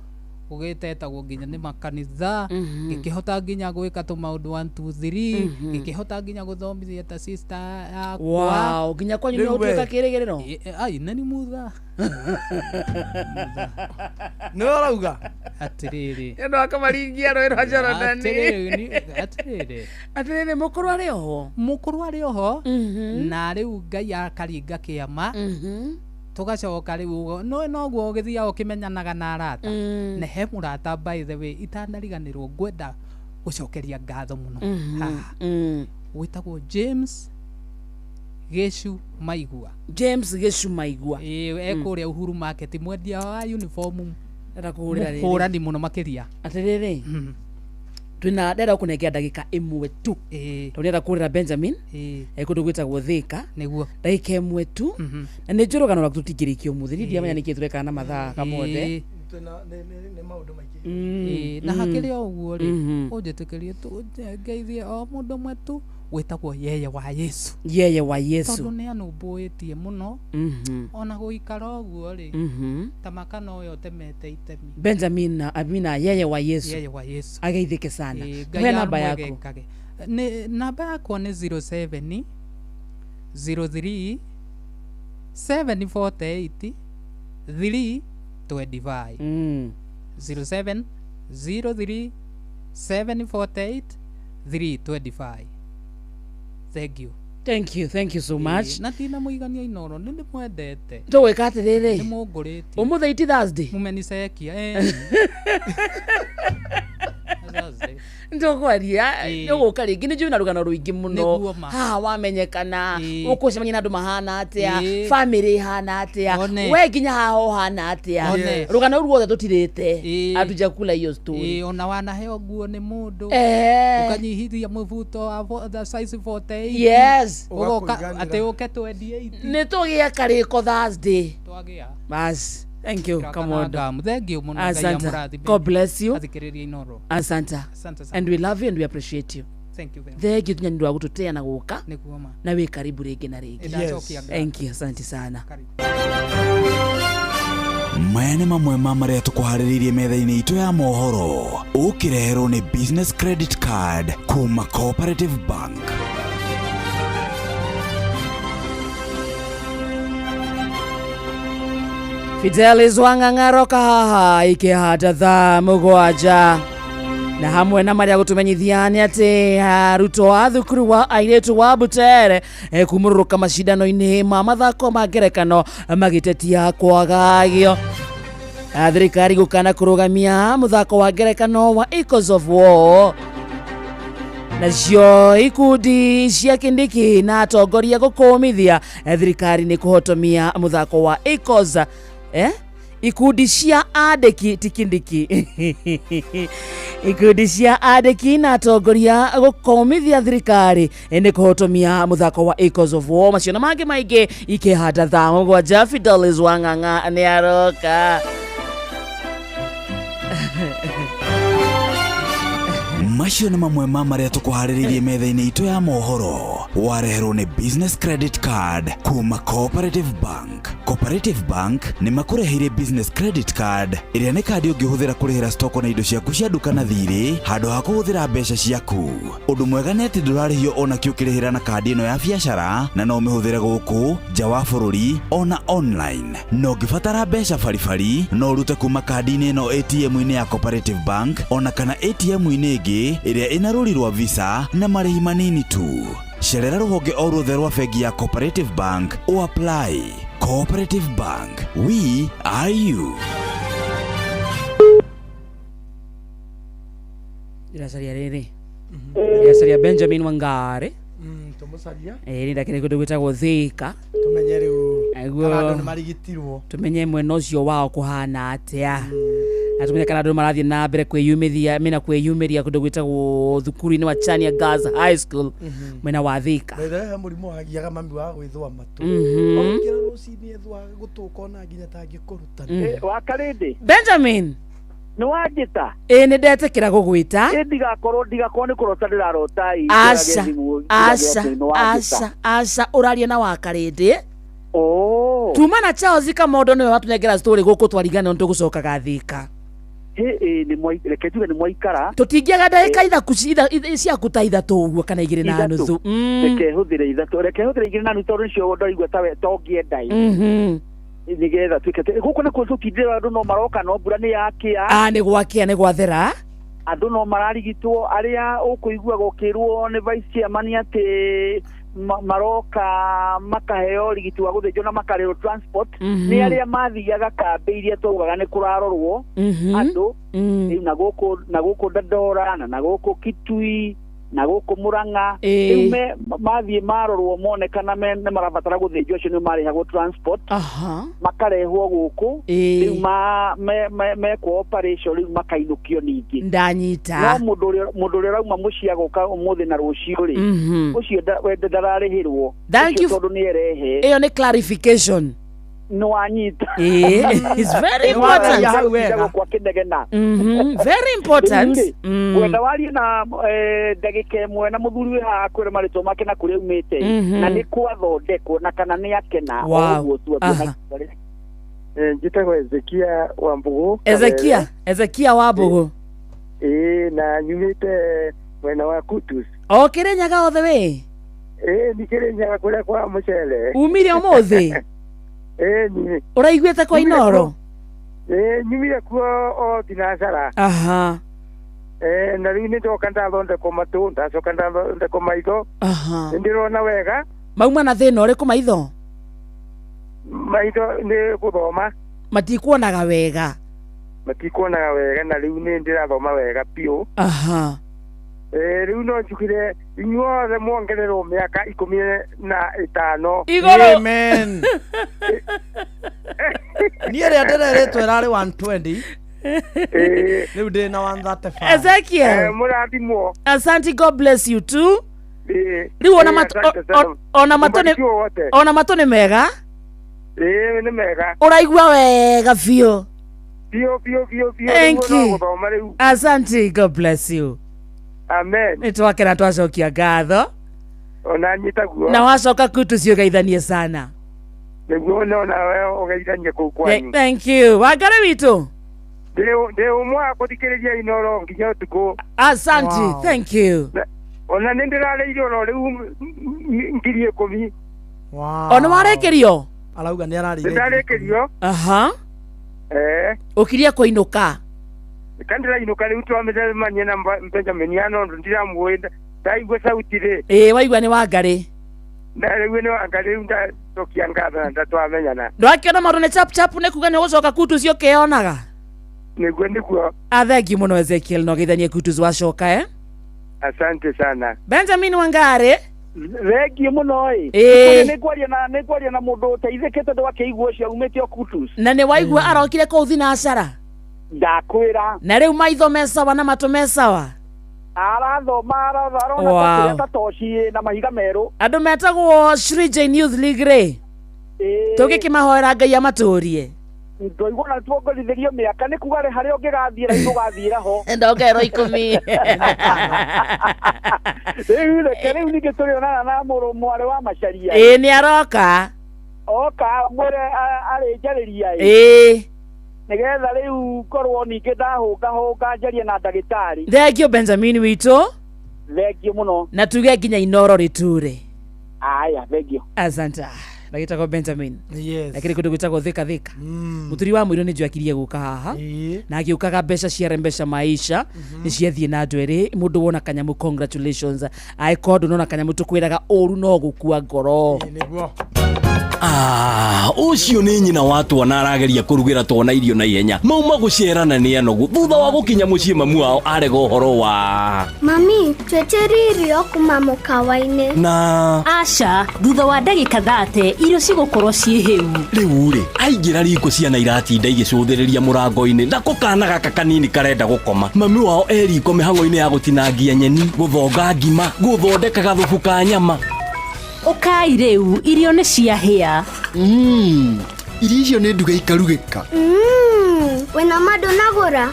Speaker 8: gũgĩtetagwo nginya nĩ makanitha, ngĩkĩhota nginya gwĩka tũmaũndũ 1 2 3, ngĩkĩhota nginya gũthomithia ta sister yakwa.
Speaker 1: Wow, nginya kwanyu nĩ ũtuĩka kĩrĩgĩrĩro.
Speaker 8: Ai, nĩ mutha.
Speaker 4: Nĩwe ũrauga?
Speaker 8: Atĩrĩrĩ.
Speaker 1: Nĩ ũndũ wa kũmaringia rũĩ rwa Jorodani.
Speaker 8: Atĩrĩrĩ.
Speaker 1: Atĩrĩrĩ, mũkũrũ arĩ oho.
Speaker 8: Mũkũrũ arĩ oho, na rĩu Ngai akaringa kĩama. Tũgacoka rĩu noguo ũgĩthiaga ũkĩmenyanaga na arata. Na he mũrata, by the way, itanariganĩrwo, ngwenda gũcokeria ngatho mũno haha, wĩtagwo James Gĩcu Maigua.
Speaker 1: James Gĩcu Maigua.
Speaker 8: Ĩĩ, ekũrĩa Uhuru Market, mwendia wa uniform.
Speaker 1: Ndĩrenda kũhũrĩra rĩrĩ.
Speaker 8: Mũhũrani mũno makĩria.
Speaker 1: Atĩrĩrĩ, twĩna ndĩrenda gũkũnengera ndagĩka ĩmwe tu, tondũ ndĩrenda kũhũrĩra Benjamin kũndũ gwĩtagwo Thĩka.
Speaker 8: Nĩguo.
Speaker 1: Ndagĩka ĩmwe tu, na nĩ njũĩ rũgano rwaku tũtingĩrĩkia ũmũthĩ. Niĩ ndiamenya nĩkĩ tũrekaga na mathaa kamothe.
Speaker 4: Nĩ maũndũ maingĩ.
Speaker 8: Na hakĩrĩ o ũguo rĩ, ũnjĩtĩkĩrie ngeithie o mũndũ ũmwe tu wĩtagwo Yeye wa Yesu.
Speaker 1: Yeye wa Yesu.
Speaker 8: Tondũ nĩ anũmbũĩtie mũno. Ona gũikara ũguo rĩ, ta makana ũyũ ũtemete itemi.
Speaker 1: Benjamin Amina Yeye wa Yesu.
Speaker 8: Yeye wa Yesu.
Speaker 1: Ageithĩke sana.
Speaker 8: Ngai
Speaker 1: Tũhe namba yaku.
Speaker 8: amwegekage. Nĩ namba yakwa nĩ 07 03 748 325. 07 03 748 325. Thank you.
Speaker 1: Thank you, thank you so much.
Speaker 8: Na tina mũigania Inoro nĩ ndĩmwendete.
Speaker 1: Tũgwĩka atĩrĩrĩ.
Speaker 8: Nĩ mũngũrĩtie.
Speaker 1: Ũmũthĩ iti Thursday.
Speaker 8: Mumenicekia eh.
Speaker 1: Ndũkwaria
Speaker 8: Ĩĩ.
Speaker 1: nĩũgũka rĩngĩ nĩ njũĩ na rũgano rũingĩ mũno
Speaker 8: Nĩguo ma.
Speaker 1: haha wamenyekana
Speaker 8: Ĩĩ.
Speaker 1: ũkũcemania na andũ mahana atĩa
Speaker 8: Ĩĩ.
Speaker 1: bamĩrĩ ĩhana atĩa
Speaker 8: One.
Speaker 1: we nginya haha ũhana atĩa
Speaker 8: One.
Speaker 1: rũgano rũu ruothe tũtirĩte
Speaker 8: Ĩĩ.
Speaker 1: atujakula hiyo story
Speaker 8: Ĩĩ, ona wanaheo nguo nĩ mũndũ
Speaker 1: Eh.
Speaker 8: ũkanyihithia mũbuto wa the size 48
Speaker 1: Yes.
Speaker 8: ũgoka
Speaker 1: Ũgakũiganĩra.
Speaker 8: atĩ ũke twendie iti
Speaker 1: nĩ tũgĩe karĩko Thursday
Speaker 8: twagĩa
Speaker 1: bas thank you
Speaker 8: Kaka na
Speaker 1: Kamondo
Speaker 8: ngamu. Thank you mũno, Ngai
Speaker 1: Asante.
Speaker 8: amũrathime.
Speaker 1: God bless you.
Speaker 8: Athikĩrĩria Inoro.
Speaker 1: Asante.
Speaker 8: Asante sana.
Speaker 1: And we love you and we appreciate you.
Speaker 8: Thank you very much.
Speaker 1: Thank you nĩ ũndũ wa gũtũtea na gũka
Speaker 8: Nĩguo ma.
Speaker 1: na wĩ karibu rĩngĩ na rĩngĩ.
Speaker 8: Nĩndacokia ngatho.
Speaker 1: Thank you, asante sana.
Speaker 2: Maya nĩ mamwe ma marĩa tũkũharĩrĩirie metha-inĩ itũ ya mohoro ũkĩreherwo nĩ business credit card kuma Cooperative Bank.
Speaker 1: Fidelis Wang'ang'aro kahaha ikĩhanda thaa mũgwanja na hamwe na marĩa gũtũmenyithia nĩ atĩ arutwo a thukuru wa airĩtu wa Butere kumũrũrũka macindano-inĩ ma mathako ma ngerekano magĩtetia kwagagio. Thirikari gũkana kũrũgamia mũthako wa ngerekano wa Echoes of War. Nacio ikundi cia Kindiki na atongoria gũkũmithia thirikari nĩ kũhotomia mũthako wa Echoes ikundi cia andĩki ti Kindiki ikundi cia andĩki na atongoria gũkũmithia thirikari nĩ kũhotomia mũthako wa Echoes of War. Macio na mangĩ maingĩ ikĩhanda thaa mũgwanja. Fidelis Wang'ang'a nĩ aroka.
Speaker 2: Macio nĩ mamwe ma marĩa tũkũharĩrĩirie metha-inĩ itũ ya mohoro wareherwo nĩ business credit card kuma Cooperative Bank. Cooperative Bank nĩ makũreheire business credit card ĩrĩa nĩ kandi ũngĩhũthĩra kũrĩhĩra stoko na indo ciaku cia nduka na thirĩ handũ ha kũhũthĩra mbeca ciaku. Ũndũ mwega nĩ atĩ ndũrarĩhio ona kĩ ũkĩrĩhĩra na kandi ĩno ya biacara na no ũmĩhũthĩre gũkũ nja wa bũrũri ona online. Na ũngĩbatara mbeca baribari no ũrute kuma kandi-inĩ ĩno ATM-inĩ ya Cooperative Bank ona kana ATM-inĩ ĩngĩ ĩrĩa ĩna rũri rwa Visa na marĩhi manini tu. Cerera rũhonge o ruothe rwa bengi ya Cooperative Bank o apply. Cooperative Bank, we are you.
Speaker 1: Ndĩracaria rĩrĩ ndĩracaria Benjamin Wangari.
Speaker 4: Tũmũcaria.
Speaker 1: Ĩĩ nĩ ndakĩrĩ kũndũ gwĩtagwo Thika.
Speaker 4: Tũmenye rĩu
Speaker 1: Nĩguo
Speaker 4: kana andũ nĩ marigitirwo.
Speaker 1: Tũmenye mwena ũcio wao kũhana atĩa na tũmenye kana andũ marathiĩ na mbere kwĩyumĩria mena kwĩyumĩria kũndũ gwĩtagwo thukuru-inĩ wa Chania Girls High School mwena wa Thika.
Speaker 4: By the way, he mũrimũ wagiaga mami wa gwĩthũa matũ.
Speaker 1: Mhm.
Speaker 4: Okĩra rũcinĩ ethũaga gũtũ ũkona nginya tangĩkũruta.
Speaker 9: Wa Karĩndĩ.
Speaker 1: Benjamin.
Speaker 9: Nĩ wanjĩta.
Speaker 1: Ĩĩ nĩ ndetĩkĩra gũgwĩta.
Speaker 9: Ĩ ndigakorwo ndigakorwo nĩ kũrota ndĩrarota ĩ.
Speaker 1: Aca
Speaker 9: Aca
Speaker 1: aca aca aca ũraria na Wakarĩndĩ. Tuma na Charles Kamondo nĩwe watũnengera story gũkũ twarigana nĩ tũgũcokaga Thika.
Speaker 9: Ĩ nĩ mwai reke njuge nĩ mwaikara.
Speaker 1: Tũtingĩaga ndagĩka ithaku ciaku ta ithatũ ũguo kana igĩrĩ na
Speaker 9: Ithatũ.
Speaker 1: nuthu.
Speaker 9: Reke hũthĩre ithatũ reke hũthĩre igĩrĩ na nuthu tondũ nĩcio ndaigua tawe tongĩenda ĩ. Nĩgetha tuĩke atĩ gũkũ nakuo tũtindĩra andũ no maroka no mbura nĩ yakĩa.
Speaker 1: Ah, nĩ gwakĩa nĩ gwathera.
Speaker 9: Andũ no mararigitwo arĩa ũkũiguaga ũkĩrwo nĩ vice chairman atĩ maroka makaheo rigiti wa gũthĩnjwo na makarĩhwo transport. Nĩ arĩa mathiaga kambĩ iria twaugaga nĩ kũrarorwo andũ rĩu na gũkũ na gũkũ Dandora na gũkũ Kitui na gũkũ Murang'a.
Speaker 1: Ĩĩ.
Speaker 9: Rĩu mathiĩ marorwo monekana nĩ marabatara gũthĩnjwo acio nĩ marĩhagwo transport. Makarehwo gũkũ.
Speaker 1: Ĩĩ.
Speaker 9: Rĩu mekwo operation rĩu makainũkio ningĩ.
Speaker 1: Ndanyita.
Speaker 9: No mũndũ ũrĩa ũrauma mũciĩ agoka ũmũthĩ na rũciũ rĩ, ũcio we ndararĩhĩrwo.
Speaker 1: Thank
Speaker 9: Ũcio
Speaker 1: you.
Speaker 9: tondũ nĩ erehe.
Speaker 1: Ĩyo nĩ clarification.
Speaker 9: Nĩ wanyita.
Speaker 1: Ĩĩ, it's very
Speaker 9: Nĩ waragia
Speaker 1: important.
Speaker 9: hau wega. Kwa kĩnegena.
Speaker 1: Very important.
Speaker 9: Rĩu rĩ, ngwenda warie na ndagĩka ĩmwe na mũthuri wĩ haha akwĩre marĩtwa make na kũrĩa aumĩte na nĩ kwathondekwo na kana nĩ akena.
Speaker 1: Wow.
Speaker 9: O ũguo tu athiĩ na
Speaker 16: Njĩtagwo Ezekia wa Mbũgũ.
Speaker 1: Ezekia, Ezekia wa Mbũgũ.
Speaker 16: Ĩĩ na nyumĩte mwena wa Kutus.
Speaker 1: O Kĩrĩnyaga othe wĩ?
Speaker 16: Ĩĩ nĩ Kĩrĩnyaga kũrĩa kwa mũcere.
Speaker 1: Umire ũmũthĩ?
Speaker 16: Ĩĩ nyumĩ.
Speaker 1: Ũraiguĩte kwa Inoro?
Speaker 16: Ĩĩ nyumire kuo o thinacara. Na rĩu nĩ ndoka ndathondekwo matũ ndacoka ndathondekwo maitho. Nĩ ndĩrona wega.
Speaker 1: Mauma na thĩna ũrĩkũ maitho?
Speaker 16: Maitho nĩ gũthoma.
Speaker 1: Matikuonaga wega.
Speaker 16: Matikuonaga wega na rĩu nĩ ndĩrathoma wega biũ.
Speaker 1: Aha.
Speaker 16: Rĩu no njugire inyuothe muongererwo mĩaka 15.
Speaker 1: Igũrũ.
Speaker 4: Amen. Niĩ rĩa ndĩrerĩtwo ĩrarĩ 120. Rĩu ndĩ na 135.
Speaker 1: Ezekiel.
Speaker 16: Mũrathimwo.
Speaker 1: Asante, God bless you too. Rĩu ona matũ ona matũ nĩ ona matũ nĩ mega.
Speaker 16: Ĩĩ nĩ mega.
Speaker 1: Ũraigua wega biũ.
Speaker 16: Biũ biũ biũ biũ.
Speaker 1: Thank
Speaker 16: Rĩu no
Speaker 1: you.
Speaker 16: gũthoma rĩu.
Speaker 1: Asante, God bless you.
Speaker 16: Amen.
Speaker 1: Nĩ twakena twacokia ngatho.
Speaker 16: Ona nyitaguo.
Speaker 1: Na wacoka kwitu ciũgeithanie sana.
Speaker 16: Nĩguo no nawe ũgeithanie kũu kwanyu.
Speaker 1: Thank you. Wangari witũ.
Speaker 16: Ndĩ ũmwe wa kũthikĩrĩria Inoro nginya ũtukũ.
Speaker 1: Asante,
Speaker 16: Wow.
Speaker 1: thank you.
Speaker 16: Ona nĩ ndĩrarĩire oro rĩu 10,000.
Speaker 1: Ona warekĩrio?
Speaker 4: Arauga nĩ ararĩire.
Speaker 16: Nĩ ndarĩkĩrio.
Speaker 1: Aha.
Speaker 16: Ũkirie
Speaker 1: kũinũka.
Speaker 16: Ka ndĩrainũka rĩu twamĩcemania na Benjamin Arnold ndiramũĩ ndaigua sauti rĩ.
Speaker 1: Ĩĩ waigua nĩ Wangari.
Speaker 16: Na rĩu nĩ Wangari rĩu ndacokia ngatho na ndatwamenyana.
Speaker 1: Ndwakĩona maũndũ nĩ chap chap nĩ kuga nĩ ũgũcoka kutus ũkĩonaga.
Speaker 16: Nĩguo nĩguo.
Speaker 1: Ah, thank you mũno Ezekiel no geithanie kutus wacoka eh?
Speaker 16: Asante sana.
Speaker 1: Benjamin Wangari.
Speaker 9: Thengiũ mũno ĩ.
Speaker 1: Ĩĩ.
Speaker 9: Nĩ ngwaria na mũndũ ũteithĩkĩte ndwakĩigua ũcio aumĩte o Kutus.
Speaker 1: Na nĩ waigua arokire kũu thinacara.
Speaker 9: Ndakwĩra.
Speaker 1: Na rĩu maitho me sawa na matũ me sawa.
Speaker 9: Arathoma arona
Speaker 1: Wow.
Speaker 9: ta kĩrĩa ta toci na mahiga merũ.
Speaker 1: Andũ metagwo Shri Jane Youth League rĩ. Tũgĩkĩmahoera Ngai amatũrie.
Speaker 9: Ndoigua na tuongorithĩrio mĩaka nĩ kuga rĩ harĩa ũngĩgathiĩra ithu ũgathiĩra ho.
Speaker 1: Ndongerwo 10.
Speaker 9: Rĩu reke rĩu ningĩ tũrĩonana na mũrũ mwarĩ wa Macharia.
Speaker 1: Ĩĩ nĩ aroka.
Speaker 9: Oka mwĩre arĩnjarĩria ĩ.
Speaker 1: Ĩĩ.
Speaker 9: Nĩgetha rĩu ngorwo ningĩ ndahũngahũnga njarie na ndagĩtarĩ.
Speaker 1: Thank you Benjamin witũ.
Speaker 9: Thengiũ mũno.
Speaker 1: Na tuge nginya Inoro rĩture.
Speaker 9: Aya, thengiũ.
Speaker 1: Asante. Ndagĩtagwo Benjamin.
Speaker 4: Yes.
Speaker 1: Lakini kũndũ gwĩtagwo Thika Thika. Mũturi wa mũirũ nĩ njuakirie gũka haha. Na agĩũkaga mbeca cia mbeca maisha nĩ ciathiĩ na andũ erĩ mũndũ wona kanyamũ congratulations angĩkorwo ndũnona kanyamũ tũkwĩraga ũru no gũkua ngoro.
Speaker 4: Nĩguo.
Speaker 7: Ah, ũcio nĩ nyina wa twana arageria kũrugĩra twana irio na ihenya mauma gũcerana nĩ anogu thutha wa gũkinya mũciĩ mamu wao arega ũhoro wa
Speaker 17: Mami, twĩtĩrie irio kuma mũkawa-inĩ.
Speaker 7: Na
Speaker 18: aca thutha wa ndagĩka 30 irio cigũkorwo ciĩ hĩu.
Speaker 7: Rĩu rĩ aingĩra riko ciana iratinda igĩcũthĩrĩria mũrango-inĩ nako kana gaka kanini karenda gũkoma mami wao e riko mĩhang'o-inĩ ya gũtinangia nyeni gũthonga ngima gũthondeka gathubu ka nyama.
Speaker 18: Ũkai rĩu irio nĩ ciahĩa.
Speaker 5: Irio icio nĩ nduge ikarugĩka.
Speaker 17: Wĩna ma ndũnagũra?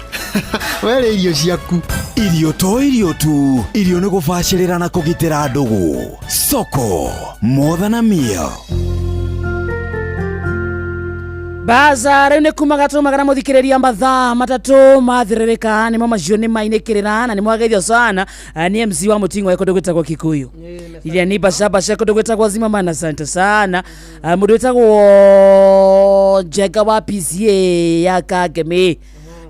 Speaker 5: Werĩ irio ciaku.
Speaker 2: Irio to irio tu, irio nĩ gũbacĩrĩra na kũgitĩra ndũgũ. Soko more than a meal.
Speaker 1: Baza rĩu nĩ kumaga tũmaga mũthikĩrĩria mathaa matatũ mathĩrĩrĩka nĩmo macio nĩ mainĩkĩrĩra na nĩ mwageithio sana nĩ MC wa mũting'o kũndũ gwĩtagwo Kikuyu iria ni bashabasha kũndũ gwĩtagwo Zimamana asante sana. Mũndũ wĩtagwo Njenga wa PCA ya Kangemi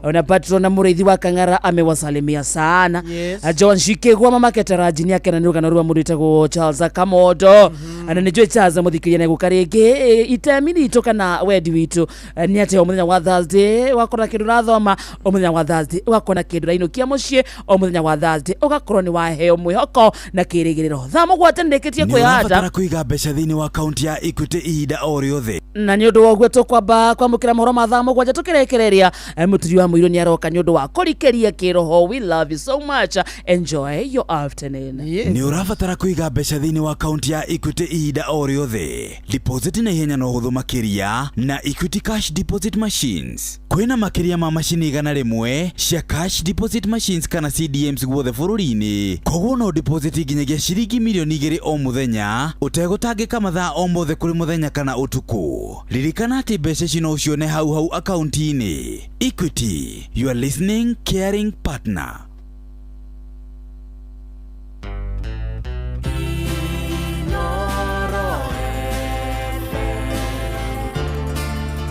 Speaker 1: ona patron na mũrĩithi wa Kang'ara amewasalimia sana.
Speaker 4: Yes.
Speaker 1: John Shikegwa mama Ketaraji nĩ akena nĩ rũgano rwa mũndũ wĩtagwo Charles Kamondo. Na nĩ njũĩ Charles mũthikĩria nĩ gũka rĩngĩ itemi ritũ kana wendi witũ nĩ atĩ o mũthenya wa Thursday wakora kĩndũ ũrathoma o mũthenya wa Thursday ũgakora kĩndũ ũrainũkia mũciĩ o mũthenya wa Thursday ũgakorwo nĩ waheo mwĩhoko na kĩrĩgĩrĩro. Thaa mũgwanja nĩndĩkĩtie
Speaker 2: Nĩ
Speaker 1: kwĩhanda
Speaker 2: ũrabatara kũiga mbeca thĩinĩ wa akaunti ya Equity ihinda o rĩothe.
Speaker 1: Na nĩ ũndũ wa ũguo tũkwamba kwamũkĩra mohoro ma thaa mũgwanja tũkĩrekereria mũturi wa mũirũ nĩ aroka nĩ ũndũ wa kũrikĩria kĩroho. We love you so much, enjoy your afternoon.
Speaker 2: Nĩ ũrabatara kũiga mbeca thĩinĩ wa akaunti ya Equity ihinda o rĩothe. Deposit na ihenya na ũhũthũ makĩria na Equity Cash Deposit Machines. Kwĩna makĩria ma macini 100 cia Cash Deposit Machines kana CDMs guothe bũrũri-inĩ. Koguo no deposit nginyagia ciringi mirioni 2 o mũthenya ũtegũtangĩka mathaa o mothe kũrĩ mũthenya kana ũtukũ. Ririkana atĩ mbeca ici no ũcione hau hau akaunti-inĩ. Equity, your listening, caring partner.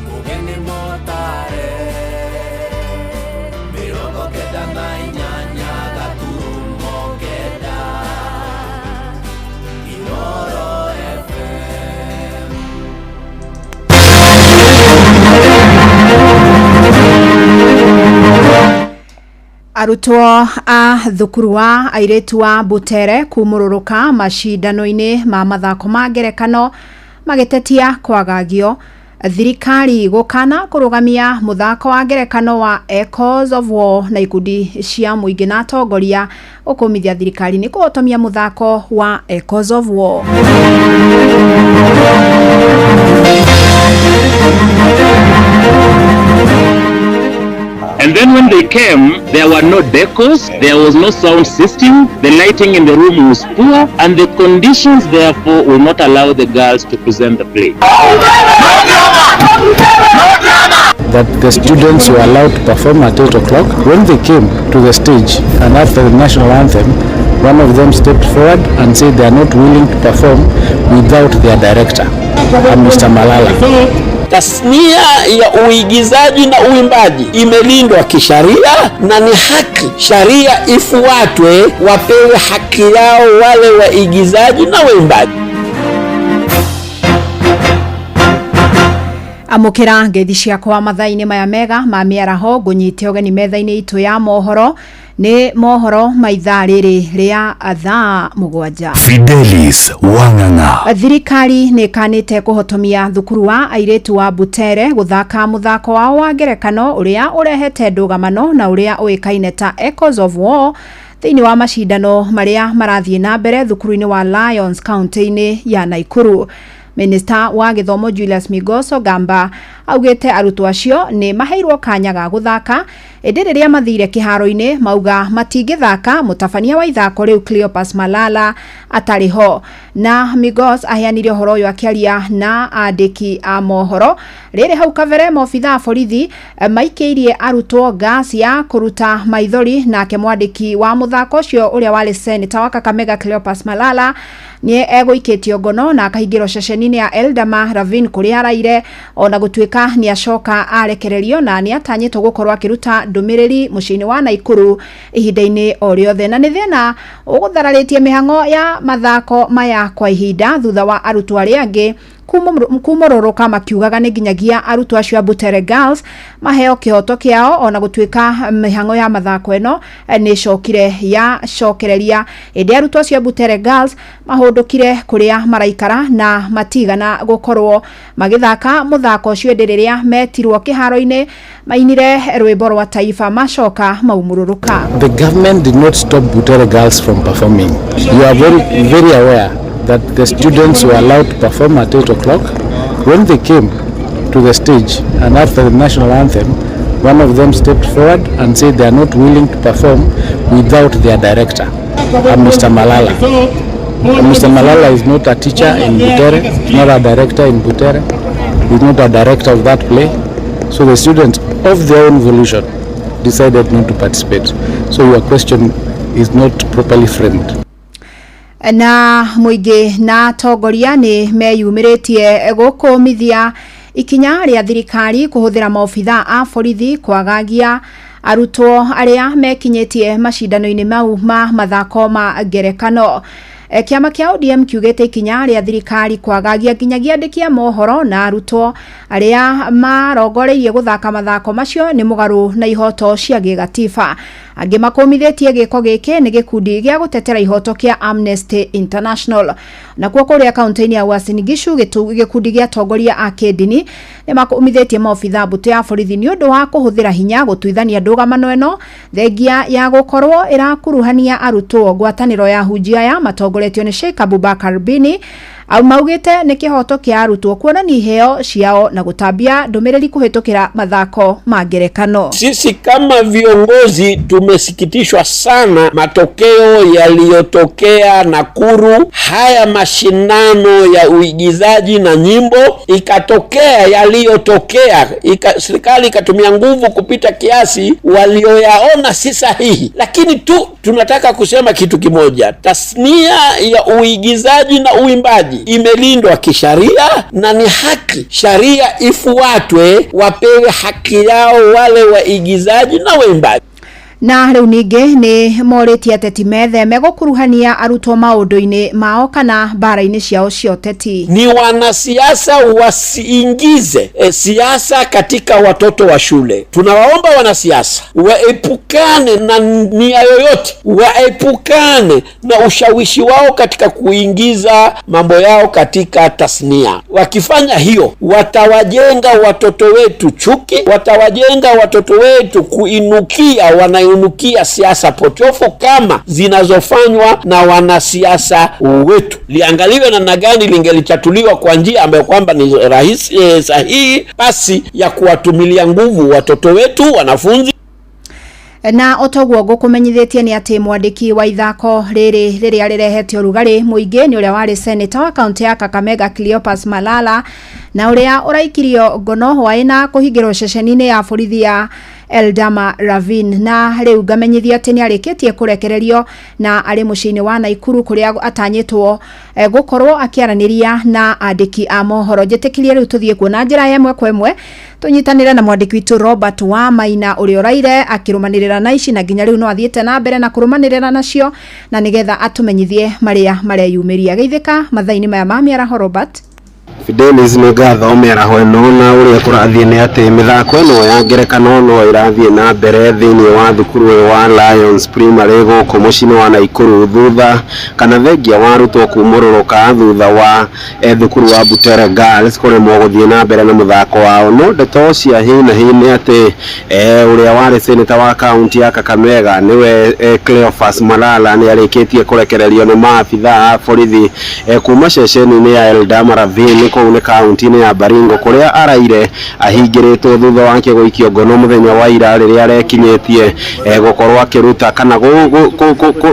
Speaker 12: Mũgeni mũtare 98.9 Inoro FM.
Speaker 6: Arutwo a thukuru wa airĩtu wa Butere kumũrũrũka macindano-inĩ ma mathako ma ngerekano magĩtetia kwagagio. Thirikari gũkana kũrũgamia mũthako wa ngerekano wa Echoes of War na ikundi cia mũingĩ na atongoria gũkũmithia thirikari nĩ kũhotomia mũthako wa Echoes of War.
Speaker 3: And then when they came, there were no decors, there was no sound system, the lighting in the room was poor, and the conditions therefore will not allow the girls to present the play.
Speaker 19: That the students were allowed to perform at 8 o'clock. When they came to the stage and after the national anthem, one of them stepped forward and said they are not willing to perform without their director, and Mr. Malala.
Speaker 20: Tasnia ya uigizaji na uimbaji imelindwa kisharia na ni haki, sharia ifuatwe, wapewe haki yao wale waigizaji na waimbaji.
Speaker 6: Amũkĩra ngeithi ciakwa mathaa-inĩ maya mega ma mĩaraho, ngũnyite ũgeni metha-inĩ itũ ya mohoro. Nĩ mohoro ma ithaa rĩrĩ rĩa thaa 7.
Speaker 10: Fidelis Wang'ang'a.
Speaker 6: Thirikari nĩ ĩkanĩte kũhotomia thukuru wa airĩtu wa Butere gũthaka mũthako wao wa ngerekano ũrĩa ũrehete ndũgamano na ũrĩa ũĩkaine ta Echoes of War thĩinĩ wa macindano marĩa marathiĩ na mbere thukuru-inĩ wa Lions kaunti-inĩ ya Naikuru. Minista wa gĩthomo Julius Migos Ogamba augĩte arutwo acio nĩ maheirwo kanya ga gũthaka, ĩndĩ rĩrĩa mathire kĩharo-inĩ mauga matingĩthaka mũtabania wa ithako rĩu Cleopas Malala atarĩ ho. Na Migos aheanire ũhoro ũyũ akĩaria na andĩki a mohoro. Rĩrĩ hau kabere maobitha a borithi maikĩirie arutwo gas ya kũruta maithori, nake mwandĩki wa mũthako ũcio ũrĩa warĩ seneta wa Kakamega Cleopas Malala nĩ egũikĩtio ngono na akahingĩrwo ceceni-inĩ ya Eldama Ravine kũrĩa araire, ona gũtuĩka nĩ acoka arekererio na nĩ atanyĩtwo gũkorwo akĩruta ndũmĩrĩri mũciĩ-inĩ wa Naikuru ihinda-inĩ o rĩothe. Na nĩ thĩna ũgũthararĩtie mĩhang'o ya mathako maya kwa ihinda thutha wa arutwo arĩa angĩ kumũrũrũka makiugaga nĩ nginyagia arutwo acio a Butere Girls maheo kĩhoto kĩao, ona gũtuĩka mĩhang'o ya mathako ĩno nĩ ĩcokire yacokereria. Ĩndĩ arutwo acio a Butere Girls mahũndũkire kũrĩa maraikara na matigana gũkorwo magĩthaka mũthako ũcio, ĩndĩ rĩrĩa metirwo kĩharo-inĩ mainire rwĩmbo rwa taifa macoka maumũrũrũka.
Speaker 19: The government did not stop Butere Girls from performing. You are very, very aware that the students were allowed to perform at 8 o'clock. When they came to the stage and after the national anthem, one of them stepped forward and said they are not willing to perform without their director, and Mr. Malala. And Mr. Malala is not a teacher in Butere, not a director in Butere, he's not a director of that play. So the students, of their own volition, decided not to participate. So your question is not properly framed.
Speaker 6: Na mũingĩ na atongoria nĩ meyumĩrĩtie gũkũmithia ikinya rĩa thirikari kũhũthĩra maobitha a borithi kwagagia arutwo arĩa mekinyĩtie macindano-inĩ mau ma mathako ma ngerekano. Kĩama kĩa ODM kiugĩte ikinya rĩa thirikari kwagagia nginyagia andĩki a mohoro na arutwo arĩa marongoreirie gũthaka mathako macio nĩ mũgarũ na ihoto cia gĩgatiba. Angĩ makũmithĩtie gĩko gĩkĩ nĩ gĩkundi gĩa gũtetera ihoto kĩa Amnesty International. Nakuo kũrĩa kaunti-inĩ ya Uasin Gishu gĩkundi gĩa atongoria a kĩndini nĩ makũmithĩtie maobitha mbũtũ ya borithi nĩ ũndũ wa kũhũthĩra hinya gũtuithania ndũgamano ĩno thengia ya gũkorwo ĩrakuruhania arutwo. Ngwatanĩro ya hunjia ya matongoretio nĩ Sheikh Abubakar Bini au maugĩte nĩ kĩhoto kĩa arutwo kuonania iheo ciao na gũtambia ndũmĩrĩri kũhĩtũkĩra mathako ma ngerekano.
Speaker 20: Sisi kama viongozi tumesikitishwa sana matokeo yaliyotokea Nakuru, haya mashindano ya uigizaji na nyimbo, ikatokea yaliyotokea, serikali ikatumia nguvu kupita kiasi, walioyaona si sahihi. Lakini tu tunataka kusema kitu kimoja, tasnia ya uigizaji na uimbaji imelindwa kisharia na ni haki, sharia ifuatwe, wapewe haki yao wale waigizaji na waimbaji.
Speaker 6: Na rĩu ningĩ nĩ morĩtie ateti metheme gũkuruhania arutwo maũndũ-inĩ mao kana mbara-inĩ ciao cia ũteti.
Speaker 20: Ni wanasiasa wasiingize siasa katika watoto wa shule. Tunawaomba wanasiasa waepukane na nia yoyote, waepukane na ushawishi wao katika kuingiza mambo yao katika tasnia. Wakifanya hiyo, watawajenga watoto wetu chuki, watawajenga watoto wetu kuinukia, wanainukia siasa potofu kama zinazofanywa na wanasiasa wetu. Liangaliwe namna gani lingelichatuliwa kwa njia ambayo kwamba ni rahisi, sahihi, pasi ya kuwatumilia nguvu watoto wetu wanafunzi.
Speaker 6: Na otoguo ngũkũmenyithĩtie nĩ atĩ mwandĩki wa ithako rĩrĩ rĩrĩa rĩrehete ũrugarĩ mũingĩ nĩ ũrĩa warĩ senator wa kaunti ya Kakamega Cleopas Malala, na ũrĩa ũraikirio ngono hwaĩ na kũhingĩrwo ceceni-inĩ ya borithi ya Eldama Ravine. Na rĩu ngamenyithia atĩ nĩ arĩkĩtie kũrekererio na arĩ mũciĩ-inĩ wa Naikuru kũrĩa atanyĩtwo gũkorwo akĩaranĩria na andĩki a mohoro. Njĩtĩkĩrie rĩu tũthiĩ kuo na njĩra ya ĩmwe kwa ĩmwe tũnyitanĩre na mwandĩki witũ Robert Wamaina ũrĩa ũraire akĩrũmanĩrĩra na ici na nginya rĩu no athiĩte na mbere na kũrũmanĩrĩra nacio, na nĩgetha atũmenyithie marĩa mareyumĩria. Geithĩka mathaa-inĩ maya ma mĩaraho Robert.
Speaker 11: Fidelis nĩ ngatho mĩaraho ĩno, na ũrĩa kũrathiĩ nĩ atĩ mĩthako ĩno ya ngerekano no ĩrathiĩ na mbere thĩinĩ wa thukuru ũyũ wa Lions Primary gũkũ mũciĩ-inĩ wa Naikuru, thutha kana thengia wa arutwo kumũrũrũka thutha wa thukuru wa Butere Girls kũremwo gũthiĩ na mbere na mũthako wao. No ndeto cia hi na hi nĩ atĩ ũrĩa warĩ senator wa kaunti ya Kakamega nĩwe Cleophas Malala nĩ arĩkĩtie kũrekererio nĩ maabithaa a borithi kuma ceceni-inĩ ya Eldama Ravine kũu nĩ kaunti-inĩ ya Baringo kũrĩa araire ahingĩrĩtwo thutha wake gũikio ngono mũthenya wa ira rĩrĩa arekinyĩtie gũkorwo akĩruta kana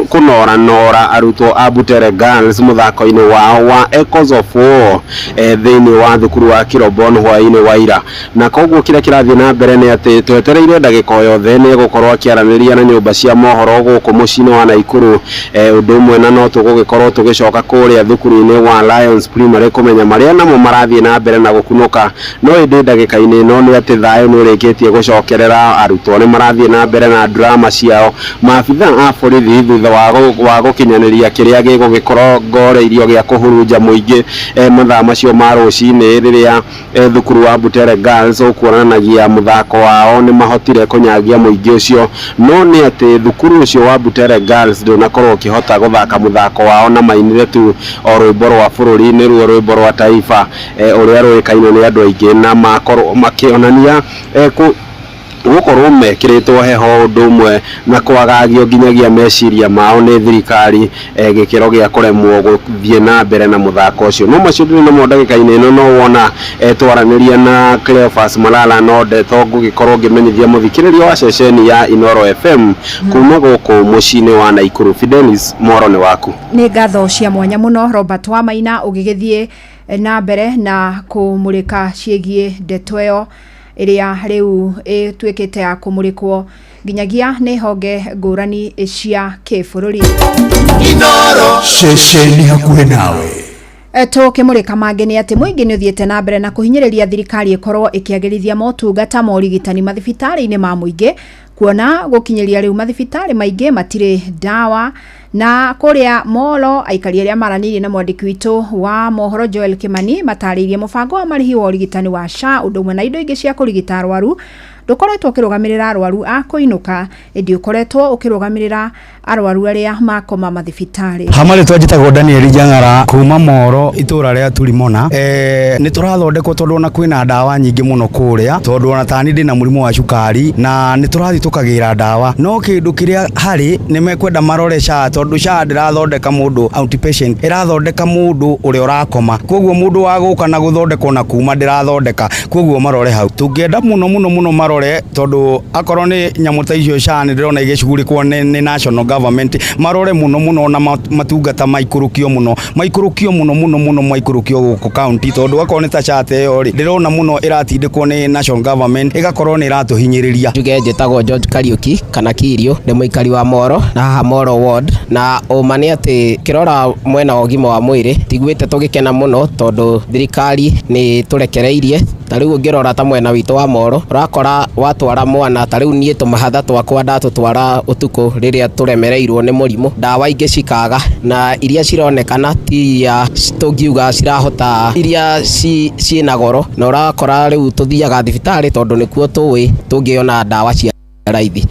Speaker 11: kũnoranora arutwo a Butere Girls mũthako-inĩ wao wa Echoes of War thĩinĩ wa thukuru wa Kirobon hwaĩ-inĩ wa ira. Na koguo kĩrĩa kĩrathiĩ na mbere nĩ atĩ twetereire ndagĩka o yothe nĩ egũkorwo akĩaranĩria na nyũmba cia mohoro gũkũ mũciĩ-inĩ wa Naikuru, ũndũ ũmwe na no tũgũgĩkorwo tũgĩcoka kũrĩa thukuru-inĩ wa Lions Primary kũmenya marĩa namo marathiĩ na mbere na gũkunũka. No ĩndĩ ndagĩka-inĩ ĩno nĩ atĩ thayũ nĩ ũrĩkĩtie gũcokerera, arutwo nĩ marathiĩ na mbere na drama ciao. Maabithaa a borithi thutha wa gũkinyanĩria kĩrĩa gĩgũgĩkorwo ngoreirio gĩa kũhurunja mũingĩ mathaa macio ma rũcinĩ rĩrĩa thukuru wa Butere Girls ũkuonanagia mũthako wao nĩ mahotire kũnyagia mũingĩ ũcio. No nĩ atĩ thukuru ũcio wa Butere Girls ndũnakorwo ũkĩhota gũthaka mũthako wao na mainire tu o rwĩmbo rwa bũrũri nĩruo rwĩmbo rwa taifa ũrĩa rũĩkaine nĩ andũ aingĩ, na makorwo makĩonania gũkorwo mekĩrĩtwo heho ũndũ ũmwe na kwagagio nginyagia meciria mao nĩ thirikari gĩkĩro gĩa kũremwo gũthiĩ na mbere na mũthako ũcio. No macio ndĩrĩ namo ndagĩka-inĩ ĩno, no wona twaranĩria na Cleophas Malala no ndeto ngũgĩkorwo ngĩmenyithia mũthikĩrĩria wa ceceni ya Inooro FM kuma gũkũ mũciĩ-inĩ wa Naikuru. Fidelis, mworo nĩ waku.
Speaker 6: Nĩ ngatho cia mwanya mũno Robert Wamaina ũgĩgĩthiĩ na mbere na kũmũrĩka ciĩgiĩ ndeto ĩyo ĩrĩa rĩu ĩtuĩkĩte ya kũmũrĩkwo nginyagia nĩ honge ngũrani cia kĩbũrũri.
Speaker 10: Ceceni hakuhĩ nawe.
Speaker 6: Tũkĩmũrĩka mangĩ nĩ atĩ mũingĩ nĩ ũthiĩte na mbere na kũhinyĩrĩria thirikari ĩkorwo ĩkĩagĩrithia motungata ma ũrigitani mathibitarĩ-inĩ ma mũingĩ, kuona gũkinyĩria rĩu mathibitarĩ maingĩ matirĩ ndawa. Na kũrĩa Molo aikari arĩa maranĩirie na mwandĩki witũ wa mohoro Joel Kimani matarĩirie mũbango wa marĩhi wa ũrigitani wa SHA ũndũ ũmwe na indo ingĩ cia kũrigita arwaru ndũkoretwo ũkĩrũgamĩrĩra arwaru a kũinũka, ĩndĩ ũkoretwo ũkĩrũgamĩrĩra arwaru arĩa makoma mathibitarĩ.
Speaker 15: Hamarĩ twanjĩtagwo Daniel Njang'ara kuma Moro itũra rĩa Turimona. Nĩ tũrathondekwo tondũ ona kwĩna ndawa nyingĩ mũno kũrĩa, tondũ ona tani ndĩna mũrimũ wa cukari na nĩ tũrathiĩ tũkagĩra ndawa, no kĩndũ kĩrĩa harĩ nĩ mekwenda marore SHA, tondũ SHA ndĩrathondeka mũndũ outpatient, ĩrathondeka mũndũ ũrĩa ũrakoma, koguo mũndũ wa gũka na gũthondekwo na kuma ndĩrathondeka, koguo marore hau. Tũngĩenda mũno mũno mũno marore, tondũ akorwo nĩ nyamũ ta icio SHA nĩ ndĩrona igĩcugurĩkwo nĩ national government, marore mũno mũno na matungata maikũrũkio mũno, maikũrũkio mũno mũno mũno, maikũrũkio gũkũ county, tondũ akorwo nĩ ta SHA ta ĩyo rĩ, ndĩrona mũno ĩratindĩkwo nĩ national government, ĩgakorwo nĩ ĩratũhinyĩrĩria.
Speaker 21: Njuge njĩtagwo George Kariuki kana Kirio, ndĩ mũikari wa Moro na haha Moro ward, na ũma nĩ atĩ kĩrora mwena wa ũgima wa mwĩrĩ tiguĩte tũgĩkena mũno, tondũ thirikari nĩ tũrekereirie Ta rĩu ũngĩrora ta mwena witũ wa Moro, ũrakora watwara mwana, ta rĩu niĩ tũmahatha twakwa ndatũtwara ũtukũ rĩrĩa tũremereirwo nĩ mũrimũ, ndawa ingĩ cikaga na iria cironekana ti iria tũngiuga cirahota, iria ciĩna goro, na ũrakora rĩu tũthiaga thibitarĩ tondũ nĩkuo tũĩ tũngĩona ndawa cia raithi.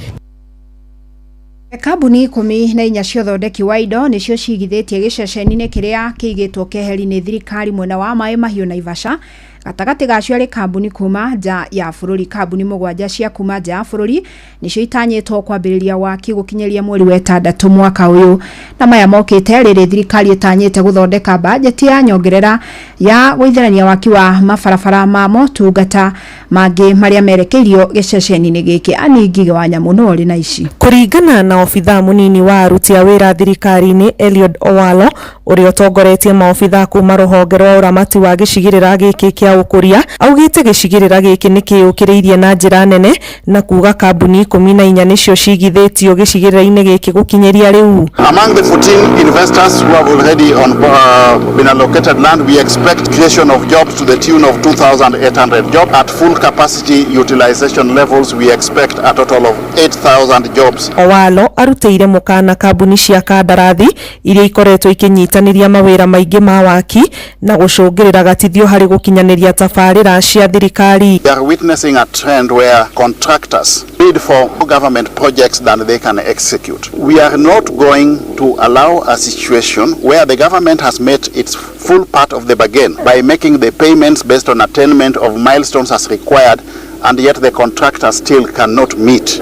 Speaker 6: Kambuni 14 cia ũthondeki wa indo nĩcio cigithĩtie gĩceceni-inĩ kĩrĩa kĩigĩtwo keheri nĩ thirikari mwena wa Maĩ Mahiũ Naivasha. Gatagatĩ gacio arĩ kambuni kuma nja ya bũrũri. Kambuni 7 cia kuma nja ya bũrũri nĩcio itanyĩtwo kwambĩrĩria waki gũkinyĩria mweri wa 6 mwaka ũyũ. Na maya mokĩte rĩrĩ thirikari ĩtanyĩte gũthondeka bajeti ya nyongerera ya gũitherania waki wa mabarabara ma motungata mangĩ marĩa merekeirio gĩceceni-inĩ gĩkĩ. Ani Ngigĩ wa Nyamũ no ũrĩ na ici.
Speaker 13: Kũringana na obithaa mũnini wa aruti a wĩra thirikari-inĩ Eliud Owalo, ũrĩa ũtongoretie maobithaa kuma rũhonge rwa ũramati wa gĩcigĩrĩra gĩkĩ kĩa ũkũria, augĩte gĩcigĩrĩra gĩkĩ nĩ kĩyũkĩrĩirie na njĩra nene na kuga kambuni 14 nĩcio cigithĩtio gĩcigĩrĩra-inĩ gĩkĩ gũkinyĩria rĩu.
Speaker 22: Among the 14 investors who have already been allocated land, we expect creation of jobs to the tune of 2,800 jobs. At full capacity utilization levels, we expect a total of 8,000 jobs.
Speaker 13: Owalo arutĩire mũkana kambuni cia kandarathi iria ikoretwo ikinyitanĩria mawĩra maingĩ ma waki na gũcũngĩrĩra gatithio harĩ gũkinyanĩria tabarĩra cia thirikari.
Speaker 22: We are witnessing a trend where contractors bid for more government projects than they can execute. We are not going to allow a situation where the government has met its full part of the bargain by making the payments based on attainment of milestones as required, and yet the contractor still cannot meet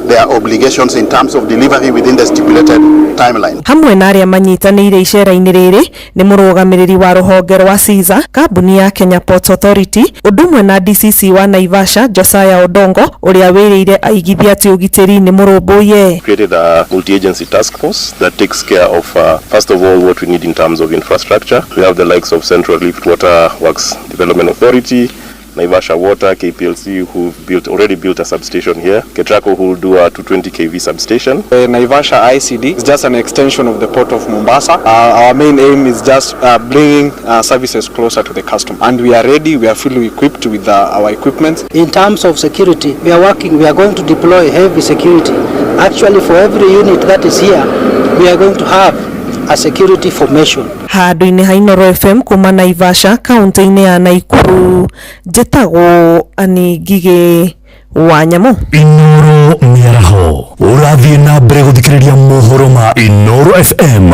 Speaker 22: their obligations in terms of delivery within the stipulated timeline.
Speaker 13: Hamwe na arĩa manyitanĩire icera-inĩ rĩrĩ nĩ mũrũgamĩrĩri wa rũhonge rwa Caesar, kambuni ya Kenya Ports Authority, ũndũ ũmwe na DCC wa Naivasha Josiah Odongo, ũrĩa wĩrĩire aigithia atĩ ũgitĩri nĩ mũrũmbũiye.
Speaker 23: Created a multi-agency task force that takes care of, first of all, what we need in terms of infrastructure. We have the likes of Central Rift Water Works Development Authority, Naivasha Water, KPLC, who've already built a substation here, Ketraco, who will do a 220 kV substation.
Speaker 24: The Naivasha ICD is just an extension of the port of Mombasa. Our main aim is just bringing services closer to the customer. And we are ready, we are fully equipped with our equipment.
Speaker 25: In terms of security, we are going to deploy heavy security. Actually, for every unit that is here, we are going to have a security formation.
Speaker 13: Handũ-inĩ ha Inooro FM kuma Naivasha kaunti-inĩ ya Naikuru, njĩtagwo Annie Ngigĩ wa Nyamũ.
Speaker 10: Inooro mĩaraho ũrathiĩ na mbere gũthikĩrĩria mohoro ma Inooro FM.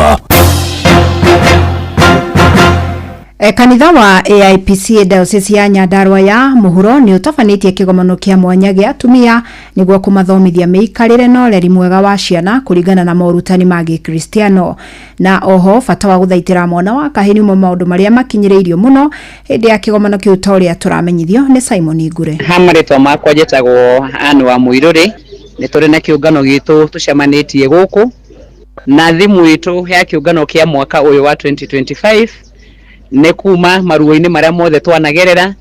Speaker 6: Kanitha wa AIPCA Diocese ya Nyandarua ya Mũhuro nĩ ũtabanĩtie kĩgomano kĩa mwanya gĩa atumia nĩguo kũmathomithia mĩikarĩre na ũreri mwega wa ciana kũringana na morutani ma Gĩkristiano, na oho bata wa gũthaitĩra mwana wa kahĩĩ nĩ maũndũ marĩa makinyĩrĩirio mũno hĩndĩ ya kĩgomano kĩu ta ũrĩa tũramenyithio nĩ Simon Ngure.
Speaker 26: Ha marĩtwa makwa njĩtagwo Anne wa Mũirũrĩ, nĩ tũrĩ na kĩũngano gitũ tũcemanĩtie gũkũ na thimũ itũ ya kĩũngano kĩa mwaka ũyũ wa 2025 nĩ kuma maruo-inĩ marĩa mothe twanagerera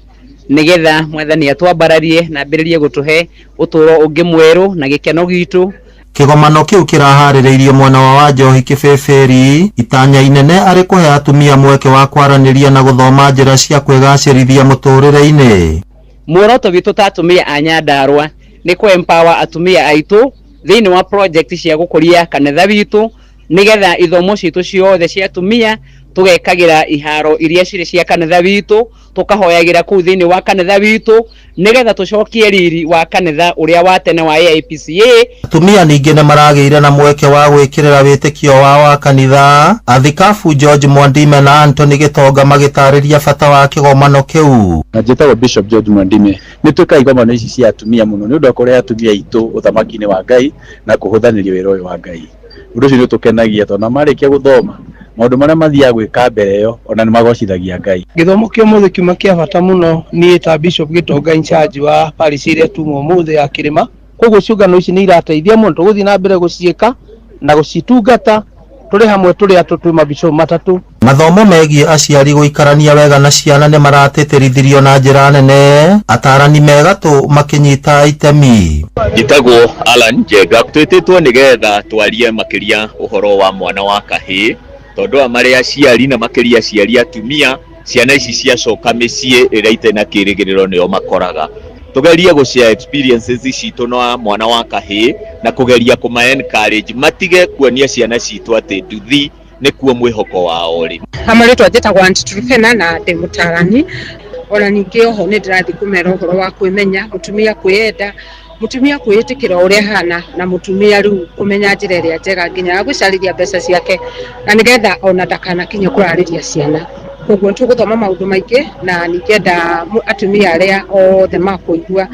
Speaker 26: nĩgetha mwathani atwambararie na ambĩrĩrie gũtũhe ũtũũro ũngĩ mwerũ na gĩkeno gitũ.
Speaker 27: Kĩgomano kĩu kĩraharĩrĩirio mwena wa Wanjohi Kĩbĩbĩri, itanya inene arĩ kũhe atumia mweke wa kwaranĩria na gũthoma njĩra cia kwĩgacĩrithia mũtũrĩre-inĩ.
Speaker 26: Muoroto witũ ta atumia a Nyandarua nĩ kũ empower atumia aitũ thĩinĩ wa project cia gũkũria kanitha witũ nĩgetha ithomo citũ ciothe cia atumia tũgekagĩra iharo iria cirĩ cia kanitha witũ, tũkahoyagĩra kũu thĩinĩ wa kanitha witũ nĩgetha tũcokie riri wa kanitha ũrĩa wa tene wa AIPCA.
Speaker 27: Atumia ningĩ nĩ maragĩire na mweke wa gwĩkĩrĩra wĩtĩkio wao wa kanitha. Athikabu George Mwandime na Anthony Gĩtonga magĩtarĩria bata wa kĩgomano kĩu.
Speaker 28: Na njĩtagwo Bishop George Mwandime. Nĩ twĩkaga igomano ici cia atumia mũno nĩ ũndũ wa kũrehe atumia aitũ ũthamaki-inĩ wa Ngai na kũhũthanĩria wĩra ũyũ wa Ngai. Ũndũ ũcio nĩ ũtũkenagia tondũ na marĩkia gũthoma maũndũ marĩa mathiaga gwĩka mbere ĩyo ona nĩ magocithagia Ngai.
Speaker 29: Gĩthomo kĩa ũmũthĩ kiuma kĩa bata mũno niĩ ta Bishop Gĩtonga in charge wa parish ĩrĩa tuma ũmũthĩ ya Kĩrĩma. Koguo ciũngano ici nĩ irateithia mũno, tũgũthiĩ na mbere gũciĩka na gũcitungata tũrĩ hamwe tũrĩ atũ twĩ mabishop matatũ.
Speaker 27: Mathomo megiĩ aciari gũikarania wega na ciana nĩ maratĩtĩrithirio na njĩra nene, atarani megatũ makĩnyita itemi.
Speaker 30: Njĩtagwo Alan Njenga, twĩtĩtwo nĩgetha twarie makĩria ũhoro wa mwana wa kahĩĩ tondũ aya marĩ aciari na makĩria aciari atumia Ciana ici ciacoka mĩciĩ ĩrĩa itarĩ na kĩrĩgĩrĩro nĩo makoraga. Tugerie gũ share experiences citũ na mwana wa kahĩĩ na kũgeria kũma encourage matige kuonia ciana citũ atĩ nduthi nĩkuo mwĩhoko wao ũrĩ.
Speaker 1: Amarĩtwa njĩtagwo Aunty Truphena na ndĩ mũtarani. Ona ningĩ oho nĩ ndĩrathiĩ kũmera ũhoro wa kwĩmenya, mũtumia kwĩyenda, mũtumia kwĩĩtĩkĩra o ũrĩa ahana, na mũtumia rĩu kũmenya njĩra ĩrĩa njega nginya ya gwĩcarĩria mbeca ciake, na nĩgetha ona ndakanakinye kũrarĩria ciana. Koguo nĩtũgũthoma maũndũ maingĩ, na ningĩenda atumia arĩa othe makũigua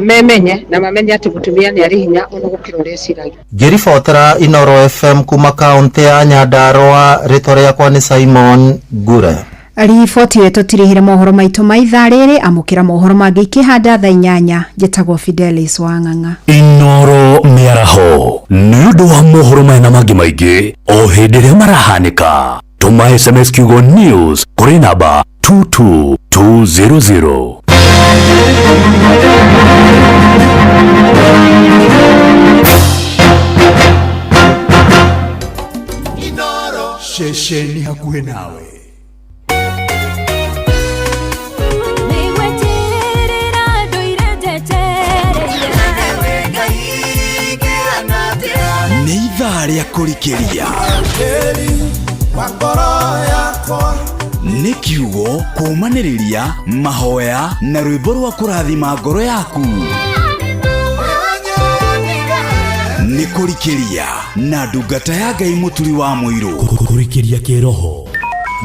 Speaker 1: memenye na mamenye atĩ mũtumia nĩ arĩ hinya ona gũkĩra ũrĩa eciragia.
Speaker 27: Ngĩribotera Inoro FM kuma kaũntĩ ya Nyandarua, rĩtwa rĩakwa nĩ Simon Ngure.
Speaker 6: Riboti ĩyo tũtirihire mohoro maitũ ma ithaa rĩrĩ, amũkĩra mohoro mangĩ ikĩhanda thaa 8. Njĩtagwo Fidelis Wang'ang'a.
Speaker 10: Inoro mĩaraho nĩ ũndũ wa mohoro maya na mangĩ maingĩ o hĩndĩ ĩrĩa marahanĩka. Tũma SMS kiugo news kũrĩ namba 22200.
Speaker 12: Ceceni hakuhĩ nawe.
Speaker 2: Nĩ ithaa rĩa kũrikĩria. Nĩ kiugo kũũmanĩrĩria, mahoya na rwĩmbo rwa kũrathima ngoro yaku. Nĩ kũrikĩria na ndungata ya Ngai Mũturi wa Mũirũ.
Speaker 10: Kũrikĩria kĩroho.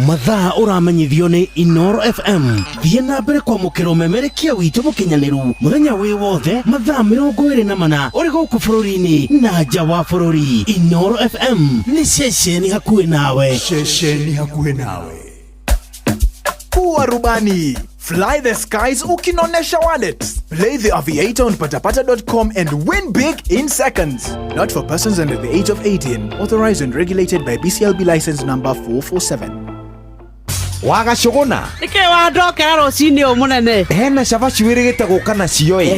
Speaker 4: Mathaa ũramenyithio nĩ Inoro FM. Thiĩ na mbere kwamũkĩra ũmemerekia witũ mũkinyanĩru mũthenya wĩ wothe mathaa 24 ũrĩ gũkũ bũrũri-inĩ na nja wa bũrũri. Inoro FM nĩ ceceni hakuhĩ nawe.
Speaker 12: Ceceni hakuhĩ nawe. Kuwa rubani. Fly the skies ukinonesha wallet. Play the Aviator on patapata.com and win big in seconds. Not for persons under the age of 18. Authorized and regulated by BCLB license number 447.
Speaker 5: Wagacũgũna
Speaker 7: Nĩkĩ wandokera rũcinĩ ũyũ mũnene?
Speaker 5: Hena cabaci wĩrĩgĩte gũka nacio ĩ.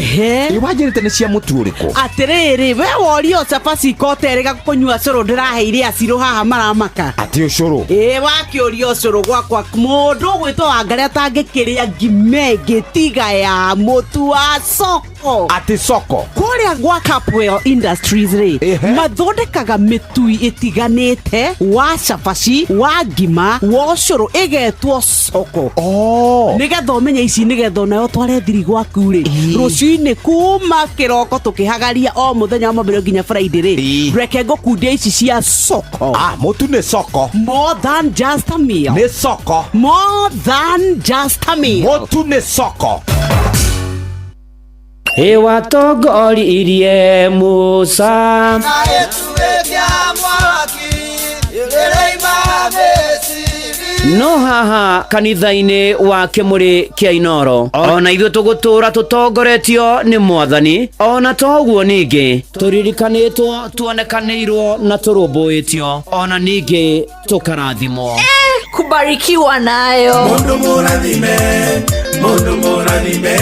Speaker 5: Ĩ wanjĩrĩte nĩ cia mũtu ũrĩkũ?
Speaker 7: Atĩrĩrĩ, we worio cabaci ikoterĩga kũnyua cũrũ ndĩraheire acirũ haha maramaka.
Speaker 5: Atĩ ũcũrũ?
Speaker 7: Ĩ wakĩũria ũcũrũ gwakwa mũndũ ũgwĩtwo Wangarĩ atangĩkĩrĩa ngima ĩngĩ tiga ya mũtu wa soko.
Speaker 5: Atĩ soko?
Speaker 7: Kũrĩa gwa Capwell Industries rĩ, mathondekaga mĩtui ĩtiganĩte wa cabaci, wa ngima, wa ũcũrũ ĩgetwo soko. Nĩgetha ũmenye ici, nĩgetha onawe ũtware thiri gwaku rĩ, rũcinĩ kuma kĩroko tũkĩhagaria o mũthenya wa Mwambĩrĩrio nginya Friday rĩ, reke ngũkundia ici cia soko.
Speaker 5: Mũtu nĩ soko.
Speaker 7: More than just a meal.
Speaker 5: Nĩ soko.
Speaker 7: More than just a meal.
Speaker 5: Mũtu nĩ soko.
Speaker 8: Ĩwatongoririe Musa. No haha kanitha-inĩ wa kĩmũrĩ kĩa Inoro ona ithuĩ tũgũtũra tũtongoretio nĩ Mwathani, ona toguo ningĩ tũririkanĩtwo, tuonekanĩirwo na tũrũmbũĩtio, ona ningĩ tũkarathimwo.
Speaker 9: Kubarikiwa nayo.
Speaker 12: Mundu mũrathime, mundu mũrathime,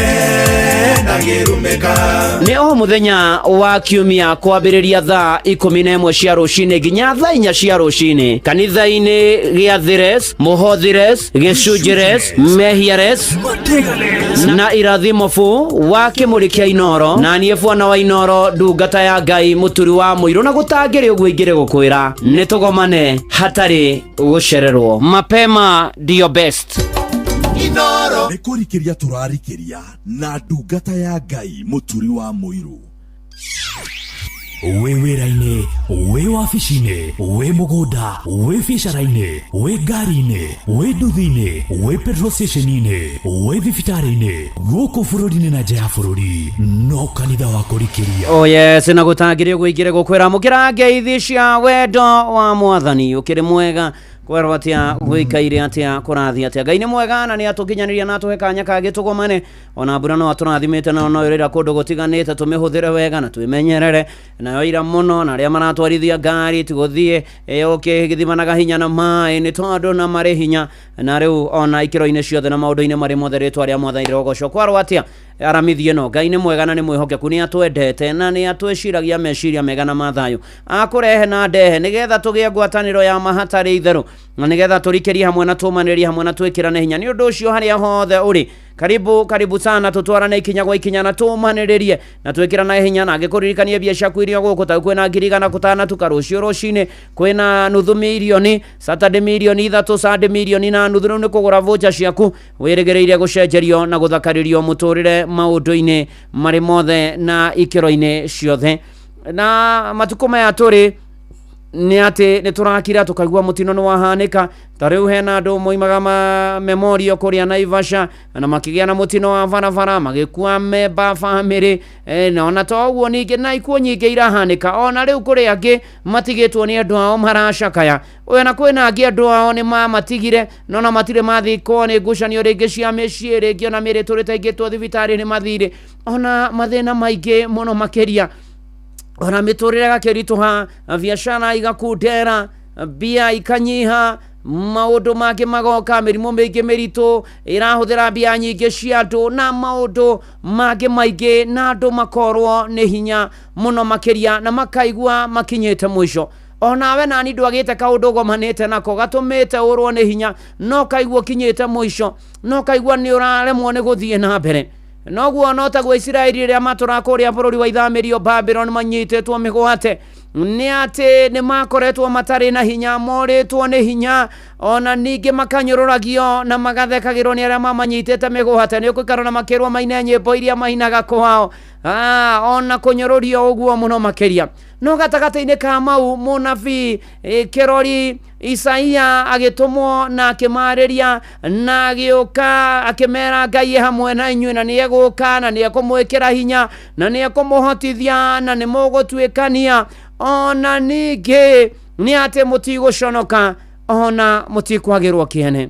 Speaker 12: ndangĩrumĩka.
Speaker 8: Nĩ o mũthenya wa kiumia kwambĩrĩria thaa 11 cia rũcinĩ nginya thaa 4 cia rũcinĩ kanitha-inĩ gĩa Thires, Mũhothires, Gĩcunjĩres, Mehiares na Irathimo bu wa kĩmũrĩ kĩa Inoro, na niĩ bwana wa Inoro, ndungata ya Ngai Mũturi wa Mũirũ, na gũtangĩrĩ ũguo ingĩrĩ gũkwĩra nĩ tũgomane hatarĩ gũcererwo. Mapema ndio best.
Speaker 12: Inoro.
Speaker 2: Nĩ kũrikĩria tũrarikĩria na ndungata ya Ngai Mũturi wa Mũirũ.
Speaker 10: Wĩ wĩra-inĩ, wĩ wabici-inĩ, wĩ mũgũnda, wĩ biacara-inĩ, wĩ ngari-inĩ, wĩ nduthi-inĩ, wĩ petrol station-inĩ, wĩ thibitarĩ-inĩ, gũkũ bũrũri-inĩ na nja ya bũrũri, no kanitha wa kũrikĩria.
Speaker 8: Oh yes, na gũtangĩrĩ ũguo ingĩrĩ gũkwĩra mũkĩra ngeithi cia wendo wa Mwathani. Ũkĩrĩ mwega kwerwo atĩa, gwĩkaire atĩa, kũrathiĩ atĩa. Ngai nĩ mwega na nĩ atũkinyanĩria na atũhe kanya kangĩ tũgomane. Ona mbura no atũrathimĩte na no ĩrĩra kũndũ gũtiganĩte, tũmĩhũthĩre wega na twĩmenyerere nayo ira mũno, na arĩa maratwarithia ngari tigũthiĩ ũkĩthimanaga hinya na maĩ nĩ tondũ na marĩ hinya, na rĩu ona ikĩro-inĩ ciothe na maũndũ-inĩ marĩ mothe rĩtwa rĩa Mwathani rĩrogocwo. Kwarwo atĩa? Aramithi ĩno. Ngai nĩ mwega na nĩ mwĩhokeku, nĩ atwendete na nĩ atwĩciragia meciria mega na mathayo akũrehe na ndehe, nĩgetha tũgĩe ngwatanĩro ya ma hatarĩ itherũ, na nĩgetha tũrikĩrie hamwe na tũmanĩrie hamwe na twĩkĩrane hinya. Nĩ ũndũ ũcio harĩa hothe ũrĩ, karibu karibu sana, tutwarane ikinya gwa ikinya na tũmanĩrĩrie na twĩkĩrane hinya. Na ngĩkũririkanie mbia ciaku iria gũkũ ta kwĩna 100,500 rũciũ rũcinĩ, kwĩna nuthu mirioni Saturday, 3 mirioni, Sunday 1.5 million. Rĩu nĩ kũgũra voucher ciaku wĩrĩgĩrĩire gũcenjerio na gũthakarĩrio mũtũrĩre maũndũ-inĩ marĩ mothe na ikĩro-inĩ ciothe. Na matukũ maya tũrĩ nĩ atĩ nĩ tũrakira tũkaigua mũtino nĩ wahanĩka. Ta rĩu hena andũ moimaga ma memorial kũrĩa Naivasha na makĩgĩa na mũtino wa barabara, magĩkua memba family na ona to ũguo ningĩ na ikuũ nyingĩ irahanĩka. Ona rĩu kũrĩ angĩ matigĩtwo nĩ andũ ao maracakaya ũyũ, na kwĩna angĩ andũ ao nĩ mamatigire no na matirĩ mathikwo nĩ ngucanio rĩngĩ cia mĩciĩ, rĩngĩ ona mĩrĩ tũrĩte ingĩtwo thibitarĩ nĩ mathirĩ, ona mathĩna maingĩ mũno makĩria, ona mĩtũrĩre gakĩritũha, biacara igakundera, mbia ikanyiha, maũndũ mangĩ magoka, mĩrimũ mĩingĩ mĩritũ ĩrahũthĩra mbia nyingĩ cia andũ na maũndũ mangĩ maingĩ, na andũ makorwo nĩ hinya mũno makĩria na makaigua makinyĩte mũico. Onawe nani ndwagĩte kaũndũ ũgomanĩte nako gatũmĩte ũrwo nĩ hinya, no kaigua ũkinyĩte mũico, no kaigua nĩ ũraremwo nĩ gũthiĩ na mbere. Noguo no taguo Isiraeli rĩrĩa matũra kũrĩa bũrũri wa ithamĩrio Babylon manyitĩtwo mĩgwate, nĩ atĩ nĩ makoretwo matarĩ na hinya, morĩtwo nĩ hinya, ona ningĩ makanyũrũragio na magathekagĩrwo nĩ arĩa mamanyitĩte mĩgwate. Nĩ ũkũikara na makĩrwo maine nyĩmbo iria mainaga kwao, ona kũnyũrũrio ũguo mũno makĩria. No gatagatĩ-inĩ ka mau, mũnabii kĩrori Isaia agĩtũmwo na akĩmarĩria na agĩũka akĩmera Ngai e hamwe na inyuĩ, na nĩ egũka na nĩ ekũmwĩkĩra hinya na nĩ ekũmũhotithia na nĩ mũgũtuĩkania, ona ningĩ nĩ atĩ mũtigũconoka ona mũtikwagĩrwo kĩene.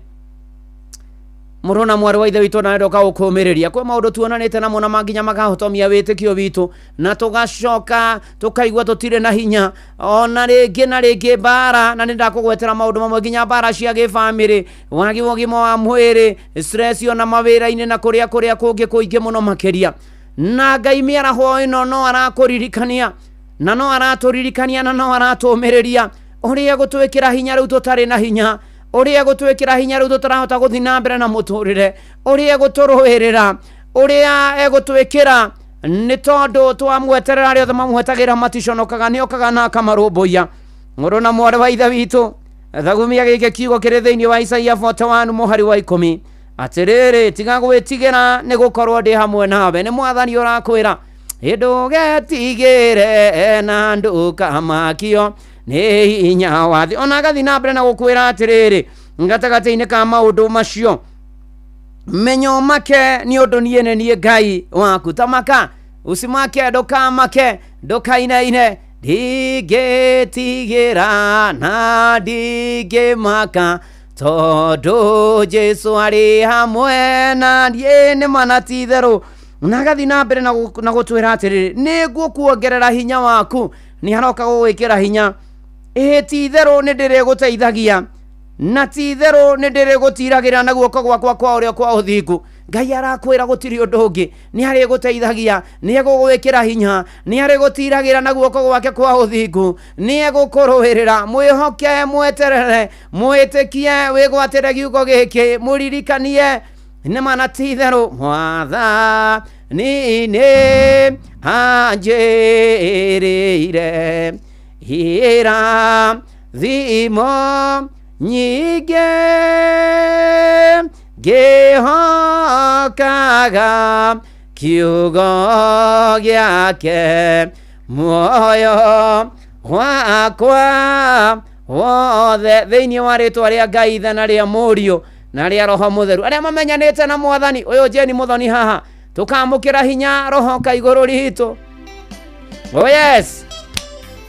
Speaker 8: Mũrũ na mwarĩ wa ithe witũ, na ndoka gũkũmĩrĩria kwĩ maũndũ tuonanĩte namo na manginya makahotomia wĩtĩkio witũ na tũgacoka tũkaigua tũtirĩ na hinya ona rĩngĩ na rĩngĩ mbara. Na nĩ ndakũgwetera maũndũ mamwe, nginya mbara cia gĩbamĩrĩ, wagi wa ũgima wa mwĩrĩ, stress, ona mawĩra-inĩ na kũrĩa kũrĩa kũngĩ kũingĩ mũno makĩria. Na Ngai mĩaraho ĩno no arakũririkania na no aratũririkania na no aratũmĩrĩria ũrĩa gũtwĩkĩra hinya rĩu tũtarĩ na hinya, ũrĩa gũtwĩkĩra hinya rĩu tũtarahota gũthiĩ na mbere na mũtũrĩre, ũrĩa gũtũrũĩrĩra, ũrĩa egũtwĩkĩra, nĩ tondũ twamweterera arĩa othe mamwetagĩra maticonokaga, nĩ okaga na akamarũmbũiya. Mũrũ na mwarĩ wa ithe witũ, thagumia gĩkĩ kiugo kĩrĩ thĩinĩ wa Isaia 41 mũhari wa 10: atĩrĩrĩ, tiga gwĩtigĩra, nĩ gũkorwo ndĩ hamwe nawe. Nĩ Mwathani ũrakwĩra, ndũgetigĩre na ndũkamakio nĩ hinya wa thĩ. Ona agathiĩ na mbere na gũkwĩra atĩrĩrĩ, gatagatĩ-inĩ ka maũndũ macio, menya ũmake, nĩ ũndũ niĩ nĩ niĩ Ngai waku. Tamaka, usimake, ndũkamake, ndũkainaine. Ndingĩtigĩra na ndingĩmaka, tondũ Jesu arĩ hamwe na niĩ, nĩ mana ti itherũ. Na agathiĩ na mbere na gũtwĩra atĩrĩrĩ, nĩ ngũkuongerera hinya waku. Nĩ aroka gũgwĩkĩra hinya. Ĩĩ, ti itherũ nĩ ndĩrĩgũteithagia, na ti itherũ nĩ ndĩrĩgũtiragĩra na guoko gwakwa kwa ũrĩo kwa ũthingu. Ngai arakwĩra gũtirĩ ũndũ ũngĩ, nĩ arĩgũteithagia, nĩ egũgwĩkĩra hinya, nĩ arĩgũtiragĩra na guoko gwake kwa ũthingu, nĩ egũkũrũĩrĩra. Mwĩhoke, mweterere, mwĩtĩkie, wĩgwatĩre giugo gĩkĩ, mũririkanie nĩ mana ti itherũ Mwathani nĩ anjĩrĩire irathimo nyingĩ, ngĩhokaga kiugo gĩake muoyo wakwa wothe. Thĩinĩ wa rĩtwa rĩa Ngai Ithe na rĩa Mũriũ na rĩa Roho Mũtheru, arĩa mamenyanĩte na Mwathani ũyũ Jeni Mũthoni haha, tũkamũkĩra hinya roho ka igũrũ ritũ. Oh yes,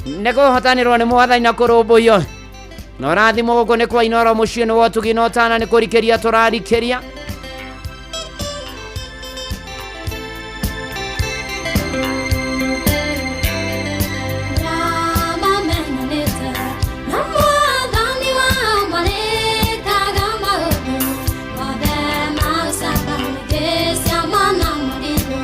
Speaker 8: nĩ kũhotanĩrwo nĩ Mwathani na kũrũmbũiyo na ũrathimwo. Gũkũ nĩ kwa Inoro, mũciĩ nĩ wotugi na ũtana, nĩ kũrikĩria tũrarikĩria.
Speaker 3: Mamenyanĩte na Mwathani wao marĩkaga maũndũ mothe ma ũcamba, ningĩ ciama na morirũ.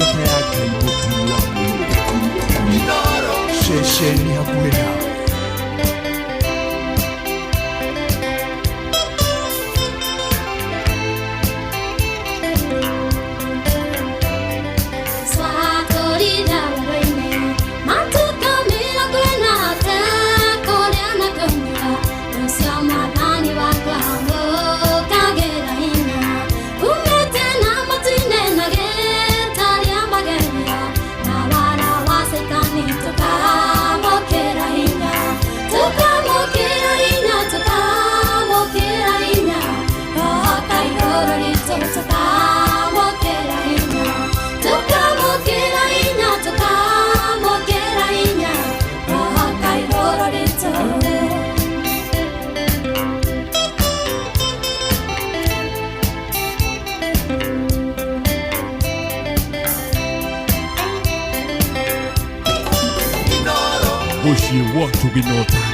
Speaker 11: Ndungata ya Ngai mũturi wa mũirĩtu. Ceceni hakuhĩ nawe. Mũciĩ wa ũtugi na ũtana.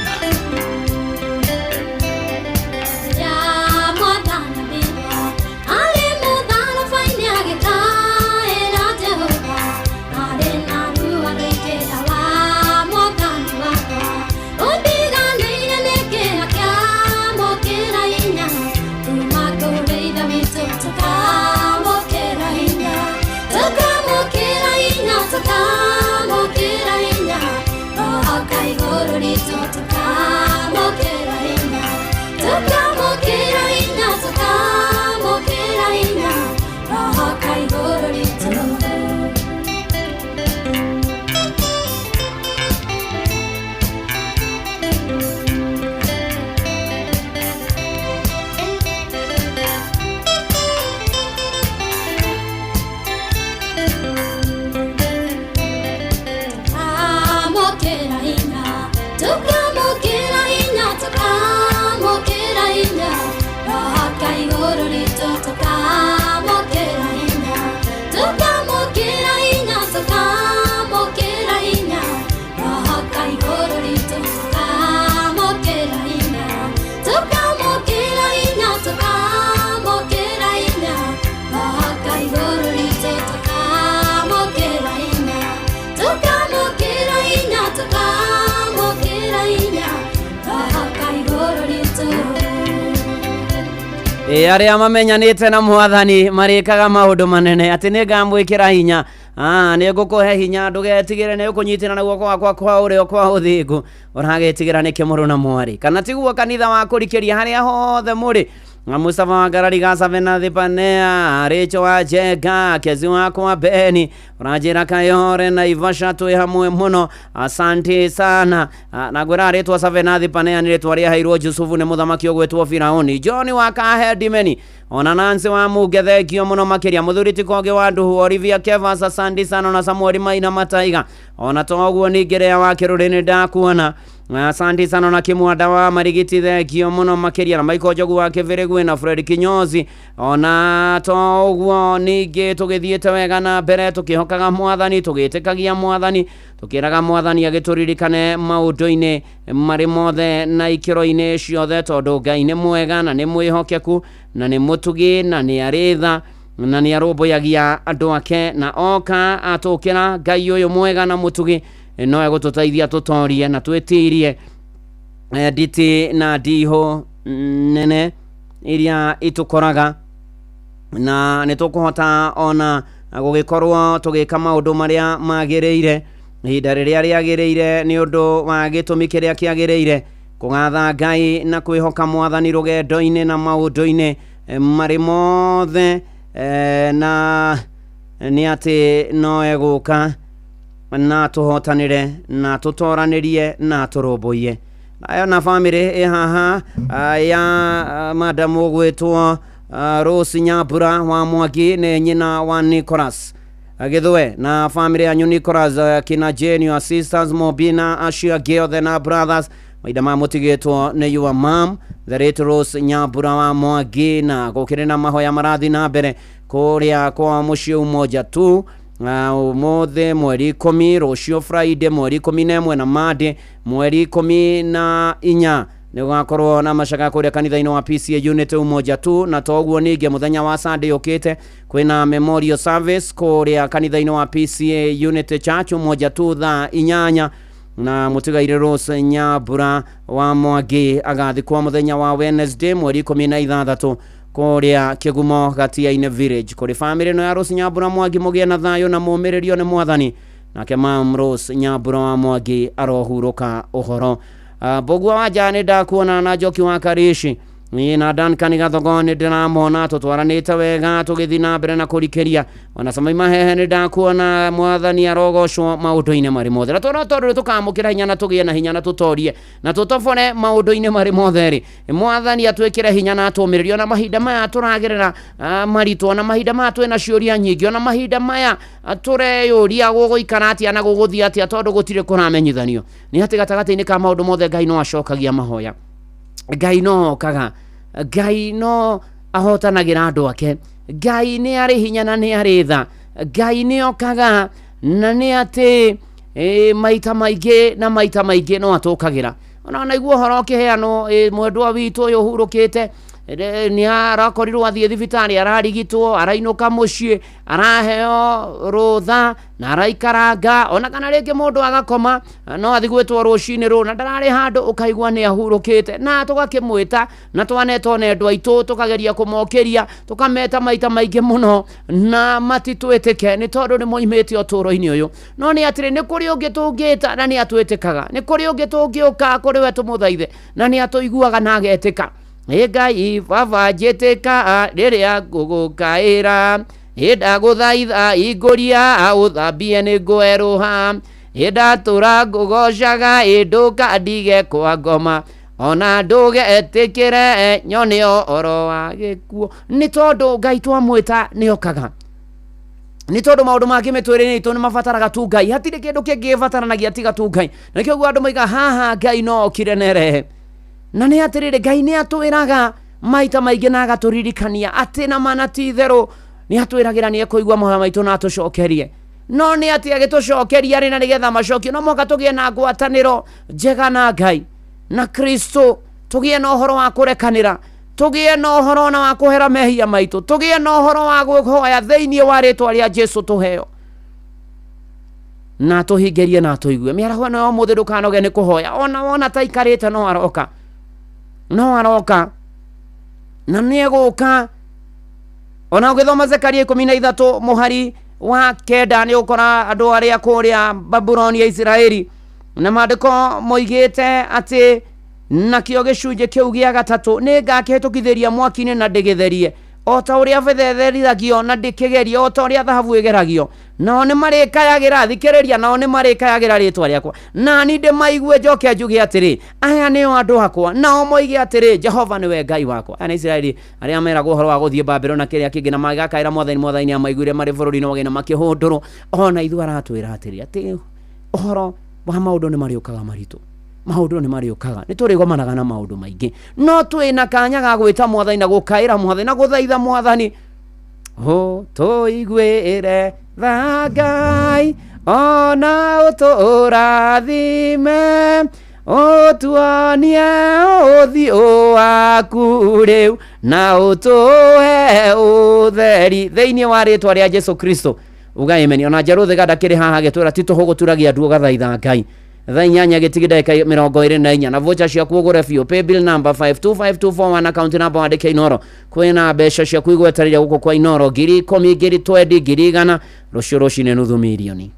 Speaker 8: Ĩ arĩa mamenyanĩte na mwathani marĩkaga maũndũ manene atĩ nĩ ngamwĩkĩra hinya. Nĩ ngũkũhe hinya ndũgetigĩre, nĩ ũkũnyitĩra na guoko gwakwa kwa ũrĩo kwa ũthingu. Ũragĩtigĩra nĩkĩ mũrũ na mwarĩ? Kana tiguo kanitha wa kũrikĩria harĩa hothe mũrĩ? Na Mustafa wa Ngarari Gacabena Thipanea Rĩcho wa Njenga Kezi wakwa Beni ũranjĩra Kayore na Ivasha twĩ hamwe mũno, asante sana. Na ngwĩra rĩtwa Savena Thipanea nĩ rĩtwa rĩaheirwo Jusufu nĩ mũthamaki ũgwĩtwo Firauni. John wa Kahedimeni ona Nancy wa Muge thengio mũno makĩria. Mũthuri ti Kogi wa Nduhu Olivia Kevas asante sana na Samuel Maina Mataiga ona toguo ningĩ Rea wa Kĩrũrĩ nĩ ndakuona. Asante sana na Kimwanda wa Marigiti thengio mũno makĩria na Michael Njogu wa Kĩbĩrĩgwe na Fred Kinyozi ona toguo ningĩ tũgĩthiĩte wega na mbere tũkĩhokaga mwathani tũgĩtĩkagia mwathani tũkĩraga mwathani agĩtũririkane maũndũ-inĩ marĩ mothe na ikĩro-inĩ ciothe tondũ Ngai nĩ mwega na nĩ mwĩhokeku na nĩ mũtugi na nĩ arĩ tha na nĩ arũmbũyagia andũ ake na oka atũkĩra Ngai ũyũ mwega na mũtugi no egũtũteithia tũtorie na twĩtirie nditi na ndihũ nene iria itũkoraga na nĩ tũkũhota ona gũgĩkorwo tũgĩka maũndũ marĩa magĩrĩire ihinda rĩrĩa rĩagĩrĩire nĩ ũndũ wa gĩtũmi kĩrĩa kĩagĩrĩire kũgatha Ngai na kwĩhoka mwathani rũgendo-inĩ na maũndũ-inĩ marĩ mothe na nĩ atĩ no egũka na tũhotanĩre na tũtoranĩrie na tũrũmbũiye. Nayo na bamĩrĩ ĩ haha ya madamu ũgwĩtwo Rose Nyambura wa Mwangi nĩ nyina wa Nicholas Gĩthwe na bamĩrĩ yanyu Nicholas kina Jane, your sisters Mobina acio angĩ othe na brothers mahinda maya mũtigĩtwo nĩ your mom the late Rose Nyambura wa Mwangi na gũkĩrĩ na mahoya marathiĩ na mbere kũrĩa kwa mũciĩ Umoja tu ũmũthĩ mweri 10 rũciũ Friday mweri 11 na Monday mweri 14. Nĩ gũgakorwo na macaka kũrĩa kanitha-inĩ wa PCA Unit Umoja tu, na toguo ningĩ mũthenya wa Sunday ũkĩte kwĩna memorial service kũrĩa kanitha-inĩ wa PCA Unit Church Umoja tu thaa 8, na mũtigaire Rose Nyambura wa Mwangi agathikwo mũthenya wa Wednesday mweri 16 kũrĩa Kĩgumo Gatia-inĩ Village. Kũrĩ famĩlĩ ĩno ya Rose Nyambura Mwangi, mũgĩe na thayũ na mũmĩrĩrio nĩ Mwathani. Nake Mam Rose Nyambura wa Mwangi arohurũka ũhoro. Mbũgua wa Nja nĩ ndakuona, na Njoki wa Karishi niĩ na Duncan Gathogo nĩ ndĩramona tũtwaranĩte wega tũgĩthiĩ na mbere na kũrikĩria. Ona Samai Mahehe nĩ ndakuona, Mwathani arogocwo maũndũ-inĩ marĩ mothe. Na tondũ tondũ tũkamũkĩra hinya na tũgĩe na hinya na tũtorie na tũtobore maũndũ-inĩ marĩ mothe rĩ, Mwathani atwĩkĩre hinya na atũmĩrĩrie ona mahinda maya tũragerera maritũ, ona mahinda maya twĩna ciũria nyingĩ, ona mahinda maya tũreyũria gũgũikara atĩa na gũgũthiĩ atĩa, tondũ gũtirĩ kũramenyithanio. Nĩ atĩ gatagatĩ-inĩ ka maũndũ mothe Ngai no acokagia mahoya, Ngai no okaga, Ngai no ahotanagĩra andũ ake, Ngai nĩ arĩ hinya na nĩ arĩ tha, Ngai nĩ okaga na nĩ atĩ maita maingĩ na maita maingĩ no atũkagĩra. Ona naigua ũhoro ũkĩheanwo, mwendwa witũ ũyũ ũhurũkĩte nĩ arakorirwo athiĩ thibitarĩ, ararigitwo, arainũka mũciĩ, araheo rũtha na araikaranga, ona kana rĩngĩ mũndũ agakoma no athiĩ gwĩtwo rũcinĩ rũũ na ndararĩ handũ, ũkaigua nĩ ahurũkĩte, na tũgakĩmwĩta na twanetwo na endwa aitũ, tũkageria kũmokĩria, tũkameta maita maingĩ mũno na matitwĩtĩke nĩ tondũ nĩ moimĩte ũtũũro-inĩ ũyũ. No nĩ atĩrĩ, nĩ kũrĩ ũngĩ tũngĩta na nĩ atwĩtĩkaga, nĩ kũrĩ ũngĩ tũngĩũka kũrĩ we tũmũthaithe na nĩ atũiguaga na agetĩka. Ĩ Ngai baba njĩtĩka rĩrĩa ngũgũkaĩra, ĩ ndagũthaitha ingũria ũthambie nĩ ngwerũha, ĩ ndatũra ngũgocaga ĩ ndũka ndige kwa ngoma, ona ndũgetĩkĩre nyone ũhoro wa gĩkuũ. Nĩ tondũ Ngai twamwĩta nĩ okaga, nĩ tondũ maũndũ mangĩ mĩtũrĩre-inĩ itũ nĩ mabataraga tu Ngai, hatirĩ kĩndũ kĩngĩ gĩbataranagia tiga tu Ngai. Na nĩkĩo ũguo andũ moiga haha Ngai no okire na erehe. Na nĩ atĩrĩrĩ, Ngai nĩ atwĩraga maita maingĩ na agatũririkania atĩ na mana ti itherũ nĩ atwĩragĩra nĩ ekũigua mahoya maitũ na atũcokerie. No nĩ atĩ agĩtũcokeria rĩ, na nĩgetha macokio no mũhaka tũgĩe na ngwatanĩro njega na Ngai na Kristo, tũgĩe na ũhoro wa kũrekanĩra, tũgĩe na ũhoro na wa kũhera mehia maitũ, tũgĩe na ũhoro wa kũhoya thĩinĩ wa rĩtwa rĩa Jesu tũheo na tũhingĩrie na tũigue. Mĩaraho ĩno ya ũmũthĩ ndũkanoge nĩ kũhoya, ona wona ta ikarĩte no aroka, no aroka na nĩ egũka. Ona ũgĩthoma Zekaria 13 mũhari wa 9 nĩ ũkora andũ arĩa kũrĩa Babuloni ya Isiraeli, na maandĩko moigĩte atĩ nakĩo gĩcunjĩ kĩu gĩa gatatũ nĩ ngakĩhĩtũkithĩria mwaki-inĩ na ndĩgĩtherie, o ta ũrĩa betha ĩtherithagio na ndĩkĩgerie, o ta ũrĩa thahabu ĩgeragio. Nao nĩ marĩkayagĩra, thikĩrĩria, nao nĩ marĩkayagĩra rĩtwa rĩakwa, na niĩ ndĩmaigue njoke njuge atĩrĩ, aya nĩo andũ akwa, nao moige atĩrĩ, Jehova nĩwe Ngai wakwa. Aya nĩ Isiraeli arĩa meragwo ũhoro wa gũthiĩ Babuloni na kĩrĩa kĩngĩ, na magĩgakaĩra Mwathani, Mwathani nĩamaiguire marĩ bũrũri-inĩ wa na makĩhũndũrwo. Ona ithuĩ aratwĩra atĩrĩ, atĩ ũhoro wa maũndũ nĩ marĩũkaga maritũ, maũndũ nĩ marĩũkaga, nĩ tũrĩgomanaga na maũndũ maingĩ, no twĩna kanya ga gwĩta Mwathani na gũkaĩra Mwathani na gũthaitha Mwathani, ũtũiguĩre tha Ngai, ona ũtũrathime, ũtuonie ũthiũ waku rĩu, na ũtũhe ũtheri thĩinĩ wa rĩtwa rĩa Jesu Kristo. Uga amen. Ona Njerũ Thĩga ndakĩrĩ haha agĩtwĩra ti tũhũ gũturagia ndu ũgathaitha Ngai. Thaa 8 gĩtigi ndagĩka 24, na vocha ciaku ũgũre biũ. Paybill number 525241, account number wandĩke Inoro. Kwĩna mbeca ciaku igwetereire gũkũ kwa Inoro, 10,000, 20,000, 100,000, rũciũ rũcinĩ nuthu mirioni.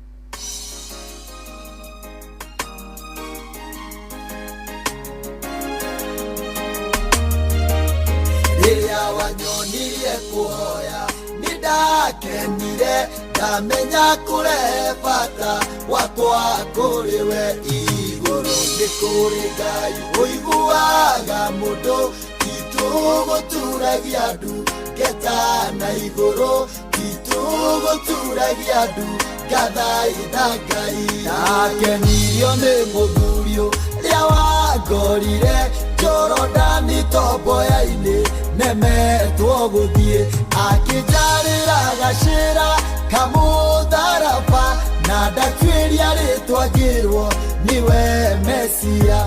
Speaker 11: Rĩrĩa wanyonirie kũhoya nĩ ndakenire, ndamenya kũrehe bata wakwa kũrĩ we igũrũ. Nĩ kũrĩ Ngai ũiguaga mũndũ, titũgũturagia ndu ngeta na igũrũ, titũgũturagia ndu ngathaitha Ngai. Ndakenirio nĩ mũthuri ũrĩa wangorire Jorodani tomboya-inĩ, nemetwo gũthiĩ, akĩnjarĩra gacĩra kamũtharaba, na ndatuĩria rĩtwa ngĩrwo nĩwe Mesia.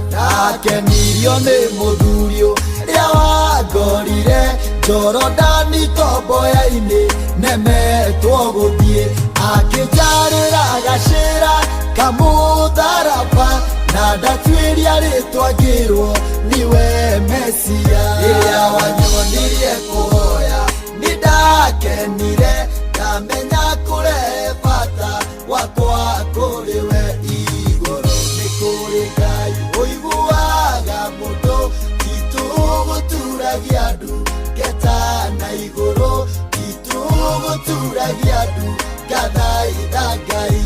Speaker 14: Ndakenirio nĩ mũthuri ũrĩa wangorire Jorodani tomboya-inĩ nemetwo gũthiĩ akĩnjarĩra gacĩra kamũtharaba na ndatuĩria rĩtwa ngĩrwo niwe Mesia. Rĩrĩa wanyonirie kũhoya nĩndakenire ndamenya kũrehe bata wakwa kũrĩ we igũrũ nĩ kũrĩ Ngai ũiguaga mũndũ titũgũturagia ndu ngeta na igũrũ titũgũturagia ndu ngathaitha Ngai.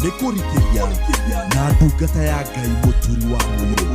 Speaker 11: Nĩ kũrikĩria na ndungata ya Ngai mũturi wa mũirũ.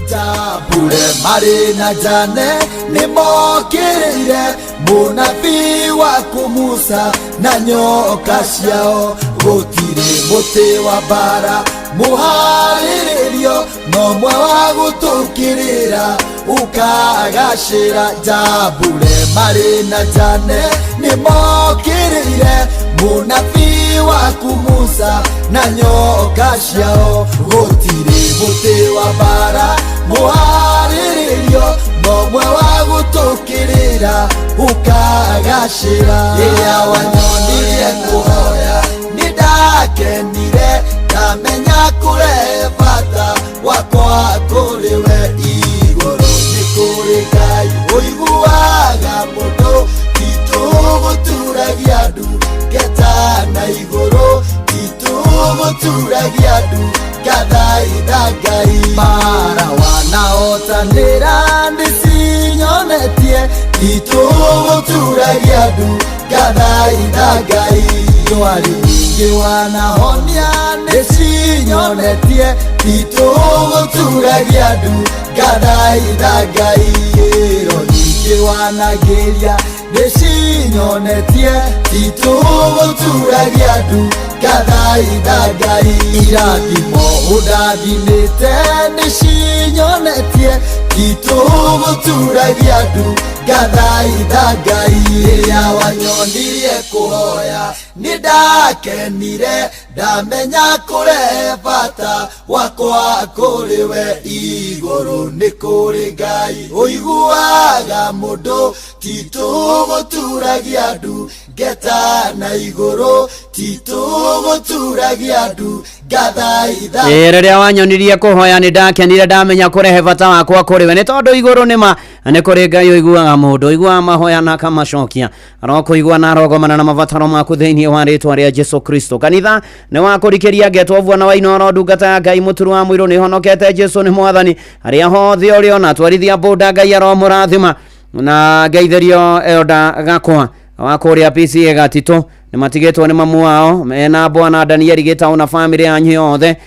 Speaker 14: Jambure marĩ na Jane nĩmokĩrĩire mũnabii waku Musa na nyoka ciao gũtirĩ mũtĩ wa mbara mũharĩrĩrio no mwe wa gũtũkĩrĩra ũkagacĩra. Jambure marĩ na Jane nĩmokĩrĩire mũnabii waku Musa na nyoka ciao gũtirĩ mũtĩ wa mbara mũharĩrĩrio no mwe wa gũtũkĩrĩra ũkagacĩra. Rĩrĩa wanyonirie kũhoya nĩndakenire ndamenya kũrehe bata wakwa kũrĩ we igũrũ nĩ kũrĩ Ngai ũiguaga mũndũ titũgũturagia ndu ngeta na igũrũ titũgũturagia ndu ngathaitha Ngai. Mara wanahotanĩra nĩcinyonetie titũgũturagia ndu ngathaitha Ngai. Ndwari nyingĩ wanahonia nĩcinyonetie titũgũturagia ndu ngathaitha Ngai. Ĩro nyingĩ wanagĩria nĩcinyonetie titũgũturagia ndu ngathaitha Ngai. Irathimo ũndathimĩte nĩcinyonetie titũgũturagia ndu ngathaitha Ngai. Rĩrĩa wanyonirie kũhoya nĩndakenire ndamenya kũrehe bata wakwa kũrĩ we igũrũ nĩ kũrĩ Ngai ũiguaga mũndũ titũgũturagia ndu ngeta na igũrũ titũgũturagia ndu ngathaitha.
Speaker 8: Rĩrĩa wanyonirie kũhoya nĩ ndakenire ndamenya kũrehe bata wakwa kũrĩ we nĩ tondũ igũrũ nĩma nĩ kũrĩ Ngai ũiguaga mũndũ ũiguaga mahoya na akamacokia arokũigua na arogomana na mabataro maku thĩinĩ wa rĩtwa rĩa Jesu Kristo. Kanitha nĩ wa kũrikĩria ngetwo bwana wa Inooro ndungata ya Ngai mũturu wa mũirũ nĩ honokete Jesu nĩ mwathani harĩa hothe ũrĩona twarithia boda Ngai aromũrathima na ngeithĩrio Elda Gakwa wa kũrĩa PCA Gatitũ nĩ matigĩtwo nĩ mamu wao mena bwana Danieli Gĩtaũ na bamĩrĩ yanyu yothe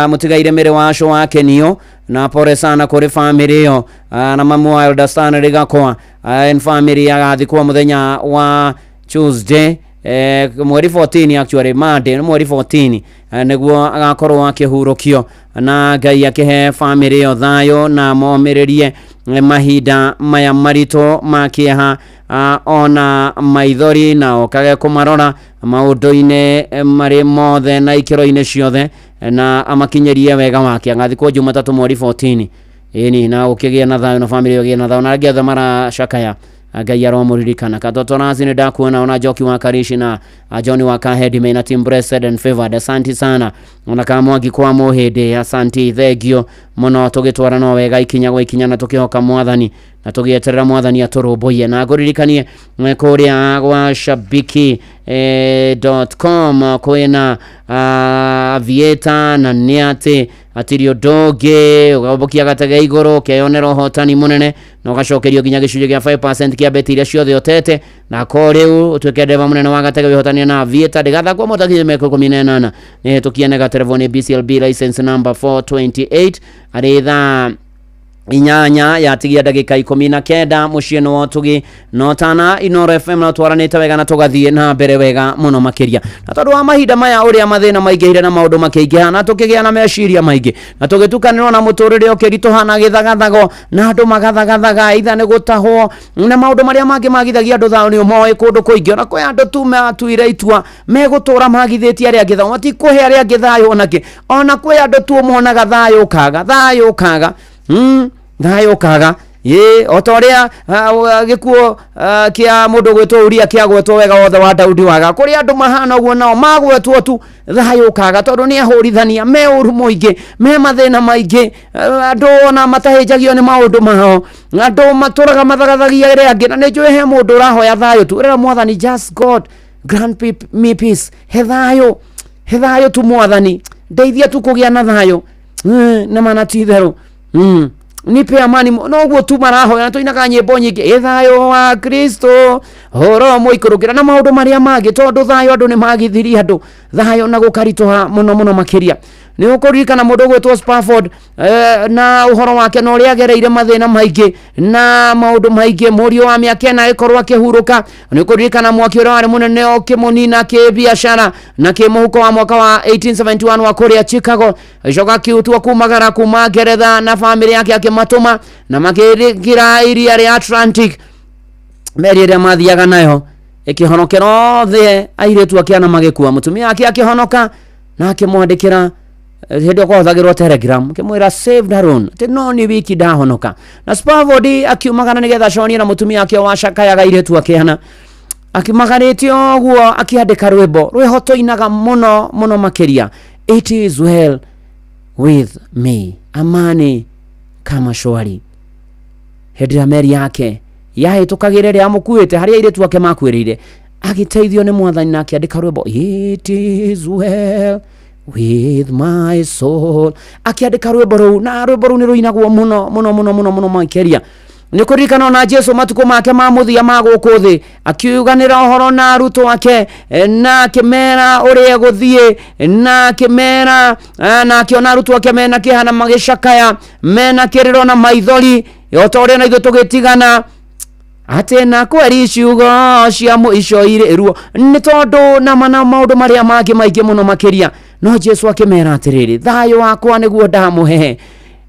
Speaker 8: mũtigaire mĩrĩ waco wa kenio na pole sana kũrĩ bamĩrĩ ĩyo na mamu wa Elda Stanley Gakwa and family agathikwo mũthenya wa Tuesday mweri 14 actually Monday mweri 14 nĩguo agakorwo akĩhurũkio na Ngai akĩhe bamĩrĩ ĩyo thayũ na momĩrĩrie mahinda maya maritũ ma kĩeha ona maithori na okage kũmarora maũndũ-inĩ marĩ mothe na ikĩro-inĩ ciothe na amakinyĩrie wega wake. Agathikwo Jumatatũ mweri 14 ĩni na ũkĩgĩa na thayũ na bamĩrĩ ĩyo ĩgĩe na thayũ na angĩ othe maracakaya Ngai aromũririkana. Katoto Rasi nĩ ndakuona ona Njoki wa Karishi na John wa Kahedi mena team blessed and favored. Asanti sana ona Kamwangi kwa Mũhĩndĩ, asanti thengio mũno tũgĩtwarana wega ikinya gwa ikinya na tũkĩhoka mwathani na tũgĩeterera mwathani atũrũmbũiye. Na ngũririkanie kũrĩa gwa shabiki .com kwĩna Aviator na nĩ atĩ hatirĩ ũndũ ũngĩ ũgambũkia gatege igũrũ ũkeyonera ũhotani mũnene na ũgacokerio nginya gĩcunjĩ gĩa 5% kĩa beti iria ciothe ũtete na ko rĩu ũtuĩke ndereba mũnene wa gatege wĩhotania na Aviator ndĩgathakwo mũtakinyie mĩaka 18 nĩ hĩtũkie nĩ gaterebo nĩ BCLB license number 428 arĩ thaa 8 yatigia ndagĩka 19 mũciĩ nĩ wotugi no tana Inoro FM no twaranĩte wega na tũgathiĩ na mbere wega mũno makĩria na tondũ wa mahinda maya ũrĩa mathĩna maingĩhire na maũndũ makĩingĩha na tũkĩgĩa na meciria maingĩ na tũgĩtukanĩrwo na mũtũrĩre ũkĩritũha na gĩthagathago na andũ magathagathaga itha nĩ gũtahwo na maũndũ marĩa mangĩ magithagia andũ thayũ nĩ ũmoĩ kũndũ kũingĩ ona kwĩ andũ tu matuire itua megũtũra magithĩtie arĩa angĩ thayũ matikũhe arĩa angĩ thayũ onakĩ ona kwĩ andũ tu monaga thayũ ũkaga thayũ ũkaga thayũ ũkaga ye o ta ũrĩa gĩkuũ kĩa mũndũ gwĩtwo Uria kĩagwetwo wega wothe wa Daudi waga kũrĩ andũ mahana ũguo nao magwetwo tu thayũ ũkaga tondũ nĩ ahũrithania me ũru mũingĩ me mathĩna maingĩ andũ ona matahĩnjagio nĩ maũndũ mao andũ matũraga mathagathagia arĩa angĩ na nĩ njũĩ he mũndũ ũrahoya thayũ tu ũrera mwathani just God grant me peace he thayũ tu mwathani ndeithia tu kũgĩa na thayũ na mana ti itherũ nipe amani noguo tu marahoya na tũinaga nyĩmbo nyingĩ ĩ thayũ wa Kristo horo mũikũrũkĩra na maũndũ marĩa mangĩ tondũ thayũ andũ nĩ magithirie andũ thayũ na gũkaritũha mũno mũno makĩria nĩ ũkũririkana mũndũ ũgwĩtwo Spafford na ũhoro wake na ũrĩa agereire mathĩna maingĩ na maũndũ maingĩ mũriũ wa mĩaka ĩna agĩkorwo akĩhurũka nĩ ũkũririkana mwaki ũrĩa warĩ mũnene ũkĩmũnina kĩbiacara na kĩmũhuko wa mwaka wa 1871 wa kũrĩa Chicago agĩcoka akĩũtua kumagara kuma Ngeretha na bamĩrĩ yake akĩmatũma na makĩrikĩra iria rĩa Atlantic meri ĩrĩa mathiaga nayo ĩkĩhonokera othe airĩtu ake ana magĩkua mũtumia wake akĩhonoka na akĩmwandĩkĩra hĩndĩ ĩyo kwahũthagĩrwo telegram akĩmwĩra saved Aaron atĩ no nĩ wiki ndahonoka na Spafford akiumagara nĩgetha aconie na mũtumia wake wacakayaga airĩtu ake ana akimagarĩte ũguo akĩandĩka rwĩmbo rwĩho tũinaga mũno mũno makĩria it is well with me amani kama shwari hĩndĩ ĩrĩa meri yake yahĩtũkagĩra ĩrĩa amũkuĩte harĩa airĩtu ake makuĩrĩire agĩteithio nĩ mwathani na akĩandĩka rwĩmbo it is well with my soul akĩandĩka rwĩmbo rũu na rwĩmbo rũu nĩ rũinagwo mũno mũno mũno mũno mũno makĩria nĩ kũririkana ona Jesu matukũ make ma mũthia ma gũkũ thĩ akiuganĩra ũhoro na arutwo ake na akĩmera ũrĩa egũthiĩ na akĩmera na akĩona arutwo ake mena kĩeha na magĩcakaya mena kĩrĩro na maithori o ta ũrĩa na ithuĩ tũgĩtigana atĩ na kweri ciugo cia mũico irĩ ruo nĩ tondũ na mana maũndũ marĩa mangĩ maingĩ mũno makĩria no Jesu akĩmera atĩrĩrĩ thayũ wakwa nĩguo ndamũhe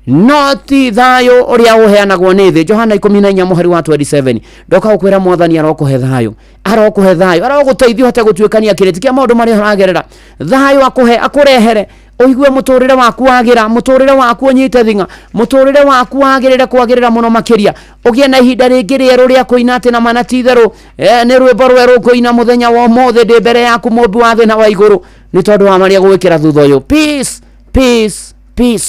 Speaker 8: no ti thayũ ũrĩa ũheanagwo nĩ thĩ Johana 14 mũhari wa 27 ndoka gũkwĩra mwathani arokũhe thayũ arokũhe thayũ arogũteithia ũhote gũtuĩkania kĩrĩti kĩa maũndũ marĩa ũragerera thayũ akũhe akũrehere ũigue mũtũrĩre waku wagĩra mũtũrĩre waku ũnyite thing'a mũtũrĩre waku wagĩrĩre kwagĩrĩra mũno makĩria ũgĩe na ihinda rĩngĩ rĩerũ rĩa kũina atĩ na mana ti itherũ nĩ rwĩmbo rwerũ ngũina mũthenya wa ũmũthĩ ndĩ mbere yaku mũmbi wa thĩ na wa igũrũ nĩ tondũ wa marĩa gwĩkĩra thutha ũyũ peace peace peace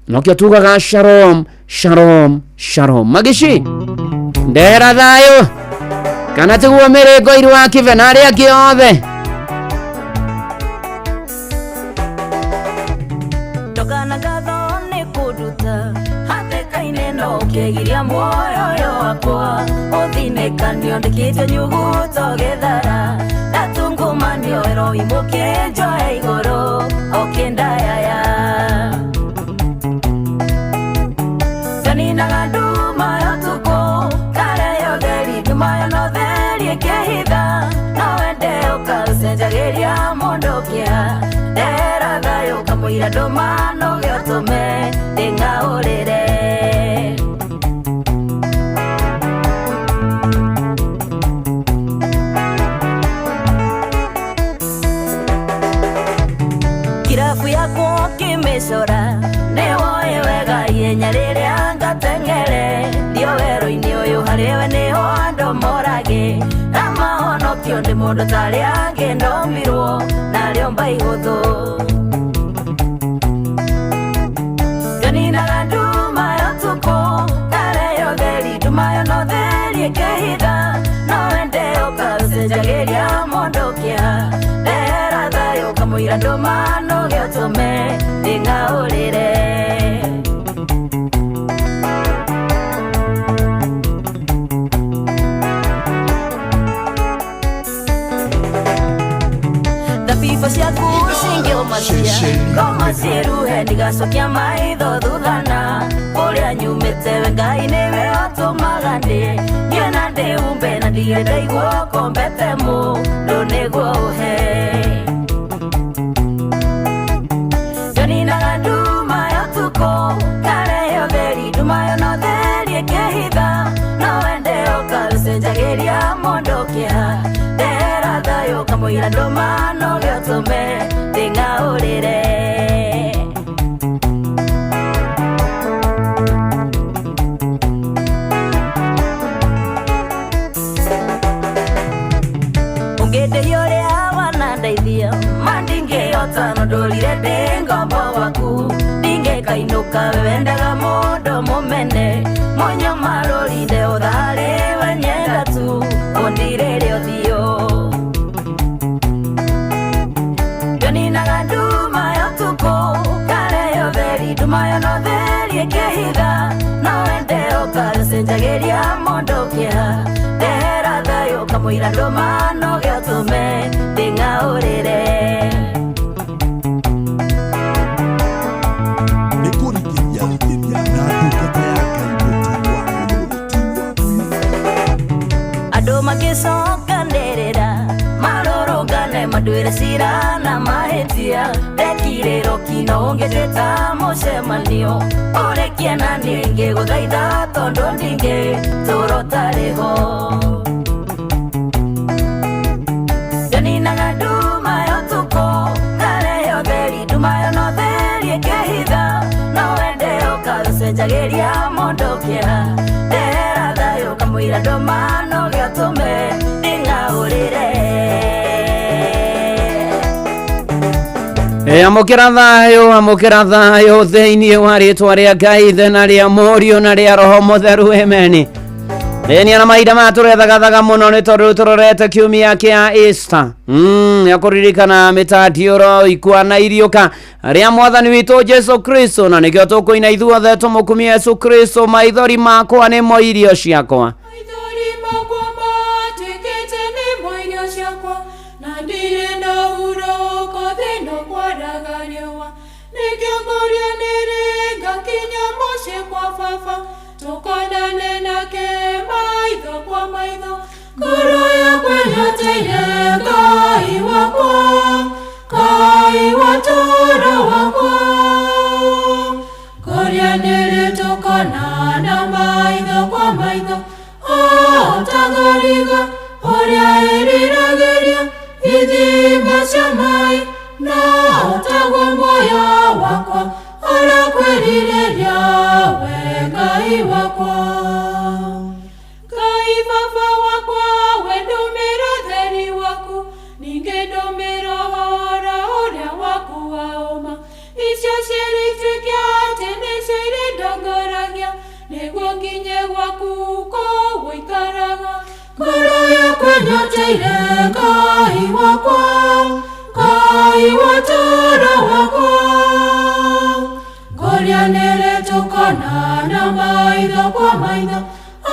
Speaker 8: nokĩo tugaga shalom shalom shalom magici ndehera thayũ kana tiguo mĩrĩngo iru wa kibe na arĩa angĩ othe
Speaker 3: Kegiria muoyo wakwa uthinekanio ndikite nyuguto githara ndatungumanio ero imũkĩnjoe igũrũ ũkĩndayaya nganinaga nduma ya ũtukũ kare ũtheri nduma yo no theri ĩkĩhitha no wende ũkaũcenjagĩria mũndũ kĩa ndehera thayũ kamũira ndũma noge ũtũme ndĩng'aũrĩre Kimicora nĩwoĩ wega ihenya rĩrĩa ngateng'ere ndio werũ-inĩ ũyũ harĩwe nĩho andũ morage na mahonokio nĩ mũndũ tarĩa angĩ ndombirwo narĩo mba ihũthũ nganinaga nduma ya ũtukũ kare ũtheri nduma yo no theri ĩkĩhitha no wende ũkaũcenjagĩria mũndũ kĩa ndehera thayũ kamũira ndũma noge ũtũme ndĩng'aũrĩre thabibũ ciaku cingĩũmacia ngoma ciĩruhe ndigacokia maitho thuthana kũrĩa kũrĩa nyumĩte we Ngai nĩwe ũtũmaga ndĩ niĩ na ndĩumbe na ndirĩ ndaigua ũkombete mũndũ nĩguo ũhe. Njoninaga nduma ya ũtukũ karehe ũtheri, nduma yo na ũtheri ĩkĩhitha, no wende ũkarũcenjagĩria mũndũ kĩeha, ndehera thayũ kamũira ndũma no gĩũtũme ndĩng'aũrĩre. Ũngĩndeithia ũrĩa wanandeithia ma ndingĩhota no ndũrire ndĩ ngombo waku, ndingĩkainũka we wendaga mũndũ mũmene, mũnyamarũrinde ũtharĩ we nyenda tu ũndirĩre ũthiũ. Njoninaga nduma ya ũtukũ karehe ũtheri, nduma yo na ũtheri ĩkĩhitha, no wende ũkarũcenjagĩria mũndũ kĩeha, ndehera thayũ kamũira ndũma no gĩũtũme ndĩng'aũrĩre.
Speaker 11: Nĩ kũringithia na ndungata ya Ngai mũtui wa
Speaker 3: Andũ magĩcokanĩrĩra marũrũngane manduĩre cira na mahĩtia, ndekirĩrwo kino ũngĩnjĩta mũcemanio, ũrĩkie na niĩ ngĩgũthaitha tondũ ndingĩtũra ũtarĩ ho. Njoninaga nduma ya ũtukũ ngarehe ũtheri, nduma yo na ũtheri ĩkĩhitha, no wende ũkarũcenjagĩria mũndũ kĩeha, ndehera thayũ kamũira ndũma no gĩũtũme ndĩng'aũrĩre.
Speaker 8: Amũkĩra thayũ, amũkĩra thayũ thĩinĩ wa rĩtwa rĩa Ngai Ithe na rĩa Mũriũ na rĩa Roho Mũtheru, amen. Ĩni na mahinda maya tũrethagathaga mũno nĩ tondũ tũrorete kiumia kĩa Easter ya kũririkana mĩtandiũro ikua na iriũka rĩa mwathani witũ Jesu Kristo, na nĩkĩo tũkũina ithuothe tũmũkumie Yesu Kristo, maithori makwa nĩmo irio ciakwa.
Speaker 15: Maithori makwa matuĩkĩte nĩmo irio ciakwa, na ndirĩ na hurũko thĩ-inĩ kwaraga riũa. Nĩkĩo ngũria nĩrĩ ngakinya mũciĩ kwa baba, tũkonane nake maitho kwa maitho. Ngoro yakwa ĩnyoteire Ngai wakwa, Ngai wa toro wakwa. Ngũria nĩrĩ tũkonana maitho kwa maitho, o ta thwariga ũrĩa ĩriragĩria ithima cia maĩ, no taguo muoyo wakwa ũrakwĩrirĩria we Ngai wakwa. Ngai baba wakwa, we ndũmĩra ũtheri waku, ningĩ ndũmĩra ũhoro ũrĩa waku wa ũma. Icio cierĩ ituĩke atĩ nĩcio irĩndongoragia, nĩguo nginye gwaku kũu ũikaraga. Ngoro yakwa ĩnyoteire Ngai wakwa, Ngai wa toro wakwa. Ngũria nĩrĩ tũkonana maitho kwa maitho, o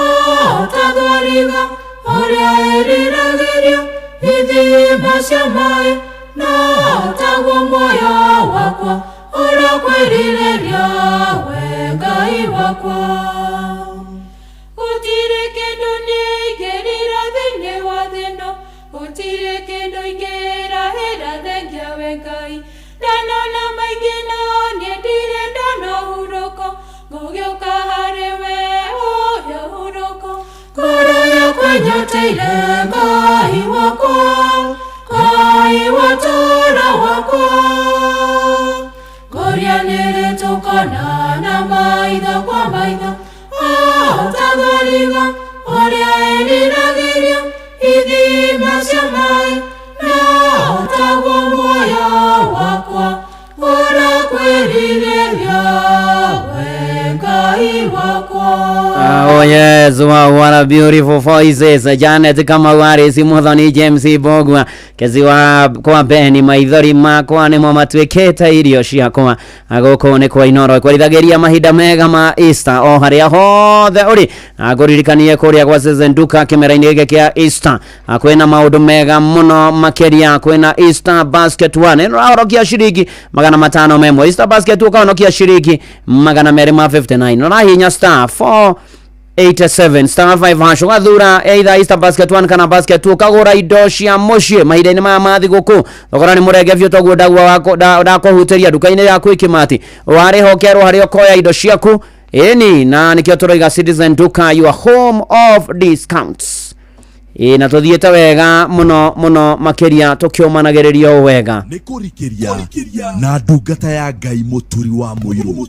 Speaker 15: ta thwariga ũrĩa ĩriragĩria ithima cia maĩ, no taguo muoyo wakwa ũrakwĩrirĩria we Ngai wakwa. Gũtirĩ kĩndũ niĩ ingĩrira thĩinĩ wa thĩ ĩno, gũtirĩ kĩndũ ingĩrahĩra thengia we Ngai. Ndanona maingĩ no niĩ ndirĩ ndona ũhurũko, ngũgĩũka harĩ we ũhe ũhurũko. Ngoro yakwa ĩnyoteire Ngai wakwa, Ngai wa toro wakwa. Ngũria nĩrĩ tũkonana maitho kwa maitho, o ta thwariga ũrĩa ĩriragĩria ithima cia maĩ, no taguo muoyo wakwa ũrakwĩrirĩria we Ngai wakwa.
Speaker 8: Oh yes, wow, what a beautiful voices. Janet Kamau Harris, Muthoni James Mbugua, Kezi wa kwa Beni, maithori makwa nĩmo matuĩkĩte irio ciakwa. Gũkũ nĩ kwa Inoro kwarithagĩria mahinda mega ma Easter o harĩa hothe ũrĩ. Ngũririkanie kũrĩa gwa Citizen Duka kĩmera-inĩ gĩkĩ kĩa Easter kwĩna maũndũ mega mũno makĩria. Kwĩna Easter basket 1 ĩno ũrahonokia ciringi 501, Easter basket 2 ũkahonokia ciringi 250. 59 ũrahihinya star 487 star 5 hash ũgathura either Easter basket 1 kana basket 2 ũkagũra indo cia mũciĩ mahinda-inĩ maya ma thigũkũ. Thogora nĩ mũrenge biũ toguo ndagua ndakũhutĩria nduka-inĩ yaku Quickmart, warĩha ũkerwo harĩa ũkoya indo ciaku. Ĩni na nĩkĩo tũroiga Citizen Duka, your home of discounts. Ĩ na tũthiĩte wega mũno mũno makĩria tũkĩũmanagĩrĩria o wega.
Speaker 11: Nĩ kũrikĩria na ndungata ya Ngai Mũturi wa Mũirũ.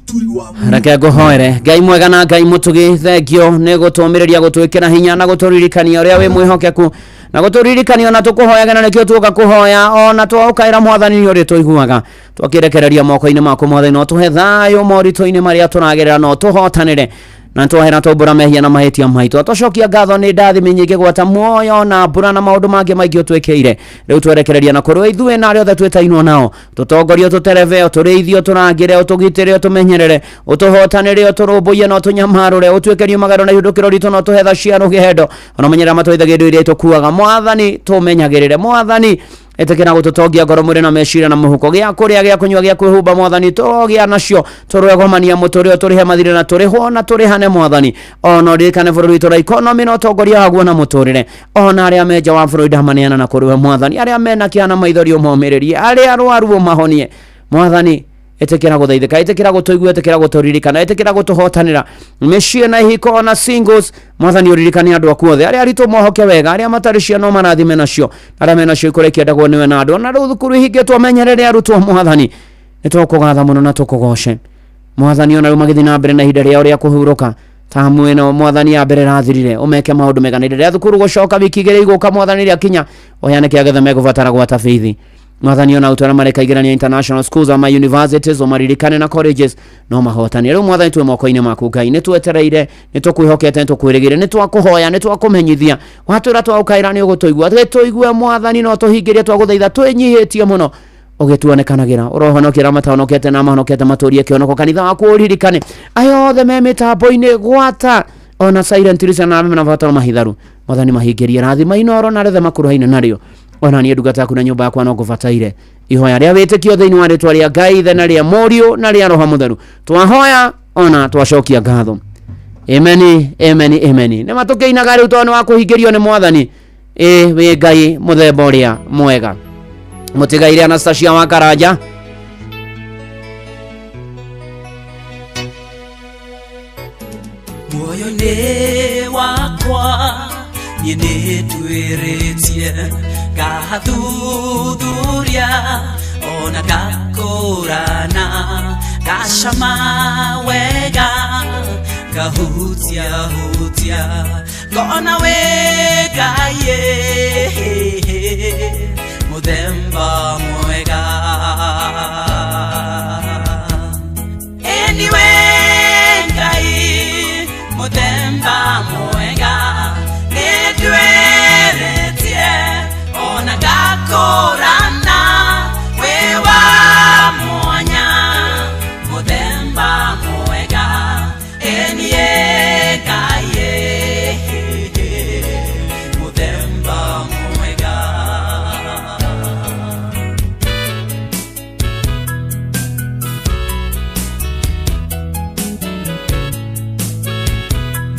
Speaker 8: Reke ngũhoere. Ngai mwega na Ngai mũtugi, thengio nĩ gũtũmĩrĩria, gũtwĩkĩra hinya na gũtũririkania ũrĩa wĩ mwĩhokeku na gũtũririkania ona tũkũhoyaga, na nĩkĩo tuoka kũhoya ona twaũkaĩra Mwathani nĩ ũrĩ tũiguaga. Twakĩrekereria moko-inĩ maku Mwathani, no tũhe thayũ moritũ-inĩ marĩa tũragerera, no tũhotanĩre na twahera twaubũra mehia na mahĩtia maitũ. Twacokia ngatho nĩ ndathimi nyingĩ gwata muoyo na mbura na maũndũ mangĩ maingĩ ũtwĩkĩire. Rĩu twerekereria na kũrĩ ithuĩ na arĩa othe twĩtainwo nao, tũtongorie, tũtereve, ũtũrĩithie, ũtũrangĩre, ũtũgitĩre, ũtũmenyerere, ũtũhotanĩre, ũtũrũmbũiye na ũtũnyamarũre, ũtuĩkĩrie magero na ihũndũkĩro ritũ na ũtũhe tha cia rũgendo, ona menyerera matwaithagia indo iria itũkuaga. Mwathani tũmenyagĩrĩre, Mwathani ĩtĩkĩra gũtũtongia ngoro, mwĩrĩ na meciria na mũhuko, gĩa kũrĩa, gĩa kũnyua, gĩa kwĩhumba, Mwathani tũrogĩa nacio, tũrwegomania mũtũrĩre, ũtũrĩhe mathirĩ na tũrĩhwo na tũrĩhane. Mwathani ona ũririkane bũrũri witũ na ikonomi na ũtongoria waguo na mũtũrĩre, ona arĩa me nja wa bũrũri ndamaneana na kũrĩ we Mwathani, arĩa mena kĩeha na maithori ũmomĩrĩrie, arĩa arwaru ũmahonie. Mwathani ĩtĩkĩra gũthaithĩka, ĩtĩkĩra gũtũigua, ĩtĩkĩra gũtũririkana, ĩtĩkĩra gũtũhotanĩra mĩciĩ na ihiko ona singles. Mwathani ũririkane andũ aku othe, arĩa aritũ mohoke wega, arĩa matarĩ ciana ũmarathime nacio, arĩa menacio ikũrĩa ikĩendagwo nĩwe na andũ. Ona rĩu thukuru ihingĩtwo menyerere arutwo. Mwathani nĩ tũkũgatha mũno na tũkũgoce. Mwathani ona rĩu magĩthiĩ na mbere na ihinda rĩao rĩa kũhurũka tamu ĩno Mwathani ya mbere ĩrathirire, ũmeke maũndũ mega na ihinda rĩa thukuru gũcoka wiki igĩrĩ igũka. Mwathani rĩakinya ũheane kĩrĩa gĩothe megũbatara gwata bithi. Mwathani ona arutwo arĩa mareka igeranio international schools ama universities, ũmaririkane na colleges no mahotane. Rĩu Mwathani twĩ moko-inĩ maku Ngai, nĩ twetereire, nĩ tũkwĩhokete, nĩ tũkwĩrĩgĩire, nĩ twakũhoya, nĩ twakũmenyithia, watwĩra twaũkaĩra nĩ ũgũtũigua. Tũigue Mwathani no tũhingĩrie, twagũthaitha twĩnyihĩtie mũno ũgĩtuonekanagĩra, ũrohonokia arĩa matahonokete na mahonokete matũrie kĩhonoko. Kanitha waku ũririkane aya othe me mĩtambo-inĩ gwata ona silent listener na mena mabataro mahitharu. Mwathani mahingĩrie, rathima Inooro na arĩa othe makuruhaine narĩo. Ona niĩ ndungata yaku na nyũmba yakwa no ngũbataire ihoya rĩa wĩtĩkio thĩinĩ wa rĩtwa rĩa Ngai Ithe na rĩa Mũriũ na rĩa Roho Mũtheru twahoya ona twacokia ngatho. Ameni, ameni, ameni. Nĩ matũkĩinaga rĩu tondũ nĩ wa kũhingĩrio nĩ Mwathani. Ĩ wĩ Ngai mũthemba ũrĩa mwega. Mũtigaire Anastasia wa Karanja.
Speaker 16: Muoyo-inĩ wakwa niĩ nĩ nduĩrĩtie, ngathuthuria ona ngakũrana, ngacama wega, ngahutia hutia, ngona wĩ Ngai mũthemba mwega. Anyway, Ngai mũthemba mwega, nĩndwĩrĩtie ona ngakũrana, wĩ wa mwanya, mũthemba mwega, ĩniĩ Ngai mũthemba mwega.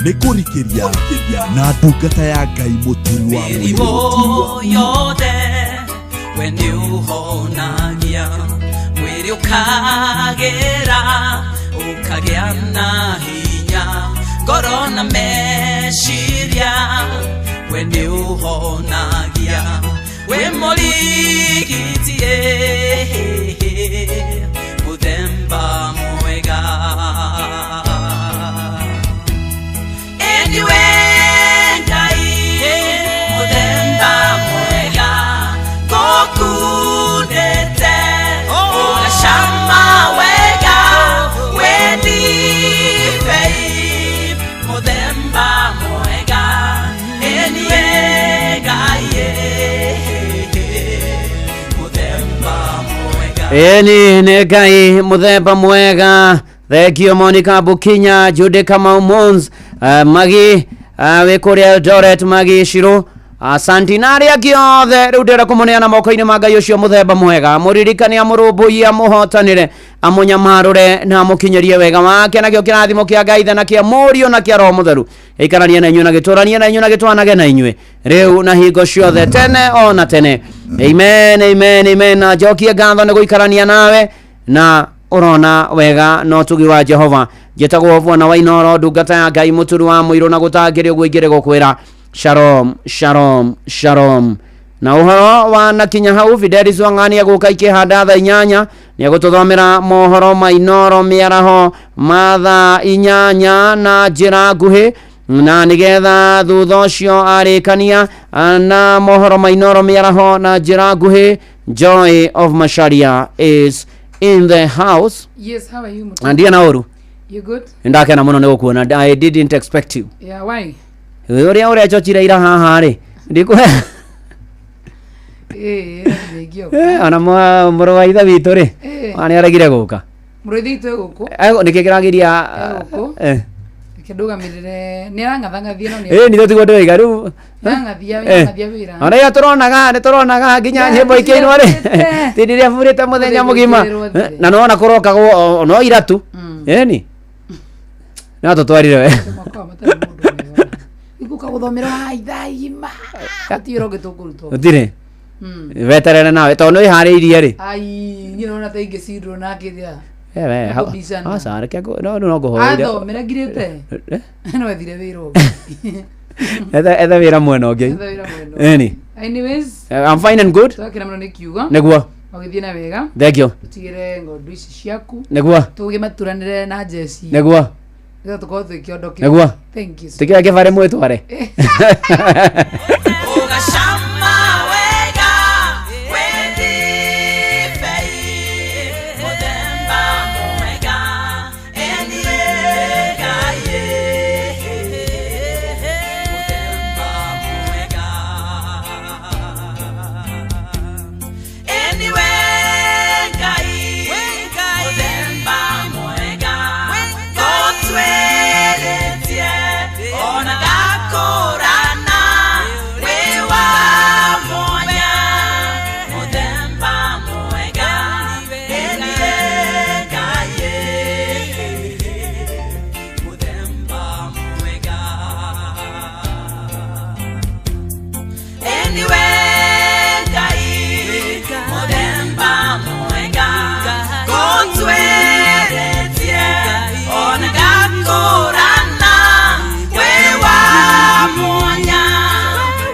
Speaker 11: Nĩ kũrikĩria na ndungata ya Ngai Mũturi wa
Speaker 16: Mĩrimũ
Speaker 11: Mũirũ.
Speaker 16: Yothe we nĩ ũhonagia, mwĩrĩ ũkagĩra, ũkagĩa na hinya, ngoro na meciria we nĩ ũhonagia, wĩ mũrigiti mũthemba mwega. Anyway, Ngai mũthemba mwega, ngũkundĩte ũgacama wega, wĩ ndibei mũthemba mwega. Anyway, Ngai mũthemba mwega.
Speaker 8: Ĩni nĩ Ngai mũthemba mwega. Thengio Monica Bukinya, Jude Kamau Mons, Magi, wĩ kũrĩa Eldoret, Magi Shiro. Asanti na arĩa angĩ othe rĩu ndĩrenda kũmũneana moko-inĩ ma Ngai ũcio mũthemba mwega, mũririkane, amũrũmbũiye, amũhotanĩre, amũnyamarũre na amũkinyĩrie wega wake, nakĩo kĩrathimo kĩa Ngai Ithe na kĩa Mũriũ na kĩa Roho Mũtheru gĩikaranie na inyuĩ na gĩtũranie na inyuĩ na gĩtwanage na inyuĩ rĩu na hingo ciothe tene o na tene. Amen, amen, amen. Na njokie ngatho nĩ gũikarania nawe na ũrona wega na ũtugi wa Jehova. Njĩtagwo Bwana wa Inooro, ndungata ya Ngai, mũturi wa mũirũ na gũtangĩrĩ ũguo ingĩrĩ gũkwĩra shalom, shalom, shalom. Na ũhoro wa na kinya hau, Fidelis Wang'ani egũka ikĩhanda thaa 8, nĩ egũtũthomera mohoro ma Inooro mĩaraho ma thaa 8 na njĩra nguhĩ, na nĩgetha thutha ũcio arĩkania na mohoro ma Inooro mĩaraho na njĩra nguhĩ. Joy of Macharia is in the house.
Speaker 13: Yes, how are you, Mutu?
Speaker 8: Ndia na ũru.
Speaker 13: You good?
Speaker 8: Ndakena mũno nĩ gũkuona. I didn't expect you.
Speaker 13: Yeah, why?
Speaker 8: Ũrĩa ũrecokire ira haha rĩ, ndikũhe.
Speaker 13: Eh, ndingĩoka.
Speaker 8: Ona mũrũ wa ithe witũ rĩ, nĩ aregire gũka.
Speaker 13: Mũrũithi witũ e gũkũ.
Speaker 8: Nĩkĩ kĩragiria?
Speaker 13: Gũkũ. Reke ndũgamĩrĩre. Nĩ arang'athang'athia no nĩ.
Speaker 8: Nĩ tiguo ndĩroiga rĩu.
Speaker 13: Arang'athia, arang'athia wĩra.
Speaker 8: Ona ira tũronaga, nĩ tũronaga nginya nyĩmbo ikĩinwo rĩ, tindi rĩa burĩte mũthenya mũgima. Na nĩwona kũrokagwo no ira tu. Ĩni no tũtwarire we.
Speaker 13: Igũka gũthomera wa ithaa igima. Gũtirĩ ũngĩ tũkũruta.
Speaker 8: Gũtirĩ. Weterere nawe tondũ nĩ wĩharĩirie rĩ.
Speaker 13: Ai, niĩ ndĩrona ta ingĩcindwo na kĩrĩa.
Speaker 8: We,
Speaker 13: Kũbicana.
Speaker 8: Aca, reke no no ngũhoeire.
Speaker 13: Athomera ngirĩte. No ethire wĩra ũngĩ.
Speaker 8: Ethe wĩra mwena ũngĩ.
Speaker 13: Ethe wĩra mwena ũngĩ.
Speaker 8: Ĩni.
Speaker 13: Anyways,
Speaker 8: I'm fine and good.
Speaker 13: Twakena mũno nĩ kiugo.
Speaker 8: Nĩguo.
Speaker 13: Ũgĩthiĩ na wega.
Speaker 8: Thank you.
Speaker 13: Tũtigĩre ng'ondu ici ciaku.
Speaker 8: Nĩguo.
Speaker 13: Tũgĩmaturanĩre na njeci.
Speaker 8: Nĩguo.
Speaker 13: Nĩgetha tũkorwo twĩ kĩondo kĩmwe.
Speaker 8: Nĩguo.
Speaker 13: Thank you so
Speaker 8: Tikira kĩbarĩ mwĩtware.
Speaker 16: Ũgacama wega wĩ ndibei mũthemba mwega enie Ngai mũthemba mwega eniwe Ngai mũthemba mwega gũtwĩrĩtie ona ndakũrana wĩ wa mwanya mũthemba mwega enie Ngai mũthemba mwega eniwe Ngai mũthemba mwega gũtwĩrĩtie ona ndakũrana wĩ wa mwanya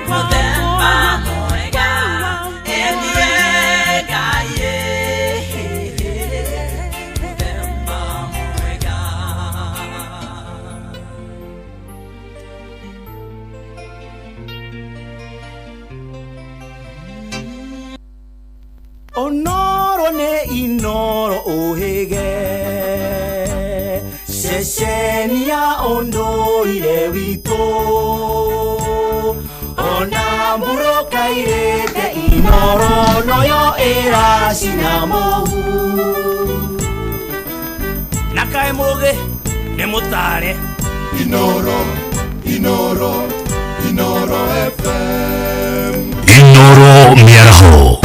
Speaker 16: mũthemba mwega eniwe Ngai mũthemba mwega.
Speaker 4: Onoro nĩ Inooro ũhĩge ceceni ya ũndũire witũ ona mbũrũkairĩte Inooro noyo ĩracina mũhu
Speaker 10: na kaĩ mũgĩ nĩ mũtare.
Speaker 11: Inooro, Inooro, Inooro FM.
Speaker 10: Inooro mĩaraho.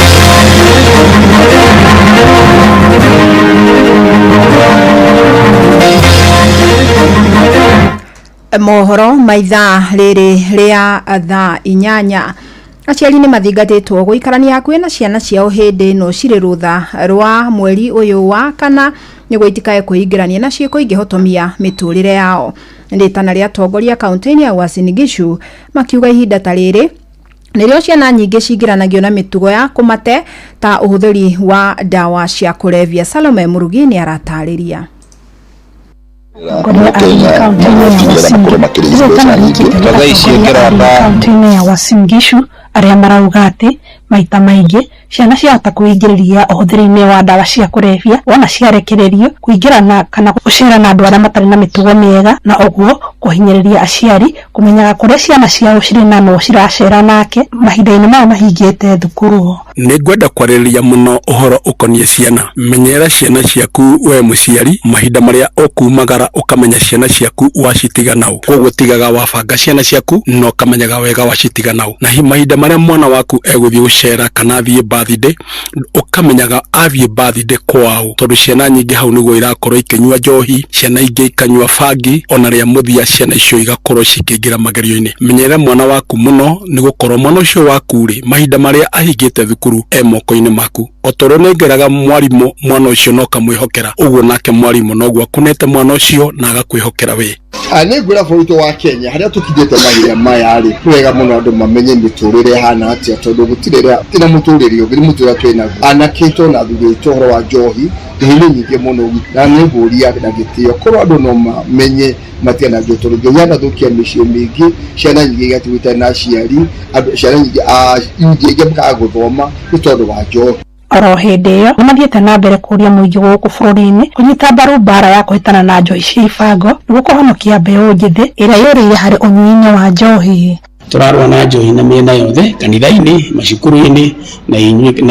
Speaker 6: Mohoro ma ithaa rĩrĩ rĩa thaa 8. Aciari nĩ mathingatĩtwo gũikarania hakuhĩ na ciana ciao hĩndĩ ĩno cirĩ rũtha rwa mweri ũyũ wa kana nĩguo itikae kwĩingĩrania na ciĩko ingĩhotomia mĩtũrĩre yao. Rĩtana rĩa atongoria kaunti-inĩ ya Uasin Gishu makiuga ihinda ta rĩrĩ nĩrĩo ciana nyingĩ cingĩranagio na mĩtugo ya kũmate ta ũhũthĩri wa ndawa cia kũrebia. Salome Mũrugi nĩ aratarĩria.
Speaker 17: Kaunti-inĩ ya Uasin Gishu arĩa marauga atĩ maita maingĩ Ciana ciahota kwĩingĩrĩria ũhũthĩri-inĩ wa ndawa cia kũrebia wona ciarekererio, kũingĩrana kana gũcera na andũ arĩa matarĩ na mĩtugo mĩega, na ũguo kũhinyĩrĩria aciari kũmenyaga kũrĩa ciana ciao cirĩ na no ciracera nake mahinda-inĩ maya mahingĩte thukuru.
Speaker 18: Nĩ ngwenda kwarĩrĩria mũno ũhoro ũkoniĩ ciana. Menyerera ciana ciaku we mũciari mahinda marĩa ũkumagara ũkamenya ciana ciaku wacitiga nau. Koguo tigaga wabanga ciana ciaku na ũkamenyaga wega wacitiga nau. Na mahinda marĩa mwana waku egũthiĩ gũcera kana athiĩ birthday, ũkamenyaga athiĩ birthday kwao, tondũ ciana nyingĩ hau nĩguo irakorwo ikĩnyua njohi, ciana ingĩ ikanyua bangi, ona rĩa mũthia ciana icio igakorwo cikĩingĩra magerio-inĩ. Menyerera mwana waku mũno nĩ gũkorwo mwana ũcio waku rĩ, mahinda marĩa ahingĩte thukuru e moko-inĩ maku. O ta ũrĩa ũnengeraga mwarimũ mwana ũcio na ũkamwĩhokera, ũguo nake mwarimũ noguo akunete mwana ũcio na agakwĩhokera we.
Speaker 19: Nĩ ngwĩra bũrũri witũ wa Kenya harĩa tũkinyĩte mahinda maya rĩ, nĩ wega mũno andũ mamenye mĩtũrĩre ĩhana atĩa, tondũ gũtirĩ tina mũtũrĩre ũngĩ, nĩ mũtũrĩre twĩ naguo. Anake aitũ na athuri aitũ ũhoro wa njohi, njohi nĩ nyingĩ mũno, na nĩ ngũria na gĩtĩo korwo andũ no mamenye matigana njohi, tondũ njohi yanathũkia mĩciĩ mĩingĩ, ciana nyingĩ igatigwo itarĩ na aciari, andũ ciana nyingĩ ingĩ makaga gũthoma nĩ tondũ wa njohi.
Speaker 17: Oro hĩndĩ ĩyo nĩmathiĩte na mbere kũria mũingĩ gũkũ bũrũri-inĩ kũnyita mbaru mbara ya kũhĩtana na njohi cia ibango nĩguo kũhonokia mbeũ njĩthĩ ĩrĩa yũrĩire harĩ ũnyui-inĩ wa njohi.
Speaker 20: Tũrarũa na njohi na mĩena yothe, kanitha-inĩ, macukuru-inĩ, na inyuĩ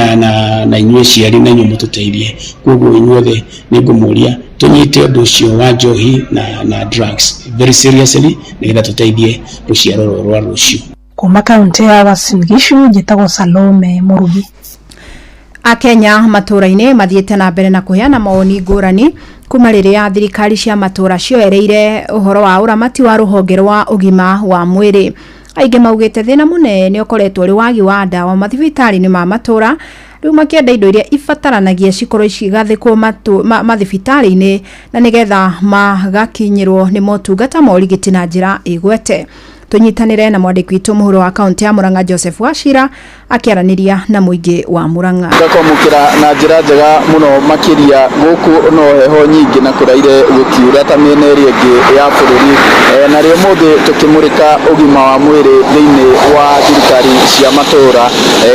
Speaker 20: na inyuĩ ciari na inyuĩ mũtũteithie. Koguo inyuothe nĩ ngũmũria tũnyite ũndũ ũcio wa njohi na drugs very seriously nĩgetha tũteithie rũciaro rũrũ rwa rũciũ.
Speaker 17: Kuma kaunti ya Uasin Gishu njĩtagwo Salome Mũrugi.
Speaker 6: Akenya matũra-inĩ mathiĩte na mbere na kũheana mawoni ngũrani kuma rĩrĩa thirikari cia matũra cioereire ũhoro wa ũramati wa rũhonge rwa ũgima wa mwĩrĩ. Aingĩ maugĩte thĩna mũnene ũkoretwo ũrĩ wagi wa ndawa mathibitarĩ-inĩ ma matũra, rĩu makĩenda indo iria ibataranagia cikorwo cigathĩkwo mathibitarĩ-inĩ na nĩgetha magakinyĩrwo nĩ motungata ma ũrigiti na njĩra ĩgwete. Tunyitanire na mwandĩki witũ mũhuro wa kaunti ya Murang'a Joseph Wachira akĩaranĩria na mũingĩ wa Murang'a.
Speaker 21: Ngakwamũkĩra na njĩra njega mũno makĩria gũkũ no heho nyingĩ na kũraire gũkiura ta mĩena ĩrĩa ĩngĩ ya bũrũri, na rĩo mũthĩ tũkĩmũrĩka ũgima wa mwĩrĩ thĩinĩ wa thirikari cia matũra.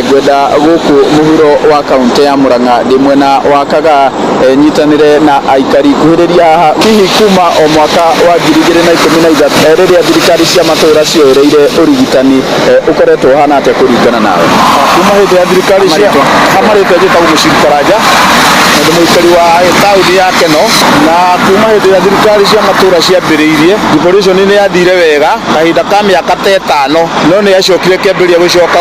Speaker 21: Ngwenda gũkũ mũhuro wa kaunti ya Murang'a ndĩ mwena wa Kagaa, nyitanĩre na aikari kuhĩrĩria haha hihi kuma o mwaka wa 2013 rĩrĩa thirikari cia matũra cioereire ũrigitani ũkoretwo ũhana atĩa kũringana nawe?
Speaker 22: Kuma hĩndĩ ya thirikari cia hamarĩtwa njĩtagwo Mũciri Karanja, na ndĩ mũikari wa taũni ya Keno, na kuma hĩndĩ ya thirikari cia matũra ciambĩrĩirie devolution nĩ yathire wega kahinda ka mĩaka ta ĩtano, no nĩ yacokire kĩambĩrĩria gũcoka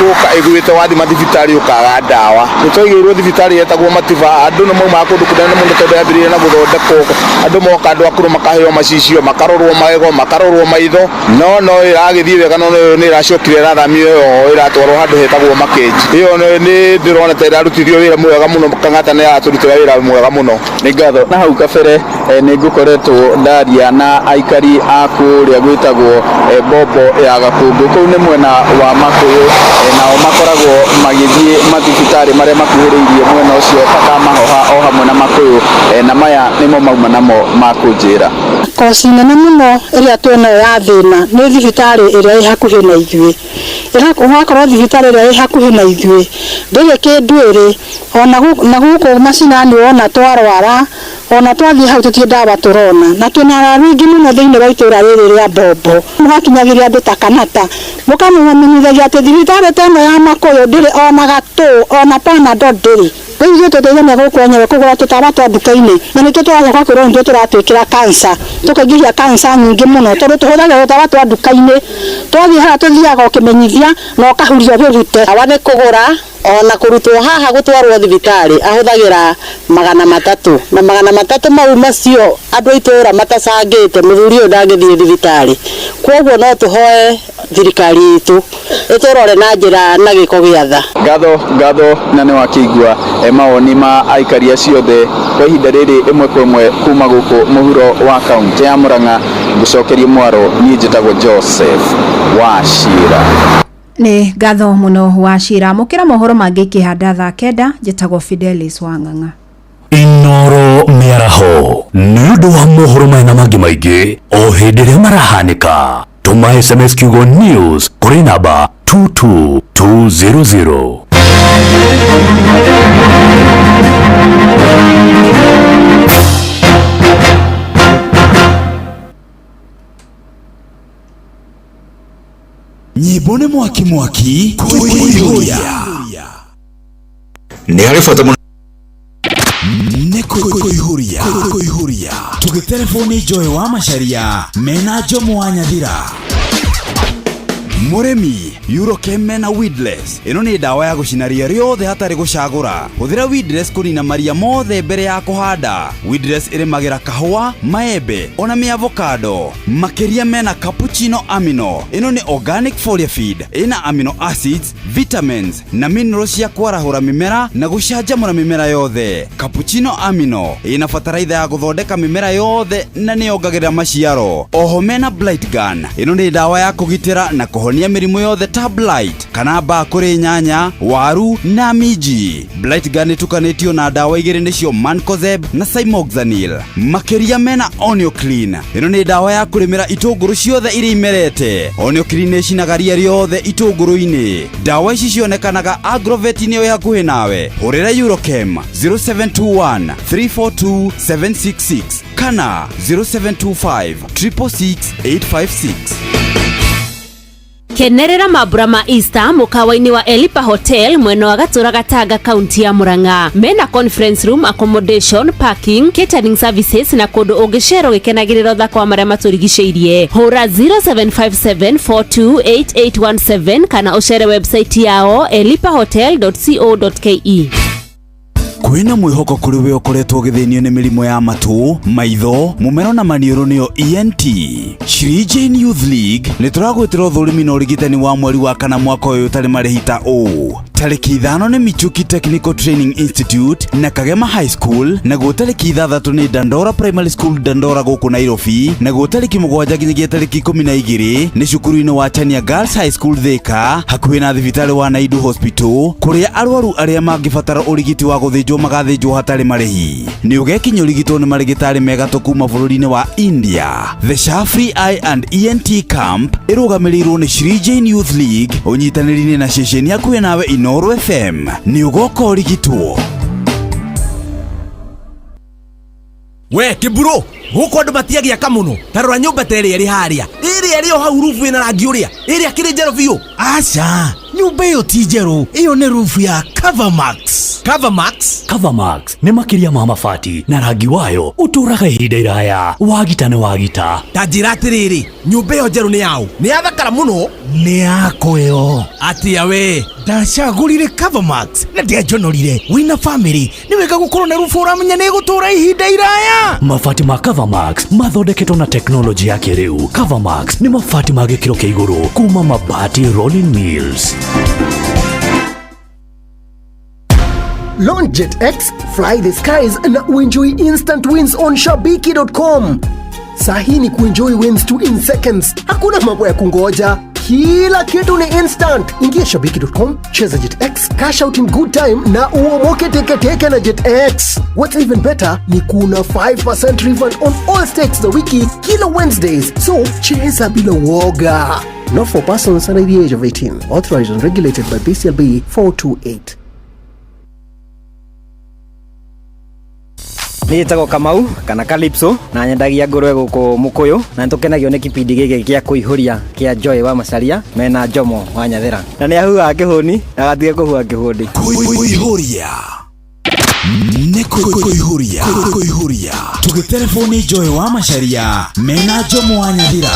Speaker 22: gũka ĩgwĩte wathi mathibitarĩ ũkaga ndawa. Nĩ twaigĩirwo thibitarĩ yetagwo Matiba, andũ nĩ maumaga kũndũ kũnene mũno tondũ yambĩrĩirie na gũthondekwo, andũ moka andũ akũrũ makaheo macicio, makarorwo magego, makarorwo maitho, no ĩragĩthiĩ wega, no nĩ ĩracokire ĩrathamio ĩyo ĩratwarwo handũ hetagwo Makenji. Ĩyo nĩ ndĩrona ta ĩrarutithio wĩra mwega mũno, Kang'ata nĩ aratũrutĩra wĩra mwega mũno.
Speaker 21: Nĩ ngatho. Na hau kabere nĩ ngũkoretwo ndaria na aikari a kũrĩa gwĩtagwo Bombo ya Gakũngũ, kũu nĩ mwena wa Makũyũ, nao makoragwo magĩthiĩ mathibitarĩ marĩa makuhĩrĩirie mwena ũcio ta Kamahoha o hamwe na Makũyũ, na maya nĩmo mauma namo ma kũnjĩra.
Speaker 23: Koci nene mũno ĩrĩa twĩnayo ya thĩna nĩ thibitarĩ ĩrĩa ĩ hakuhĩ na ithuĩ. Ũgakorwo thibitarĩ ĩrĩa ĩ hakuhĩ na ithuĩ ndĩrĩ kĩndũ ĩrĩ, ona gũkũ macinani wona twarwara, ona twathiĩ hau tũtirĩ ndawa tũrona, na twĩna arwaru aingĩ mũno thĩinĩ wa itũra rĩrĩ rĩa Bombo. Mũgakinyagĩria andũ ta Kanata, mũkamamenyithagia atĩ thibitarĩ ta ĩno ya Makũyũ ndĩrĩ ona gatũ, ona Panadol ndĩrĩ. Rĩu ithuĩ tũteithania gũkũ enyewe kũgũra tũtawa twa nduka-inĩ, na nĩtũo tũracoka kwĩrwo nĩtũo tũratwĩkĩra cancer, tũkaingĩhia cancer nyingĩ mũno tondũ tũhũthagĩra tũtawa twa nduka-inĩ. Twathiĩ harĩa tũthiaga ũkĩmenyithia na ũkahuria ũrute.
Speaker 24: Ndawa nĩ kũgũra ona kũrutwo haha gũtwarwo thibitarĩ ahũthagĩra 300, na 300 mau macio andũ a itũra matacangĩte, mũthuri ũyũ ndangĩthiĩ thibitarĩ. Koguo no tũhoe thirikari itũ ĩtũrore na njĩra na gĩko gĩa tha.
Speaker 21: Ngatho na nĩ wakĩigua mawoni ma aikari acio othe kwa ihinda rĩrĩ ĩmwe kwa ĩmwe kuma gũkũ mũhuro wa kaunti ya Murang'a. Ngũcokerie mwaro, niĩ njĩtagwo Joseph Wachira.
Speaker 6: Nĩ ngatho mũno Wachira. Mũkĩra mohoro mangĩ ikĩhanda thaa 9, njĩtagwo Fidelis Wang'ang'a.
Speaker 10: Inoro mĩaraho nĩ ũndũ wa mohoro maya na mangĩ maingĩ o hĩndĩ ĩrĩa marahanĩka. Tũma SMS kiugo news kũrĩ namba 22200.
Speaker 2: Nyĩmbo nĩ mwaki mwaki kũihũria.
Speaker 1: Nĩ harĩ bata mũno.
Speaker 2: Nĩ kũihũria kũihũria tũgĩterebwo nĩ Joy wa Macharia mena Jomo wa Nyathira. Mũrĩmi Eurochem mena weedless. Ĩno nĩ ndawa ya gũcina ria rĩothe hatarĩ gũcagũra. Hũthĩra weedless kũnina maria mothe mbere ya kũhanda. Weedless ĩrĩmagĩra kahũa, maembe ona mĩavocado. Makĩria mena cappuccino amino. Ĩno nĩ organic foliar feed ĩna amino acids, vitamins na minerals cia kwarahũra mĩmera na gũcanjamũra mĩmera yothe. Cappuccino amino ĩna bataraitha ya gũthondeka mĩmera yothe na nĩyongagĩrĩra maciaro. Oho mena blight gun. Ĩno nĩ ndawa ya kũgitĩra na kũhonia mĩrimũ yothe ta blight kana mbaa kũrĩ nyanya, waru na minji. Blight gun ĩtukanĩtio na ndawa igĩrĩ nĩcio mancozeb na cymoxanil. Makĩria mena Onioclean. Ĩno nĩ ndawa ya kũrĩmĩra itũngũrũ ciothe iria imerete. Onioclean ĩcinaga ria rĩothe itũngũrũ-inĩ. Ndawa ici cionekanaga agrovet-inĩ ĩ hakuhĩ nawe. Hũrĩra Eurochem 0721 342 766 kana 0725 666 856.
Speaker 5: Kenerera mambura ma Easter mukawa-inĩ wa Elipa Hotel mwena wa Gatũra Gatanga kaunti ya Murang'a. Mena conference room, accommodation, parking, catering services na kũndũ ũngĩcera ũgĩkenagĩrĩra ũthaka wa marĩa matũrigicĩirie. Hũra 0757428817 kana ũcere website yao elipahotel.co.ke.
Speaker 2: Kwĩna mwĩhoko kũrĩ we ũkoretwo ũgĩthĩnio nĩ mĩrimũ ya matũ, maitho, mũmero na maniũrũ nĩyo ENT. Shri Jane Youth League nĩ tũragwĩtĩra ũthũrimi na ũrigitani wa mweri wa kana mwaka ũyũ ũtarĩ marĩhi ta ũũ. Tarĩki 5 nĩ Michuki Technical Training Institute na Kagema High School, naguo tarĩki 6 nĩ Dandora Primary School Dandora gũkũ Nairobi, naguo tarĩki 7 nginyagia tarĩki 12 nĩ cukuru-inĩ wa Chania Girls High School Thika hakuhĩ na thibitarĩ wa Naidu Hospital, kũrĩa arwaru arĩa mangĩbatara ũrigiti wa gũthĩnjwo magathĩnjwo hatarĩ marĩhi. Nĩ ũgekinya ũrigitwo nĩ marĩgĩtarĩ mega kuma bũrũri-inĩ wa India. The Shafri Eye and ENT Camp ĩrũgamĩrĩirwo nĩ Shri Jane Youth League ũnyitanĩri-inĩ na ceceni hakuhĩ nawe Inooro FM. Nĩ ũgoka ũrigitwo.
Speaker 7: We kiburo guku andu matiagiaka muno. Ta rora nyumba ta ĩrĩa ĩrĩ harĩa, ĩrĩa ĩrĩ o hau rubu ĩna rangi ũrĩa, ĩrĩa kĩrĩ njerũ biũ.
Speaker 4: Aca, nyumba ĩyo ti njerũ, ĩyo nĩ rubu ya Covermax.
Speaker 7: Covermax?
Speaker 10: Covermax nĩ makĩria ma mabati na rangi wayo ũtũraga ihinda iraya. Wagita nĩ wagita.
Speaker 7: Ta njĩra atĩrĩrĩ, nyumba ĩyo njerũ nĩ yaũ? Nĩ yathakara mũno.
Speaker 4: Nĩ yakwa ĩyo.
Speaker 7: Atĩa we?
Speaker 4: Ndacagũrire Covermax na ndianjonorire. Wĩna family nĩ wega gũkorwo na rubu ũramenya nĩ ĩgũtũra ihinda iraya.
Speaker 10: Mabati ma Covermax mathondeketwo na teknolojĩ ya kĩrĩu. Covermax nĩ mabati ma gĩkĩro kĩa igũrũ kuma Mabati Rolling Mills.
Speaker 9: Launch Jet X, fly the skies na uenjoy instant wins on shabiki.com. Sahi ni kuenjoy wins tu in seconds. Hakuna mambo ya kungoja. Kila kitu ni instant. Ingia shabiki.com, cheza Jet X, cash out in good time na uomoke teke teke na Jet X. What's even better ni kuna 5% refund on all stakes za wiki kila Wednesdays. So cheza bila woga. Not for persons under the age of 18. Authorized and regulated by BCLB 428.
Speaker 10: Nĩ Kamau kana Calypso na nyendagia ngũrwe gũkũ Mũkũyũ na nĩtũkenagio nĩ kipindi gĩkĩ gĩa kũihũria kĩa Joy wa Macharia mena Jomo wa Nyathira na nĩ ahuhaga kĩhũni na agatige kũhuha kĩhũndi.
Speaker 2: Kũihũria nĩ kũihũria kũihũria tũgĩterebwo nĩ Joy wa Macharia mena Jomo wa Nyathira.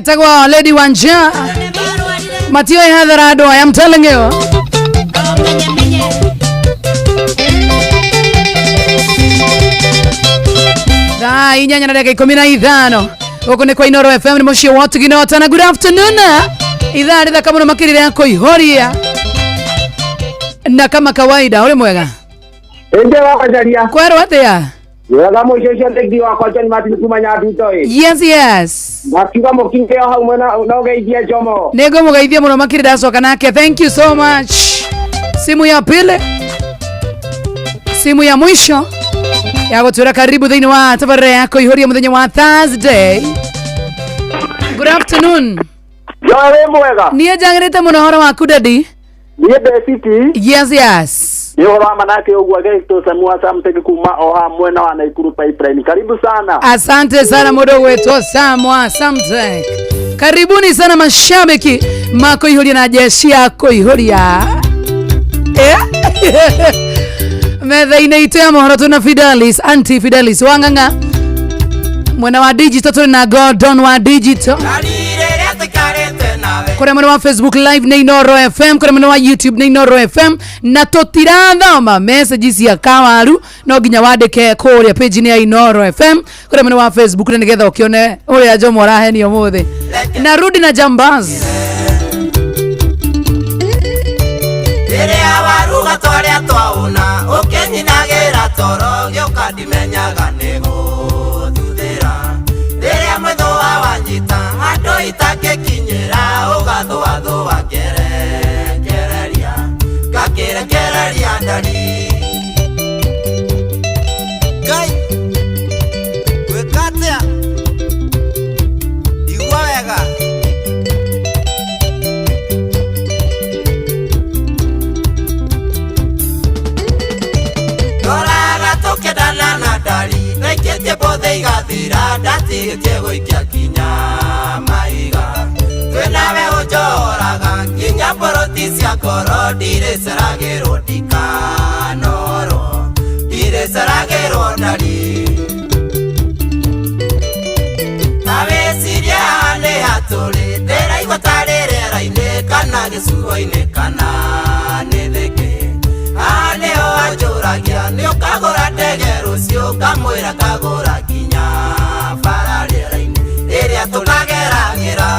Speaker 13: Etagwo Lady Wanja. Matioĩ hathara andũ aya, I'm telling you. Thaa inyanya na dakika 15 gũkũ nĩ kwa Inoro FM nĩ mũciĩ wa Ũtugina na good afternoon. Ithaa rĩthaka mũno makĩria rĩa kũihũria na kama kawaida ũrĩ mwega.
Speaker 1: Ĩndĩ wakacaria.
Speaker 13: Kwerwo atĩa?
Speaker 1: Wega mũico ũcio thĩinĩ wakwa John Martin kuma Nyanduto ĩ.
Speaker 13: Yes, yes.
Speaker 1: Makiuga mũkinge o hau mwena na ũgeithie Njomo.
Speaker 13: Nĩngũmũgeithia mũno makĩria ndacoka nake. Thank you so much. Simu ya pili, simu ya mwisho ya gũtwĩra karibu thĩinĩ wa tabarĩra ya kũihũria mũthenya wa Thursday. Good afternoon.
Speaker 1: Joe wĩ mwega.
Speaker 13: Niĩ njagĩrĩte mũno ũhoro waku daddy.
Speaker 1: Niĩ ndĩ city.
Speaker 13: Yes, yes.
Speaker 1: Nĩ ũhoro wa manake ũguo agĩtwo Samua Samtech kuma o haha mwena wa Naikuru pipeline. Karibu sana.
Speaker 13: Asante sana mũndũ gwĩtwo Samwa Samtek. Karibuni sana mashabiki makoihuria na jeshi ya koihuria eh? Metha-inĩ itũ ya mohoro tuna Fidelis, anti Fidelis Wang'ang'a, mwena wa digital tũrĩ na Gordon wa digital, kũrĩa mwena wa Facebook live nĩ Inoro FM, kũrĩa mwena wa YouTube nĩ Inoro FM, na tũtirathoma message cia kawaru, no nginya wandĩke kũrĩa page-inĩ ya Inoro FM kũrĩa mwena wa Facebook, na nĩgetha ũkĩone ũrĩa Jomo arahenio ũmũthĩ. Narudi na Jambaz.
Speaker 16: Rĩrĩa waruga twarĩa twaũna ũkĩnyinagĩra toro gĩũka ndimenyaga nĩ gũthuthĩra rĩrĩa mwĩthũa wanyita handũ itangĩkinyĩra ũgathũathũa ngerekereria ngakĩrekereria ndari.
Speaker 3: Ngai gwĩka atĩa igua wega.
Speaker 16: Ndoraga tũkĩendana na ndari ndaikĩtie mbũthĩ igathira ndatigĩtie gũikia kinya mahiga twĩnawe ũnjohoraga nginya mboroti cia ngoro ndirĩceragĩrwo ndikanorwo ndirĩceragĩrwo ndari. Ta wĩcirie haha nĩ hatũrĩ ndĩraigua tarĩ rĩera-inĩ kana gĩcuo-inĩ kana nĩ thĩkĩ. Haha nĩho anjũragia nĩ ũkagũra ndege rũciũ ngamwĩra ngagũra nginya bara rĩera-inĩ rĩrĩa tũkageragĩra.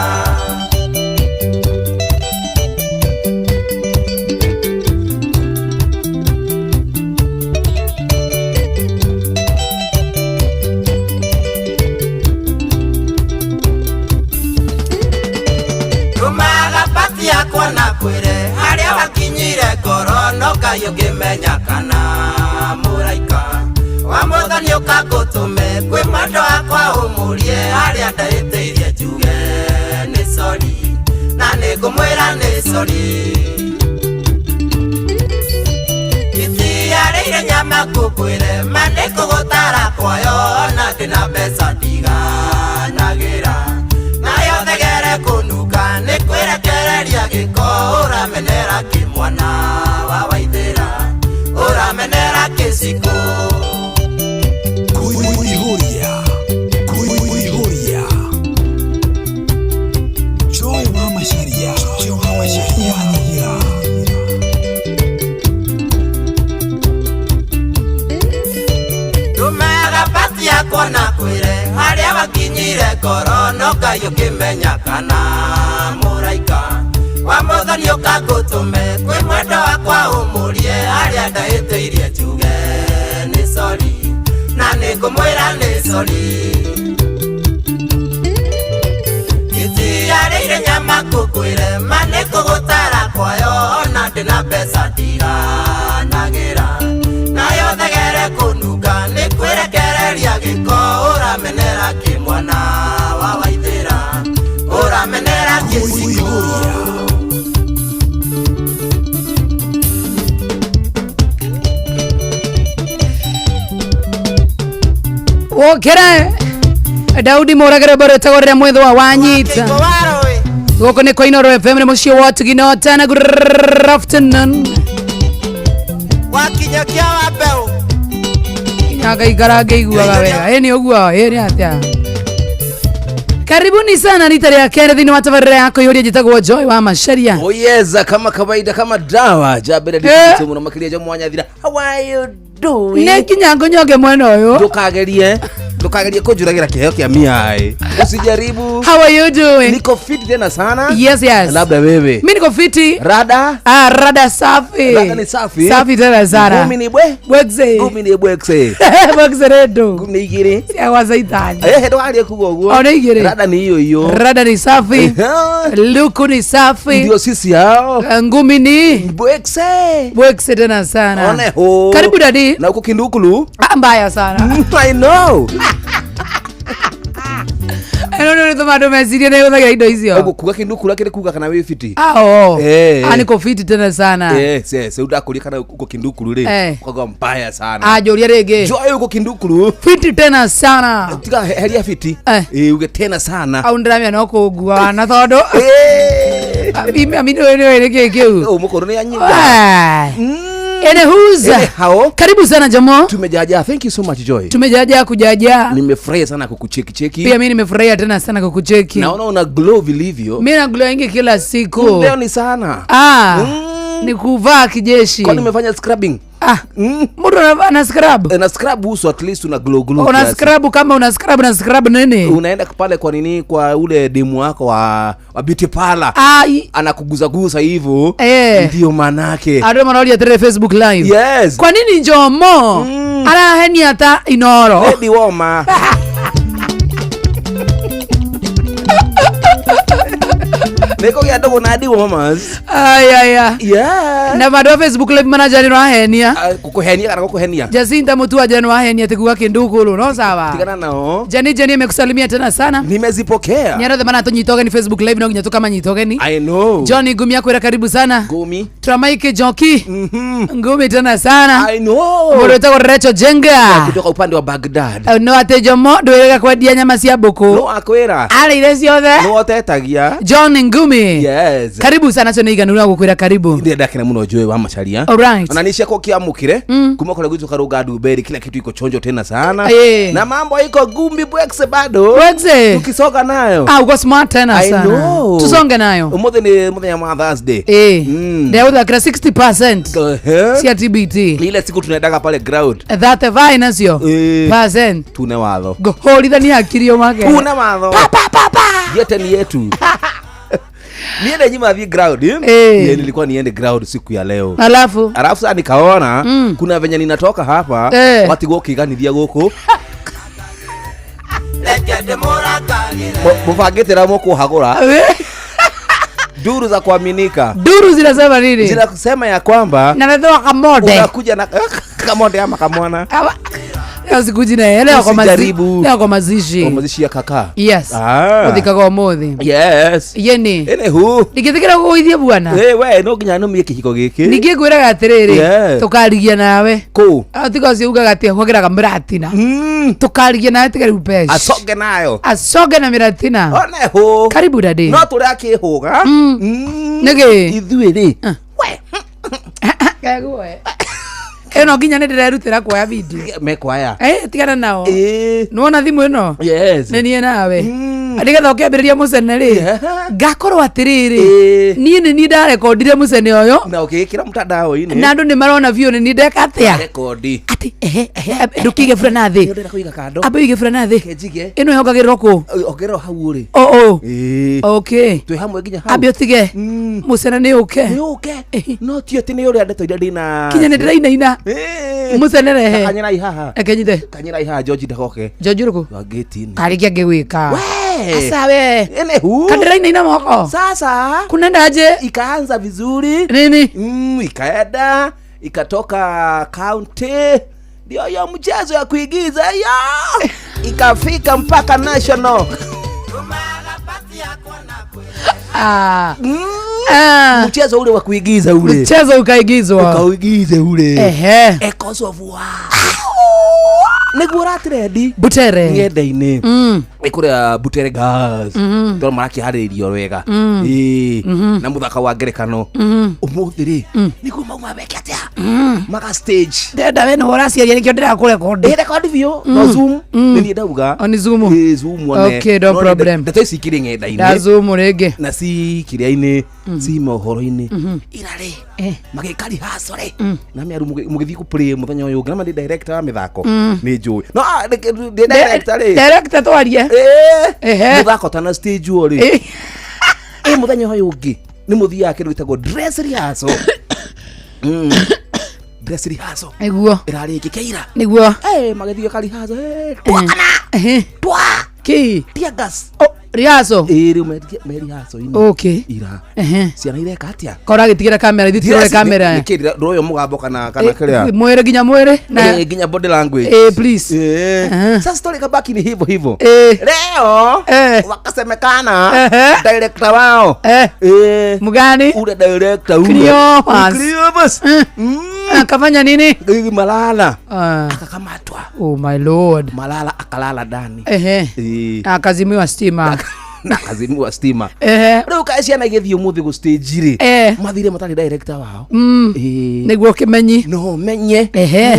Speaker 16: Tũmaga pati yakwa na kwĩre harĩa wakinyire ngoro no Ngai ũngĩmenya kana mũraika wa Mwathani ũkangũtũme kwĩ mwendwa wakwa ũmũrie harĩa ndahĩtĩirie njuge nĩ sorry na nĩngũmwĩra nĩ sorry. Itiarĩire nyama ngũkwĩre ma nĩngũgũtara kwayo ona ndĩna mbeca ndiganagĩra nayo thegere kũnunga nĩ kwĩrekereria gĩko ũramenera kĩmwana wa Waithĩra ũramenera kĩcikũ.
Speaker 2: Kuihuria, kuihuria. Joy wa Macharia, Joy wa Macharia wa
Speaker 16: Tũmaga pati yakwa na kwĩre harĩa wakinyire ngoro no Ngai ũkĩmenya kana mũraika wa Mwathani ũkangũtũme kwĩ mwendwa wakwa ũmũrie harĩa ndahĩtĩirie njuge nĩ sorry na nĩngũmwĩra nĩ sorry. Itiarĩire nyama ngũkwĩre ma nĩngũgũtara kwayo ona ndĩna mbeca ndiganagĩra nayo thegere kũnunga nĩ kwĩrekereria gĩko ũramenera kĩmwana wa Waithĩra ũramenera kĩcikũ.
Speaker 13: Wokera Daudi Mũragĩre mbaro ĩtagwo rĩrĩa mwĩthũa wanyita. Gũkũ nĩ kwa Inoro FM nĩ mũciĩ wa Ũtugina Ũtana. Good afternoon.
Speaker 3: Wakinya kĩa wa mbeũ
Speaker 13: Nginya ngaikara ngĩiguaga wega. Ĩ nĩ ũguo, ĩ nĩ atĩa? Karibuni sana rita rĩa kerĩ thĩinĩ wa tabarĩra ya kũihũria njĩtagwo Joy wa Macharia.
Speaker 7: Oh yes, kama kawaida kama dawa jambere nditũ mũno makĩria jo mwanyathira. How are you doing?
Speaker 13: Nĩ nginya ngũnyonge mwena ũyũ.
Speaker 7: Ndũkagerie ndũkagerie kũnjũragĩra kĩheo kĩa miai. Usijaribu.
Speaker 13: How are you doing?
Speaker 7: Niko fit tena sana.
Speaker 13: Yes, yes.
Speaker 7: Labda wewe.
Speaker 13: Mimi niko fiti.
Speaker 7: Rada.
Speaker 13: Ah, rada safi.
Speaker 7: Rada ni safi.
Speaker 13: Safi tena sana.
Speaker 7: Ngumi ni bwe.
Speaker 13: Bwekse.
Speaker 7: Ngumi ni bwekse.
Speaker 13: Bwekse redo.
Speaker 7: Ngumi ni igĩrĩ.
Speaker 13: Cia gwa caitani.
Speaker 7: Eh, ndũkagerie kuga ũguo.
Speaker 13: O nĩ igĩrĩ.
Speaker 7: Rada ni hiyo hiyo.
Speaker 13: Rada ni safi. Luku ni safi.
Speaker 7: Ndio sisi hao.
Speaker 13: Ngumi ni
Speaker 7: bwekse.
Speaker 13: Bwekse tena sana.
Speaker 7: One ho.
Speaker 13: Karibu dadi.
Speaker 7: Na uko kindukulu?
Speaker 13: Ah, mbaya sana.
Speaker 7: I know.
Speaker 13: Ĩno nĩ ũrĩtũma andũ mecirie nĩ hũthagĩra indo icio.
Speaker 7: Ũguo kuga kindukulu akĩrĩ kuga kana wĩ fiti.
Speaker 13: Ah, oo.
Speaker 7: Eh.
Speaker 13: Ah, niko fiti tena sana.
Speaker 7: Yes, yes. Ũndakũria kana uko kindukulu rĩ.
Speaker 13: Eh.
Speaker 7: Ukaga mbaya sana.
Speaker 13: Ah, njũria rĩngĩ.
Speaker 7: Joy uko kindukulu.
Speaker 13: Fiti tena sana.
Speaker 7: Tiga heria fiti.
Speaker 13: Eh.
Speaker 7: Eh, uge tena sana.
Speaker 13: Au ndĩramenya no kũngua wana tondũ. Ami nĩ nĩ nĩkĩ kĩu.
Speaker 7: Oh, mũkũrũ nĩ anyinga.
Speaker 13: Anywho's.
Speaker 7: Anyhow.
Speaker 13: Karibu sana Jamo.
Speaker 7: Tumejaja. Thank you so much Joy.
Speaker 13: Tumejaja kujaja.
Speaker 7: Nimefurahia sana kukucheki cheki.
Speaker 13: Pia mimi nimefurahia tena sana kukucheki.
Speaker 7: Naona una glow vilivyo.
Speaker 13: Mimi na glow ingi kila siku.
Speaker 7: Leo ni sana.
Speaker 13: Ah. Ni kuvaa kijeshi.
Speaker 7: Kwani umefanya scrubbing?
Speaker 13: Ah. Mtu ana scrub.
Speaker 7: Na scrub uso at least una glow glow.
Speaker 13: Una
Speaker 7: kiasi.
Speaker 13: scrub kama una scrub na scrub nini?
Speaker 7: Unaenda pale kwa nini kwa ule demu wako wa beauty parlor.
Speaker 13: Ah,
Speaker 7: Anakuguzagusa hivyo.
Speaker 13: Eh.
Speaker 7: Ndio manake.
Speaker 13: Andũ maroria atĩrĩrĩ Facebook live.
Speaker 7: Yes.
Speaker 13: Kwa nini Njomo arahenia ta Inoro?
Speaker 7: Lady Woma. Niko gĩa ndũgũ na Adi Womas.
Speaker 13: Aya.
Speaker 7: Yeah.
Speaker 13: Na andũ a Facebook live manager nĩ rahenia.
Speaker 7: Kukuhenia kana kukuhenia?
Speaker 13: Jacinta Mutua jana wahenia ati kuga kindukulu no sawa.
Speaker 7: Tigana nao.
Speaker 13: Jani Jani amekusalimia tena sana.
Speaker 7: Nimezipokea.
Speaker 13: Nyarothe mana tunyita ũgeni Facebook live no nginya tukamanyita ũgeni.
Speaker 7: I know.
Speaker 13: Johnny Ngumi akwĩra karibu sana.
Speaker 7: Ngumi.
Speaker 13: Tramaike Joki. Ngumi tena sana.
Speaker 7: I know.
Speaker 13: Mũndũ wĩtagwo Recho Jenga.
Speaker 7: Kutoka upande wa Baghdad.
Speaker 13: No atĩ Jomo ndwĩrĩga kwendia nyama cia mbũkũ.
Speaker 7: No akwĩra.
Speaker 13: Arĩire ciothe.
Speaker 7: No otetagia.
Speaker 13: John Ngumi.
Speaker 7: Yes.
Speaker 13: Karibu sana cio nĩ iganĩru gũkwĩra karibu.
Speaker 7: Ndiye ndakena muno Joy wa Macharia.
Speaker 13: Alright.
Speaker 7: Ona nicia kiamukire kuma kule gwitu karunga nduberi kila kitu iko chonjo tena sana.
Speaker 13: Eh.
Speaker 7: Na mambo iko gumbi bwekse bado.
Speaker 13: Bwekse.
Speaker 7: Tukisoga nayo.
Speaker 13: Ah, uko smart tena
Speaker 7: I
Speaker 13: sana.
Speaker 7: know.
Speaker 13: Tusonge nayo.
Speaker 7: Umuthi ni muthenya wa Thursday.
Speaker 13: Eh. Ndĩrathakĩra 60%
Speaker 7: Ehe.
Speaker 13: cia TBT.
Speaker 7: Ni ile siku tunaendaga pale ground.
Speaker 13: 35 nacio.
Speaker 7: Eh.
Speaker 13: Percent.
Speaker 7: Tune watho.
Speaker 13: Ngũhũrithania hakiri ũmake.
Speaker 7: Tune watho. Pa pa pa pa. Yete ni yetu. Niende nyuma vi ground. Eh.
Speaker 13: Eh.
Speaker 7: Nilikuwa niende ground siku ya leo.
Speaker 13: Alafu
Speaker 7: Alafu sasa nikaona kuna venye ninatoka hapa
Speaker 13: Eh.
Speaker 7: watigwo kiganithia guku mubangite na mukuhagura duru za kuaminika
Speaker 13: duru zinasema nini?
Speaker 7: zinasema ya kwamba
Speaker 13: Na nathoa kamode.
Speaker 7: unakuja na kamonde ama kamwana
Speaker 13: Leo sikuji naye. Leo kwa mazishi.
Speaker 7: Usijaribu.
Speaker 13: Leo kwa mazishi.
Speaker 7: Kwa mazishi ya kaka.
Speaker 13: Yes.
Speaker 7: Ah.
Speaker 13: Ũthikaga ũmũthĩ.
Speaker 7: Yes.
Speaker 13: Yeni.
Speaker 7: Anywho.
Speaker 13: Ndingĩtĩkĩra gũgũithia bwana.
Speaker 7: Eh, we no nginya numie kĩhiko gĩkĩ.
Speaker 13: Ningĩ ngwĩraga atĩrĩrĩ,
Speaker 7: Yeah.
Speaker 13: tũkarigia nawe.
Speaker 7: Kũ?
Speaker 13: Tiga ũcio ugaga atĩ hũthagĩraga mĩratina. Tũkarigia nawe tiga rĩu mbeca.
Speaker 7: Acoke nayo.
Speaker 13: Acoke na mĩratina.
Speaker 7: One hũ.
Speaker 13: Karibu daddy.
Speaker 7: No tũrakĩhũga.
Speaker 13: Nĩkĩ?
Speaker 7: Ithuĩ rĩ.
Speaker 13: Kegue. Ĩno nginya nĩ ndĩrerutĩra kuoya video.
Speaker 7: Mekwaya.
Speaker 13: Eh, tigana nao.
Speaker 7: Eh.
Speaker 13: Nĩwona thimũ ĩno?
Speaker 7: Yes.
Speaker 13: Nĩ niĩ nawe. Nĩgetha ũkĩambĩrĩria mũcene rĩ, ngakorwo atĩrĩrĩ, niĩ nĩ niĩ ndarekondire mũcene ũyũ
Speaker 7: Na ũkĩĩkĩra mtandao-inĩ.
Speaker 13: na andũ nĩ marona biũ nĩ niĩ ndeka atĩa.
Speaker 7: Rekodi.
Speaker 13: Atĩ ehe ehe ndũkĩige burana thĩ.
Speaker 7: Ndĩrenda kũiga kando.
Speaker 13: Amba ũige burana thĩ.
Speaker 7: Kenjige.
Speaker 13: Ĩno yongagĩrĩrwo kũ?
Speaker 7: Ongerera hau ũrĩ.
Speaker 13: O o.
Speaker 7: Ĩĩ.
Speaker 13: Okay.
Speaker 7: Twĩ hamwe nginya hau.
Speaker 13: Ambe ũtige. Mũcene nĩ ũke.
Speaker 7: Nĩ ũke. No ti atĩ nĩ ũrĩa ndeto iria ndĩna.
Speaker 13: Kinya nĩ ndĩrainaina. Mũcene rehe.
Speaker 7: Kanyirai haha.
Speaker 13: Reke nyite.
Speaker 7: Kanyirai haha George ndagoke.
Speaker 13: George ũrĩkũ?
Speaker 7: Wa gate-inĩ.
Speaker 13: Karĩ kĩ angĩgwĩka?
Speaker 7: We.
Speaker 13: Asa we.
Speaker 7: Anywho.
Speaker 13: Kandĩrainaina moko.
Speaker 7: Sasa
Speaker 13: Kunaendaje?
Speaker 7: ikaanza vizuri
Speaker 13: Nini?
Speaker 7: Ikaenda ikatoka county, ndio hiyo mchezo ya kuigiza hiyo, ikafika mpaka national.
Speaker 13: Ah.
Speaker 7: Mchezo ule wa kuigiza ule,
Speaker 13: Mchezo ukaigizwa.
Speaker 7: ukauigize ule.
Speaker 13: Ehe.
Speaker 7: Echoes of War. Nĩguo ũratrendi
Speaker 13: Butere.
Speaker 7: ng'enda-inĩ. Nĩ kũrĩa Butere Girls. Tondũ marakĩharĩrĩrio wega. Ĩĩ. Na mũthako wa ngerekano. Ũmũthĩ rĩ, nĩguo mauma meke atĩa? Maka stage.
Speaker 13: Ndenda we nĩwe ũraciaria nĩkĩo ndĩrakũrekondi.
Speaker 7: Ĩ rekondi biũ. No Zoom. Nĩ niĩ ndauga.
Speaker 13: O nĩ Zoom.
Speaker 7: Ĩ Zoom one.
Speaker 13: Okay, no
Speaker 7: No nĩ
Speaker 13: problem.
Speaker 7: Ndeto ici ikĩrĩ ng'enda-inĩ.
Speaker 13: Ndazumu rĩngĩ.
Speaker 7: Na ci kĩrĩa-inĩ, ci mohoro-inĩ. Ira rĩ, magĩka rehearsal rĩ. Na mĩaru mũgĩthiĩ kũ play mũthenya ũyũ ũngĩ. Na ma ndĩ director wa mĩthako. Nĩ njũĩ. No ndĩ director rĩ.
Speaker 13: Director twarie.
Speaker 7: Ĩĩ. Mũthako tana stage ũũ rĩ. Ĩ mũthenya ũyũ ũngĩ nĩ mũthiaga kĩndũ gĩtagwo dress rehearsal. Dress rehearsal.
Speaker 13: Nĩguo.
Speaker 7: Ĩrarĩ ĩkĩke ira.
Speaker 13: Nĩguo.
Speaker 7: Magĩthiĩ ka rehearsal. Twakana. Twa.
Speaker 13: Kĩ?
Speaker 7: Tear gas.
Speaker 13: Oh, rehearsal.
Speaker 7: Ĩĩ rĩu me rehearsal-inĩ.
Speaker 13: Okay.
Speaker 7: Ira. Ciana ireka atĩa?
Speaker 13: Kora gĩtigĩra kamera ithuĩ tirore kamera.
Speaker 7: Nĩkĩ ndũroywo mũgambo kana kĩrĩa?
Speaker 13: Mwĩrĩ nginya mwĩrĩ. Na
Speaker 7: Nginya body language.
Speaker 13: Please.
Speaker 7: Sasa story kabaki ni hivyo hivyo. Leo wakasemekana director wao.
Speaker 13: Mgani?
Speaker 7: Ule director ule.
Speaker 13: Cleophas.
Speaker 7: Cleophas.
Speaker 13: Akafanya nini?
Speaker 7: Malala. Akakamatwa.
Speaker 13: Oh my lord.
Speaker 7: Malala akalala ndani.
Speaker 13: Akazimiwa stima.
Speaker 7: Na akazimiwa stima. Rĩu kaĩ ciana igĩthiĩ ũmũthĩ gũ stage rĩ, mathire matarĩ director wao.
Speaker 13: Nĩguo kĩmenyi.
Speaker 7: No menye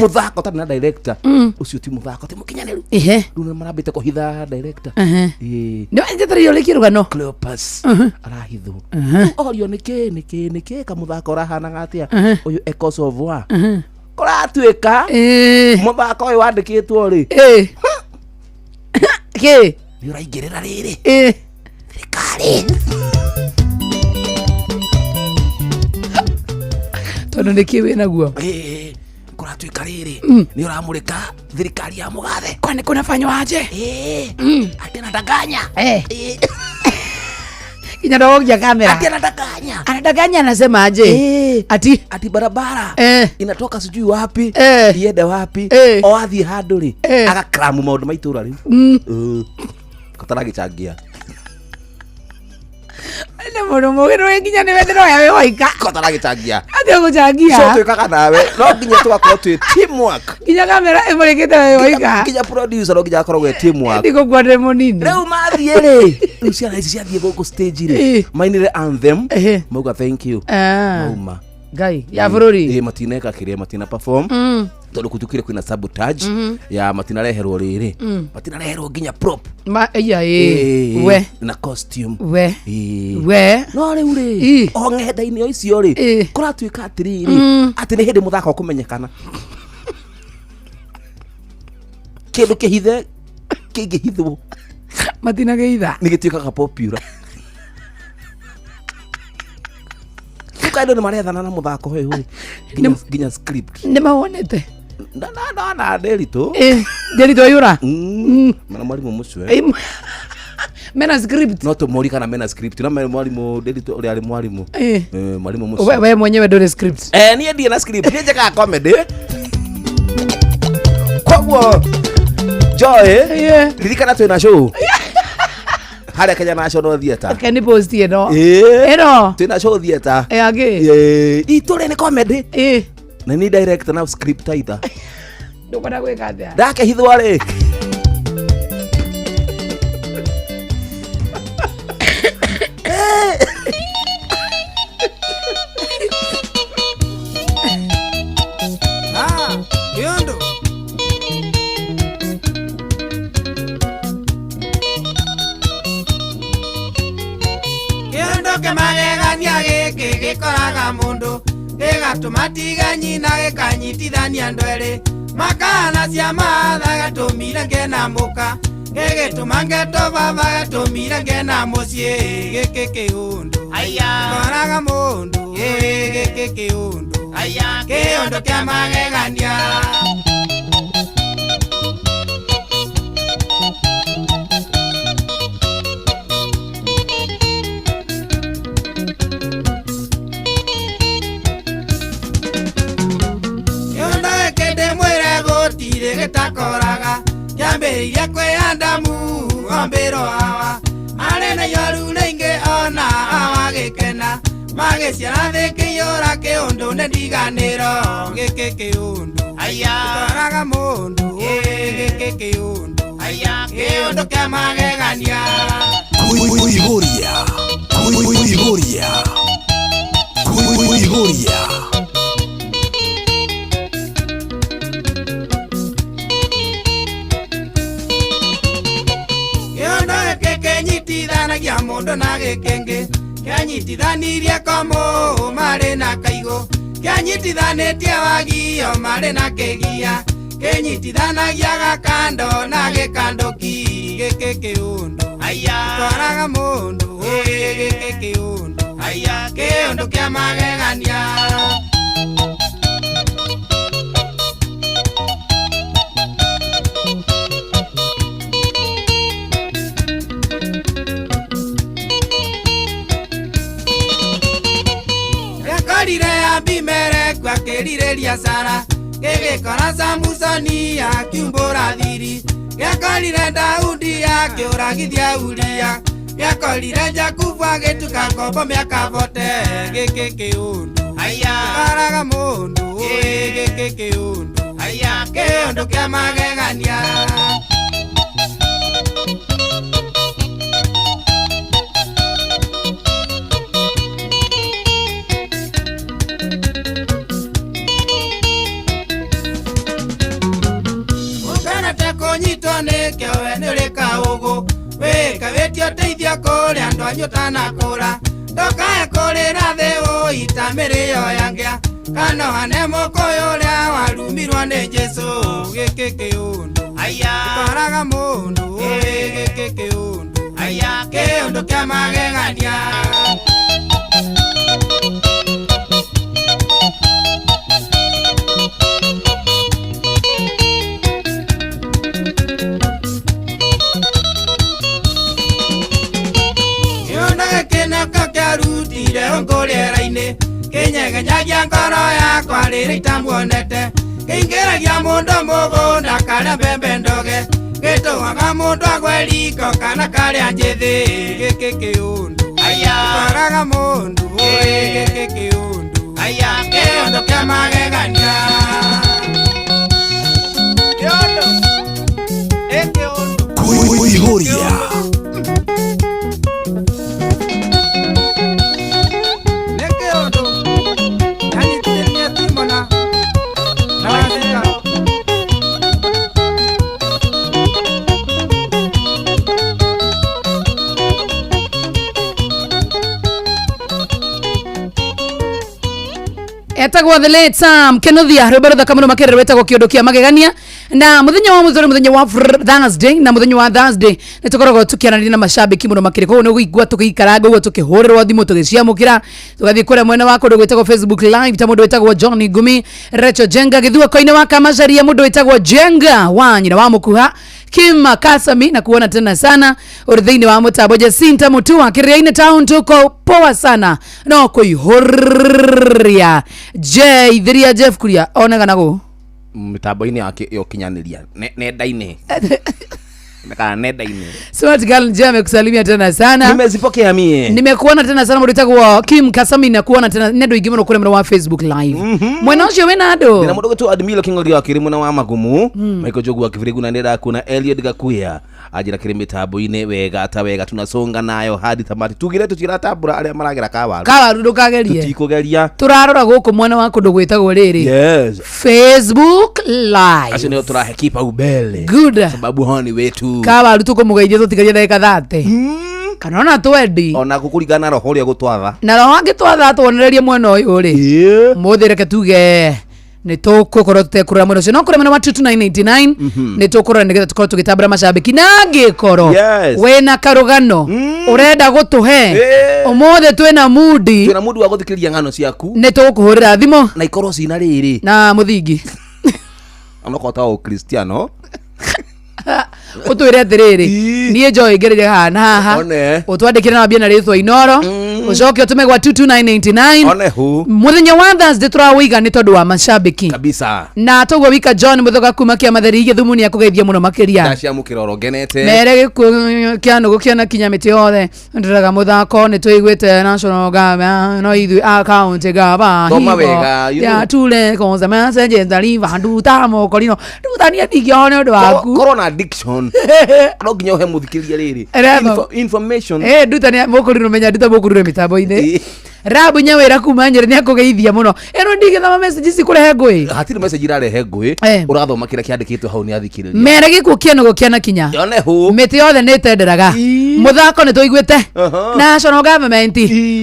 Speaker 7: mũthako ũtarĩ na director. Ũcio ti mũthako, ti mũkinyanĩru. Rĩu nĩ marambĩte kũhitha director.
Speaker 13: Nĩ njetereire ũrĩkie rũgano.
Speaker 7: Cleopas arahithwo. Orio nĩkĩ nĩkĩ nĩkĩ kamũthako ũrahanaga atĩa? Ũyũ Echoes of War. Kũratuĩka mũthako ũyũ wandĩkĩtwo rĩ.
Speaker 13: Kĩ?
Speaker 7: Nĩ ũraingĩrĩra rĩrĩ. Thirikari.
Speaker 13: Tondũ nĩkĩ wĩ naguo?
Speaker 7: Kũratuĩka rĩrĩ. Nĩ ũramũrĩka thirikari ya mũgathe.
Speaker 13: Kwani kunafanywa aje?
Speaker 7: Ati anadanganya.
Speaker 13: Nginya ndogogia kamera.
Speaker 7: Ati anadanganya.
Speaker 13: Anadanganya anasema aje? Ati
Speaker 7: ati barabara inatoka sijui wapi iende wapi o athiĩ handũ rĩ agakramu maũndũ ma itũra rĩu. Kataragĩchangia.
Speaker 13: Nĩ mũndũ mũgĩ nĩ nginya nĩwe ndĩroya wĩ waika.
Speaker 7: Kataragĩchangia.
Speaker 13: Atĩ ũgũchangia.
Speaker 7: So twĩkaga nawe no nginya tũgakorwo twĩ teamwork.
Speaker 13: Nginya kamera ĩmũrĩkĩte wĩ waika.
Speaker 7: Nginya producer no nginya akorwo e teamwork.
Speaker 13: Ndigũkua ndĩ mũnini.
Speaker 7: Rĩu mathiĩ rĩ, rĩu ciana ici ciathiĩ gũkũ stage rĩ, mainire anthem, mauga thank you. Mauma.
Speaker 13: Ngai ya bũrũri.
Speaker 7: Matineka kĩrĩa matina perform. Tondũ kutukire kwĩna sabotage ya matinareherwo rĩrĩ. Matinareherwo nginya prop.
Speaker 13: Ma iya we.
Speaker 7: Na costume.
Speaker 13: We. We.
Speaker 7: No rĩu rĩ, o ng'enda-inĩ o icio rĩ, kũratuĩka atĩrĩrĩ, atĩ nĩ hĩndĩ mũthako ũkũmenyekana. Kĩndũ kĩhithe kĩngĩhithwo.
Speaker 13: Matinagĩitha.
Speaker 7: Nĩ gĩtuĩkaga popular. Rĩu kaĩ andũ nĩ marethana na mũthako ũyũ rĩ, nginya script.
Speaker 13: Nĩ mawonete?
Speaker 7: Ndona Nderitu.
Speaker 13: Nderitu aiyũra?
Speaker 7: Mena mwarimũ mũcwe.
Speaker 13: Mena script.
Speaker 7: No tũmũrie kana mena script. No mena mwarimũ Nderitu ũrĩa arĩ mwarimũ. Mwarimũ mũcwe.
Speaker 13: We mwenyewe ndũrĩ script.
Speaker 7: Niĩ ndirĩ na script. Niĩ njĩkaga comedy. Koguo Joy, ririkana twĩna show. Harĩa Kenya National Theatre.
Speaker 13: Okay, nĩ post ĩno. Ĩno.
Speaker 7: Twĩna show theatre.
Speaker 13: Angĩ.
Speaker 7: Itũrĩ nĩ comedy. Na ni director na script writer.
Speaker 13: Ndũkwenda gwĩka atĩa?
Speaker 7: Ndakĩhithwo rĩ.
Speaker 3: Kĩũndũ. Kĩũndũ kĩmagegania gĩkĩ gĩkoraga mũndũ, gĩgatũma tiga nyina gĩkanyitithania andũ erĩ, makana cia matha gatũmire ngena mũka, gĩgĩtũma ngeto baba gatũmire ngena mũciĩ, gĩkĩ kĩũndũ gĩkoraga mũndũ, gĩkĩ kĩũndũ kĩũndũ kĩa magegania. Kĩũndũ gĩkĩ ndĩmwĩre gũtirĩ gĩtakoraga, kĩambĩrĩirie kwĩ Adamu ombĩrwo Hawa, arĩ na ihoru rĩingĩ ona Hawa agĩkena, Magĩciara thĩ kĩiyũra kĩũndũ nĩ ndiganĩro gĩkĩ kĩũndũ gĩtwaraga mũndũ gĩkĩ kĩũndũ kĩũndũ kĩa magegania.
Speaker 2: Kuihuria, kuihuria, kuihuria.
Speaker 3: Kĩũndũ gĩkĩ kĩnyitithanagia mũndũ na gĩkĩngĩ kĩanyitithanirie komũ marĩ na kaigũ kĩanyitithanĩtie wagio marĩ na kĩgia kĩnyitithanagia gakando na gĩkandũki gĩkĩ kĩũndũ gĩtwaraga mũndũ gĩkĩ kĩũndũ kĩũndũ kĩa magegania. Gĩakorire Abimeleku akĩrirĩria Sara gĩgĩkora Samusoni akiumbũra thiri gĩakorire Daudi akĩũragithia Uria gĩakorire Jakubu agĩtuka ngombo mĩaka bote gĩkĩ kĩũndũ gĩtwaraga mũndũ gĩkĩ kĩũndũ kĩũndũ kĩa magegania. Ũkenete kũnyitwo nĩ kĩowe nĩ ũrĩ kaũgũ wĩka wĩtie ũteithio kũrĩ andũ anyu ũtanakũra ndũkae kũrĩra thĩ ũita mĩrĩo ya ngĩa kana ũhane mũkũyũ ũrĩa warumirwo nĩ Jesũ gĩkĩ kĩũndũ gĩtwaraga mũndũ gĩkĩ kĩũndũ kĩũndũ kĩa magegania. Kĩũndũ gĩkĩ nĩkĩo kĩarutire ũngũ rĩera-inĩ kĩnyegenyagia ngoro yakwa rĩrĩa itamuonete kĩingĩragia mũndũ mũgũnda karĩa mbembe ndoge gĩtũmaga mũndũ agwe riko kana karĩa njĩthĩ gĩkĩ kĩũndũ gĩtwaraga mũndũ gĩkĩ kĩũndũ kĩũndũ kĩa magegania. Kĩũndũ ĩ kĩũndũ
Speaker 2: Kuihuria.
Speaker 3: nĩ kĩũndũ kĩanyitithania Timo na Wasika.
Speaker 13: Etagwo the late Sam Kenothia rwimbo ruthaka muno makĩria rwĩtagwo kĩũndũ kĩa magegania na muthenya wa mũthenya muthenya wa Thursday na muthenya wa Thursday nĩ tũkoragwo tũkĩaranĩria na macambĩki mũno makĩria koguo nĩ ũgũigua tũgĩikaranga ũguo tũkĩhũrĩrwo thimũ tũgĩciamũkĩra tũgathiĩ kũrĩa mwena wa kũndũ gwĩtagwo Facebook live ta mũndũ wĩtagwo John Ngumi Rachel Jenga gĩthuako-inĩ wa Kamacaria mũndũ wĩtagwo Jenga wa nyina wa mũkuha Kim Kasami na kuona tena sana uri thĩinĩ wa mũtambo Jacinta Mutua Kiriaini town tuko poa sana no kũihũria J Ithiria Jeff Kuria onega nagu
Speaker 7: Mĩtambo-inĩ ya ũkinyanĩria nenda-inĩ kana nenda-inĩ.
Speaker 13: Smart Girl J amekusalimia tena sana.
Speaker 7: Nimezipokea mie.
Speaker 13: Nimekuona tena sana mũndũ wĩtagwo Kim Kasami na kuona tena nĩ andũ aingĩ mũno kũrĩa mwena wa Facebook live. Mwena ũcio wĩna andũ
Speaker 7: Ndĩna mũndũ gwĩtwo Admilo King'ori wa kĩrĩ mwena wa Magumu Michael Njogu wa Kibirigu na ndĩrakuna Eliud Gakuya anjĩra kĩrĩ mĩtambo-inĩ wega ta wega tunasonga nayo hadi tamati tugire tũtiratambũra arĩa maragera kawaru
Speaker 13: kawaru ndũkagerie
Speaker 7: tũtikũgeria
Speaker 13: tũrarora gũkũ mwena wa kũndũ gwĩtagwo rĩrĩ
Speaker 7: yes
Speaker 13: Facebook live
Speaker 7: acio nĩo tũrahe kipaumbele
Speaker 13: Good.
Speaker 7: sababu hao ni wetu
Speaker 13: kawaru tũkũmũgeithia tũtigarie ndagĩka thate kana ona twendi
Speaker 7: ona gũkũringana na roho ũrĩa gũtwatha
Speaker 13: na roho angĩtwatha tuonererie mwena ũyũ rĩ mũthĩ reke tuge nĩ tũgũkorwo tũtekũrora mwena ũcio no kũrĩ mwena wa 22989 nĩ tũkũrora nĩgetha tũkorwo tũgĩtambũra macambĩki na angĩkorwo
Speaker 7: Yes.
Speaker 13: wĩna karũgano ũrenda gũtũhe ũmũthĩ twĩna mudi
Speaker 7: twĩna mũndũ wa gũthikĩrĩria ng'ano ciaku
Speaker 13: nĩ tũgũkũhũrĩra thimũ
Speaker 7: na ikorwo cina rĩrĩ
Speaker 13: na mũthingi
Speaker 7: onokorwo ta ũkristiano
Speaker 13: Ũtwĩre atĩrĩrĩ, niĩ njoĩ ngereire haha na haha.
Speaker 7: One.
Speaker 13: Ũtwandĩkĩre na wambie na rĩtwa Inoro. Ũcoke ũtũme gwa 22999.
Speaker 7: One hu.
Speaker 13: Mũthenya wa Thursday tũrawĩiga nĩ tondũ wa macambĩki.
Speaker 7: Kabisa.
Speaker 13: Na toguo wika John Mũthoka kuma Kĩamatheri Gĩthumu nĩ akũgeithia mũno makĩria.
Speaker 7: Ndaciamũkĩra oro ngenete.
Speaker 13: Mere gĩkuũ kĩa nũgũ kĩanakinya mĩtĩ yothe ndĩraga mũthako nĩ tũiguĩte national gava no ithuĩ a county gava
Speaker 7: Thoma wega, you know.
Speaker 13: tule konza message ndariva nduta mokorino nduta niĩ ndingĩohwo nĩ ũndũ waku.
Speaker 7: Korwo na addiction. No nginya ũhe mũthikĩrĩria rĩrĩ.
Speaker 13: Rebo.
Speaker 7: Information.
Speaker 13: Eh, nduta nĩ mũkũrino menya nduta mũkũrino mĩtambo-inĩ. Rabu nyawĩra kuma Nyĩrĩ nĩ akũgeithia mũno. Ĩno ndingĩthoma message ici kũrehe ngũĩ.
Speaker 7: Hatirĩ message irarehe ngũĩ.
Speaker 13: Eh.
Speaker 7: Ũrathoma kĩrĩa kĩandĩkĩtwo hau nĩ athikĩrĩria.
Speaker 13: Mere gĩkuũ kĩa nũgũ kĩanakinya.
Speaker 7: One hu.
Speaker 13: Mĩtĩ yothe nĩ ĩtenderaga. Mũthako nĩ tũiguĩte. National government.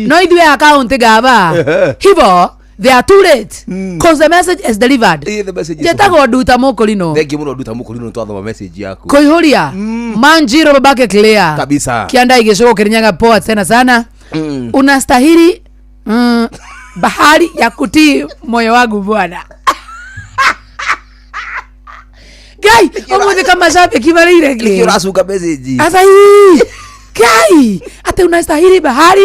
Speaker 13: No ithuĩ a county gava. Hivo they are too late. Cause the message is delivered.
Speaker 7: The message is
Speaker 13: Njĩtagwo Nduta Mũkũrinũ.
Speaker 7: Thengiũ mũno Nduta Mũkũrinũ nĩ twathoma message yaku.
Speaker 13: Kũihũria. Manjiro babake clear.
Speaker 7: Kabisa.
Speaker 13: Kianda igĩcũgũ Kĩrĩnyaga poa tena sana. Unastahili bahari ya kutii moyo wangu bwana. Ngai, ũmũthĩ kamashabiki marĩire
Speaker 7: Nĩkĩo
Speaker 13: kĩ?
Speaker 7: ũracunga message.
Speaker 13: Asa hii. Ngai, ate unastahili bahari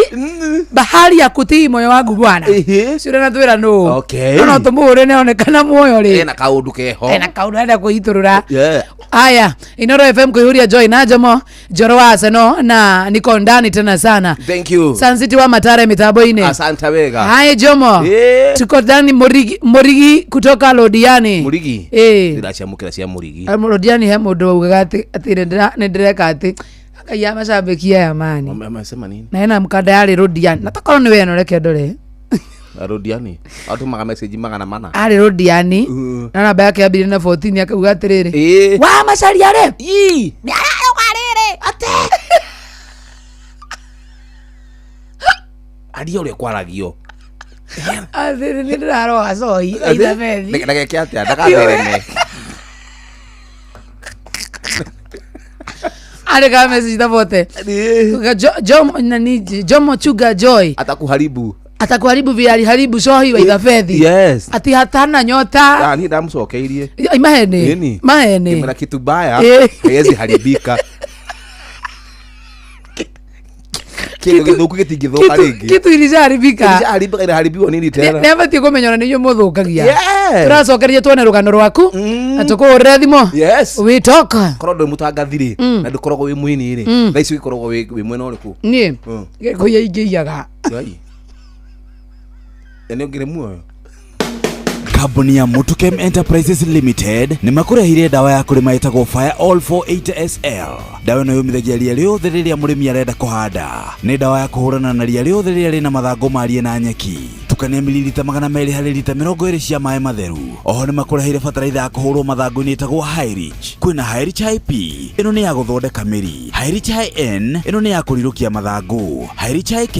Speaker 13: bahari ya kutii moyo wangu bwana. Ciũra na twĩra nũ.
Speaker 7: Okay.
Speaker 13: No tũmũhũre nĩonekana muoyo rĩ.
Speaker 7: Ena kaũndũ keho.
Speaker 13: Ena kaũndũ arenda kwĩitũrũra.
Speaker 7: Yeah.
Speaker 13: Aya, Inoro FM kuihuria Joy na Jomo, Njoro wa Arsenal na niko ndani tena sana.
Speaker 7: Thank you.
Speaker 13: Sun City wa Matare mitambo-inĩ.
Speaker 7: Asante wega.
Speaker 13: Hai Jomo.
Speaker 7: Eh.
Speaker 13: Tuko ndani Murigi, Murigi kutoka Lodiani.
Speaker 7: Murigi.
Speaker 13: Eh.
Speaker 7: Ndĩraciamũkĩra cia Murigi.
Speaker 13: Lodiani he mũndũ waugaga atĩ atĩ nĩ ndĩreka atĩ Ngai ya macambĩki aya mani.
Speaker 7: Amesema nini?
Speaker 13: Na hena mkanda yarĩ Lodiani. Na takorwo nĩ we no reke ndore.
Speaker 7: Rodiani. Atũmaga message 400.
Speaker 13: Arĩ Lodiani. Na namba yake yambirie na 14 akauga atĩrĩrĩ.
Speaker 7: Eh.
Speaker 13: Wa macaria rĩ.
Speaker 7: Ii.
Speaker 13: Nĩ ararũga rĩrĩ. Ate.
Speaker 7: Aria ũrĩa kwaragio.
Speaker 13: Atĩrĩ nĩ ndĩraroga coi. Elizabeth.
Speaker 7: Ndageke atĩa? Ndagathereme.
Speaker 13: Arĩ ka message ta bote. Jomo nani Jomo Chuga Joy.
Speaker 7: Atakuharibu.
Speaker 13: Atakuharibu vile aliharibu cohi wa Ithabethi.
Speaker 7: Yes.
Speaker 13: Ati hatana nyota.
Speaker 7: Ah, niĩ ndamũcokeirie.
Speaker 13: Ai, mahene.
Speaker 7: Ĩni.
Speaker 13: Mahene.
Speaker 7: Ngĩmwĩra kitu mbaya
Speaker 13: Eh.
Speaker 7: haiwezi haribika. Kĩndũ gĩthũku gĩtingĩthũka rĩngĩ.
Speaker 13: Kitu ilishaharibika.
Speaker 7: Ilishaharibika inaharibiwa nini tena?
Speaker 13: Nĩ abatiĩ kũmenya ona nĩ inyuĩ mũthũkagia.
Speaker 7: Yeah.
Speaker 13: Tũracokeria tuone rũgano rwaku na tũkũhũrĩre thimũ.
Speaker 7: Yes.
Speaker 13: We talk.
Speaker 7: Korwo ndũrĩ mũtangathi rĩ na ndũkoragwo wĩ mũini rĩ thaa ici ũgĩkoragwo wĩ mwena ũrĩkũ?
Speaker 13: Niĩ gĩkũiya ingĩiyaga.
Speaker 7: Ngai. Na nĩ ũngĩrĩ muoyo?
Speaker 2: Kambuni ya Mutukem Enterprises Limited nĩ makũrehire ndawa ya kũrĩma ĩtagwo Fire All 480 SL. Ndawa ĩno yũmithagia ria rĩothe rĩrĩa mũrĩmi arenda kũhanda. Nĩ ndawa ya kũhũrana na ria rĩothe rĩrĩa rĩna mathangũ marie na nyeki. Tukania mililita 200 harĩ lita 20 cia maĩ matheru. Oho nĩ makũreheire bataraitha ya kũhũrwo mathangũ-inĩ ĩtagwo Highrich. Kwĩna Highrich IP, ĩno nĩ ya gũthondeka mĩri. Highrich IN, ĩno nĩ ya kũrirũkia mathangũ. Highrich IK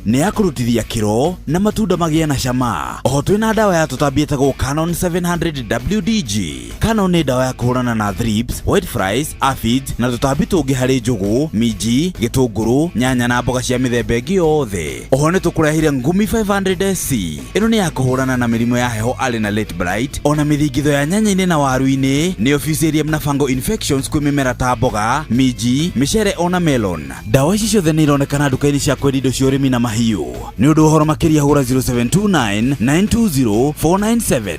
Speaker 2: nĩ ya kũrutithia kĩro na matunda magĩe na cama. Oho twĩna ndawa ya tũtambi ĩtagwo Canon 700 WDG. Canon nĩ ndawa ya kũhũrana na thrips, white flies, aphids na tũtambi tũngĩ harĩ njũgũ, minji, gĩtũngũrũ, nyanya na mboga cia mĩthemba ĩngĩ yothe. Oho nĩ tũkũrehire Ngumi 500 SC. Ĩno nĩ ya kũhũrana na mĩrimũ ya heho arĩ na late blight, ona mĩthingitho ya nyanya-inĩ na waru-inĩ, nĩyo Fusarium na fungal infections kwĩ mĩmera ta mboga, minji, mĩcere ona melon. Ndawa ici ciothe nĩ ironekana nduka-inĩ cia kwendia indo cia ũrĩmi na mahiũ. Nĩ ũndũ wa ũhoro makĩria hũra 0729 920 497.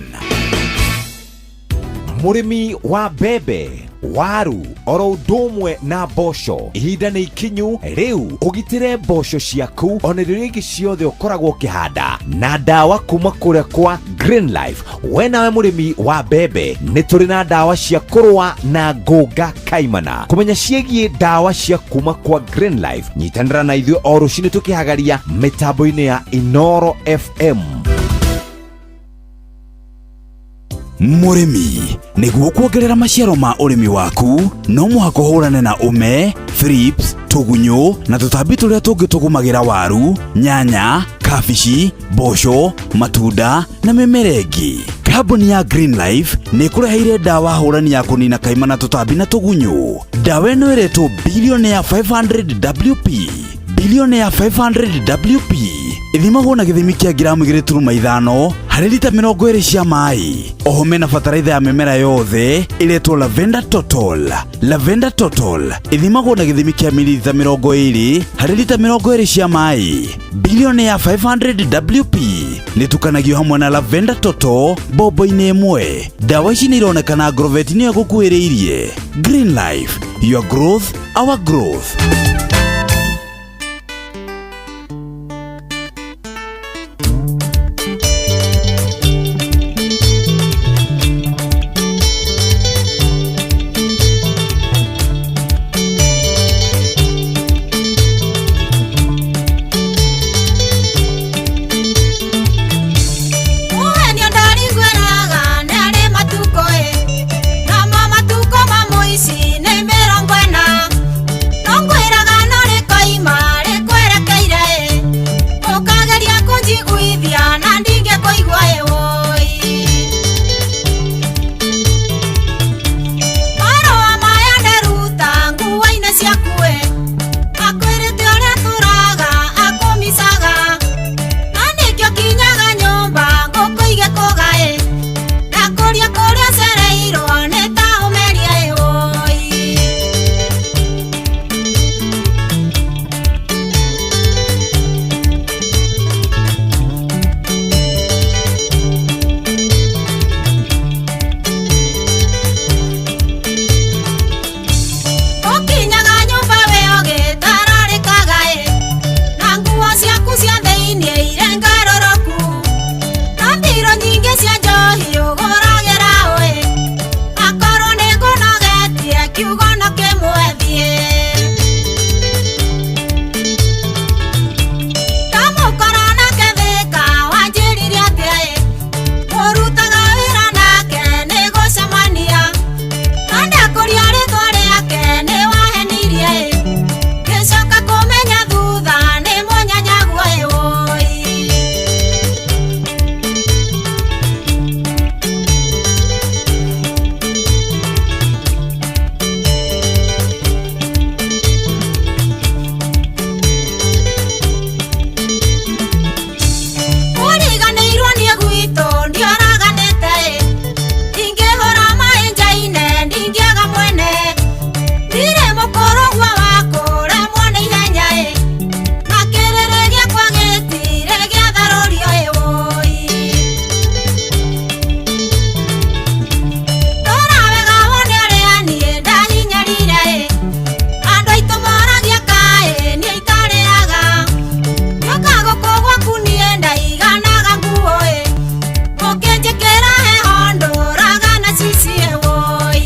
Speaker 8: Mũrĩmi wa mbembe, waru oro ũndũ ũmwe na mboco, ihinda nĩ ikinyu rĩu ũgitĩre mboco ciaku ona irio iria ingĩ ciothe ũkoragwo ũkĩhanda na ndawa kuma kũrĩa kwa Green Life. We nawe mũrĩmi wa mbembe, nĩ tũrĩ na ndawa cia kũrũa na ngũnga kaimana. Kũmenya ciĩgiĩ ndawa cia kuma kwa Green Life, nyitanĩra na ithuĩ o rũcinĩ tũkĩhagaria mĩtambo-inĩ ya Inoro FM.
Speaker 2: Mũrĩmi, nĩguo kuongerera maciaro ma ũrĩmi waku, no mũhaka ũhũrane na ũme, thrips, tũgunyũ na tũtambi tũrĩa tũngĩ tũgũmagĩra waru, nyanya, kabici, mboco, matunda na mĩmera ĩngĩ. Kambuni ya Green Life nĩ ĩkũreheire ndawa hũrani ya kũnina kaimana na tũtambi na tũgunyũ. Ndawa ĩno ĩretwo Billionaire 500 WP. Billionaire 500 WP ithimagwo na gĩthimi kĩa ngiramu 2.5 Harĩ lita 20 cia maĩ. Oho mena bataraitha ya mĩmera yothe ĩretwo Lavender Total. Lavender Total ĩthimagwo na gĩthimi kĩa mililita 20 harĩ lita 20 cia maĩ. Bilioni ya 500 WP nĩtukanagio hamwe na Lavender Total bombo-inĩ ĩmwe. Ndawa ici nĩ ironekana Agrovet nĩyo ĩgũkuhĩrĩirie. Green Life, your growth, our growth.
Speaker 11: Mũhenio ndariguĩraga nĩ arĩ matukũ ĩ, namo matukũ ma mũici nĩ 40. No ngwĩraga no rĩkoima rĩkwerekeire ĩ, ũkageria kũnjiguithia na ndingĩkũigua ĩ wũi. Marũa maya nderuta nguo-inĩ ciaku ĩ, akwĩrĩte ũrĩa tũraga akũmicaga, na nĩkĩo kinyaga nyũmba ngũkũ igĩkũga ĩ, ndakũria kũrĩa ũcereirwo nĩ ta ũmeria ĩ wũi. Ũkinyaga nyũmba wĩ ũgĩtararĩkaga ĩ, na nguo ciaku cia thĩiniĩ irĩ ngarũrũku, na mbirũ nyingĩ cia njohi ũgũragĩra ũ ĩ, akorwo nĩ ngũnogetie kiugo no kĩmwe thiĩ. Ndamũkora nake Thĩka wanjĩrire atĩa ĩ, mũrutaga wĩra nake nĩ gũcemania, na ndakũria rĩtwa rĩake nĩ wahenirie ĩ, ngĩcoka kũmenya thutha nĩ mũnyanyaguo ĩ wũi. Ũriganĩirwo nĩ gwitũ ndioraganĩte ĩ, ingĩhũra maĩ njaine ndingĩaga mwene, ndirĩ mũkũrũ guo wa kũremwo nĩ ihenya ĩ, na kĩrĩrĩ gĩakwa gĩtirĩ gĩatharũrio ĩ wũi. Ndũra wega wone ũrĩa niĩ ndahinyarire ĩ, andũ aitũ moragia kaĩ niĩ itarĩaga, ngĩũka gũkũ gwaku niĩ ndaiganaga nguo ĩ, ũkĩnjĩkĩra heho ndũraga na cici ĩ wũi.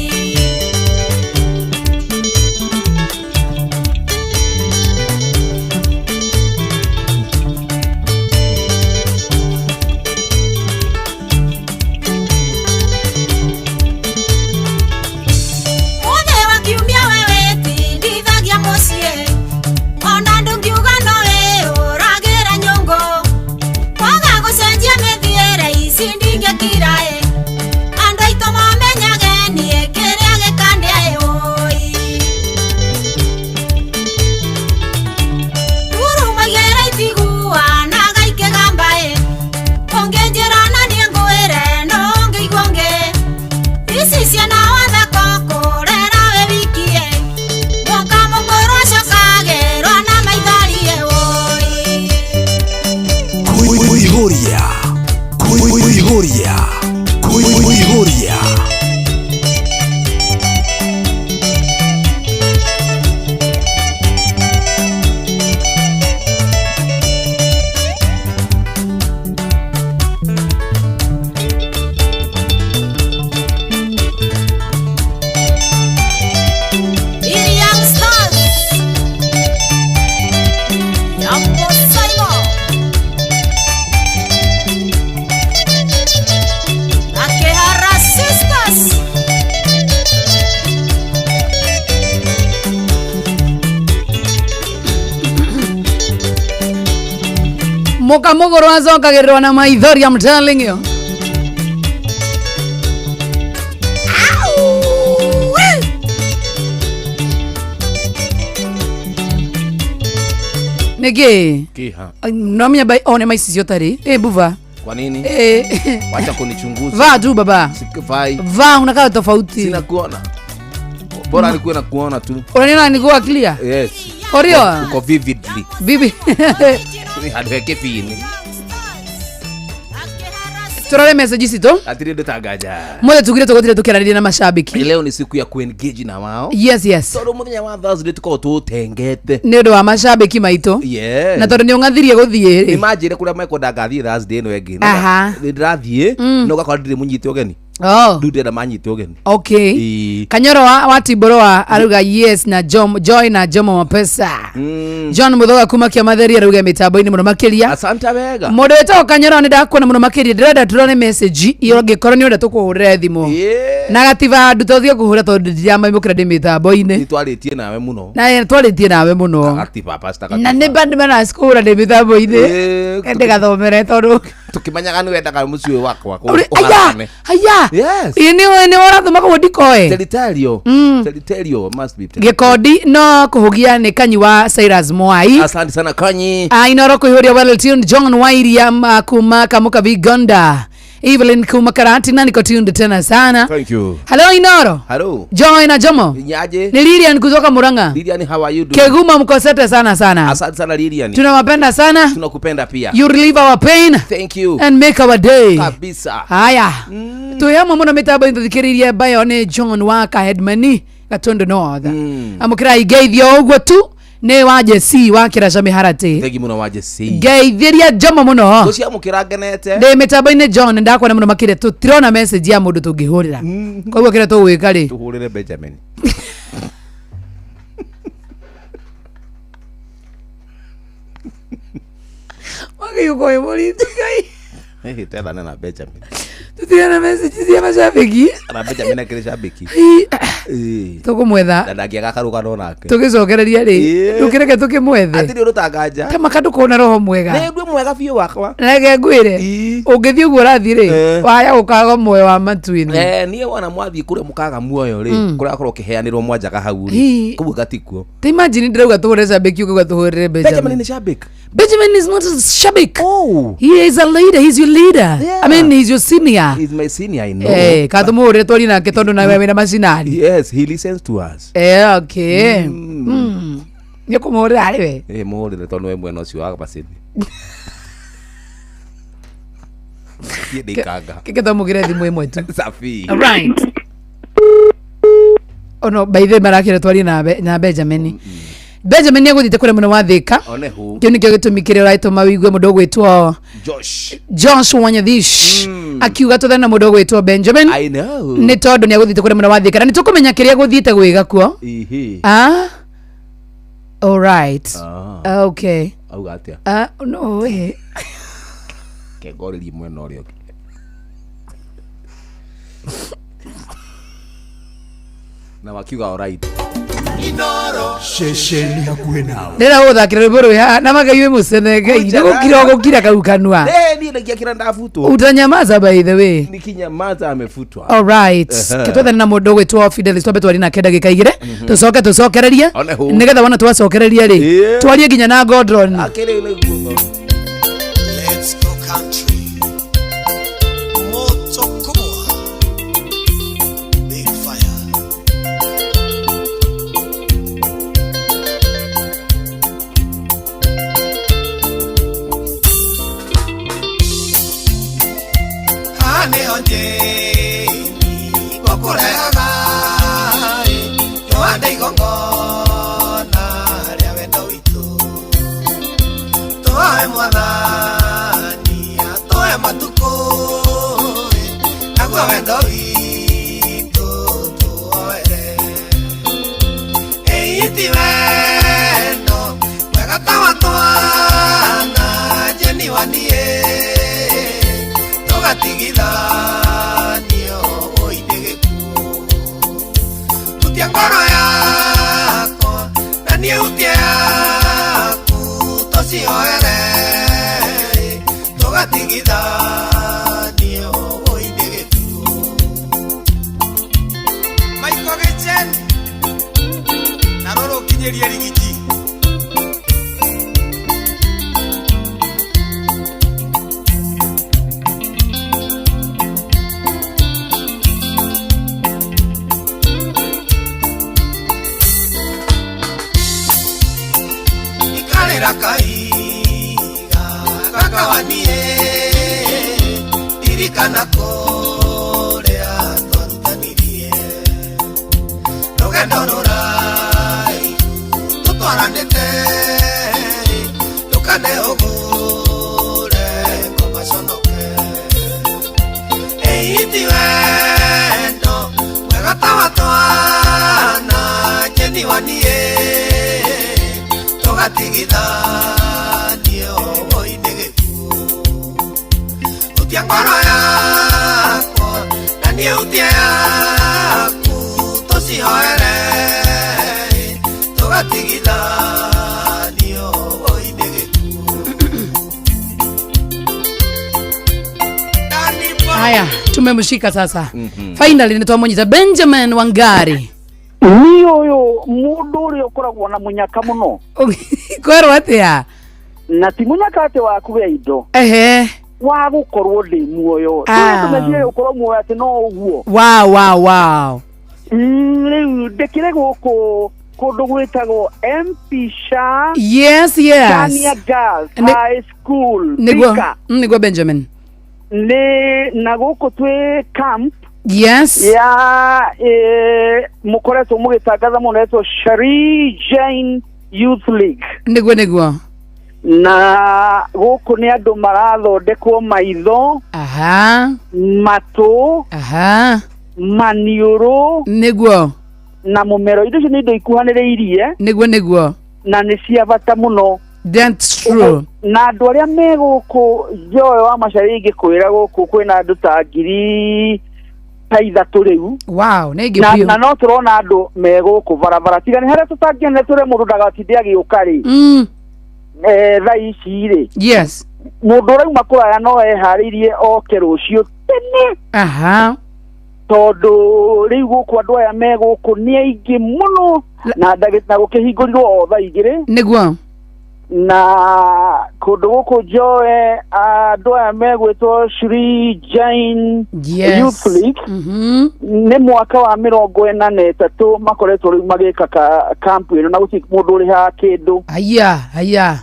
Speaker 11: Mũthĩ wa kiumia we wĩtindithagia mũciĩ, ona ndũngiuga no wĩyũragĩre nyũngũ, kwaga gũcenjia mĩthiĩre ici ndingĩkira ĩ, andũ aitũ mamenyage niĩ kĩrĩa gĩkandĩa ĩ wũi. Nguruma igĩrĩ itiguanaga ikĩgamba ĩ, ũngĩnjĩra na niĩ ngwĩre no ũngĩigua ũngĩ, ici ciana wathako kũrera wĩ wiki ĩ, mũka mũkũrũ acokagĩrwo na maithori ĩ wũi.
Speaker 2: Kuihuria, kuihuria, kuihuria.
Speaker 11: Young Stars Yambo Simon Akehara Sisters
Speaker 13: Mũka mũgũrũ acokagĩrĩrwo na maithori, I'm telling you. Nĩkĩ
Speaker 7: Kĩha.
Speaker 13: no menya bai one maici cio tarĩ ĩ mbuva.
Speaker 7: Kwa nini? Wacha kunichunguza.
Speaker 13: Vaa tu baba.
Speaker 7: Sikufai.
Speaker 13: Vaa unakaa tofauti.
Speaker 7: Sina kuona. Bora nikuwe na kuona tu.
Speaker 13: Unaniona nikuwa clear?
Speaker 7: Yes.
Speaker 13: For real?
Speaker 7: Uko vividly.
Speaker 13: Vivi.
Speaker 7: Ni handũ he kĩbii-inĩ.
Speaker 13: Turore message ici tu.
Speaker 7: Hatirĩ ũndũ tangaja.
Speaker 13: Mothe tugire tũgũtire tũkĩaranĩria na mashabiki.
Speaker 7: Leo ni siku ya kuengage na wao.
Speaker 13: Yes, yes.
Speaker 7: Tondũ mũthenya wa Thursday tũkoragwo tũũtengete.
Speaker 13: Nĩ ũndũ wa mashabiki maitũ.
Speaker 7: Yes.
Speaker 13: Na tondũ nĩ ũng'athirie gũthiĩ rĩ.
Speaker 7: Nĩ manjĩre kũrĩa mekwenda ngathiĩ Thursday ĩno ĩngĩ.
Speaker 13: Aha.
Speaker 7: Nĩ ndĩrathiĩ no ũgakora ndirĩ mũnyite ũgeni.
Speaker 13: Oh.
Speaker 7: Rĩu ndĩrenda manyite ũgeni.
Speaker 13: Okay.
Speaker 7: Ĩĩ.
Speaker 13: Kanyoro wa Tiboro wa arauga yes na Jom, Joy na Jomo Mapesa. John Muthoga kuma Kĩamatheri arauga mĩtambo-inĩ mũno makĩria.
Speaker 7: Asante wega.
Speaker 13: Mũndũ wĩtagwo Kanyoro nĩ ndakuona mũno makĩria ndĩrenda tũrone message iyo ngĩkorwo nĩ ũrenda tũkũhũrĩre thimũ. Na gatiba ndutũthiĩ kũhũra tondũ ndiramaimũkĩra ndĩ mĩtambo-inĩ.
Speaker 7: Nĩ twarĩtie nawe mũno.
Speaker 13: Na twarĩtie nawe mũno.
Speaker 7: Gatiba pastor
Speaker 13: Na
Speaker 7: gatiba.
Speaker 13: nĩ band manacikũhũra ndĩ mĩtambo-inĩ. Ndĩgathomere tondũ
Speaker 7: Tũkĩmenyaga nĩ wendaga mũciĩ ũyũ wakwa
Speaker 13: Aya,
Speaker 7: ũharagane.
Speaker 13: aya.
Speaker 7: Yes.
Speaker 13: Ĩ nĩ ũrathoma koguo ndikoe.
Speaker 7: Territorial. Territorial must be.
Speaker 13: Gĩkondi no kũhũgia nĩ kanyi wa Cyrus Mwai.
Speaker 7: Asante sana kanyi.
Speaker 13: Inoro kũihũria well tuned John Wairia kuma Kamuka Vigonda. Evelyn kuma Karatina niko tuned tena sana.
Speaker 7: Thank you.
Speaker 13: Hello Inoro.
Speaker 7: Hello.
Speaker 13: Joy na Jomo.
Speaker 7: Nyaje.
Speaker 13: Ni Lilian kutoka Murang'a.
Speaker 7: Lilian, how are you doing?
Speaker 13: Keguma mkosete sana sana.
Speaker 7: Asante sana Lilian.
Speaker 13: Tunawapenda sana.
Speaker 7: Tunakupenda pia.
Speaker 13: You relieve our pain.
Speaker 7: Thank you.
Speaker 13: And make our day.
Speaker 7: Kabisa.
Speaker 13: Haya. Twĩ hamwe mũno mĩtambo-inĩ tũthikĩrĩirie bayo nĩ John wa Kahedmani Gatundu North. Amũkĩra ingeithio ũguo tu nĩ wa Jesse wa Kĩraca Mĩharatĩ.
Speaker 7: Thank you mũno wa Jesse.
Speaker 13: Ngeithĩria Jomo mũno.
Speaker 7: Tũciamũkĩra ngenete.
Speaker 13: Ndĩ mĩtambo-inĩ John ndakuona mũno makĩria tũtirona message ya mũndũ tũngĩhũrĩra. Koguo kĩrĩa tũgwĩka rĩ.
Speaker 7: Tũhũrĩre Benjamin.
Speaker 13: Wagĩũka wĩ mũritũ Ngai.
Speaker 7: Hihi twethane na Benjamin.
Speaker 13: Tũtirona message cia macabĩki.
Speaker 7: Na Benjamin akĩrĩ shabiki. Ĩĩ.
Speaker 13: Tũkũmwetha.
Speaker 7: Na ndangĩaga karũgano nake.
Speaker 13: Tũgĩcokereria rĩ. Ndũkĩreke tũkĩmwethe.
Speaker 7: Hatirĩ ũndũ tanganja.
Speaker 13: Ta maka ndũkorwo na roho mwega.
Speaker 7: Nĩ ndue mwega biũ wakwa.
Speaker 13: Reke ngwĩre ũngĩthiĩ ũguo ũrathiĩ rĩ waya gũkaga muoyo wa matu-inĩ.
Speaker 7: Niĩ wona mwathiĩ kũrĩa mũkaga muoyo rĩ kũrĩa akorwo ũkĩheanĩrwo mwanjaga hau rĩ kũu gatikuo.
Speaker 13: Ta imagine ndĩrauga tũhũre shabiki ũkauga tũhũrĩre
Speaker 7: Benjamin nĩ shabiki.
Speaker 13: Benjamin is not a shabik.
Speaker 7: Oh.
Speaker 13: He is a leader. He's your leader.
Speaker 7: Yeah.
Speaker 13: I mean, he's your senior.
Speaker 7: He's my senior, I know.
Speaker 13: Eh, katũmũhũrĩre twarie nake tondũ nawe wĩna macinani.
Speaker 7: Yes, he listens to us.
Speaker 13: Eh, okay. Nĩ ũkũmũhũrĩra arĩ we?
Speaker 7: Eh, mũhũrĩre tondũ we mwena ũcio wa macini. Niĩ ndĩikanga.
Speaker 13: Kĩke twamũkĩre thimũ ĩmwe tu.
Speaker 7: Safi.
Speaker 13: Right. Ono by the way marakĩra twarie na Benjamin. Benjamin nĩ egũthiĩte kũrĩa mwena wa Thĩka.
Speaker 7: One hu.
Speaker 13: Kĩu nĩkĩo gĩtũmi kĩrĩa ũratũma wĩigue mũndũ ũgwĩtwo
Speaker 7: Josh.
Speaker 13: Josh Wanyathish akiuga tũthane na mũndũ ũgwĩtwo Benjamin.
Speaker 7: I know.
Speaker 13: Nĩ tondũ nĩ egũthiĩte kũrĩa mwena wa Thĩka na nĩ tũkũmenya kĩrĩa egũthiĩte gwĩka kuo.
Speaker 7: Ihi.
Speaker 13: Ah. All right.
Speaker 7: Ah.
Speaker 13: Okay.
Speaker 7: Auga atĩa?
Speaker 13: Ah, no we.
Speaker 7: Kengorĩrie mwena ũrĩa ũngĩ. Na wakiuga all right.
Speaker 10: Ceceni hakuhĩ nawe.
Speaker 13: Ndĩrenda gũgũthakĩra rwĩmbo rwĩ haha na magai wĩ mũcene Ngai nĩ gũkira ũgũkira kau kanua.
Speaker 7: Eh, niĩ ndingĩakĩra ndabutwo.
Speaker 13: Utanyamaza by the way.
Speaker 7: Nikinyamaza amefutwa.
Speaker 13: All right.
Speaker 7: Ehe.
Speaker 13: Ketwethane na mũndũ ũgwĩtwo Fidelis twambe twarie nake ndagĩka igĩrĩ tũcoke tũcokererie
Speaker 7: One hu.
Speaker 13: nĩgetha wona twacokereria rĩ
Speaker 7: Yeah.
Speaker 13: twarie nginya na Godron.
Speaker 7: Akĩrĩ nĩguo.
Speaker 12: Let's go country. Moto kubwa. Big fire.
Speaker 3: Haha nĩho njĩni ngũkũrehaga ĩ, tũhande igongona rĩa wendo witũ tũhoe mwathani atũhe matukũ ĩ, naguo wendo witũ tũwoere ĩĩ ti wendo mwega ta wa twana njeni wa niĩ tũgatigithanio wũi nĩ gĩkuũ hutia ngoro yakwa na niĩ hutie yaku tũcihoere tũgatigithanio wũi nĩ gĩkuũ
Speaker 12: Michael Gichen. Na rũrũ ũkinyĩrie rigiji. Ngĩra kahiga gakawanie ririkana kũrĩa twarutanirie rũgendo rũraihu tũtwaranĩte ndũkane ũgũre ngoma conoke ĩiti wendo mwega ta wa twana nyeni wa niĩ tũgatigithanio woi-inĩ gĩkuũ hutia ngoro yakwa na niĩ hutie yaku tũcihoere tũgatigithanio woi-inĩ gĩkuũ.
Speaker 13: Haya, tumemshika sasa. Finally nitwamũnyita Benjamin Wangari.
Speaker 1: Niĩ ũyũ mũndũ ũrĩa ũkoragwo na mũnyaka mũno.
Speaker 13: Kwerwo atĩa?
Speaker 1: Na ti mũnyaka atĩ wa kũgĩa indo.
Speaker 13: Ehe.
Speaker 1: Wa gũkorwo ndĩ muoyo.
Speaker 13: Ah.
Speaker 1: Tũmeciria gũkorwo muoyo atĩ no ũguo.
Speaker 13: Wow, wow, wow.
Speaker 1: Rĩu ndĩkĩrĩ gũkũ kũndũ gwĩtagwo MP Sha.
Speaker 13: Yes, yes.
Speaker 1: Chania Girls High School.
Speaker 13: Nĩguo,
Speaker 1: Thika.
Speaker 13: nĩguo Benjamin.
Speaker 1: Nĩ na gũkũ twĩ camp
Speaker 13: Yes.
Speaker 1: ya mũkoretwo mũgĩtangatha mũno etwo Shari Jane Youth League.
Speaker 13: Nĩguo, nĩguo.
Speaker 1: Na gũkũ nĩ andũ marathondekwo maitho.
Speaker 13: Aha.
Speaker 1: Matũ.
Speaker 13: Aha.
Speaker 1: Maniũrũ.
Speaker 13: Nĩguo.
Speaker 1: Na mũmero. Indo icio nĩ indo ikuhanĩrĩirie.
Speaker 13: Nĩguo, nĩguo.
Speaker 1: Na nĩ cia bata mũno.
Speaker 13: That's true.
Speaker 1: Na andũ arĩa me gũkũ Joy wa Macharia ingĩkwĩra gũkũ kwĩna andũ ta 3,000 rĩu.
Speaker 13: Wow, nĩ aingĩ
Speaker 1: Na,
Speaker 13: biũ.
Speaker 1: na no tũrona andũ me gũkũ barabara tiga nĩ harĩa tũtangĩonire tũre mũndũ ndagatinde agĩũka rĩ. Thaa ici rĩ.
Speaker 13: Yes.
Speaker 1: Mũndũ ũrauma kũraya no eharĩirie oke rũciũ tene.
Speaker 13: Aha.
Speaker 1: Tondũ rĩu gũkũ andũ aya me gũkũ nĩ aingĩ mũno na na gũkĩhingũrirwo o thaa 2.
Speaker 13: Nĩguo.
Speaker 1: Na kũndũ gũkũ Joe andũ aya megwĩtwo Shri Jain
Speaker 13: Yes.
Speaker 1: Youth League nĩ mwaka wa 43 makoretwo rĩu magĩka kampu ĩno na gũtirĩ mũndũ ũrĩhaga kĩndũ.
Speaker 13: Haya, haya.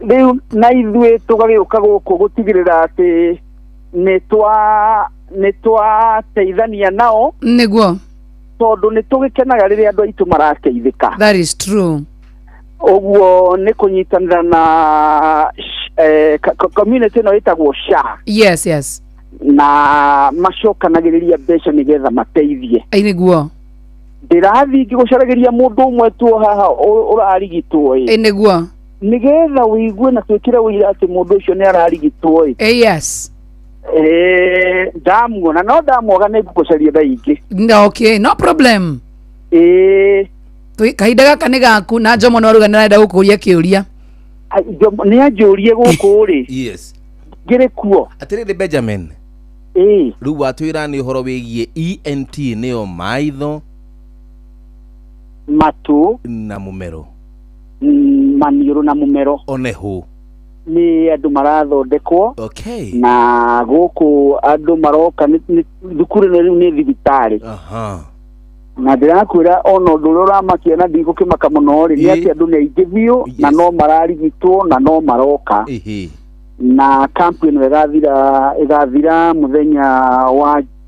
Speaker 1: Rĩu na ithuĩ tũgagĩũka gũkũ gũtigĩrĩra atĩ nĩ twateithania nao.
Speaker 13: Nĩguo.
Speaker 1: Tondũ nĩ tũgĩkenaga rĩrĩa andũ aitũ marateithĩka.
Speaker 13: That is true.
Speaker 1: Ũguo nĩ kũnyitanĩra na community ĩno ĩtagwo SHA.
Speaker 13: Yes, yes.
Speaker 1: Na macokanagĩrĩria mbeca nĩgetha mateithie.
Speaker 13: Ĩ nĩguo.
Speaker 1: Ndĩrathiĩ ngĩgũcaragĩria mũndũ ũmwe tu haha ũrarigitwo ĩ.
Speaker 13: Ĩ nĩguo.
Speaker 1: Nĩgetha ũigue na twĩkĩre ũira atĩ mũndũ ũcio nĩ ararigitwo ĩ.
Speaker 13: Ĩ yes.
Speaker 1: Ndamuona no ndamwaga nĩ ngũgũcaria thaa ingĩ.
Speaker 13: No, okay, no problem.
Speaker 1: Ĩ.
Speaker 13: Kahinda gaka nĩ gaku na Jomo no aruga nĩ arenda gũkũria kĩũria.
Speaker 1: Nĩ anjũrie gũkũ rĩ.
Speaker 7: Yes.
Speaker 1: Ngĩrĩ kuo.
Speaker 7: Atĩrĩrĩ Benjamin.
Speaker 1: Ĩ.
Speaker 7: Rĩu watwĩra nĩ ũhoro wĩgiĩ ENT nĩyo maitho,
Speaker 1: matũ
Speaker 7: na mũmero.
Speaker 1: Maniũrũ na mũmero.
Speaker 7: Onehu.
Speaker 1: Nĩ andũ marathondekwo.
Speaker 7: Okay.
Speaker 1: Na gũkũ andũ maroka nĩ thukuru ĩno rĩu nĩ thibitarĩ.
Speaker 7: Aha.
Speaker 1: Na ndĩrakwĩra ona ũndũ ũrĩa ũramakia na ndigũkĩmaka mũno rĩ nĩ atĩ andũ nĩ aingĩ biũ na no mararigitwo na no maroka.
Speaker 7: Ĩhĩ.
Speaker 1: Na kampu ĩno ĩgathira mũthenya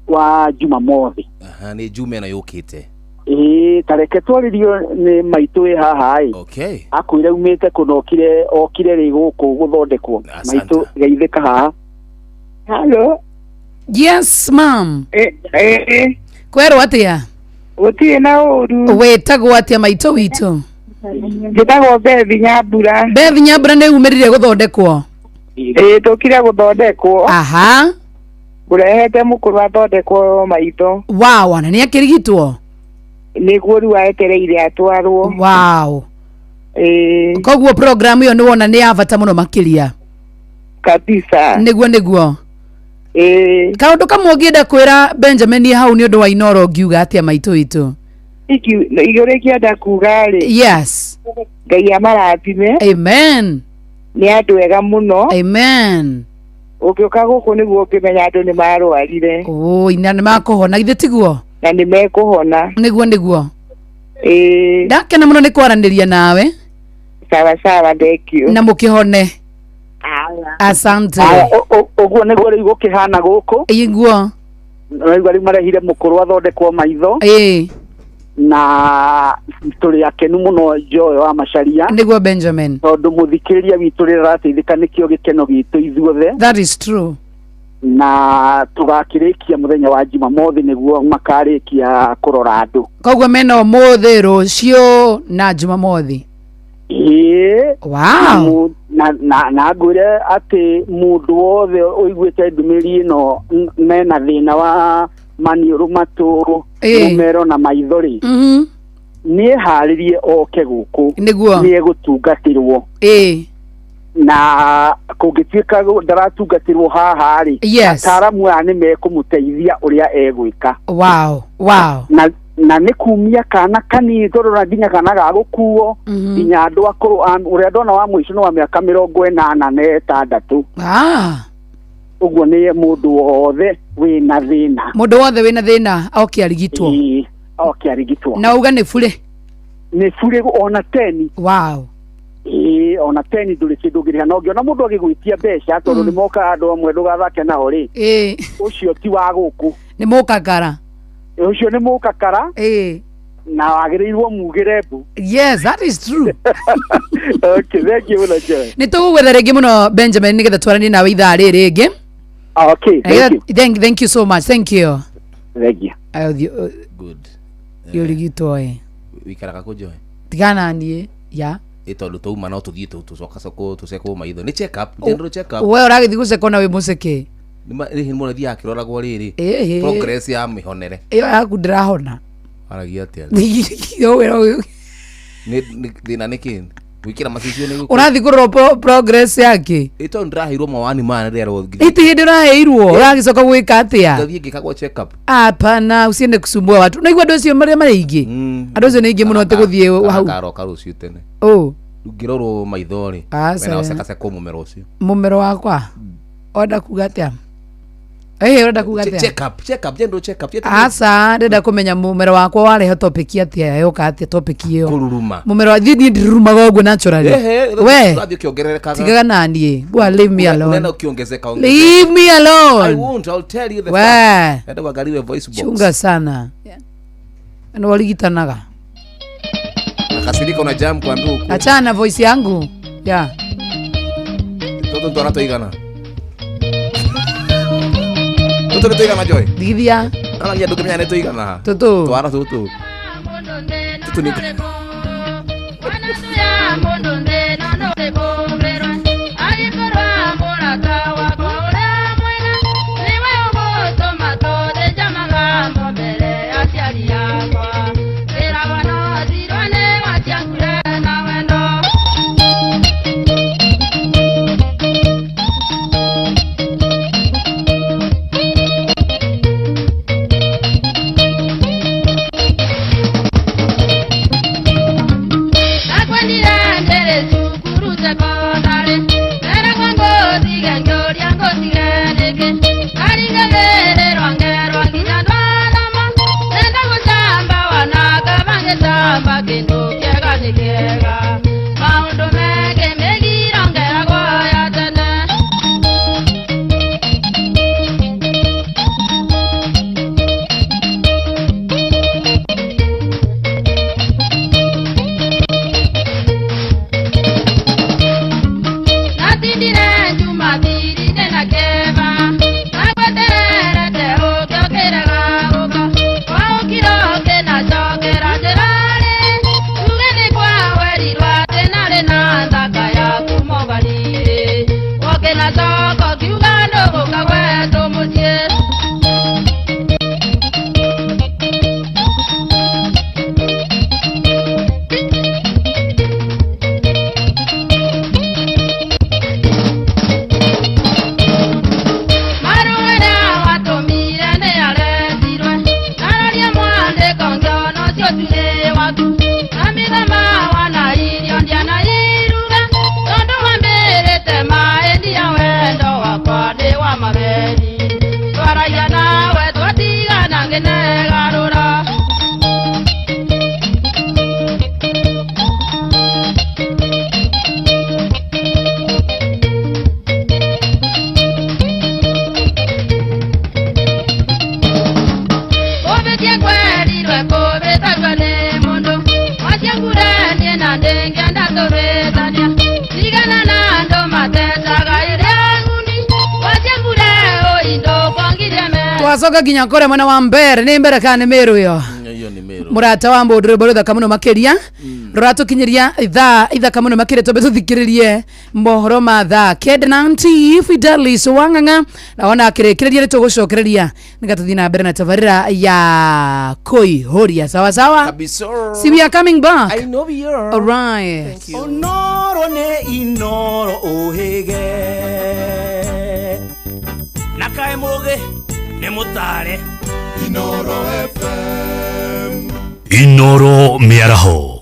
Speaker 1: wa Jumamothi.
Speaker 7: Aha, nĩ Juma ĩno yũkĩte.
Speaker 1: Ĩĩ, ta reke twarĩrio nĩ maitũ ĩ haha ĩ.
Speaker 7: Okay.
Speaker 1: Akwĩra umĩte kũna okire rĩ gũkũ gũthondekwo. Maitũ geithĩka haha.
Speaker 14: Hello.
Speaker 13: Yes, ma'am.
Speaker 14: Eh.
Speaker 13: Kwerwo atĩa?
Speaker 14: Gũtirĩ na ũru.
Speaker 13: Wĩtagwo atĩa maitũ witũ?
Speaker 14: Njĩtagwo Bethi Nyambura.
Speaker 13: Bethi Nyambura nĩ umĩrire gũthondekwo?
Speaker 14: Ĩĩ tũkire gũthondekwo.
Speaker 13: Aha.
Speaker 14: Ngũrehete mũkũrũ athondekwo maitho.
Speaker 13: Wow, na nĩ akĩrigitwo?
Speaker 14: Nĩguo rĩu etereire atwarwo.
Speaker 13: Wow.
Speaker 14: Ĩĩ.
Speaker 13: Koguo program ĩyo nĩ wona nĩ ya bata mũno makĩria.
Speaker 14: Kabisa.
Speaker 13: Nĩguo, nĩguo.
Speaker 14: Ĩĩ.
Speaker 13: Kaũndũ kamwe ũngĩenda kwĩra Benjamin hau nĩ ũndũ wa Inooro ũngiuga atĩa maitũ witũ?
Speaker 14: Igũrũ ingĩenda kuga rĩ.
Speaker 13: Yes.
Speaker 14: Ngai amarathime.
Speaker 13: Amen.
Speaker 14: Nĩ andũ ega mũno.
Speaker 13: Amen.
Speaker 14: Ũngĩũka gũkũ nĩguo ũngĩmenya andũ nĩ marwarire.
Speaker 13: Oi, na nĩ makũhona githĩ tiguo?
Speaker 14: Na nĩ mekũhona.
Speaker 13: Nĩguo, nĩguo.
Speaker 14: Ĩĩ.
Speaker 13: Ndakena mũno nĩ kwaranĩria nawe.
Speaker 14: Sawa sawa, thank you.
Speaker 13: Na mũkĩhone. Asante.
Speaker 1: Aya, ũguo nĩguo rĩu gũkĩhana gũkũ.
Speaker 13: Iguo.
Speaker 1: Rĩu rĩu marehire mũkũrũ athondekwo maitho.
Speaker 13: Ĩĩ.
Speaker 1: Na tũrĩ akenu mũno Joy wa Macharia.
Speaker 13: Nĩguo Benjamin.
Speaker 1: Tondũ mũthikĩrĩria witũ rĩrĩa arateithĩka nĩkĩo gĩkeno gitũ ithuothe.
Speaker 13: That is true.
Speaker 1: Na tũgakĩrĩkia mũthenya wa Jumamothi nĩguo makarĩkia kũrora andũ.
Speaker 13: Koguo mena ũmũthĩ, rũciũ na Jumamothi.
Speaker 1: Ĩĩ.
Speaker 13: Wow.
Speaker 1: Na ngwĩre atĩ mũndũ wothe ũiguĩte ndũmĩrĩri ĩno mena thĩna wa maniũrũ, matũ, mũmero na maitho rĩ, nĩeharĩrie oke gũkũ.
Speaker 13: Nĩguo.
Speaker 1: Nĩegũtungatĩrwo. Na kũngĩtuĩka ndaratungatĩrwo haha rĩ, ataaramu aya nĩ mekũmũteithia ũrĩa egwĩka.
Speaker 13: Wow. Wow.
Speaker 1: Na nĩ kumia kana kanini tondũ na nginya kana ga gũkuo nginya andũ akũrũ, ũrĩa ndona wa mũico nĩ wa mĩaka 86. Ũguo nĩ mũndũ wothe wĩna thĩna.
Speaker 13: Mũndũ wothe wĩna thĩna oke arigitwo.
Speaker 1: Oke arigitwo.
Speaker 13: Na uga nĩ bure.
Speaker 1: Nĩ bure ona 10.
Speaker 13: Wow.
Speaker 1: Ĩĩ, ona 10 ndũrĩ kĩndũ ũngĩrĩha. Na ũngĩona mũndũ agĩgwĩtia mbeca tondũ nĩ mokaga andũ amwe ndũgathake nao rĩ, ũcio ti wa gũkũ.
Speaker 13: Nĩ mũkakara.
Speaker 1: Ũcio nĩ mũkakara. Na wagĩrĩirwo mugĩre mbu.
Speaker 13: Yes, that is true.
Speaker 1: Okay, thank you mũno Joy.
Speaker 13: Nĩ tũgũgwetha rĩngĩ mũno Benjamin nĩgetha twaranie nawe ithaa rĩrĩ rĩngĩ.
Speaker 1: Okay, thank you.
Speaker 13: Thank you so much. Thank you.
Speaker 1: Thank you.
Speaker 7: Good.
Speaker 13: Yũrigitwo ĩ.
Speaker 7: Wikaraga kũ Joy?
Speaker 13: Tigana niĩ. Ya.
Speaker 7: Ĩ tondũ twauma no tũthiĩ tũcoka tũcekwo maitho. Nĩ check up, general check up.
Speaker 13: We ũragĩthiĩ gũcekwo na wĩ mũceke.
Speaker 7: Rĩrĩ mũndũ athiaga akĩroragwo rĩrĩ. Progress ya mĩhonere.
Speaker 13: Ĩyo yaku ndĩrahona.
Speaker 7: Aragia atĩa? Nĩ thĩna nĩ kĩ? Gwĩkĩra macicio nĩ
Speaker 13: ũrathiĩ kũrora progress yake.
Speaker 7: Ĩ tondũ ndĩraheirwo mawani maya rĩrĩa rwo.
Speaker 13: Iti hĩndĩ ũraheirwo ũragĩcoka gwĩka atĩa?
Speaker 7: Ngathiĩ ngĩkagwo check up.
Speaker 13: Hapana, usiende kusumbua watu. Unaigua andũ acio marĩa marĩ aingĩ. Andũ acio nĩ aingĩ mũno atĩ gũthiĩ hau.
Speaker 7: Karoka rũciũ tene. Ngĩrorwo maitho rĩ. Wena ũcekacekwo mũmero ũcio.
Speaker 13: Mũmero wakwa. Ũrenda kuga atĩa? Ũrenda kuga atĩa?
Speaker 7: Check up, check up, general check up.
Speaker 13: Aca, ndĩrenda kũmenya mũmero wakwa warehe topic atĩa, yoka atĩa topic ĩyo.
Speaker 7: Kũruruma.
Speaker 13: Mũmero wa niĩ ndirurumaga ũguo naturally. We.
Speaker 7: Ũrathiĩ ũkĩongererekaga.
Speaker 13: Tigaga na niĩ. Go and leave me alone.
Speaker 7: Unaenda ukiongezeka ongezeka.
Speaker 13: Leave me alone.
Speaker 7: I won't, I'll tell you the
Speaker 13: We.
Speaker 7: fact. Enda uangaliwe voice box.
Speaker 13: Chunga sana. Nĩ warigitanaga.
Speaker 7: Nakasirika una jam kuambia huku.
Speaker 13: Achana na voice yangu. Yeah.
Speaker 7: Toto ndo anatoigana. Toto nĩ tũigana Joy.
Speaker 13: Thigithia.
Speaker 7: Aragia ndũngĩmenya nĩ tũigana.
Speaker 13: Tũtũ.
Speaker 7: Twara tũtũ. Tũtũ nĩ
Speaker 13: Twacoka nginya kũrĩa mwena wa mbere nĩ mbere kana nĩ Meru ĩyo?
Speaker 15: Iyo nĩ Meru.
Speaker 13: Mũrata wa mũndũ rwĩmbo rũthaka mũno makĩria rũratũkinyĩria ithaa ithaka mũno makĩria. Twambe tũthikĩrĩrie mohoro ma thaa 9 na Nti Fidelis Wang'ang'a, na wona akĩrĩkĩrĩria nĩ tũgũcokereria nĩgetha tũthiĩ na mbere na tabarĩra ya kũihũria. Sawa sawa.
Speaker 7: Kabisa.
Speaker 13: See, we are coming back.
Speaker 7: I know we are.
Speaker 13: All right.
Speaker 18: Onoro nĩ Inoro ũhĩge na kaĩ mũgĩ nĩ mũtare.
Speaker 12: Inoro FM.
Speaker 10: Inoro Mĩaraho.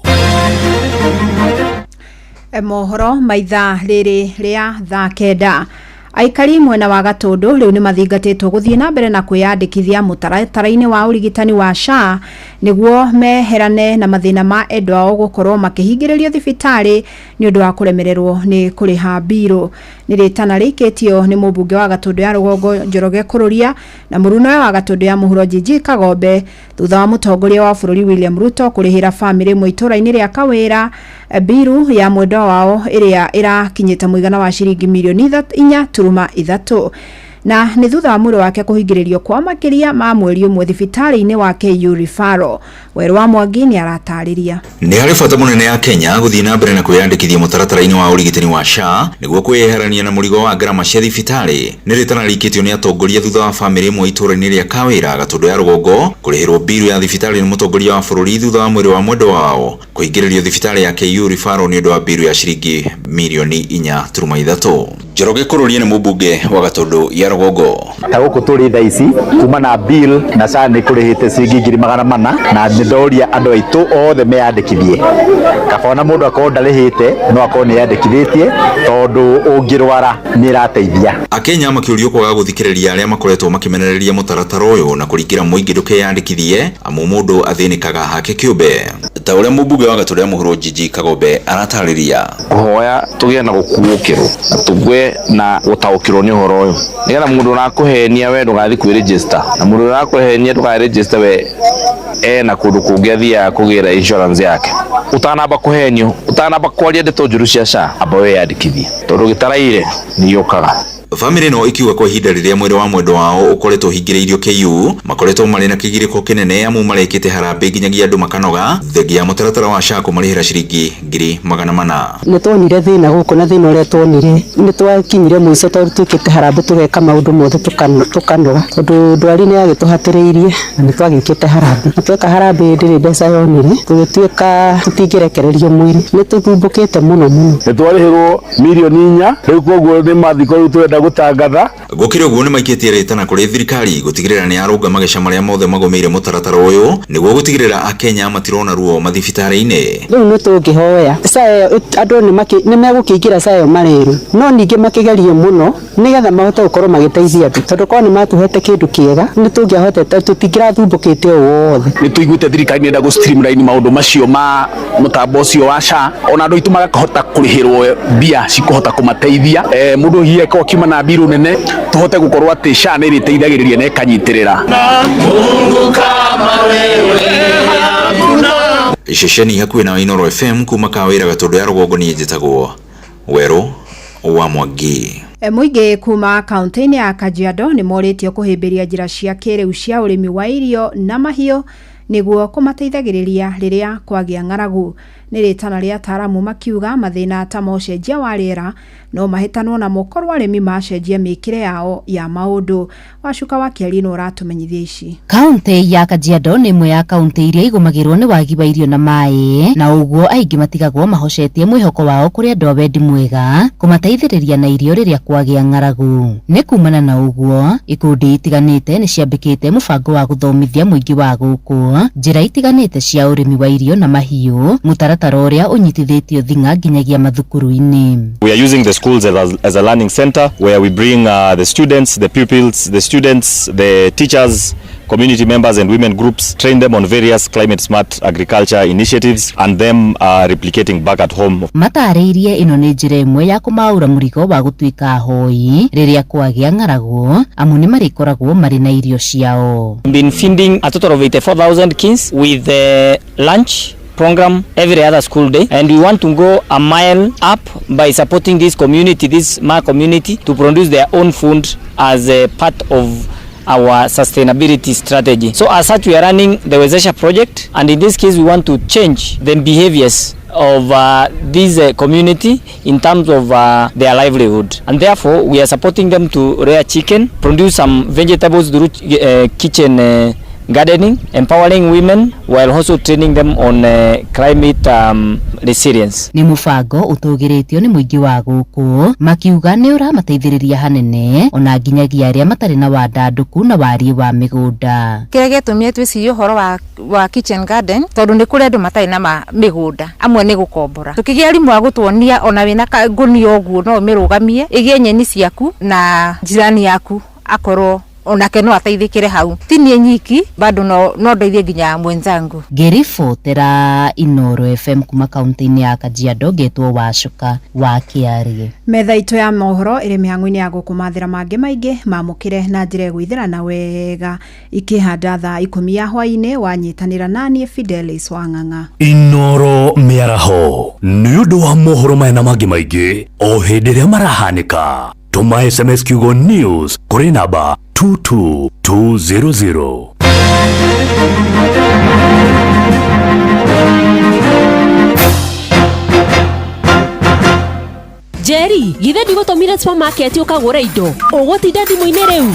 Speaker 6: Mohoro maitha rĩrĩ rĩa thaa 9. Aikari mwena wa Gatũndũ rĩu nĩ mathingatĩtwo gũthiĩ na mbere na kwĩyandĩkithia mũtaratara-inĩ wa ũrigitani wa SHA nĩguo meherane na mathĩna ma endwa ao gũkorwo makĩhingĩrĩrio thibitarĩ nĩ ũndũ wa kũremererwo nĩ kũrĩha mbirũ. Nĩ rĩtana rĩikĩtio nĩ mũmbunge wa Gatũndũ ya Rũgongo Njoroge Kũrũria na mũrunawe wa Gatũndũ ya Mũhuro Njinji Kagombe thutha wa mũtongoria wa bũrũri William Ruto kũrĩhĩra bamĩrĩ ĩmwe itũũra-inĩ rĩa Kawĩra mbiru ya mwendwa wao ĩrĩa ĩrakinyĩte mũigana wa ciringi mirioni 4.3, na nĩ thutha wa mwĩrĩ wake kũhingĩrĩrio kwa makĩria ma mweri ũmwe thibitarĩ-inĩ wa KU Referral. Werũ wa Mwangi nĩ aratarĩria.
Speaker 19: Nĩ harĩ bata mũnene ya Kenya gũthiĩ na mbere na kwĩyandĩkithia mũtaratara-inĩ wa ũrigitani wa SHA nĩguo kwĩyeherania na mũrigo wa ngarama cia thibitarĩ. Nĩ rĩtana rĩikĩtio nĩ atongoria thutha wa bamĩrĩ ĩmwe itũũra-inĩ rĩa Kawĩra, Gatũndũ ya Rũgongo, kũrĩhĩrwo mbiru ya thibitarĩ nĩ mũtongoria wa bũrũri thutha wa mwĩrĩ wa mwendwa wao kũhingĩrĩrio thibitarĩ ya KU Referral nĩ ũndũ wa mbiru ya ciringi mirioni 4.3. Njoroge Kũrũria nĩ mũmbunge wa Gatũndũ ya Rũgongo.
Speaker 21: Ta gũkũ tũrĩ thaa ici kuma na bill na SHA nĩ kũrĩhĩte ciringi 400,000, na nĩ ndoria andũ aitũ othe meyandĩkithie. Kaba ona mũndũ akorwo ndarĩhĩte no akorwo nĩ yandĩkithĩtie, tondũ ũngĩrwara nĩ ĩrateithia.
Speaker 19: Akenya makĩũrio kwaga gũthikĩrĩria arĩa makoretwo makĩmenereria mũtaratara ũyũ na kũringĩra mũingĩ ndũkeyandĩkithie amu mũndũ athĩnĩkaga hake kĩũmbe, ta ũrĩa mũmbunge wa Gatũndũ ya Mũhuro Njinji Kagombe aratarĩria.
Speaker 22: Kũhoya tũgĩe na gũkuũkĩrwo na tũgĩe na gũtaũkĩrwo nĩ ũhoro ũyũ, nĩgetha mũndũ ũrakũhenia we ndũgathiĩ kwĩregister, na mũndũ ũrakũhenia ndũkaregister we ena kũndũ kũngĩ athiaga kũgĩra insurance yake. Ũtanamba kũhenio, ũtanamba kwaria ndeto njũru cia SHA, amba wĩyandĩkithie, tondũ gĩtaraire nĩ gĩũkaga.
Speaker 19: Bamĩrĩ ĩno ikiuga kwa ihinda rĩrĩa mwĩrĩ wa mwendwa wao ũkoretwo ũhingĩrĩirio KU makoretwo marĩ na kĩgirĩko kĩnene amu marekĩte harambĩ nginyagia andũ makanoga thengia ya mũtaratara wa SHA kũmarĩhĩra ciringi 400,000.
Speaker 23: Nĩ tuonire thĩna gũkũ, na thĩna ũrĩa tuonire nĩ twakinyire mũico tondũ twĩkĩte harambĩ tũgeka maũndũ mothe tũkanoga, tondũ ndwari nĩ yagĩtũhatĩrĩirie na nĩ twagĩkĩte harambĩ, na tweka harambĩ ndĩrĩ mbeca yonire, tũgĩtuĩka tũtingĩrekererio mwĩrĩ, nĩ tũthumbũkĩte mũno mũno.
Speaker 22: Nĩ twarĩhĩrwo mirioni 4 rĩu, koguo nĩ mathiko rĩu tũrenda gũtangatha.
Speaker 19: Gũkĩrĩ ũguo nĩ maikĩtie rĩtana kũrĩ thirikari gũtigĩrĩra nĩ yarũnga mageca marĩa mothe magũmĩire mũtaratara ũyũ nĩguo gũtigĩrĩra Akenya matirona ruo mathibitarĩ-inĩ.
Speaker 23: Rĩu nĩ tũngĩhoya SHA ĩyo andũ nĩ megũkĩingĩra SHA ĩyo marerũ, no ningĩ makĩgerie mũno nĩgetha mahote gũkorwo magĩteithia andũ, tondũ korwo nĩ matũhete kĩndũ kĩega nĩ tũngĩahotete, tũtingĩrathumbũkĩte ũũ wothe.
Speaker 22: Nĩ tũiguĩte thirikari nĩ ĩrenda gũ streamline maũndũ macio ma mũtambo ũcio wa SHA, ona andũ aitũ makahota kũrĩhĩrwo mbia cikũhota kũmateithia. Mũndũ hihi akorwo akiuma na mbirũ nene, tũhote gũkorwo atĩ SHA nĩ ĩrĩteithagĩrĩria na ĩkanyitĩrĩra.
Speaker 12: Mungu kama wewe hakuna.
Speaker 19: Ceceni hakuhĩ na Inooro FM kuma Kawĩra, Gatũndũ ya Rũgongo, niĩ njĩtagwo Werũ wa Mwangi.
Speaker 6: Mũingĩ kuma kaunti-inĩ ya Kajiado nĩ morĩtio kũhĩmbĩria njĩra cia kĩrĩu cia ũrĩmi wa irio na mahiũ nĩguo kũmateithagĩrĩria rĩrĩa kwagĩa ng'aragu. Nĩ rĩtana rĩa ataaramu makiuga mathĩna ta ma ũcenjia wa rĩera no mahĩtanwo namo korwo arĩmi macenjia mĩkĩre yao ya maũndũ. Wacuka wa Kĩarino ũratũmenyithia ici.
Speaker 5: Kaunti ya Kajiado nĩ ĩmwe ya kaunti iria igũmagĩrwo nĩ wagi wa irio na maĩ, na ũguo aingĩ matigagwo mahocetie mwĩhoko wao kũrĩ andũ a wendi mwega kũmateithĩrĩria na irio rĩrĩa kwagĩa ng'aragu. Nĩ kumana na ũguo ikundi itiganĩte nĩ ciambĩkĩte mũbango wa gũthomithia mũingĩ wa gũkũ njĩra itiganĩte cia ũrĩmi wa irio na mahiũ, mũtaratara ũrĩa ũnyitithĩtio thing'a nginyagia mathukuru-inĩ.
Speaker 24: We are using the schools as a learning center where we bring the students, the pupils, the students, the teachers, community members and women groups, train them on various climate smart agriculture initiatives and them replicating back at home.
Speaker 5: Matarĩirie ĩno nĩ njĩra ĩmwe ya kũmaũra mũrigo wa gũtuĩka ahoi rĩrĩa kwagĩa ng'aragu, amu nĩ marĩkoragwo marĩ na irio ciao.
Speaker 20: Been feeding a total of 84,000 kids with the lunch program every other school day, and we want to go a mile up by supporting this community, this Ma community, to produce their own food as a part of our sustainability strategy. So as such, we are running the Wezesha project, and in this case we want to change the behaviors of this community in terms of their livelihood, and therefore we are supporting them to rear chicken, produce some vegetables through kitchen gardening, empowering women while also training them on climate resilience.
Speaker 4: Nĩ mũbango ũtũgĩrĩtio nĩ mũingĩ wa gũkũ makiuga nĩ ũramateithĩrĩria hanene ona nginyagia arĩa matarĩ na wandandũku na wariĩ wa mĩgũnda.
Speaker 9: Kĩrĩa gĩatũmire twĩcirie ũhoro wa kitchen garden tondũ nĩ kũrĩ andũ matarĩ na mĩgũnda, amwe nĩ gũkombora. Tũkĩgĩa arimũ a gũtuonia ona wĩna ngũnia ũguo no ũmĩrũgamie ĩgĩe nyeni ciaku na jirani yaku akorwo onake no ateithĩkĩre hau. Ti niĩ nyiki, bado no ndeithie nginya mwenzangu.
Speaker 4: Ngĩribotera Inoro FM kuma kaunti-inĩ ya Kajiado ngetwo Wacuka wa Kĩarie.
Speaker 6: Metha itũ ya mohoro ĩrĩ mĩhang'o-inĩ ya gũkũmathĩra mangĩ maingĩ mamũkĩre na njĩra ĩgwithĩrana wega ikĩhanda thaa 10 ya hwaĩ-inĩ wanyitanĩra naniĩ Fidelis Wang'ang'a.
Speaker 10: Inoro mĩaraho nĩ ũndũ wa mohoro maya na mangĩ maingĩ o hĩndĩ ĩrĩa marahanĩka. Tũma SMS kiugo news kũrĩ namba 22200.
Speaker 5: Jerry, githe ndigũtũmire supermarket ũkagũre indo ũgũtinda thimũ-inĩ rĩu?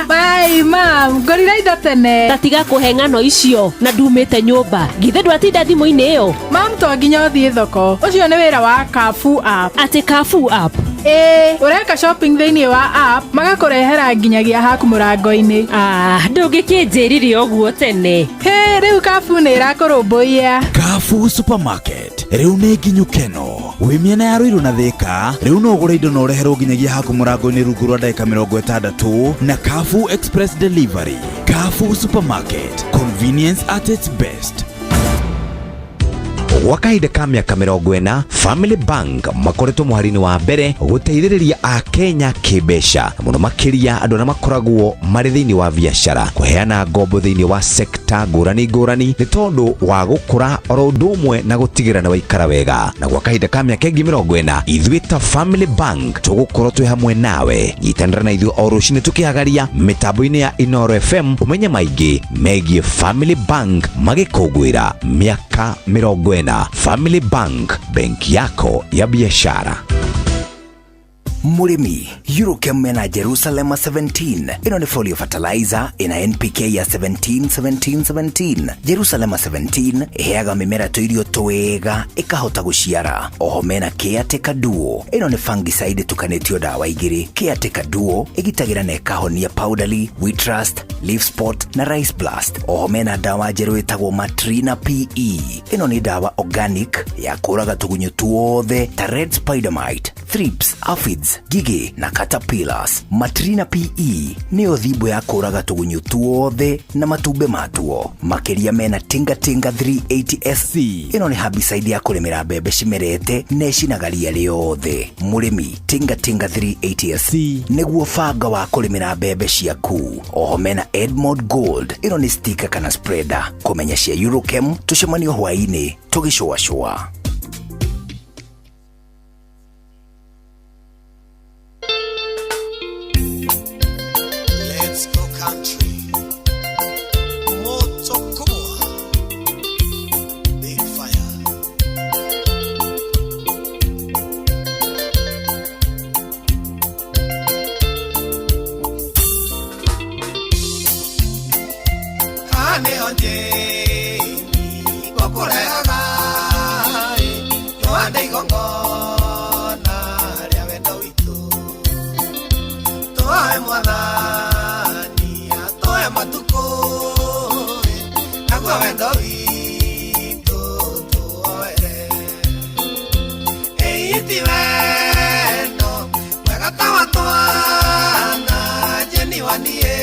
Speaker 15: Bye mam, ngũrire indo tene.
Speaker 5: Ta tiga kũhe ng'ano icio na ndumĩte nyũmba. Githe ndwatinda thimũ-inĩ ĩyo?
Speaker 15: Mam, to nginya ũthiĩ thoko. Ũcio nĩ wĩra wa Carrefour app.
Speaker 5: Atĩ Carrefour app?
Speaker 15: Ĩĩ, ũreka shopping thĩinĩ wa app magakũrehera nginyagia haku mũrango-inĩ.
Speaker 5: Ah, ndũngĩkĩnjĩrire ũguo tene.
Speaker 15: Hĩ, rĩu Carrefour nĩ ĩrakũrũmbũiya.
Speaker 2: Carrefour Supermarket rĩu nĩ nginyu keno. Wĩ mĩena ya Ruiru na Thika, rĩu no ũgũre indo na ũreherwo nginyagia haku mũrango-inĩ rungu rwa ndagĩka 60 na Carrefour Express Delivery. Carrefour Supermarket, convenience at its best.
Speaker 8: Gwa kahinda ka mĩaka 40, Family Bank makoretwo mũhari-inĩ wa mbere gũteithĩrĩria Akenya kĩmbeca, mũno makĩria andũ arĩa makoragwo marĩ thĩinĩ wa biacara, kũheana ngombo thĩinĩ wa sekta ngũrani ngũrani nĩ tondũ wa gũkũra oro ũndũ ũmwe na gũtigĩrĩra nĩ waikara wega. Na gwa kahinda ka mĩaka ĩngĩ 40, ithuĩ ta Family Bank tũgũkorwo twĩ hamwe nawe. Nyitanĩra na ithuĩ o rũcinĩ tũkĩhagaria mĩtambo-inĩ ya Inoro FM ũmenye maingĩ megiĩ Family Bank magĩkũngũĩra mĩaka 40. Family Bank, benki yako ya biashara.
Speaker 17: Mũrĩmi, Eurochem mena Jerusalem 17. Ĩno nĩ folio fertilizer ĩna NPK ya 17 17 17. Jerusalem 17 ĩheaga mĩmera tũirio twega ĩkahota gũciara. Oho mena Caretaker Duo. Ĩno nĩ fungicide ĩtukanĩtio ndawa igĩrĩ. Caretaker Duo ĩgitagĩra na ĩkahonia powdery, wheat rust, leaf spot na rice blast. Oho mena ndawa njerũ ĩtagwo Matrina PE. Ĩno nĩ ndawa organic ya kũraga tũgunyũ tuothe ta red spider mite, thrips, aphids, ngigĩ na caterpillars. Matrina PE nĩyo thimbo ya kũraga tũgunyũ tuothe na matumbĩ matuo. Makĩria mena Tinga Tinga 380 SC. Ĩno nĩ herbicide ya kũrĩmĩra mbembe cimerete na ĩcinaga ria rĩothe. Mũrĩmi, Tinga Tinga 380 SC nĩguo banga wa kũrĩmĩra mbembe ciaku. Oho mena Edmond Gold. Ĩno nĩ sticker kana spreader. Kũmenya cia Eurochem tũcemanio hwaĩ-inĩ tũgĩcũacũa.
Speaker 12: Let's go country. Moto kubwa. Big fire. Haha nĩho Jane ngũkũrehaga ĩ, tũhande igongona rĩa wendo witũ. Tũhoe Mwathani atũhe matukũ ĩ, naguo wendo witũ tũwoere. Ĩĩ ti wendo mwega ta wa twana Jane wa niĩ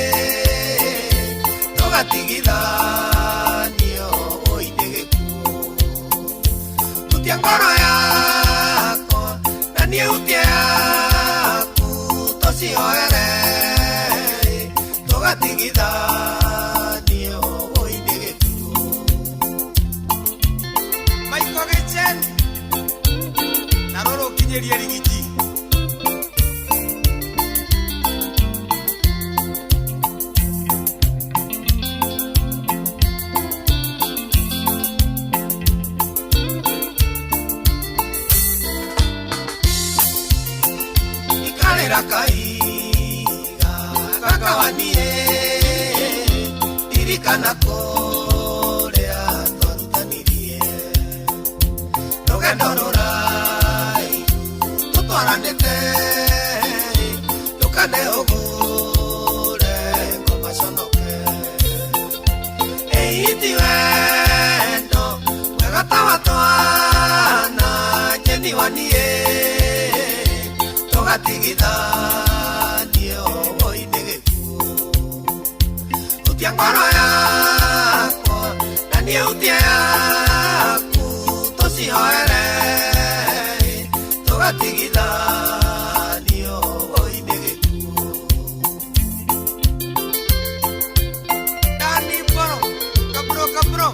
Speaker 12: tũgatigithanio ũinĩ gĩkuũ. Hutia ngoro yakwa na niĩ hutie yaku tũcioere tũgatigithanio ũinĩ gĩkuũ. Maiko Gĩchen na rũrũ ũkinyĩrie rigiji. Ikarĩra kahiga gakawanie ririkana kũrĩa twarutanirie rũgendo rũraihu tũtwaranĩte ndũkane ũgũre ngoma conoke ĩiti wendo mwega ta wa twana njeni wanie tũgatigithanio woine gĩkuũ hutia ngoro yakwa na niĩ hutie yaku tũcihoere tũgatigithanio woine gĩkuũ. Dani Boro Kabro Kabro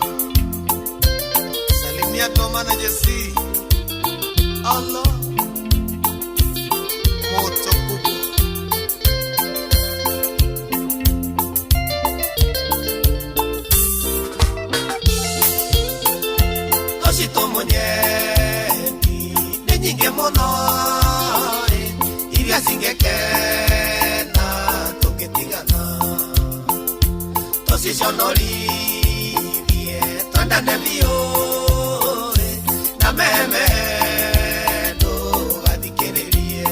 Speaker 12: salimia Toma na Jesse Allah moto kubwa. Toshito munyeni nĩ nyingĩ mũno ĩ, iria cingĩkena tũngĩtigana tũciconorithie twendane biũ ĩ, na meme ndũgathikĩrĩrie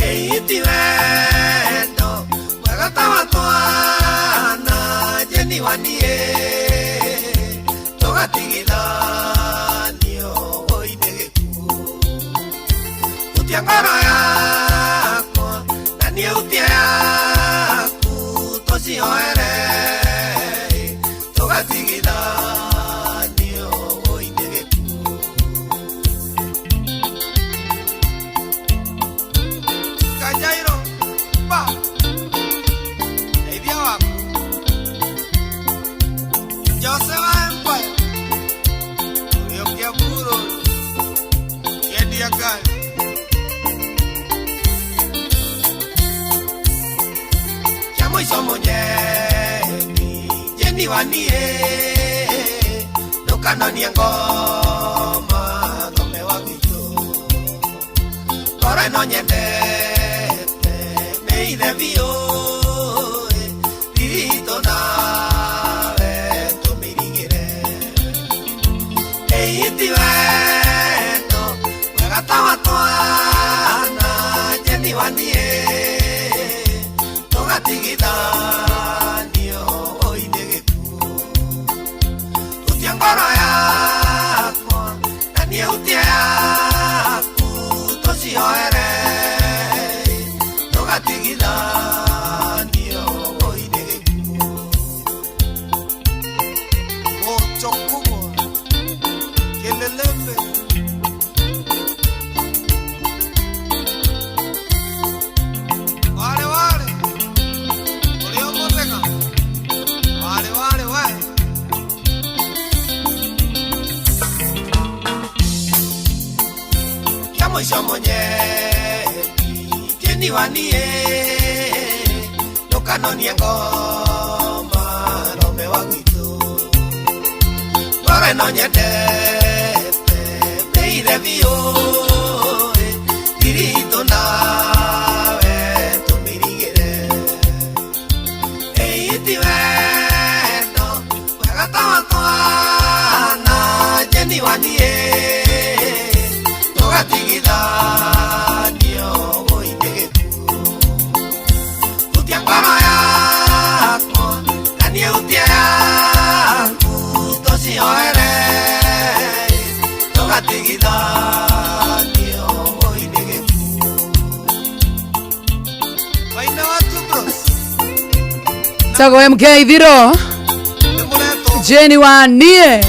Speaker 12: ĩiti wendo mwega ta wa twana njeni wanie tũgatigithanio woine gĩkuũ hutia ngoro yakwa na niĩ hutie yaku tũcihoere tũgatigithanio woine gĩkuũ. Kajairo pa teithia waku Jose wa Empire Ũrĩũkia buro yendia ngari kĩa mũico mũnyeni njeni wanie ndũkanonie ngoma thome wa gwitũ ngoro ĩno nyendete nĩ ithe biũ ĩ, thiritũ nawe tũmĩrigĩre ĩiti wendo mwega ta wa twana njeni wanie tũgatigithanio woine gĩkuũ hutia ngoro yakwa na niĩ hutie yaku tũcihoere tũgatigithanio woine gĩkuũ. Moto kubwa Kelelembe wale wale uliomoteka wale wale wae kĩa mũico mũnyeni njeni wanie ndũkanonie ngoma rome wa gwitũ ngoro ĩno nyendete mĩire biũ ĩ, thiritũ nawe tũmĩrigĩre ĩiti wendo mwega ta wa twana njeni wanie tũgatigithanio woine gĩkuũ hutia ngoro yakwa na niĩ hutie yaku tũcihoere tũgatigithanio woine gĩkuũ. Waina wa Two Bros
Speaker 13: Tagwo MK Thiro Jeni wa nie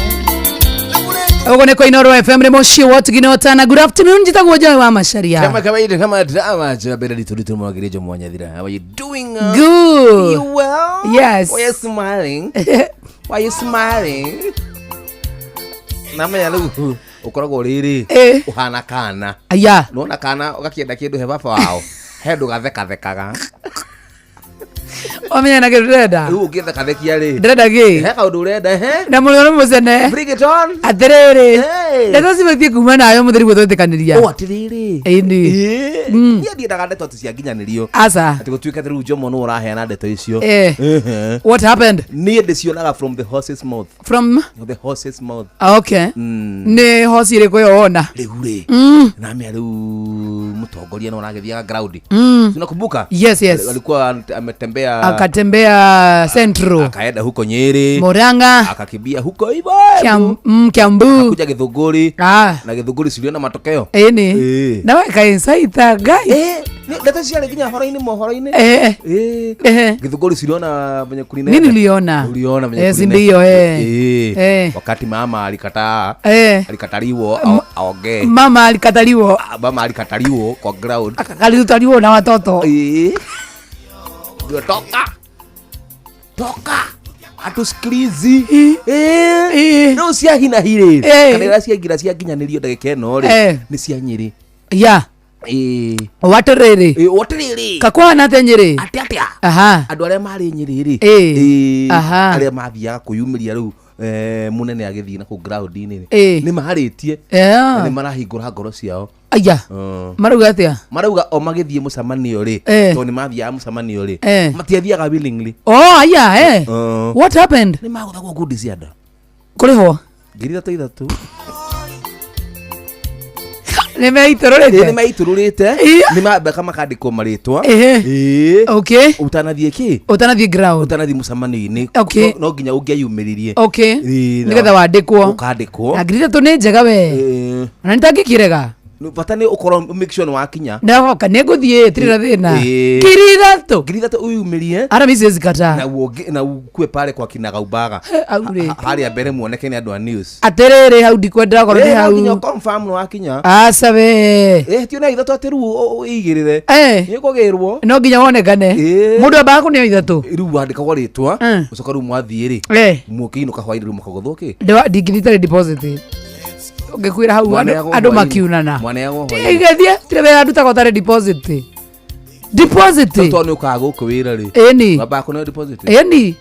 Speaker 13: Ugo nĩ kwa Inoro FM nĩ mũciĩ wa ũtugi na ũtana. Good afternoon, njĩtagwo Joy wa Macharia.
Speaker 7: Kama kawaida kama drama cha bela litu mwagirijo mwanyathira. How are you doing?
Speaker 13: Good.
Speaker 7: You well?
Speaker 13: Yes.
Speaker 7: Why are you smiling? Why are you smiling? Namenya rĩu ũkoragwo rĩrĩ ũhana kana.
Speaker 13: Aya.
Speaker 7: Nona kana ũgakĩenda kĩndũ he baba wao. He ndũgathekathekaga.
Speaker 13: Wamenya na kĩndũ ndĩrenda.
Speaker 7: Rĩu ũngĩthekathekia rĩ.
Speaker 13: Ndĩrenda kĩ?
Speaker 7: He kaũndũ ũrenda he?
Speaker 13: Na mũrĩ ũrĩ mũcene.
Speaker 7: Bring it on.
Speaker 13: Atĩrĩrĩ.
Speaker 7: Hey.
Speaker 13: Ndeto cibatiĩ kuma nayo mũtheri guo twetĩkanĩria.
Speaker 7: Ũ atĩrĩrĩ.
Speaker 13: Ĩni.
Speaker 7: Ĩĩ. Niĩ ndiendaga ndeto atĩ cianginyanĩrio.
Speaker 13: Aca.
Speaker 7: Atĩ gũtuĩke atĩ rĩu Jomo nĩwe ũraheana ndeto icio.
Speaker 13: Eh.
Speaker 7: Ehe.
Speaker 13: What happened?
Speaker 7: Niĩ ndĩcionaga from the horse's mouth.
Speaker 13: From?
Speaker 7: The horse's mouth.
Speaker 13: Ah, okay. Nĩ hoci ĩrĩkũ ĩyo wona?
Speaker 7: Rĩu rĩ. Namia rĩu mũtongoria no aragĩthiaga ground. Unakumbuka?
Speaker 13: Yes, yes.
Speaker 7: Alikuwa ametembea
Speaker 13: Akatembea Central.
Speaker 7: akaenda huko Nyeri.
Speaker 13: Murang'a.
Speaker 7: Akakimbia huko hivyo.
Speaker 13: Kiambu.
Speaker 7: Akakuja Githunguri.
Speaker 13: Ah.
Speaker 7: Na Githunguri siliona matokeo.
Speaker 13: Ĩni.
Speaker 7: Ĩĩ.
Speaker 13: Na we kainsaita ngai.
Speaker 7: Eh, ndeto ciarĩ nginya horo-inĩ mohoro-inĩ.
Speaker 13: Eh.
Speaker 7: Eh.
Speaker 13: Eh.
Speaker 7: Githunguri siliona venye kulinenda.
Speaker 13: Nini niliona?
Speaker 7: Uliona venye
Speaker 13: Eh, si
Speaker 7: kulinenda.
Speaker 13: ndio, eh.
Speaker 7: Eh.
Speaker 13: Eh.
Speaker 7: Wakati mama alikataa.
Speaker 13: Eh.
Speaker 7: Alikataliwa aongee.
Speaker 13: Mama alikataliwa.
Speaker 7: Ah, mama alikataliwa kwa ground.
Speaker 13: Akalitaliwa na watoto.
Speaker 7: Eh. Ndio toka. Toka. Hatusikilizi.
Speaker 13: Eh.
Speaker 7: Rĩu cia hinahi rĩ.
Speaker 13: Eh.
Speaker 7: Kana iria ciaingĩra ciakinyanĩrio ndagĩka ĩno rĩ.
Speaker 13: Eh.
Speaker 7: Nĩ cia Nyĩrĩ.
Speaker 13: Ya.
Speaker 7: Ĩĩ.
Speaker 13: Watĩrĩrĩ.
Speaker 7: Ĩĩ, watĩrĩrĩ.
Speaker 13: Kakwana atĩa Nyĩrĩ?
Speaker 7: Atĩa atĩa?
Speaker 13: Aha.
Speaker 7: Andũ arĩa marĩ Nyĩrĩ rĩ.
Speaker 13: Ĩĩ.
Speaker 7: Ĩĩ.
Speaker 13: Aha.
Speaker 7: Arĩa mathiaga kwĩyumĩria rĩu eh, mũnene agĩthiĩ na kũu ground-inĩ rĩ.
Speaker 13: Ĩĩ.
Speaker 7: Nĩ marĩtie.
Speaker 13: Yeah.
Speaker 7: Na nĩ marahingũra ngoro ciao.
Speaker 13: Aya. Marauga atĩa?
Speaker 7: Marauga o magĩthiĩ mũcemanio rĩ.
Speaker 13: Eh.
Speaker 7: Tondũ nĩ mathiaga mũcemanio rĩ.
Speaker 13: Eh.
Speaker 7: Matiathiaga willingly.
Speaker 13: Oh, aya, eh. What happened?
Speaker 7: Nĩ magũthagwo ngundi cia nda.
Speaker 13: Kũrĩhwo.
Speaker 7: 3000 ithatũ.
Speaker 13: Nĩ meitũrũrĩte.
Speaker 7: Nĩ meitũrũrĩte. Nĩ mambaka makandĩkwo marĩtwa.
Speaker 13: Ĩhĩ.
Speaker 7: Ĩĩ.
Speaker 13: Okay.
Speaker 7: Ũtanathiĩ kĩ?
Speaker 13: Ũtanathiĩ ground.
Speaker 7: Ũtanathiĩ mũcemanio-inĩ.
Speaker 13: Okay.
Speaker 7: No nginya ũngĩayumĩririe.
Speaker 13: Okay.
Speaker 7: Ĩĩ, na-
Speaker 13: Nĩgetha wandĩkwo.
Speaker 7: Ũkandĩkwo.
Speaker 13: Na 3000 nĩ njega we.
Speaker 7: Ĩĩ.
Speaker 13: Ona nĩtangĩkĩrega.
Speaker 7: Bata nĩ ũkorwo make sure nĩ wakinya.
Speaker 13: Ndahoka nĩ ngũthiĩ tirĩ na thĩna.
Speaker 7: Ĩĩ.
Speaker 13: 3000.
Speaker 7: 3000 ũyumĩrie.
Speaker 13: Ara mimi siwezi kataa.
Speaker 7: Na uonge na ukue pale kwa kinagaubaga.
Speaker 13: Au rĩ.
Speaker 7: Harĩa mbere muoneke nĩ andũ a news.
Speaker 13: Atĩrĩrĩ hau ndikwenda okorwo nĩ
Speaker 7: Ĩĩ, no nginya
Speaker 13: hau.
Speaker 7: confirm nĩ wakinya.
Speaker 13: Aca we.
Speaker 7: Eh, ti ona ithatũ atĩ rĩu ũigĩrĩre.
Speaker 13: Eh.
Speaker 7: Nĩ ũkũgĩrwo.
Speaker 13: No nginya wonekane. Mũndũ ambaga kũneo ithatũ.
Speaker 7: Rĩu wandĩkagwo rĩtwa. Ũcoka rĩu mwathiĩ rĩ.
Speaker 13: Eh.
Speaker 7: Mũkĩinũka hwainĩ rĩu mũkagũthwo kĩ?
Speaker 13: Ndingĩthiĩ itarĩ deposit. Ũngĩkwĩra hau andũ
Speaker 7: Mwaneagwo
Speaker 13: andũ
Speaker 7: hwainĩ.
Speaker 13: makiunana.
Speaker 7: Mwaneagwo hwainĩ.
Speaker 13: Igĩthiĩ tirĩ wĩra ndutaga ũtarĩ deposit. Deposit.
Speaker 7: Tondũ nĩ ũkaga gũkũ wĩra rĩ.
Speaker 13: Ĩni.
Speaker 7: Wambaga kũneo deposit.
Speaker 13: Ĩni.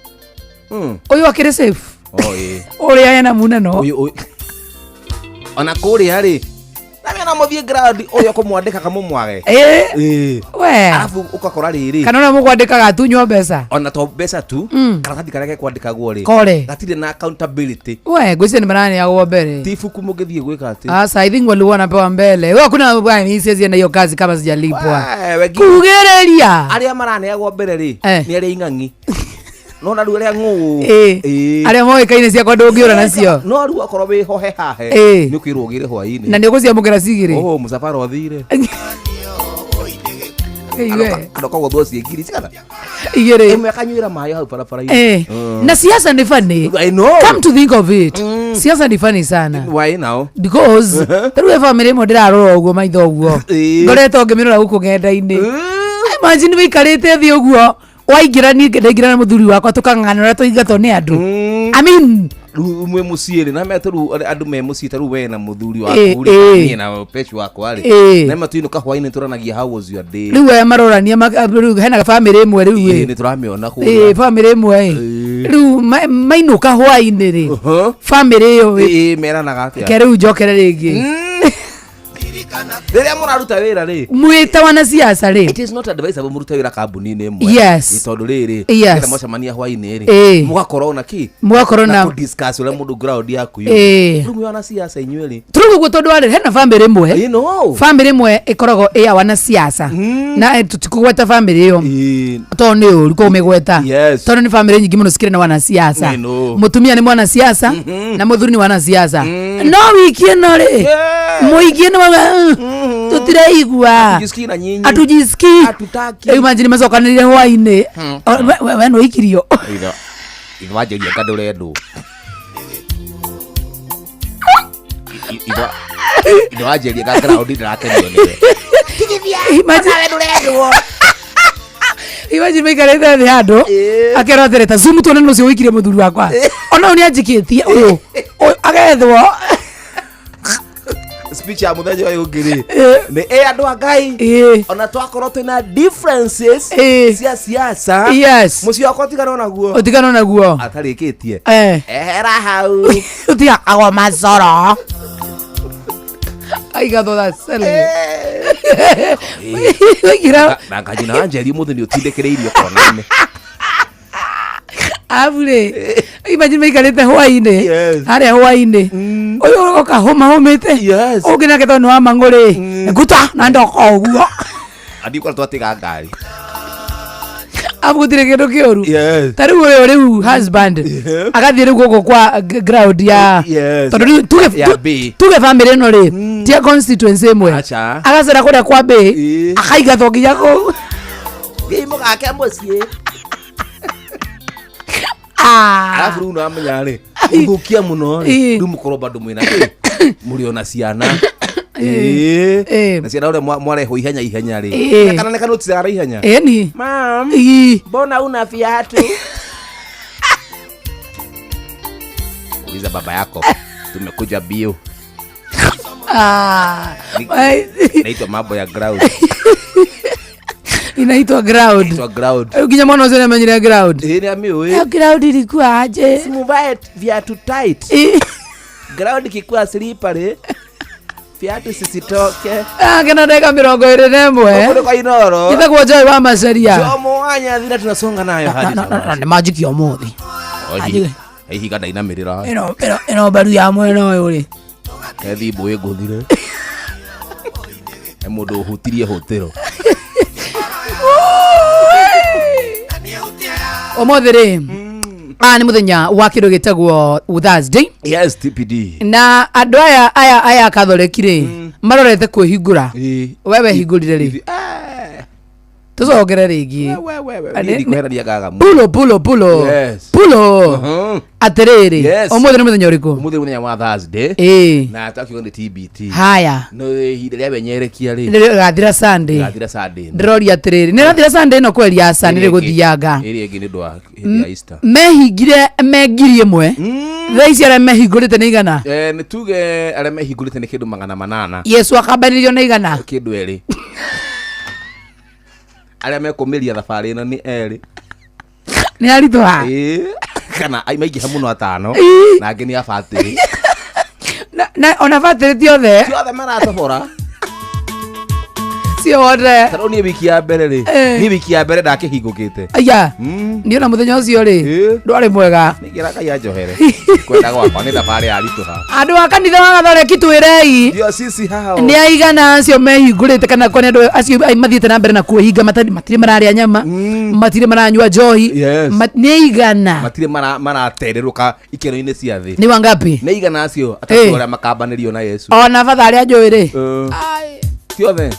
Speaker 13: Ũyũ akĩrĩ safe.
Speaker 7: Oh, ĩĩ.
Speaker 13: Ũrĩa ena muneno.
Speaker 7: Ũyũ ũyũ. Ona kũrĩa rĩ. Na mena mũthiĩ ground ũyũ ũkũmwandĩka kamũmwage.
Speaker 13: Ĩĩ.
Speaker 7: Ĩĩ.
Speaker 13: We.
Speaker 7: Arabu ũgakora rĩrĩ.
Speaker 13: Kana ũrĩa mũkwandĩkaga atunywo mbeca.
Speaker 7: Ona to mbeca tu. Karatathi karĩa gekwandĩkagwo rĩ.
Speaker 13: Kore.
Speaker 7: Gatirĩ na accountability.
Speaker 13: We, ngwĩciria nĩ maraneagwo mbere.
Speaker 7: Ti ibuku mũngĩthiĩ gwĩka atĩ.
Speaker 13: Asa, I think walikuwa wanapewa mbele. Wewe hakuna bwana, mimi siwezi enda hiyo kazi kama sijalipwa.
Speaker 7: Eh, wengine-
Speaker 13: Kugĩrĩria.
Speaker 7: Arĩa maraneagwo mbere rĩ.
Speaker 13: Eh.
Speaker 7: Nĩ arĩa ing'ang'i. Nona rĩu arĩa ng'ũũ.
Speaker 13: Ĩĩ.
Speaker 7: Ĩĩ.
Speaker 13: Arĩa moĩkaine ciakwa ndũngĩũra nacio.
Speaker 7: No rĩu okorwo wĩ hohe hahe.
Speaker 13: Ĩĩ.
Speaker 7: Nĩ ũkwĩrwo ũgĩre hwainĩ.
Speaker 13: Na nĩ ũgũciamũkĩra cigĩrĩ.
Speaker 7: Oh, mũcabara ũthire.
Speaker 13: Ĩiwe.
Speaker 7: Aroka gũthwo ciĩ ngiri cigana?
Speaker 13: Igĩrĩ.
Speaker 7: Ĩmwe akanyuĩra maĩ hau barabara-inĩ.
Speaker 13: Eh. Na siasa ni funny.
Speaker 7: I know.
Speaker 13: Come to think of it. Siasa ni funny sana.
Speaker 7: Why now?
Speaker 13: Because tarĩu he bamĩrĩ ĩmwe ndĩrarora ũguo maitho ũguo.
Speaker 7: Ĩĩ.
Speaker 13: Ngoretwo ngĩmĩrora gũkũ ng'enda-inĩ. Imagine wĩikarĩte thĩ ũguo waingĩra niĩ ndaingĩra na mũthuri wakwa tũkang'ang'ana ũrĩa tũingatwo nĩ andũ. I mean,
Speaker 7: Rĩu mwĩ mũciĩ rĩ na meta rĩu andũ me mũciĩ ta rĩu we na mũthuri
Speaker 13: Ĩĩ,
Speaker 7: waku rĩ
Speaker 13: ĩĩ.
Speaker 7: niĩ na pecu wakwa rĩ
Speaker 13: Ĩĩ.
Speaker 7: na matũinũka hwainĩ tũranagia how was your day
Speaker 13: rĩu aya marorania rĩu hena bamĩrĩ ĩmwe rĩu
Speaker 7: Ĩĩ,
Speaker 13: ĩ.
Speaker 7: nĩ tũramĩona
Speaker 13: Ĩĩ,
Speaker 7: kũrĩa
Speaker 13: bamĩrĩ ĩmwe ĩ. Rĩu mainũka hwainĩ rĩ. Bamĩrĩ ĩyo ĩ.
Speaker 7: Ĩĩ, meranaga atĩa
Speaker 13: Reke rĩu njokere rĩngĩ.
Speaker 7: rĩrĩa mũraruta wĩra rĩ
Speaker 13: Mwĩ ta wanasiasa rĩ.
Speaker 7: It is not advisable mũrute wĩra kambuni-inĩ ĩmwe
Speaker 13: Yes.
Speaker 7: Ĩ, tondũ rĩrĩ
Speaker 13: Yes.
Speaker 7: nĩgetha mwacemania hwainĩ rĩ
Speaker 13: Ĩĩ.
Speaker 7: mũgakorwo na kĩ
Speaker 13: Mũgakorwo na-
Speaker 7: kũ-discuss ũrĩa mũndũ ground yaku
Speaker 13: Ĩĩ.
Speaker 7: rĩu mwĩ wanasiasa inyuĩ rĩ
Speaker 13: Tũrauga ũguo tondũ warĩ hena bamĩrĩ ĩmwe.
Speaker 7: You know.
Speaker 13: Bamĩrĩ ĩmwe ĩkoragwo ĩ ya wanasiasa. Na tũtikũgweta bamĩrĩ ĩyo. Tondũ nĩ ũru kũmĩgweta.
Speaker 7: Yes.
Speaker 13: Tondũ nĩ bamĩrĩ nyingĩ mũno cikĩrĩ na wanasiasa.
Speaker 7: I know.
Speaker 13: Mũtumia nĩ mwanasiasa na mũthuri nĩ wanasiasa. No wiki ĩno rĩ mũingĩ nĩ wauga tũtiraigua.
Speaker 7: Hatujisikii na nyinyi.
Speaker 13: Hatujisikii.
Speaker 7: Hatutaki.
Speaker 13: Rĩu imagine macokanĩrĩire hwainĩ. We nĩ waikirio.
Speaker 7: Ithe ithe wanjĩria nga ndũrendwo Ithe wanjĩria nga ground ndĩrakenio nĩwe
Speaker 13: Imagine maikarĩte thĩ handũ akerwo atĩrĩ ta zoom tuone nũ ũcio wĩikirie mũthuri wakwa ona ũyũ nĩ anjikĩtie ũyũ ũyũ agethwo
Speaker 7: Speech ya muthenya ũyũ ũngĩ rĩ nĩ ĩ andũ a Ngai, ona twakorwo twĩna differences cia siasa,
Speaker 13: Yes.
Speaker 7: mũciĩ wakwa ũtigana onaguo.
Speaker 13: Ũtigana onaguo.
Speaker 7: Atarĩkĩtie. Ehera hau.
Speaker 13: Ũtiga kagoma coro aigatwo thacele. Waigĩra.
Speaker 7: Na nganyina wa Njeri ũmũthĩ nĩ ũtindĩkĩrĩirio kona-inĩ.
Speaker 13: Arabu rĩ, imagine maikarĩte hwainĩ harĩa hwainĩ, ũyũ ũroka hũmahũmĩte, ũngĩ nake tondũ nĩ wa mang'ũ rĩ, nguta na ndoka ũguo.
Speaker 7: Andikora twatiga ngari.
Speaker 13: Arabu gũtirĩ kĩndũ kĩũru
Speaker 7: Yes.
Speaker 13: ta rĩu ũyũ rĩu husband agathiĩ rĩu gũkũ kwa ground ya
Speaker 7: Yes.
Speaker 13: tondũ rĩu tuge
Speaker 7: Ya B.
Speaker 13: tuge family ĩno rĩ ti ya constituency ĩmwe,
Speaker 7: Acha.
Speaker 13: agacera kũrĩa kwa B, akaigatwo nginya kũu.
Speaker 7: Thiĩi mũgake mũciĩ. Arabu rĩu nĩwamenya rĩ, ũthũkia mũno rĩ, rĩu mũkorwo bado mwĩna kĩ, mũrĩ ona ciana. Ĩĩ. Na ciana ũrĩa mwarehwo ihenya ihenya rĩ, kana nĩ kanotiraga na ihenya.
Speaker 13: Ĩni.
Speaker 7: Mam, mbona una viatu? Uliza baba yako, tumekuja bio.
Speaker 13: Ah.
Speaker 7: Naitwa mambo ya ground.
Speaker 13: Inaitwa ground.
Speaker 7: Inaitwa ground.
Speaker 13: Rĩu nginya mwana ũcio nĩamenyire ground.
Speaker 7: Ĩĩ, nĩamĩũĩ.
Speaker 13: Ĩyo ground ilikuwa aje?
Speaker 7: Simuvae viatu tight. Ground ikikuwa slippery, viatu sisitoke.
Speaker 13: Ah, kena ndagĩka 21.
Speaker 7: Ũkũrĩ kwa Inoro.
Speaker 13: Njĩtagwo Joy wa Macharia.
Speaker 7: Jomo wa Nyathira, tunasonga nayo hadi
Speaker 13: Na nĩ manjikia ũmũthĩ.
Speaker 7: Ohi, ihiga ndainamĩrĩra.
Speaker 13: Ĩno mbaru ya mwena ũyũ rĩ.
Speaker 7: He thimũ ĩngũthire. He mũndũ ũhutirie hũtĩro.
Speaker 13: Ũmũthĩ rĩ, nĩ mũthenya wa kĩndũ gĩtagwo Thursday.
Speaker 7: Yes, TPD.
Speaker 13: Na andũ aya Katholeki rĩ, marorete kwĩhingũra. Wewe hingũrire rĩ? Tũcokere rĩngĩ.
Speaker 7: Niĩ ndikweherania gagamu.
Speaker 13: Pulo pulo pulo.
Speaker 7: Yes.
Speaker 13: Pulo. Atĩrĩrĩ,
Speaker 7: Yes.
Speaker 13: ũmũthĩ nĩ mũthenya ũrĩkũ?
Speaker 7: Ũmũthĩ nĩ mũthenya wa Thursday. Na twakiuga nĩ TBT.
Speaker 13: Haya.
Speaker 7: No ihinda rĩa wenyerekia rĩ.
Speaker 13: Rĩgathira Sunday.
Speaker 7: Rĩgathira Sunday.
Speaker 13: Ndĩroria atĩrĩrĩ, nĩ rathira Sunday ĩno kweri aca nĩ rĩgũthianga.
Speaker 7: Ĩrĩa ĩngĩ nĩ ũndũ wa hĩndĩ ya Easter.
Speaker 13: Mehingire me 1000, thaa ici arĩa mehingũrĩte nĩ igana.
Speaker 7: Nĩ tuge arĩa mehingũrĩte nĩ kĩndũ 800.
Speaker 13: Yesu akambanĩrio na igana.
Speaker 7: Kĩndũ erĩ. Arĩa mekũmĩria thabarĩ ĩno nĩ erĩ.
Speaker 13: Nĩ aritũha.
Speaker 7: Ĩĩ. Kana maingĩha mũno atano. Na angĩ nĩ abatĩrĩ.
Speaker 13: Na ona batĩrĩ ti othe.
Speaker 7: Ti othe maratobora.
Speaker 13: Ciothe.
Speaker 7: Ta rĩu niĩ wiki ya mbere rĩ, niĩ wiki ya mbere ndakĩhingũkĩte.
Speaker 13: Aya. Niĩ ona mũthenya ũcio rĩ, ndwarĩ mwega.
Speaker 7: Nĩngĩra Ngai anjohere. Kwenda gwakwa nĩ thabarĩ yaritũha.
Speaker 13: Andũ a kanitha wa Gatholeki twĩrei.
Speaker 7: Ndio sisi hao.
Speaker 13: Nĩ aigana acio mehingũrĩte kana kwa nĩ andũ acio mathiĩte na mbere na kwĩhinga matirĩ mararĩa nyama, matirĩ maranyua njohi.
Speaker 7: Yes.
Speaker 13: Nĩ aigana.
Speaker 7: Matirĩ maratererũka ikeno-inĩ cia thĩ.
Speaker 13: Nĩ wangapi?
Speaker 7: Nĩ aigana acio atatũ arĩa makambanĩrio na Yesu.
Speaker 13: Ona batha arĩa njũĩ rĩ.
Speaker 7: Ti othe.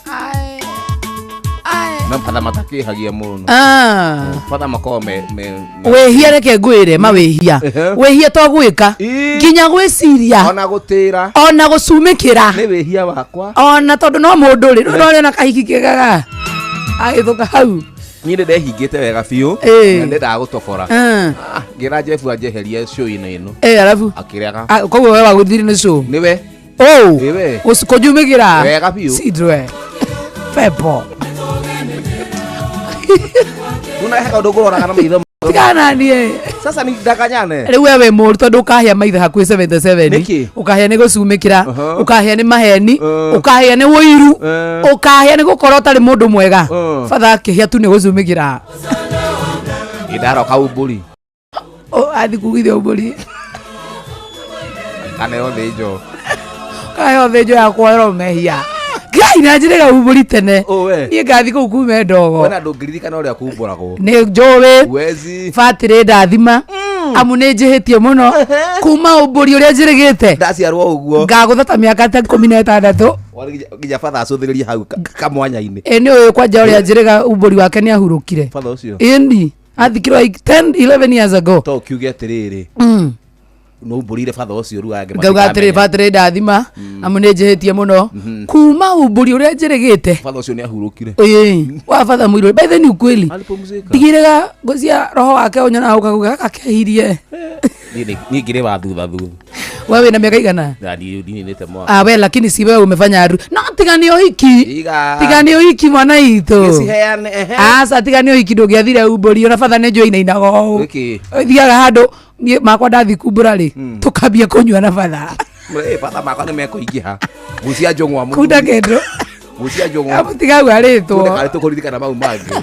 Speaker 7: Na batha matakĩhagia mũno. Batha makoragwo me
Speaker 13: Wĩhia reke ngwĩre mawĩhia. Wĩhia to gwĩka nginya gwĩciria.
Speaker 7: Ona gũtĩra.
Speaker 13: Ona gũcumĩkĩra.
Speaker 7: Nĩ wĩhia wakwa.
Speaker 13: Ona tondũ no mũndũ rĩ, no ũrĩ ona kahiki kegaga agĩthũka hau.
Speaker 7: Niĩ nĩ ndehingĩte wega biũ. Na ndendaga gũtobora. Ngĩra Jeff anjeherie show-inĩ ĩno.
Speaker 13: Arabu?
Speaker 7: Akĩrega.
Speaker 13: Koguo we wagũthire nĩ show?
Speaker 7: Nĩwe.
Speaker 13: Oh.
Speaker 7: Nĩwe.
Speaker 13: Kũnjumĩkĩra.
Speaker 7: Wega biũ.
Speaker 13: Sidwe. Pepo.
Speaker 7: Una he kaũndũ ngũroraga na maitho.
Speaker 13: Tigana niĩ.
Speaker 7: Sasa ni ndakanyane.
Speaker 13: Rĩu we wĩ mũũru tondũ ũkahĩa maitho hakuhĩ 77.
Speaker 7: Nĩkĩ?
Speaker 13: Ũkahĩa nĩ gũcumĩkĩra, ũkahĩa nĩ maheni, ũkahĩa nĩ ũiru, ũkahĩa nĩ gũkorwo ũtarĩ mũndũ mwega. Batha akĩhĩa tu nĩ gũcumĩkĩra.
Speaker 7: Ndaroka umbũri.
Speaker 13: Athi kugithia umbũri.
Speaker 7: Kana yo thĩnjo.
Speaker 13: Kana yo thĩnjo ya kuoerwo mehia. Ngai na njĩrĩga umbũri tene. Niĩ ngathi kũu kume ndogo.
Speaker 7: Wena ndũngĩririkana ũrĩa kumbũragwo.
Speaker 13: Nĩ njũĩ.
Speaker 7: Wezi.
Speaker 13: Batĩrĩ ndathima. Amu nĩ njĩhĩtie mũno. Kuma ũmbũri ũrĩa njĩrĩgĩte.
Speaker 7: Ndaciarwo ũguo.
Speaker 13: Ngagũtha ta mĩaka ta 16.
Speaker 7: Nginya batha acũthĩrĩrie hau kamwanya-inĩ.
Speaker 13: Ĩ nĩ ũyũ kwanja ũrĩa njĩrĩga umbũri wake nĩ ahurũkire.
Speaker 7: Batha ũcio.
Speaker 13: Ĩni athikirwo like 10 11 years ago.
Speaker 7: To kiuge atĩrĩrĩ. Nĩ umbũrĩire batha ũcio rĩu angĩ
Speaker 13: Ngauga atĩrĩ,
Speaker 7: matikamenya.
Speaker 13: Batĩrĩ, ndathima amu nĩ njĩhĩtie mũno kuma umbũri ũrĩa njĩrĩgĩte.
Speaker 7: Batha ũcio nĩ ahurũkire.
Speaker 13: Ĩĩ, wa batha mũirũ, by the ni ukweli
Speaker 7: Alipumzika.
Speaker 13: ndigĩrĩga ngũcia roho wake ũnyonaga ũkaguga gaka kehirie.
Speaker 7: Niĩ ngĩrĩ wa thutha thutha.
Speaker 13: We wĩna mĩaka igana?
Speaker 7: Na ndininĩte mwaka.
Speaker 13: Ah, we lakini si wewe umefanya haru no tiga nĩ ũhiki.
Speaker 7: Iga.
Speaker 13: Tiga nĩ ũhiki mwana itũ.
Speaker 7: Gĩciheane, ehe.
Speaker 13: Aca, tiga nĩ ũhiki ndũngĩathire umbũri ona batha nĩ njũĩ inainaga ũũ.
Speaker 7: Wĩkĩ?
Speaker 13: Thiaga handũ niĩ makwa ndathi kumbũra rĩ, tũkambia kũnyua na batha.
Speaker 7: Eh, batha makwa nĩ mekũingĩha gucia njũng'wa mũthuri.
Speaker 13: Kunda kĩndũ.
Speaker 7: Gucia njũng'wa.
Speaker 13: Amũtigagua rĩtwo.
Speaker 7: Kunda karĩ tũkũririkana mau mangĩ.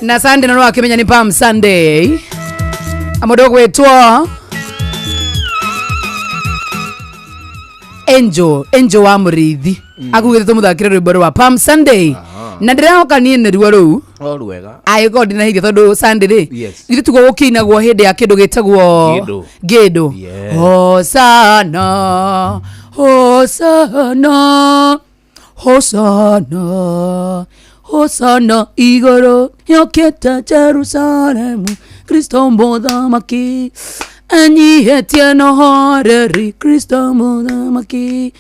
Speaker 13: Na Sunday no wakimenya ni Palm Sunday, amundu gwitwo Angel, Angel wa Murithi agugite tumuthakire rwimbo rwa Palm Sunday. Na ndĩrehoka niĩ nĩruo rũu.
Speaker 7: O rwega.
Speaker 13: Angĩkorwo ndinahithia tondũ Sunday rĩ,
Speaker 7: Yes.
Speaker 13: ithuĩ tiguo gũkĩinagwo hĩndĩ ya kĩndũ gĩtagwo
Speaker 7: Ngĩndũ.
Speaker 13: ngĩndũ.
Speaker 7: Yes.
Speaker 13: Hosana, Hosana, Hosana, Hosana igũrũ yokĩte Jerusalemu, Kristo mũthamaki enyihĩtie na ũhoreri, Kristo mũthamaki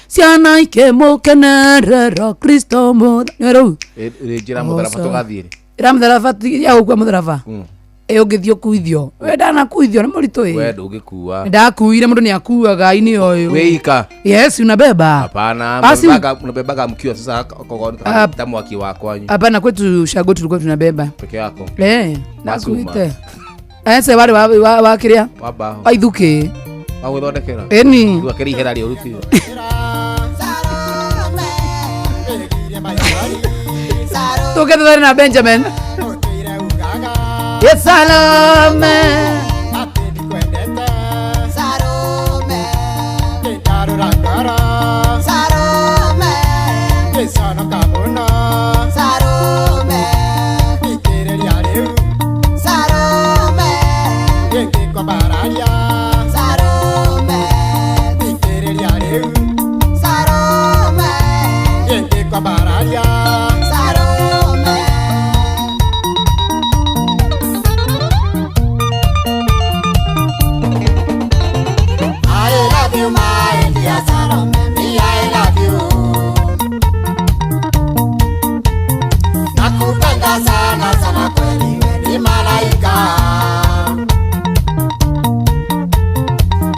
Speaker 13: ciana ikĩmũkenerera, Kristo mũthamaki. Rĩu
Speaker 7: Njĩra mũtharaba tũgathiĩ rĩ.
Speaker 13: ĩra mũtharaba ya gũkua mũtharaba ĩ ũngĩthiĩ ũkuithio we ndanakuithio nĩ mũritũ
Speaker 7: We
Speaker 13: ĩ
Speaker 7: ndũngĩkua.
Speaker 13: Ndakuire mũndũ nĩ akuaga ini ũyũ.
Speaker 7: Wĩika.
Speaker 13: Yes, unabeba.
Speaker 7: Hapana,
Speaker 13: Basi-
Speaker 7: mnabebaga mkiwa sasa
Speaker 13: Ah.
Speaker 7: ta mwaki wa kwanyu.
Speaker 13: Hapana, kwetu shago tulikuwa tunabeba.
Speaker 7: Peke yako.
Speaker 13: Eh,
Speaker 7: Basi uma.
Speaker 13: nakuite ese warĩ wa kĩrĩa
Speaker 7: Wa mbaho.
Speaker 13: wa ithukĩ.
Speaker 7: Wa gwĩthondekera.
Speaker 13: Ĩni.
Speaker 7: Rĩu akĩrĩ ihera rĩũru biũ.
Speaker 13: Tũke tũthare na Benjamin. Yes, Salome.
Speaker 12: I love you, my dear Salome, me, I love you. Nakupenda sana sana kweli, we ni malaika.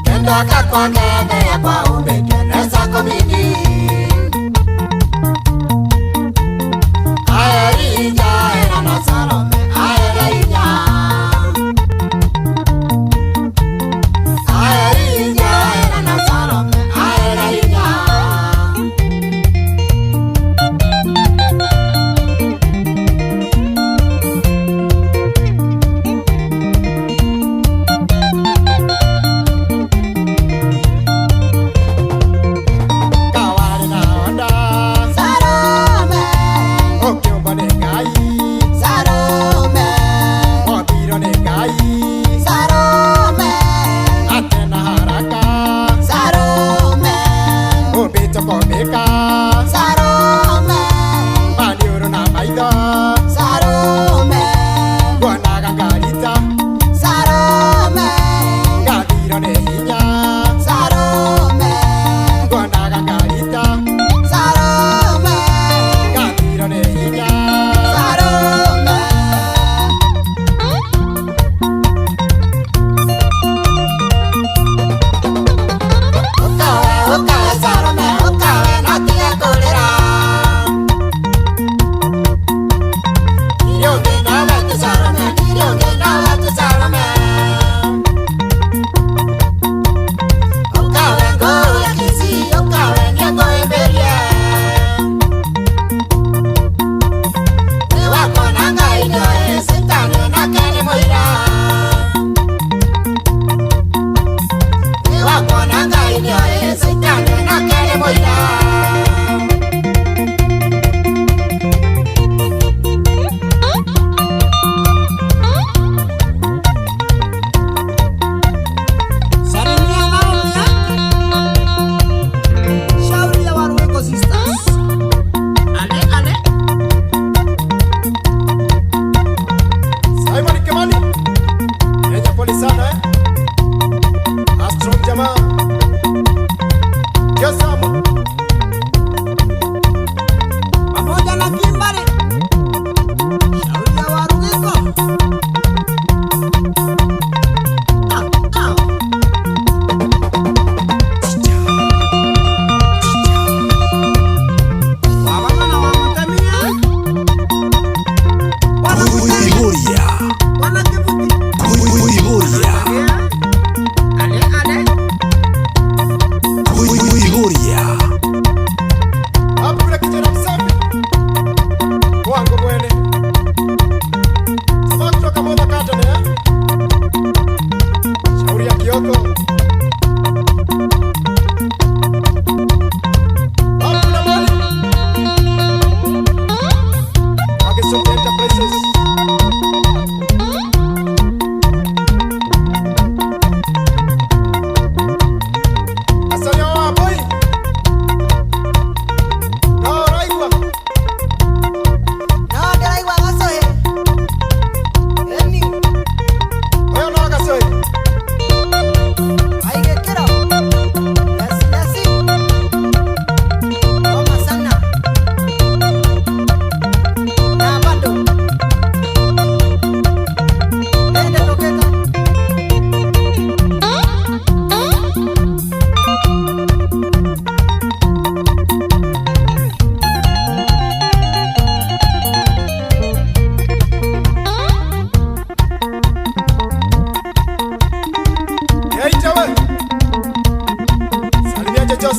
Speaker 12: Kendo akakwangedea kwa umbetwe komini. Aerija era na Salome, aerija. Aerija era na Salome, aerija. Salome, Salome, Salome, Salome, Salome, Salome, Salome, Salome, Salome, Salome. Ukawe, ukawe, Salome, ukawe, notige kũrĩra. Ndirĩ ũngĩ nowe tu Salome, ndirĩ ũngĩ nowe tu Salome. Ukawe ngũya Kisii, ukawe nĩngũhĩmbĩrie. Wĩ wakwa na Ngai nĩoĩ, Sitani nake nĩ mũira. Wĩ wakwa na Ngai nĩoĩ, Sitani nake nĩ mũira.
Speaker 3: Salimia Naomi yake. Shauri ya Waruweko Sisters. Ale ale.
Speaker 12: Simon Kimani. Kenya pole sana eh. Astro jamaa. Yosamu.
Speaker 3: Pamoja na Kimbari. Shauri ya Waruweko. Ah, ah. Wababa na wamatamia.
Speaker 2: Kuihuria. Kuihuria.
Speaker 3: Ale ale.
Speaker 2: Kuihuria.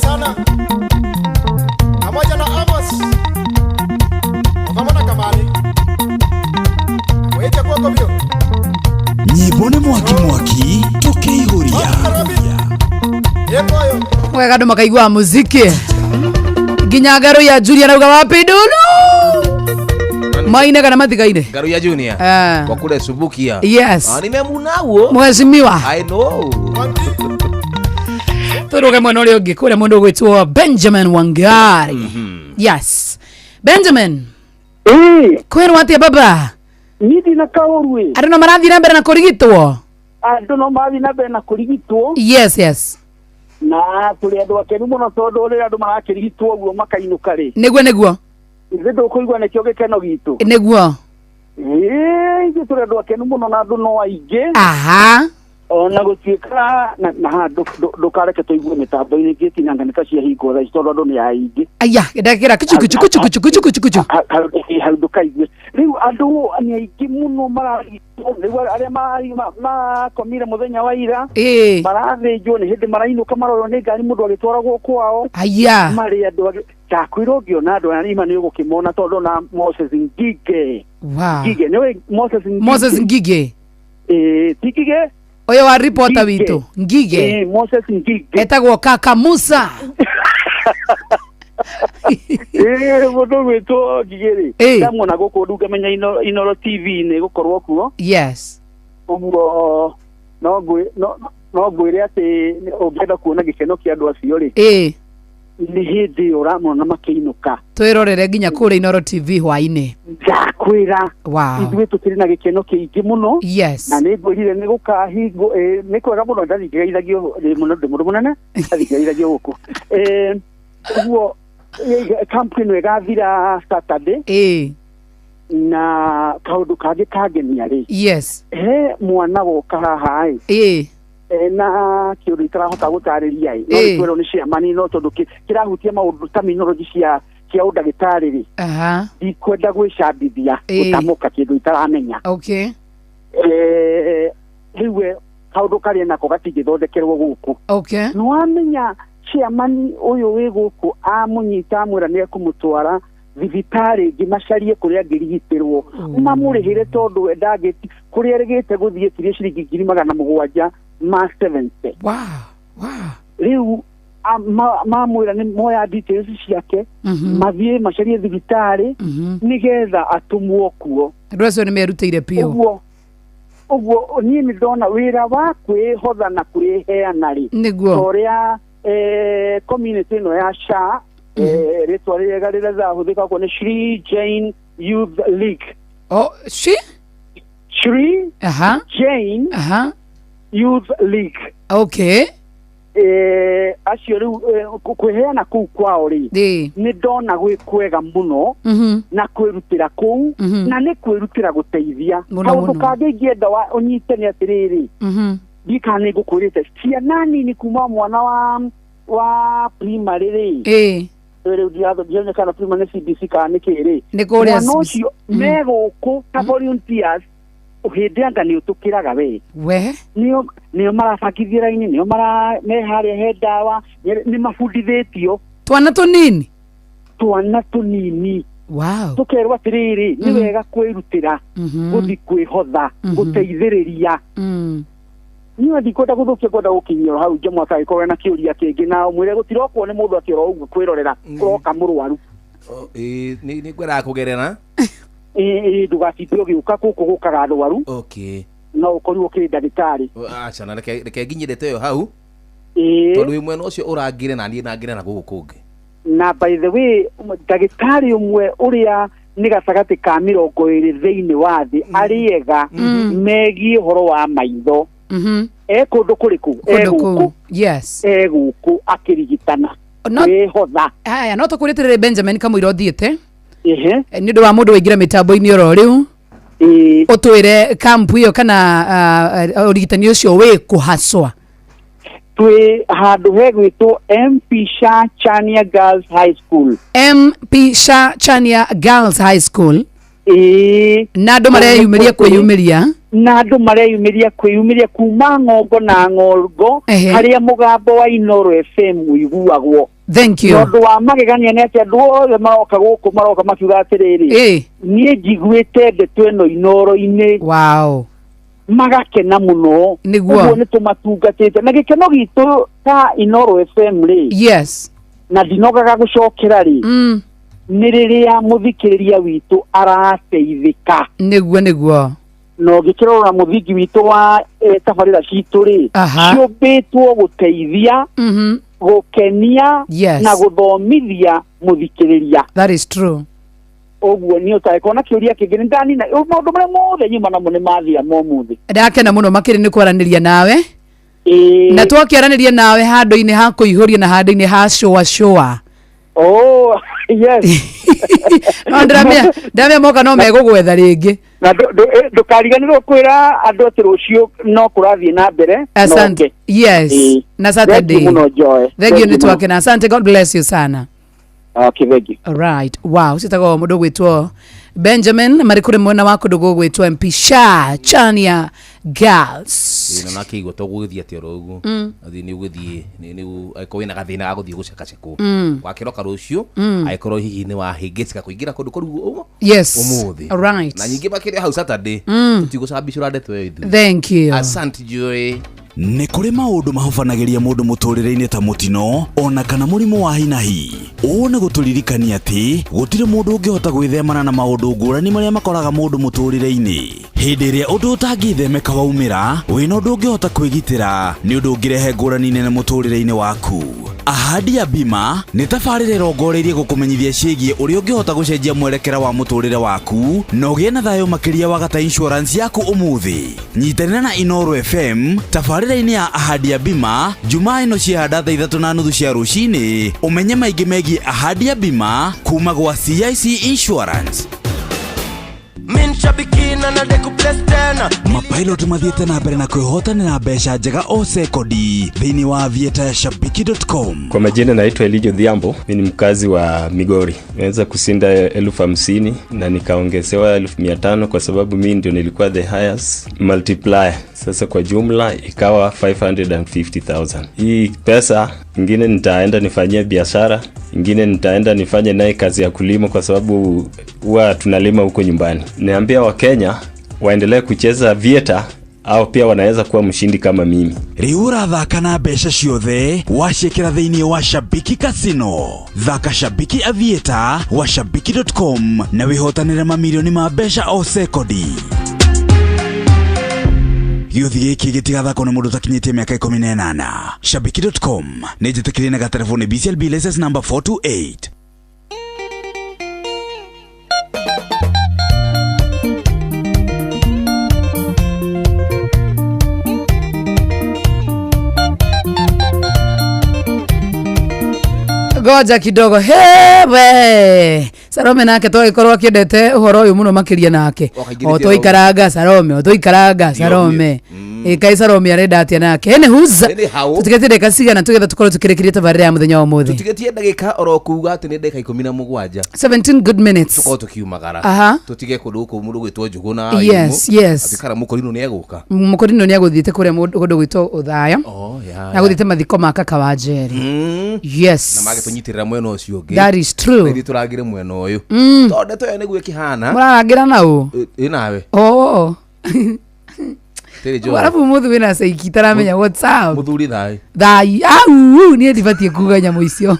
Speaker 12: sana pamoja na Amos pamoja na Kamali wete kwako vyo
Speaker 2: Nyĩmbo nĩ mwaki mwaki tũkĩihũria.
Speaker 12: Yekoyo
Speaker 13: Wega andå makaigua muziki nginya ngaro ya Julia rauga wapi nduru maine kana mathigaine
Speaker 7: Ngaruya Junior
Speaker 13: Eh.
Speaker 7: kwa kule Subukia.
Speaker 13: Yes.
Speaker 7: Ah, nimemunauo.
Speaker 13: Mheshimiwa.
Speaker 7: I know.
Speaker 13: Tũrũge mwena ũrĩa ũngĩ kũrĩa mũndũ ũgwĩtwo Benjamin Wangari. Yes, Benjamin, kwĩrwo atĩa baba?
Speaker 1: Niĩ ndina kaũru ĩ.
Speaker 13: Andũ no marathiĩ na mbere na kũrigitwo?
Speaker 1: Andũ no marathiĩ na mbere na kũrigitwo.
Speaker 13: Yes.
Speaker 1: Na tũrĩ andũ akenu mũno tondũ rĩrĩa andũ marakĩrigitwo ũguo makainũka rĩ,
Speaker 13: Nĩguo.
Speaker 1: Ithuĩ ndũkũigua nĩkĩo gĩkeno gitũ.
Speaker 13: Nĩguo.
Speaker 1: Ĩĩ, ithuĩ tũrĩ andũ akenu mũno na andũ no aingĩ.
Speaker 13: Aha.
Speaker 1: Ona gũtuĩka na handũ ndũkareke tũigue mĩtambo-inĩ ngĩtinanga nĩ ta ciahingwo thaa ici tondũ andũ nĩ aingĩ.
Speaker 13: Aya, ndakĩra kuchu kuchu kuchu kuchu kuchu kuchu kuchu.
Speaker 1: Hau ndũkaigue rĩu andũ nĩ aingĩ mũno mararigitwo rĩu arĩa makomire mũthenya wa ira.
Speaker 13: Ĩĩ.
Speaker 1: Marathĩnjwo nĩ hĩndĩ marainũka marorwo nĩ ngari mũndũ agĩtwaragwo kwao.
Speaker 13: Aya.
Speaker 1: Marĩ andũ ndakwĩra ũngĩona andũ aya ima nĩ ũgũkĩmona tondũ na Moses Ngige.
Speaker 13: Wow.
Speaker 1: Ngige nĩũĩ Moses Ngige?
Speaker 13: Moses Ngige.
Speaker 1: Ĩĩ, ti Ngige.
Speaker 13: Ũyũ wa reporter
Speaker 1: Ngige.
Speaker 13: witũ Ngige.
Speaker 1: Ĩĩ, Moses Ngige.
Speaker 13: Etagwo kaka Musa.
Speaker 1: Ĩĩ, mũndũ ũgwĩtwo Ngige rĩ,
Speaker 13: Ĩĩ.
Speaker 1: ndamuona gũkũ ndungamenya Inooro TV-inĩ gũkorwo kuo.
Speaker 13: Yes.
Speaker 1: Ũguo no ngwĩre atĩ ũngĩenda kuona gĩkeno kĩa andũ acio rĩ,
Speaker 13: Ĩĩ.
Speaker 1: nĩ hĩndĩ ĩyo ũramona makĩinũka.
Speaker 13: Twĩrorere nginya kũrĩa Inooro TV hwainĩ.
Speaker 1: Ndakwĩra.
Speaker 13: Wow.
Speaker 1: Ithuĩ tũkĩrĩ na gĩkeno kĩingĩ mũno.
Speaker 13: Yes.
Speaker 1: Na nĩ ngwĩrire nĩ gũkahingwo, nĩ kwega mũno ndathingĩraithagio ndĩ mũno ndĩ mũndũ mũnene ndathingĩraithagio gũkũ. Ũguo camp ĩno ĩgathira Saturday.
Speaker 13: Ĩĩ.
Speaker 1: Na kaũndũ kangĩ kangenia rĩ,
Speaker 13: Yes.
Speaker 1: he mwana woka haha ĩ,
Speaker 13: Ĩĩ.
Speaker 1: na kĩũndũ itarahota gũtarĩria ĩ, no
Speaker 13: Ĩĩ.
Speaker 1: nĩtwerwo nĩ ciamani no tondũ kĩrahutia maũndũ terminology cia ũndagĩtarĩ rĩ,
Speaker 13: Aha.
Speaker 1: ndikwenda gwĩcambithia
Speaker 13: Ĩĩ.
Speaker 1: gũtamũka kĩndũ itaramenya.
Speaker 13: Okay.
Speaker 1: Rĩu we kaũndũ karĩa nako gatingĩthondekerwo gũkũ.
Speaker 13: Okay.
Speaker 1: Nĩwamenya chairman ũyũ wĩ gũkũ amũnyita amwĩra nĩ ekũmũtwara thibitarĩ ĩngĩ macarie kũrĩa angĩrigitĩrwo mamũrĩhĩre tondũ we ndangĩ kũrĩa erĩgĩte gũthiĩ tirie ciringi 700,000 ma 70.
Speaker 13: Wow.
Speaker 1: Rĩu mamwĩra nĩ moya details ciake, mathiĩ macarie thibitarĩ nĩgetha atũmwo kuo.
Speaker 13: Andũ acio nĩ merutĩire biũ.
Speaker 1: Ũguo niĩ nĩ ndona wĩra wa kwĩhotha na kwĩheana rĩ,
Speaker 13: Nĩguo.
Speaker 1: ta ũrĩa community ĩno ya SHA, rĩtwa rĩega rĩrĩa rĩrahũthĩka kuo nĩ Shri Jain Youth League.
Speaker 13: Oh, Shri?
Speaker 1: Shri
Speaker 13: Aha.
Speaker 1: Jain
Speaker 13: Aha.
Speaker 1: Youth League.
Speaker 13: Okay.
Speaker 1: Acio rĩu kwĩheana kũu kwao rĩ, nĩ ndona gwĩ kwega mũno na kwĩrutĩra kũu, na nĩ kwĩrutĩra gũteithia.
Speaker 13: Mũno,
Speaker 1: Kaũndũ
Speaker 13: mũno.
Speaker 1: kangĩ ingĩenda ũnyite nĩ atĩrĩrĩ, ndikana nĩ ngũkwĩrĩte ciana nini kuma mwana wa primary rĩ,
Speaker 13: Ĩĩ.
Speaker 1: rĩu ndiramenya kana primary nĩ CBC kana nĩ kĩ rĩ,
Speaker 13: Nĩ kũrĩa
Speaker 1: mwana
Speaker 13: CBC.
Speaker 1: ũcio me gũkũ ta volunteers hĩndĩ anga nĩ ũtũkĩraga we.
Speaker 13: We.
Speaker 1: Nĩo marabangithia raini, nĩo mara me harĩa he ndawa, nĩ mabundithĩtio.
Speaker 13: Twana tũnini?
Speaker 1: Twana tũnini.
Speaker 13: Wow.
Speaker 1: Tũkerwo atĩrĩrĩ, nĩ wega kwĩrutĩra gũthiĩ kwĩhotha gũteithĩrĩria. Niĩ ndikwenda gũthũkia, ngwenda gũkinyia hau njomo atagĩkorwo na kĩũria kĩngĩ na ũmwĩre gũtirokwo nĩ mũndũ akĩora ũguo kwĩrorera kũroka mũrwaru.
Speaker 7: Ĩĩ, nĩ ngwendaga kũgerera.
Speaker 1: Ĩĩ, ndũgatinde ũgĩũka gũkũ gũkaga arwaru.
Speaker 7: Okay.
Speaker 1: No ũkorirwo ũkĩrĩ ndagĩtarĩ.
Speaker 7: Aca na reke nginyĩre ĩyo hau.
Speaker 1: Ĩĩ.
Speaker 7: Tondũ wĩ mwena ũcio ũrangĩre na niĩ nangĩre na gũkũ kũngĩ.
Speaker 1: Na by the way, ndagĩtarĩ ũmwe ũrĩa nĩ gatagatĩ ka 20 thĩinĩ wa thĩ arĩ ega megiĩ ũhoro wa maitho, e kũndũ kũrĩkũ? E
Speaker 13: Kũndũ kũu.
Speaker 1: gũkũ.
Speaker 13: Yes.
Speaker 1: E gũkũ akĩrigitana kwĩhotha.
Speaker 13: Haya, no tũkwĩrĩte rĩrĩ Benjamin kamũira ũthiĩte.
Speaker 1: Ehe.
Speaker 13: Nĩ ũndũ wa mũndũ waingĩra mĩtambo-inĩ oro rĩu, ũtwĩre kampu ĩyo kana ũrigitani ũcio wĩ kũ haswa?
Speaker 1: Twĩ handũ hegwĩtwo MP Shah Chania Girls High School.
Speaker 13: MP Shah Chania Girls High School.
Speaker 1: Ĩĩ.
Speaker 13: Na andũ mareyumĩria kwĩyumĩria.
Speaker 1: Na andũ mareyumĩria kwĩyumĩria kuma ng'ongo na ng'ongo
Speaker 13: Ehe.
Speaker 1: harĩa mũgambo wa Inoro FM ũiguagwo.
Speaker 13: Thank you.
Speaker 1: Na ũndũ wa magegania nĩ atĩ andũ othe maroka gũkũ maroka makiuga atĩrĩrĩ,
Speaker 13: Ĩ.
Speaker 1: niĩ njiguĩte ndeto ĩno Inoro-inĩ.
Speaker 13: Wow.
Speaker 1: Magakena mũno.
Speaker 13: Nĩguo.
Speaker 1: Ũguo nĩ tũmatungatĩte na gĩkeno gitũ ta Inoro FM rĩ,
Speaker 13: yes,
Speaker 1: na ndinogaga gũcokera rĩ, nĩ rĩrĩa mũthikĩrĩria witũ arateithĩka.
Speaker 13: Nĩguo nĩguo.
Speaker 1: Na ũngĩkĩrora mũthingi witũ wa tabarĩra citũ rĩ,
Speaker 13: Aha.
Speaker 1: ciũmbĩtwo gũteithia, gũkenia,
Speaker 13: Yes.
Speaker 1: na gũthomithia mũthikĩrĩria.
Speaker 13: That is true.
Speaker 1: Ũguo nĩ ũtangĩkorwo na kĩũria kĩngĩ nĩ ndanina maũndũ marĩa mothe nyuma namo nĩ mathira ma ũmũthĩ.
Speaker 13: Ndakena mũno makĩria nĩ kwaranĩria nawe.
Speaker 1: Ĩĩ.
Speaker 13: Na twakĩaranĩria nawe handũ-inĩ ha kũihũria na handũ-inĩ ha cũa cũa.
Speaker 1: Oh, yes.
Speaker 13: No ndĩramenya ndĩramenya moka no megũgwetha rĩngĩ.
Speaker 1: Na ndũkariganĩrwo kwĩra andũ atĩ rũciũ no kũrathiĩ na mbere.
Speaker 13: Asante.
Speaker 1: No ũke.
Speaker 13: Yes.
Speaker 1: Ĩĩ.
Speaker 13: Na Saturday.
Speaker 1: Thank you mũno Joy.
Speaker 13: Thank you
Speaker 1: Thank
Speaker 13: nĩ
Speaker 1: you mũno.
Speaker 13: twakena. Asante, God bless you sana.
Speaker 1: Okay, thank you.
Speaker 13: Alright. Wow, citagwo mũndũ gwĩtwo Benjamin marĩ kũrĩ mwena wa kũndũ gũgwĩtwo MP Sha Chania Girls.
Speaker 7: Ĩno nake igua to gũgĩthiĩ atĩ oro ũguo. Athiĩ nĩ ũgũthiĩ angĩkorwo wĩna gathĩna ga gũthiĩ gũcekacekwo, wakĩroka rũciũ, angĩkorwo hihi nĩ wahĩngĩcĩka kũingĩra kũndũ kũu ũguo
Speaker 13: Yes.
Speaker 7: ũmũthĩ.
Speaker 13: Alright.
Speaker 7: Na nyingĩ makĩria hau Saturday, tũtigũcambicũra ndeto ĩyo ithuĩ.
Speaker 13: Thank you.
Speaker 7: Asante Joy.
Speaker 2: Nĩ kũrĩ maũndũ mahobanagĩria mũndũ mũtũrĩre-inĩ ta mũtino ona kana mũrimũ wa hinahi. Ũũ nĩ gũtũririkania atĩ gũtirĩ mũndũ ũngĩhota gwĩthemana na maũndũ ngũrani marĩa makoraga mũndũ mũtũrĩre-inĩ. Hĩndĩ ĩrĩa ũndũ ũtangĩthemeka waumĩra, wĩna ũndũ ũngĩhota kwĩgitĩra nĩ ũndũ ũngĩrehe ngũrani nene mũtũrĩre-inĩ waku. Ahadi ya Bima nĩ tabarĩra ĩrongoreirie gũkũmenyithia ciĩgiĩ ũrĩa ũngĩhota gũcenjia mwerekera wa mũtũrĩre waku na ũgĩe na thayũ makĩria wagata insurance yaku ũmũthĩ. Nyitanĩra na Inoro FM tabarĩra-inĩ ya Ahadi ya Bima Jumaa ĩno ciahanda thaa 3:30 cia rũcinĩ, ũmenye maingĩ megiĩ Ahadi ya Bima kuma gwa CIC Insurance. Mapilot mathiĩte na mbere na kwĩhotanĩra mbeca njega o sekondi thĩinĩ wa aviator ya shabiki.com.
Speaker 11: Kwa majina naitwa Elijo Dhiambo, mimi ni mkazi wa Migori. Nimeweza kushinda 50,000 na nikaongezewa 500,000 kwa sababu mimi ndio nilikuwa the highest multiplier. Sasa kwa jumla ikawa 550,000. Hii pesa ingine nitaenda nifanyie biashara, ingine nitaenda nifanye naye kazi ya kulima kwa sababu huwa tunalima huko nyumbani. Niambia Wakenya waendelee kucheza vieta au pia wanaweza kuwa mshindi kama mimi.
Speaker 2: Rĩu ũrathaka na mbeca ciothe waciĩkĩra thĩinĩ wa Shabiki Casino. Thaka Shabiki Aviator wa shabiki.com na wĩhotanĩre mamirioni ma mbeca o sekondi. Gĩũthi gĩkĩ gĩtigathakwo nĩ mũndũ ũtakinyĩtie mĩaka 18. Shabiki.com nĩ njĩtĩkĩrie na gatereboni BCLB license number 428.
Speaker 13: Ngoja kidogo. Hewe. Salome nake twagĩkorwo akĩendete ũhoro ũyũ mũno makĩria nake.
Speaker 7: Wakaingĩrĩtie
Speaker 13: O tũikaranga Salome, o tũikaranga Salome. Ĩ kaĩ Salome arenda atĩa nake? Anywho's,
Speaker 7: Anyhow.
Speaker 13: tũtigĩtie ndagĩka cigana tũgetha tũkorwo tũkĩrĩkĩria tabarĩra ya mũthenya wa ũmũthĩ?
Speaker 7: Tũtigĩtie ndagĩka oro kuga atĩ nĩ ndagĩka 17.
Speaker 13: 17 good minutes.
Speaker 7: Tũkorwo tũkiumagara.
Speaker 13: Aha.
Speaker 7: Tũtige kũndũ gũkũ mũndũ gwĩtwo Njũgũ na
Speaker 13: Yes,
Speaker 7: Wairimu.
Speaker 13: yes.
Speaker 7: Atĩ kana mũkorino nĩ egũka.
Speaker 13: Mũkorino nĩ agũthiĩte kũrĩa kũndũ gwĩtwo Ũthaya.
Speaker 7: Oh, yeah,
Speaker 13: Na gũthiĩte mathiko ma kaka wa Njeri. Yes.
Speaker 7: Na magĩtũnyitĩrĩra mwena ũcio ũngĩ.
Speaker 13: That is true.
Speaker 7: Na ithuĩ tũrangĩre mwena ũyũ. Tondũ ndeto ĩyo nĩguo ĩkĩhana.
Speaker 13: Mũrarangĩra na ũ?
Speaker 7: Ĩ nawe.
Speaker 13: Oh.
Speaker 7: Tĩrĩ Joy.
Speaker 13: Arabu mũthĩ wĩna caiki taramenya what's up.
Speaker 7: Mũthuri thayũ.
Speaker 13: Thai au niĩ ndibatiĩ kuga nyamũ icio.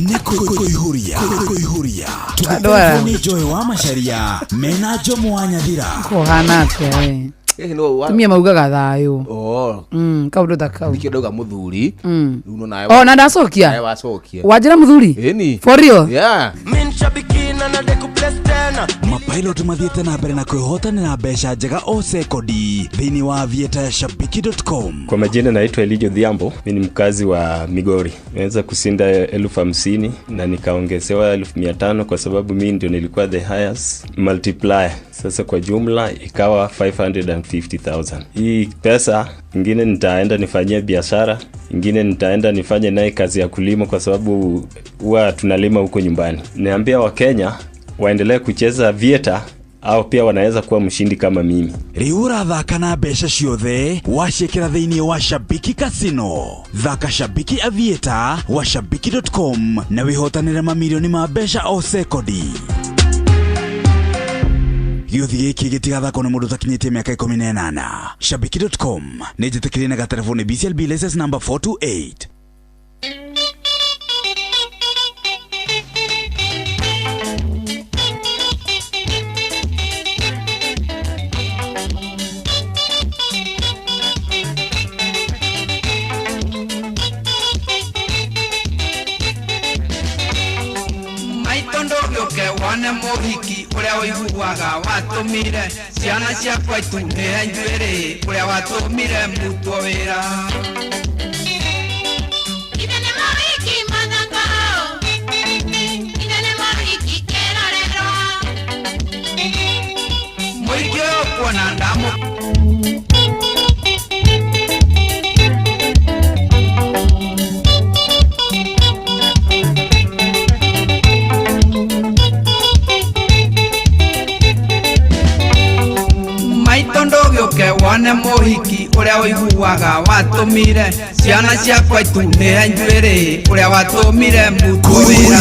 Speaker 2: Nĩ kũihũria kũihũria
Speaker 13: Andũ aya.
Speaker 2: tũgĩterebwo nĩ Joy wa Macharia mena Njomo wa Nyathira.
Speaker 13: Kũhana atĩa we?
Speaker 7: Hihi no wa-
Speaker 13: Tumia maugaga thayũ.
Speaker 7: Oh.
Speaker 13: Kaũndũ ta kau.
Speaker 7: Nĩkĩo ndauga mũthuri. Rĩu no nawe.
Speaker 13: Oh, na ndacokia?
Speaker 7: Nawe wacokia.
Speaker 13: Wanjĩra mũthuri?
Speaker 7: Ĩni.
Speaker 13: For real?
Speaker 7: Yeah.
Speaker 2: Mapilot Mapilot mathiĩte na mbere na kwĩhotanĩra mbeca njega o sekondi thĩinĩ wa aviator ya shabiki.com.
Speaker 11: Kwa majina naitwa Elijo Dhiambo, mi ni mkazi wa Migori. Nimeweza kushinda 50,000 na nikaongezewa 500,000 kwa sababu mi ndio nilikuwa the highest multiplier. Sasa kwa jumla ikawa 550,000. Hii pesa ingine nitaenda nifanyie biashara, ingine nitaenda nifanye naye kazi ya kulima kwa sababu huwa tunalima huko nyumbani. Niambia Wakenya waendelee kucheza Aviator au pia wanaweza kuwa mshindi kama mimi.
Speaker 2: Rĩu ũrathaka na mbeca ciothe waciĩkĩra thĩinĩ wa Shabiki Casino. Thaka Shabiki Aviator wa shabiki.com na wĩhotanĩre mamirioni ma mbeca o sekondi. Gĩũthi gĩkĩ gĩtigathakwo nĩ mũndũ ũtakinyĩtie mĩaka 18. Shabiki.com nĩ njĩtĩkĩrie na gatereboni BCLB license number 428.
Speaker 14: Maitũ ndũgĩũke wone mũhiki ũrĩa ũiguaga watũmire ciana ciakwa itunĩhe njuĩrĩ ũrĩa watũmire mbutwo wĩra. Mũhiki ũyũ kuona ndamũ maitũ ndũgĩũke wone mũhiki ũrĩa ũiguaga watũmire ciana ciakwa itunĩhe njuĩrĩ ũrĩa watũmire mbutwo wĩra.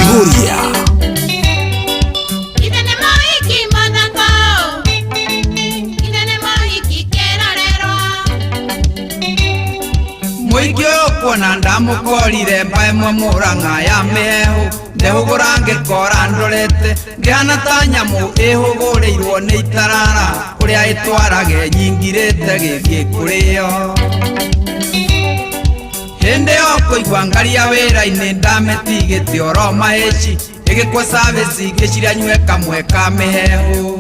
Speaker 14: Mũingĩ ũyũ kuona ndamũkorire mbaĩ ĩmwe Mũrang'a ya mĩhehu ndehũgũra ngĩkora ndorete ngĩhana ta nyamũ ĩhũgũrĩirwo nĩ itarara ũrĩa ĩtwarage nyingirĩte gĩthiĩ kũrĩo. Hĩndĩ ĩyo kũigua ngaria wĩra-inĩ ndametigĩte oro mahĩci ĩgĩkwo service ngĩciria nyue kamwe ka mĩhehu.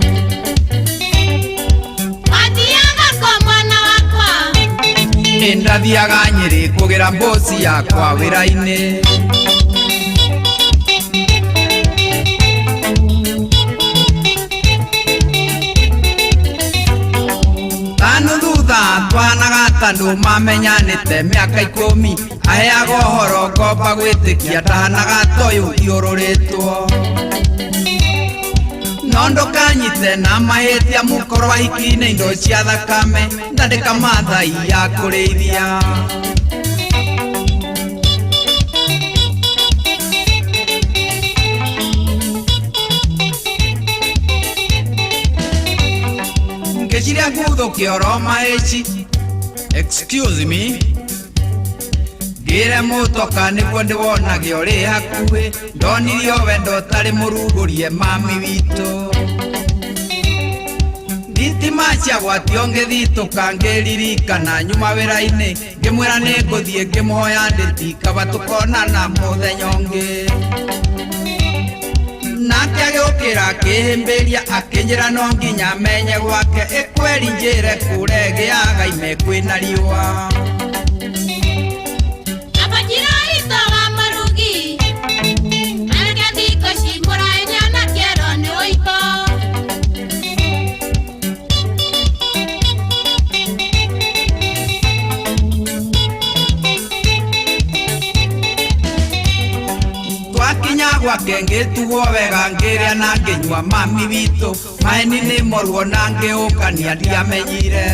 Speaker 14: Ndathiaga Nyĩrĩ kũgĩra mboci yakwa wĩra-inĩ. Tanu thutha twahanaga ta andũ mamenyanĩte mĩaka 10 aheaga ũhoro ngomba gwĩtĩkia ndahanaga ta ũyũ thiũrũrĩtwo. No ndũkanyite na mahĩtia mũkorwo ahiki-inĩ indo cia thakame ndandĩka mathai ya kũrĩithia. Ngĩciria nguthũke oro mahĩci excuse me ngĩre mũtoka nĩguo ndĩwonage ũrĩ hakuhĩ ndonirio wendo ũtarĩ mũrugũrie mami witũ. Thitima ciagwatio ngĩthitũka ngĩririkana nyuma wĩra-inĩ ngĩmwĩra nĩ ngũthiĩ ngĩmũhoya ndĩti kaba tũkonana mũthenya ũngĩ. Nake agĩũkĩra akĩhĩmbĩria akĩnjĩra no nginya menye gwake ĩkweri njĩre kũrĩa ĩgĩaga ime kwĩna riũa. Gwake ngĩtugwo wega ngĩrĩa na ngĩnyua mami witũ maeni nĩ moruo na ngĩũkania ndiamenyire.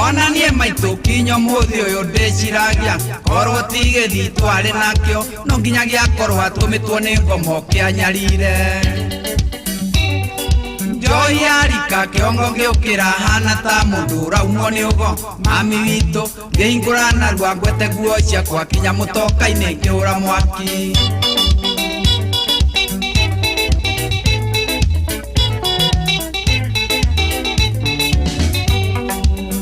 Speaker 14: Ona niĩ maitũ kinya ũmũthĩ ũyũ ndĩciragia korwo ti gĩthii twarĩ nakĩo no nginya gĩakorwo atũmĩtwo nĩ ngomo kĩanyarire. Njohi yarika kĩongo ngĩũkĩra hana ta mũndũ ũraumwo nĩ ũgo mami witũ ngĩhingũra narua ngwete nguo ciakwa kinya mũtoka-inĩ ngĩhũra mwaki.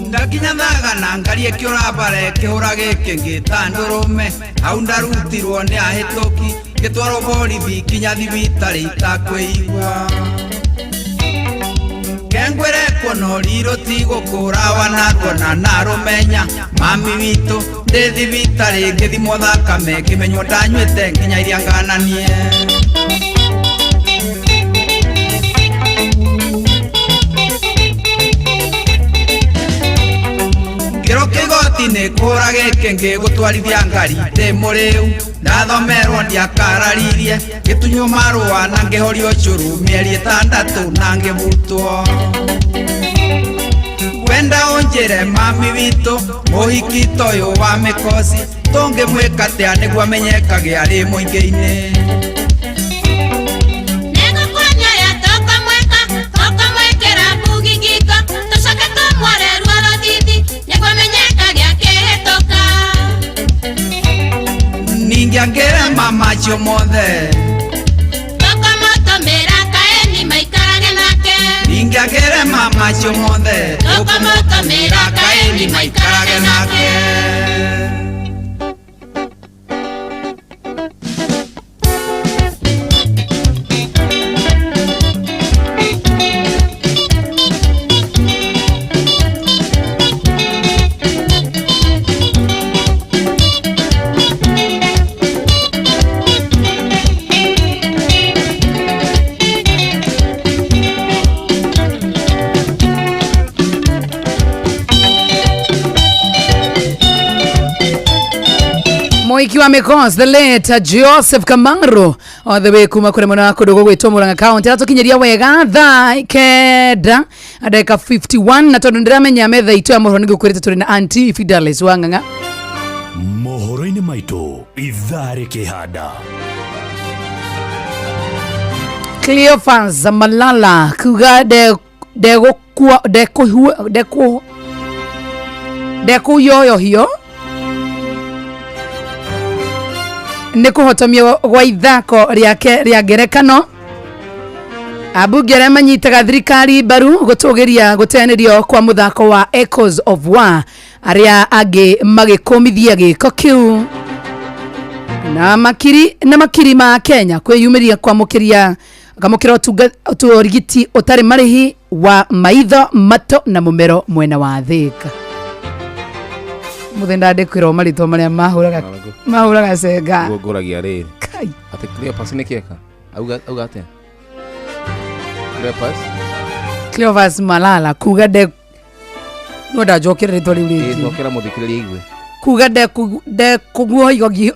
Speaker 14: Ndakinya thaa na ngari ĩkĩũra bara ĩkĩhũra gĩkĩ ngĩta ndũrũme hau ndarutirwo nĩ ahĩtũki ngĩtwarwo borithi nginya thibitarĩ itakwĩigua kengwĩre kuona ũrirũ ti gũkũra wanaruona narũmenya mami witũ ndĩ thibitarĩ ngĩthimwo thakame ngĩmenywo ndanyuĩte nginya iria ngananie. Ngĩrwo kĩgoti-inĩ kũhũra gĩkĩ ngĩgũtwarithia ngari ndĩ mũrĩu ndathomerwo ndiakararirie ngĩtunywo marũa na ngĩhorio cũrũ mĩeri 6 na ngĩbutwo. Wenda ũnjĩre mami witũ mũhiki ta ũyũ wa mĩkoci tũngĩmwĩka atĩa nĩguo amenyekage arĩ mũingĩ-inĩ. Ningĩangĩre mamacio mothe
Speaker 16: tũkamũtũmĩra kaeni maikarage nake.
Speaker 14: Ningĩangĩre mamacio mothe
Speaker 16: tũkamũtũmĩra kaeni maikarage nake.
Speaker 13: Mwiki wa Mekos, the late Joseph Kamaro all the way kuma kure mwena wa kundu gugwitwo Murang'a County aratukinyiria wega thaa 9 na ndagika 51 na tondu ndiramenya metha itu ya mohoro nigukwirite turi na Auntie Fidelis Wang'ang'a.
Speaker 10: Mohoro-inĩ maitũ ithaa rĩkĩhanda.
Speaker 13: Cleophas Malala kuga ndegũkua ndekũyoyohio nĩ kũhotomio gwa ithako rĩake rĩa ngerekano. Ambunge arĩa manyitaga thirikari mbaru gũtũgĩria gũteanĩrio kwa mũthako wa Echoes of War, arĩa angĩ magĩkũmithia gĩko kĩu. Na makiri ma Kenya kwĩyumĩria kwamũkĩra ũrigiti ũtarĩ marĩhi wa maitho, matũ na mũmero mwena wa Thika. Muthenya ndikwirwo marĩtwa marĩa mahũraga cenga.
Speaker 7: Ngũragia rĩrĩ atĩ Cleophas nĩ kĩeka auga atĩa?
Speaker 13: Cleophas Malala kuga no ndanjokere rĩtwa rĩu rĩngĩ.
Speaker 7: Njokera mũthikĩrĩria igue.
Speaker 13: Kuga ndekũguoyohio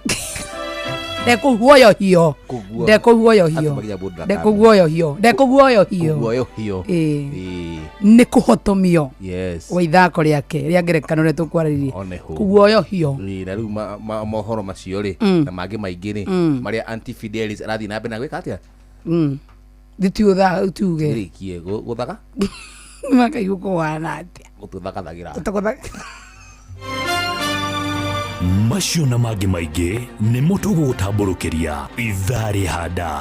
Speaker 13: ndekũguoyohio ndekũguoyohio nĩ kũhotomio wa ithako rĩake rĩa ngerekano rĩrĩa tũkwarĩrĩria kũguoyohio.
Speaker 7: Na rĩu mohoro macio rĩ na mangĩ maingĩ rĩ marĩa Auntie Fidelis arathiĩ na mbere na gwĩka atĩa?
Speaker 13: Tuge
Speaker 7: rĩkie gũthaga
Speaker 13: makaigua kũhana atĩa
Speaker 7: gũtũthagathagĩra
Speaker 10: macio na mangĩ maingĩ nĩmo tũgũgũtambũrũkĩria ithaa rĩhanda.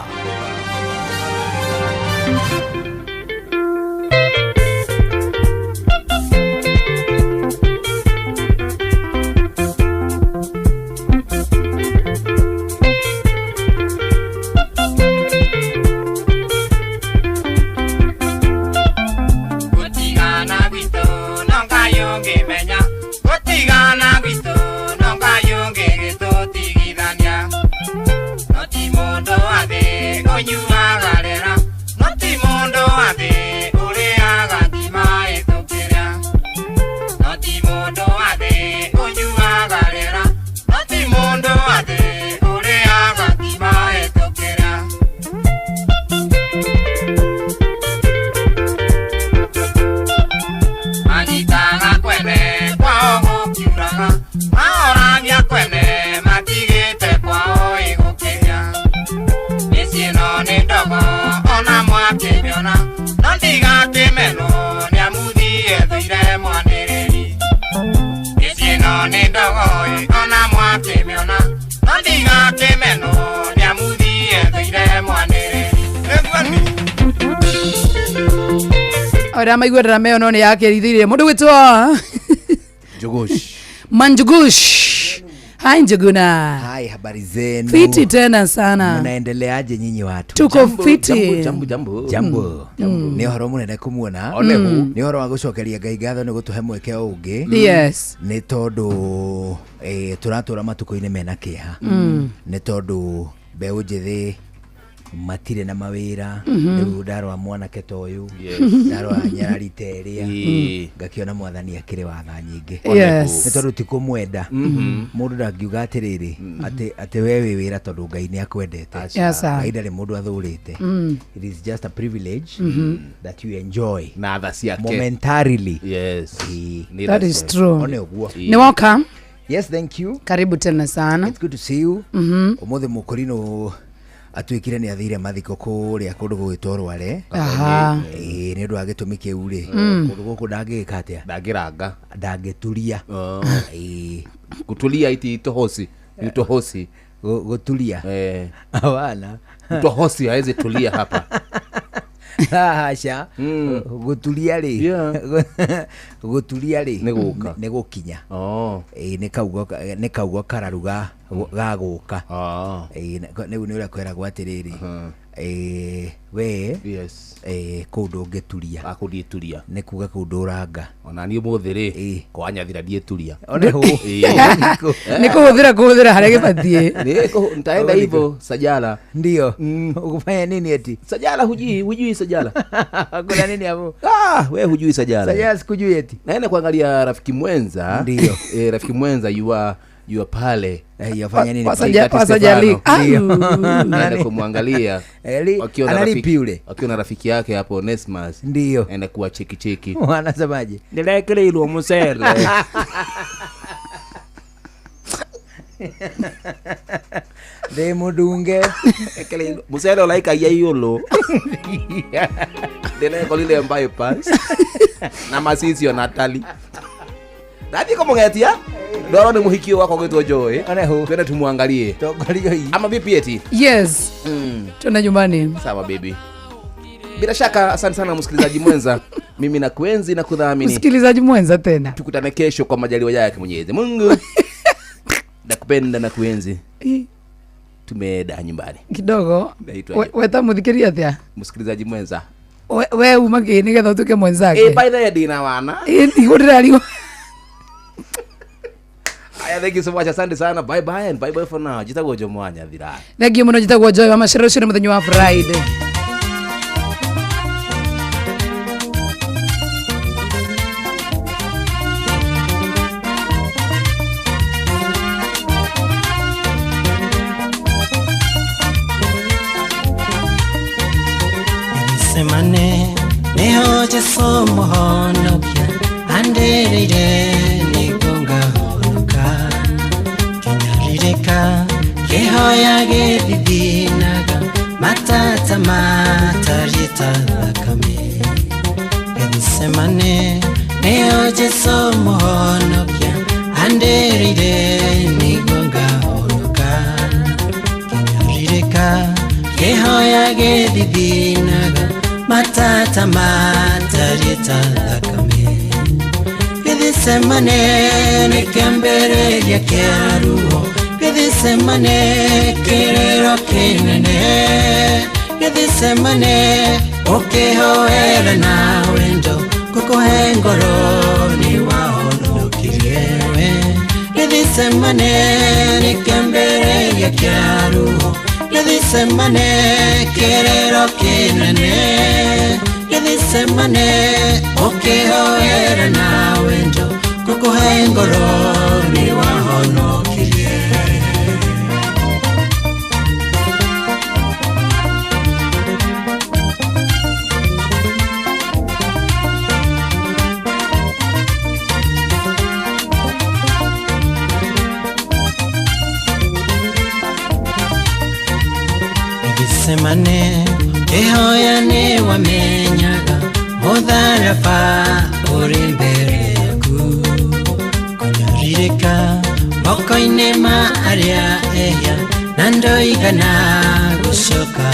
Speaker 13: Ora maigua ndĩrameo no nĩ yakĩrithirie mũndũ gwĩtwo
Speaker 7: Njugush.
Speaker 13: Manjugush. Hi Njuguna.
Speaker 17: Hai, habari zenu?
Speaker 13: Fiti tena sana.
Speaker 17: Mnaendeleaje nyinyi watu?
Speaker 13: Tuko
Speaker 7: Jambo,
Speaker 13: fiti.
Speaker 7: Jambo, jambo, jambo.
Speaker 17: Jambo. Nĩ ũhoro mũnene kũmuona.
Speaker 7: One hu.
Speaker 17: Nĩ ũhoro wa gũcokeria Ngai ngatho nĩ gũtũhe mweke ũngĩ.
Speaker 13: Yes.
Speaker 17: Nĩ tondũ tũratũra matukũ-inĩ mena kĩeha. Nĩ tondũ mbeũ njĩthĩ matirĩ na mawĩra. Rĩu ndarora mwanake ta ũyũ, ndarora nyarari ta ĩrĩa, ngakĩona mwathani akĩrĩ wa tha nyingĩ.
Speaker 13: Yes.
Speaker 17: Nĩ tondũ ti kũmwenda. Mũndũ ndangiuga atĩrĩrĩ atĩ we wĩ wĩra tondũ Ngai nĩ akwendete.
Speaker 13: Yes, sir.
Speaker 17: Ngai ndarĩ mũndũ athũrĩte. It is just a privilege that you enjoy
Speaker 7: Na tha ciake.
Speaker 17: momentarily.
Speaker 7: Yes.
Speaker 17: Ĩĩ.
Speaker 7: Nĩ
Speaker 13: That
Speaker 7: tha
Speaker 13: is
Speaker 7: ciake.
Speaker 13: true.
Speaker 17: One ũguo.
Speaker 13: Ni welcome.
Speaker 17: Yes, thank you.
Speaker 13: Karibu tena sana.
Speaker 17: It's good to see you. Ũmũthĩ mũkũrinũ atuĩkire nĩ athire mathiko kũrĩa kũndũ gũgĩtwo Rware.
Speaker 13: Aha.
Speaker 17: Ĩĩ, nĩ ũndũ wa gĩtũmi kĩu rĩ, kũndũ gũkũ ndangĩgĩka atĩa,
Speaker 7: Ndangĩranga.
Speaker 17: ndangĩturia. Ĩĩ,
Speaker 7: Kutulia iti tohosi. Ni tohosi.
Speaker 17: Gũturia. Hawana.
Speaker 7: Tohosi hawezi tulia hapa.
Speaker 17: Aca. Gũturia rĩ, gũturia rĩ
Speaker 7: Nĩ gũka.
Speaker 17: Nĩ gũkinya.
Speaker 7: Oh.
Speaker 17: Ĩĩ, nĩ kaugo kararu ga gũka.
Speaker 7: Oh.
Speaker 17: Ĩĩ, rĩu nĩ ũrĩa kwĩragwo atĩrĩrĩ, we
Speaker 7: Yes.
Speaker 17: Kũu ndũngĩturia.
Speaker 7: Akũ ndiĩturia.
Speaker 17: Nĩ kuga kũu ndũranga.
Speaker 7: Ona niĩ ũmũthĩ rĩ, kwa nyathira ndiĩturia.
Speaker 17: One hũ.
Speaker 13: Nĩ kũhũthĩra kũhũthĩra harĩa gĩbatiĩ.
Speaker 7: Nitaenda hivyo Sajala.
Speaker 17: Ndio. Ukufanya nini eti?
Speaker 7: Sajala hujui Sajala.
Speaker 17: Kuna nini hapo?
Speaker 7: Ah, we hujui Sajala.
Speaker 17: Sajala sikujui eti.
Speaker 7: Naenda kuangalia rafiki mwenza.
Speaker 17: Ndio.
Speaker 7: Rafiki mwenza yua pale.
Speaker 17: Yafanya nini?
Speaker 13: Wasajali.
Speaker 17: Ndio.
Speaker 7: Naenda kumwangalia.
Speaker 17: Analipi yule?
Speaker 7: Wakiwa na rafiki yake hapo Onesmus.
Speaker 17: Ndio.
Speaker 7: Naenda kuwa cheki cheki.
Speaker 17: Wanasemaje?
Speaker 7: Ndirekereirwo mucere.
Speaker 17: Ndĩ mũndunge.
Speaker 7: Mucere ũraikagia igũrũ. Ndĩrekorire bypass. Na macicio Natali. Nathiĩ kũmũgetia. Ndorwo nĩ mũhiki ũyũ wakwa gwĩtwo Joy. Twende tumwangalie.
Speaker 17: Tongorio hii.
Speaker 7: Ama vipi eti?
Speaker 13: Yes. Tuende nyumbani.
Speaker 7: Sawa baby. Bila shaka asante sana msikilizaji mwenza. Mimi nakuenzi na kudhamini.
Speaker 13: Msikilizaji mwenza tena.
Speaker 7: Tukutane kesho kwa majaliwa yake Mwenyezi Mungu. Nakupenda na kuenzi. Tumeenda nyumbani.
Speaker 13: Kidogo.
Speaker 7: Naitwa
Speaker 13: Weta muthikiria atia?
Speaker 7: Msikilizaji mwenza.
Speaker 13: We uma kĩ nĩgetha ũtuĩke mwenzake?
Speaker 7: By the way ndina wana.
Speaker 13: Ndigũ ndĩrarigwo.
Speaker 7: Aya, thank you so much. Asante sana. Bye bye and bye bye for now. Jitagwo Jomo wa Nyathira.
Speaker 13: Thank you mũno, njĩtagwo Joy wa Macero. Ũcio nĩ mũthenya wa Friday.
Speaker 12: Semane neho Jesu muhonokia andereire nĩguo ngahonoka kĩnyarirĩka kĩhoya gĩthithinaga matata matariĩ ta thakame. Gethsemane nĩho Jesu muhonokia andereire nĩguo ngahonoka kĩnyarirĩka kĩhoya gĩthithinaga matata matariĩ ta thakame. Gethsemane nĩ kĩambĩrĩria kĩa ruo, Gethsemane kĩrĩro kĩnene, Gethsemane ũkĩhoera na wendo gũkũhe ngoro nĩ wahonokirie we. Gethsemane nĩ kĩambĩrĩria kĩa ruo, Gethsemane kĩrĩro kĩnene, Gethsemane ũkĩhoera na wendo gũkũhe ngoro nĩ wahonokirie. Gethsemane kĩhoya nĩ wamenyaga mũtharaba ũrĩ mbere yaku, kũnyarirĩka moko-inĩ ma arĩa ehia na ndoigana gũcoka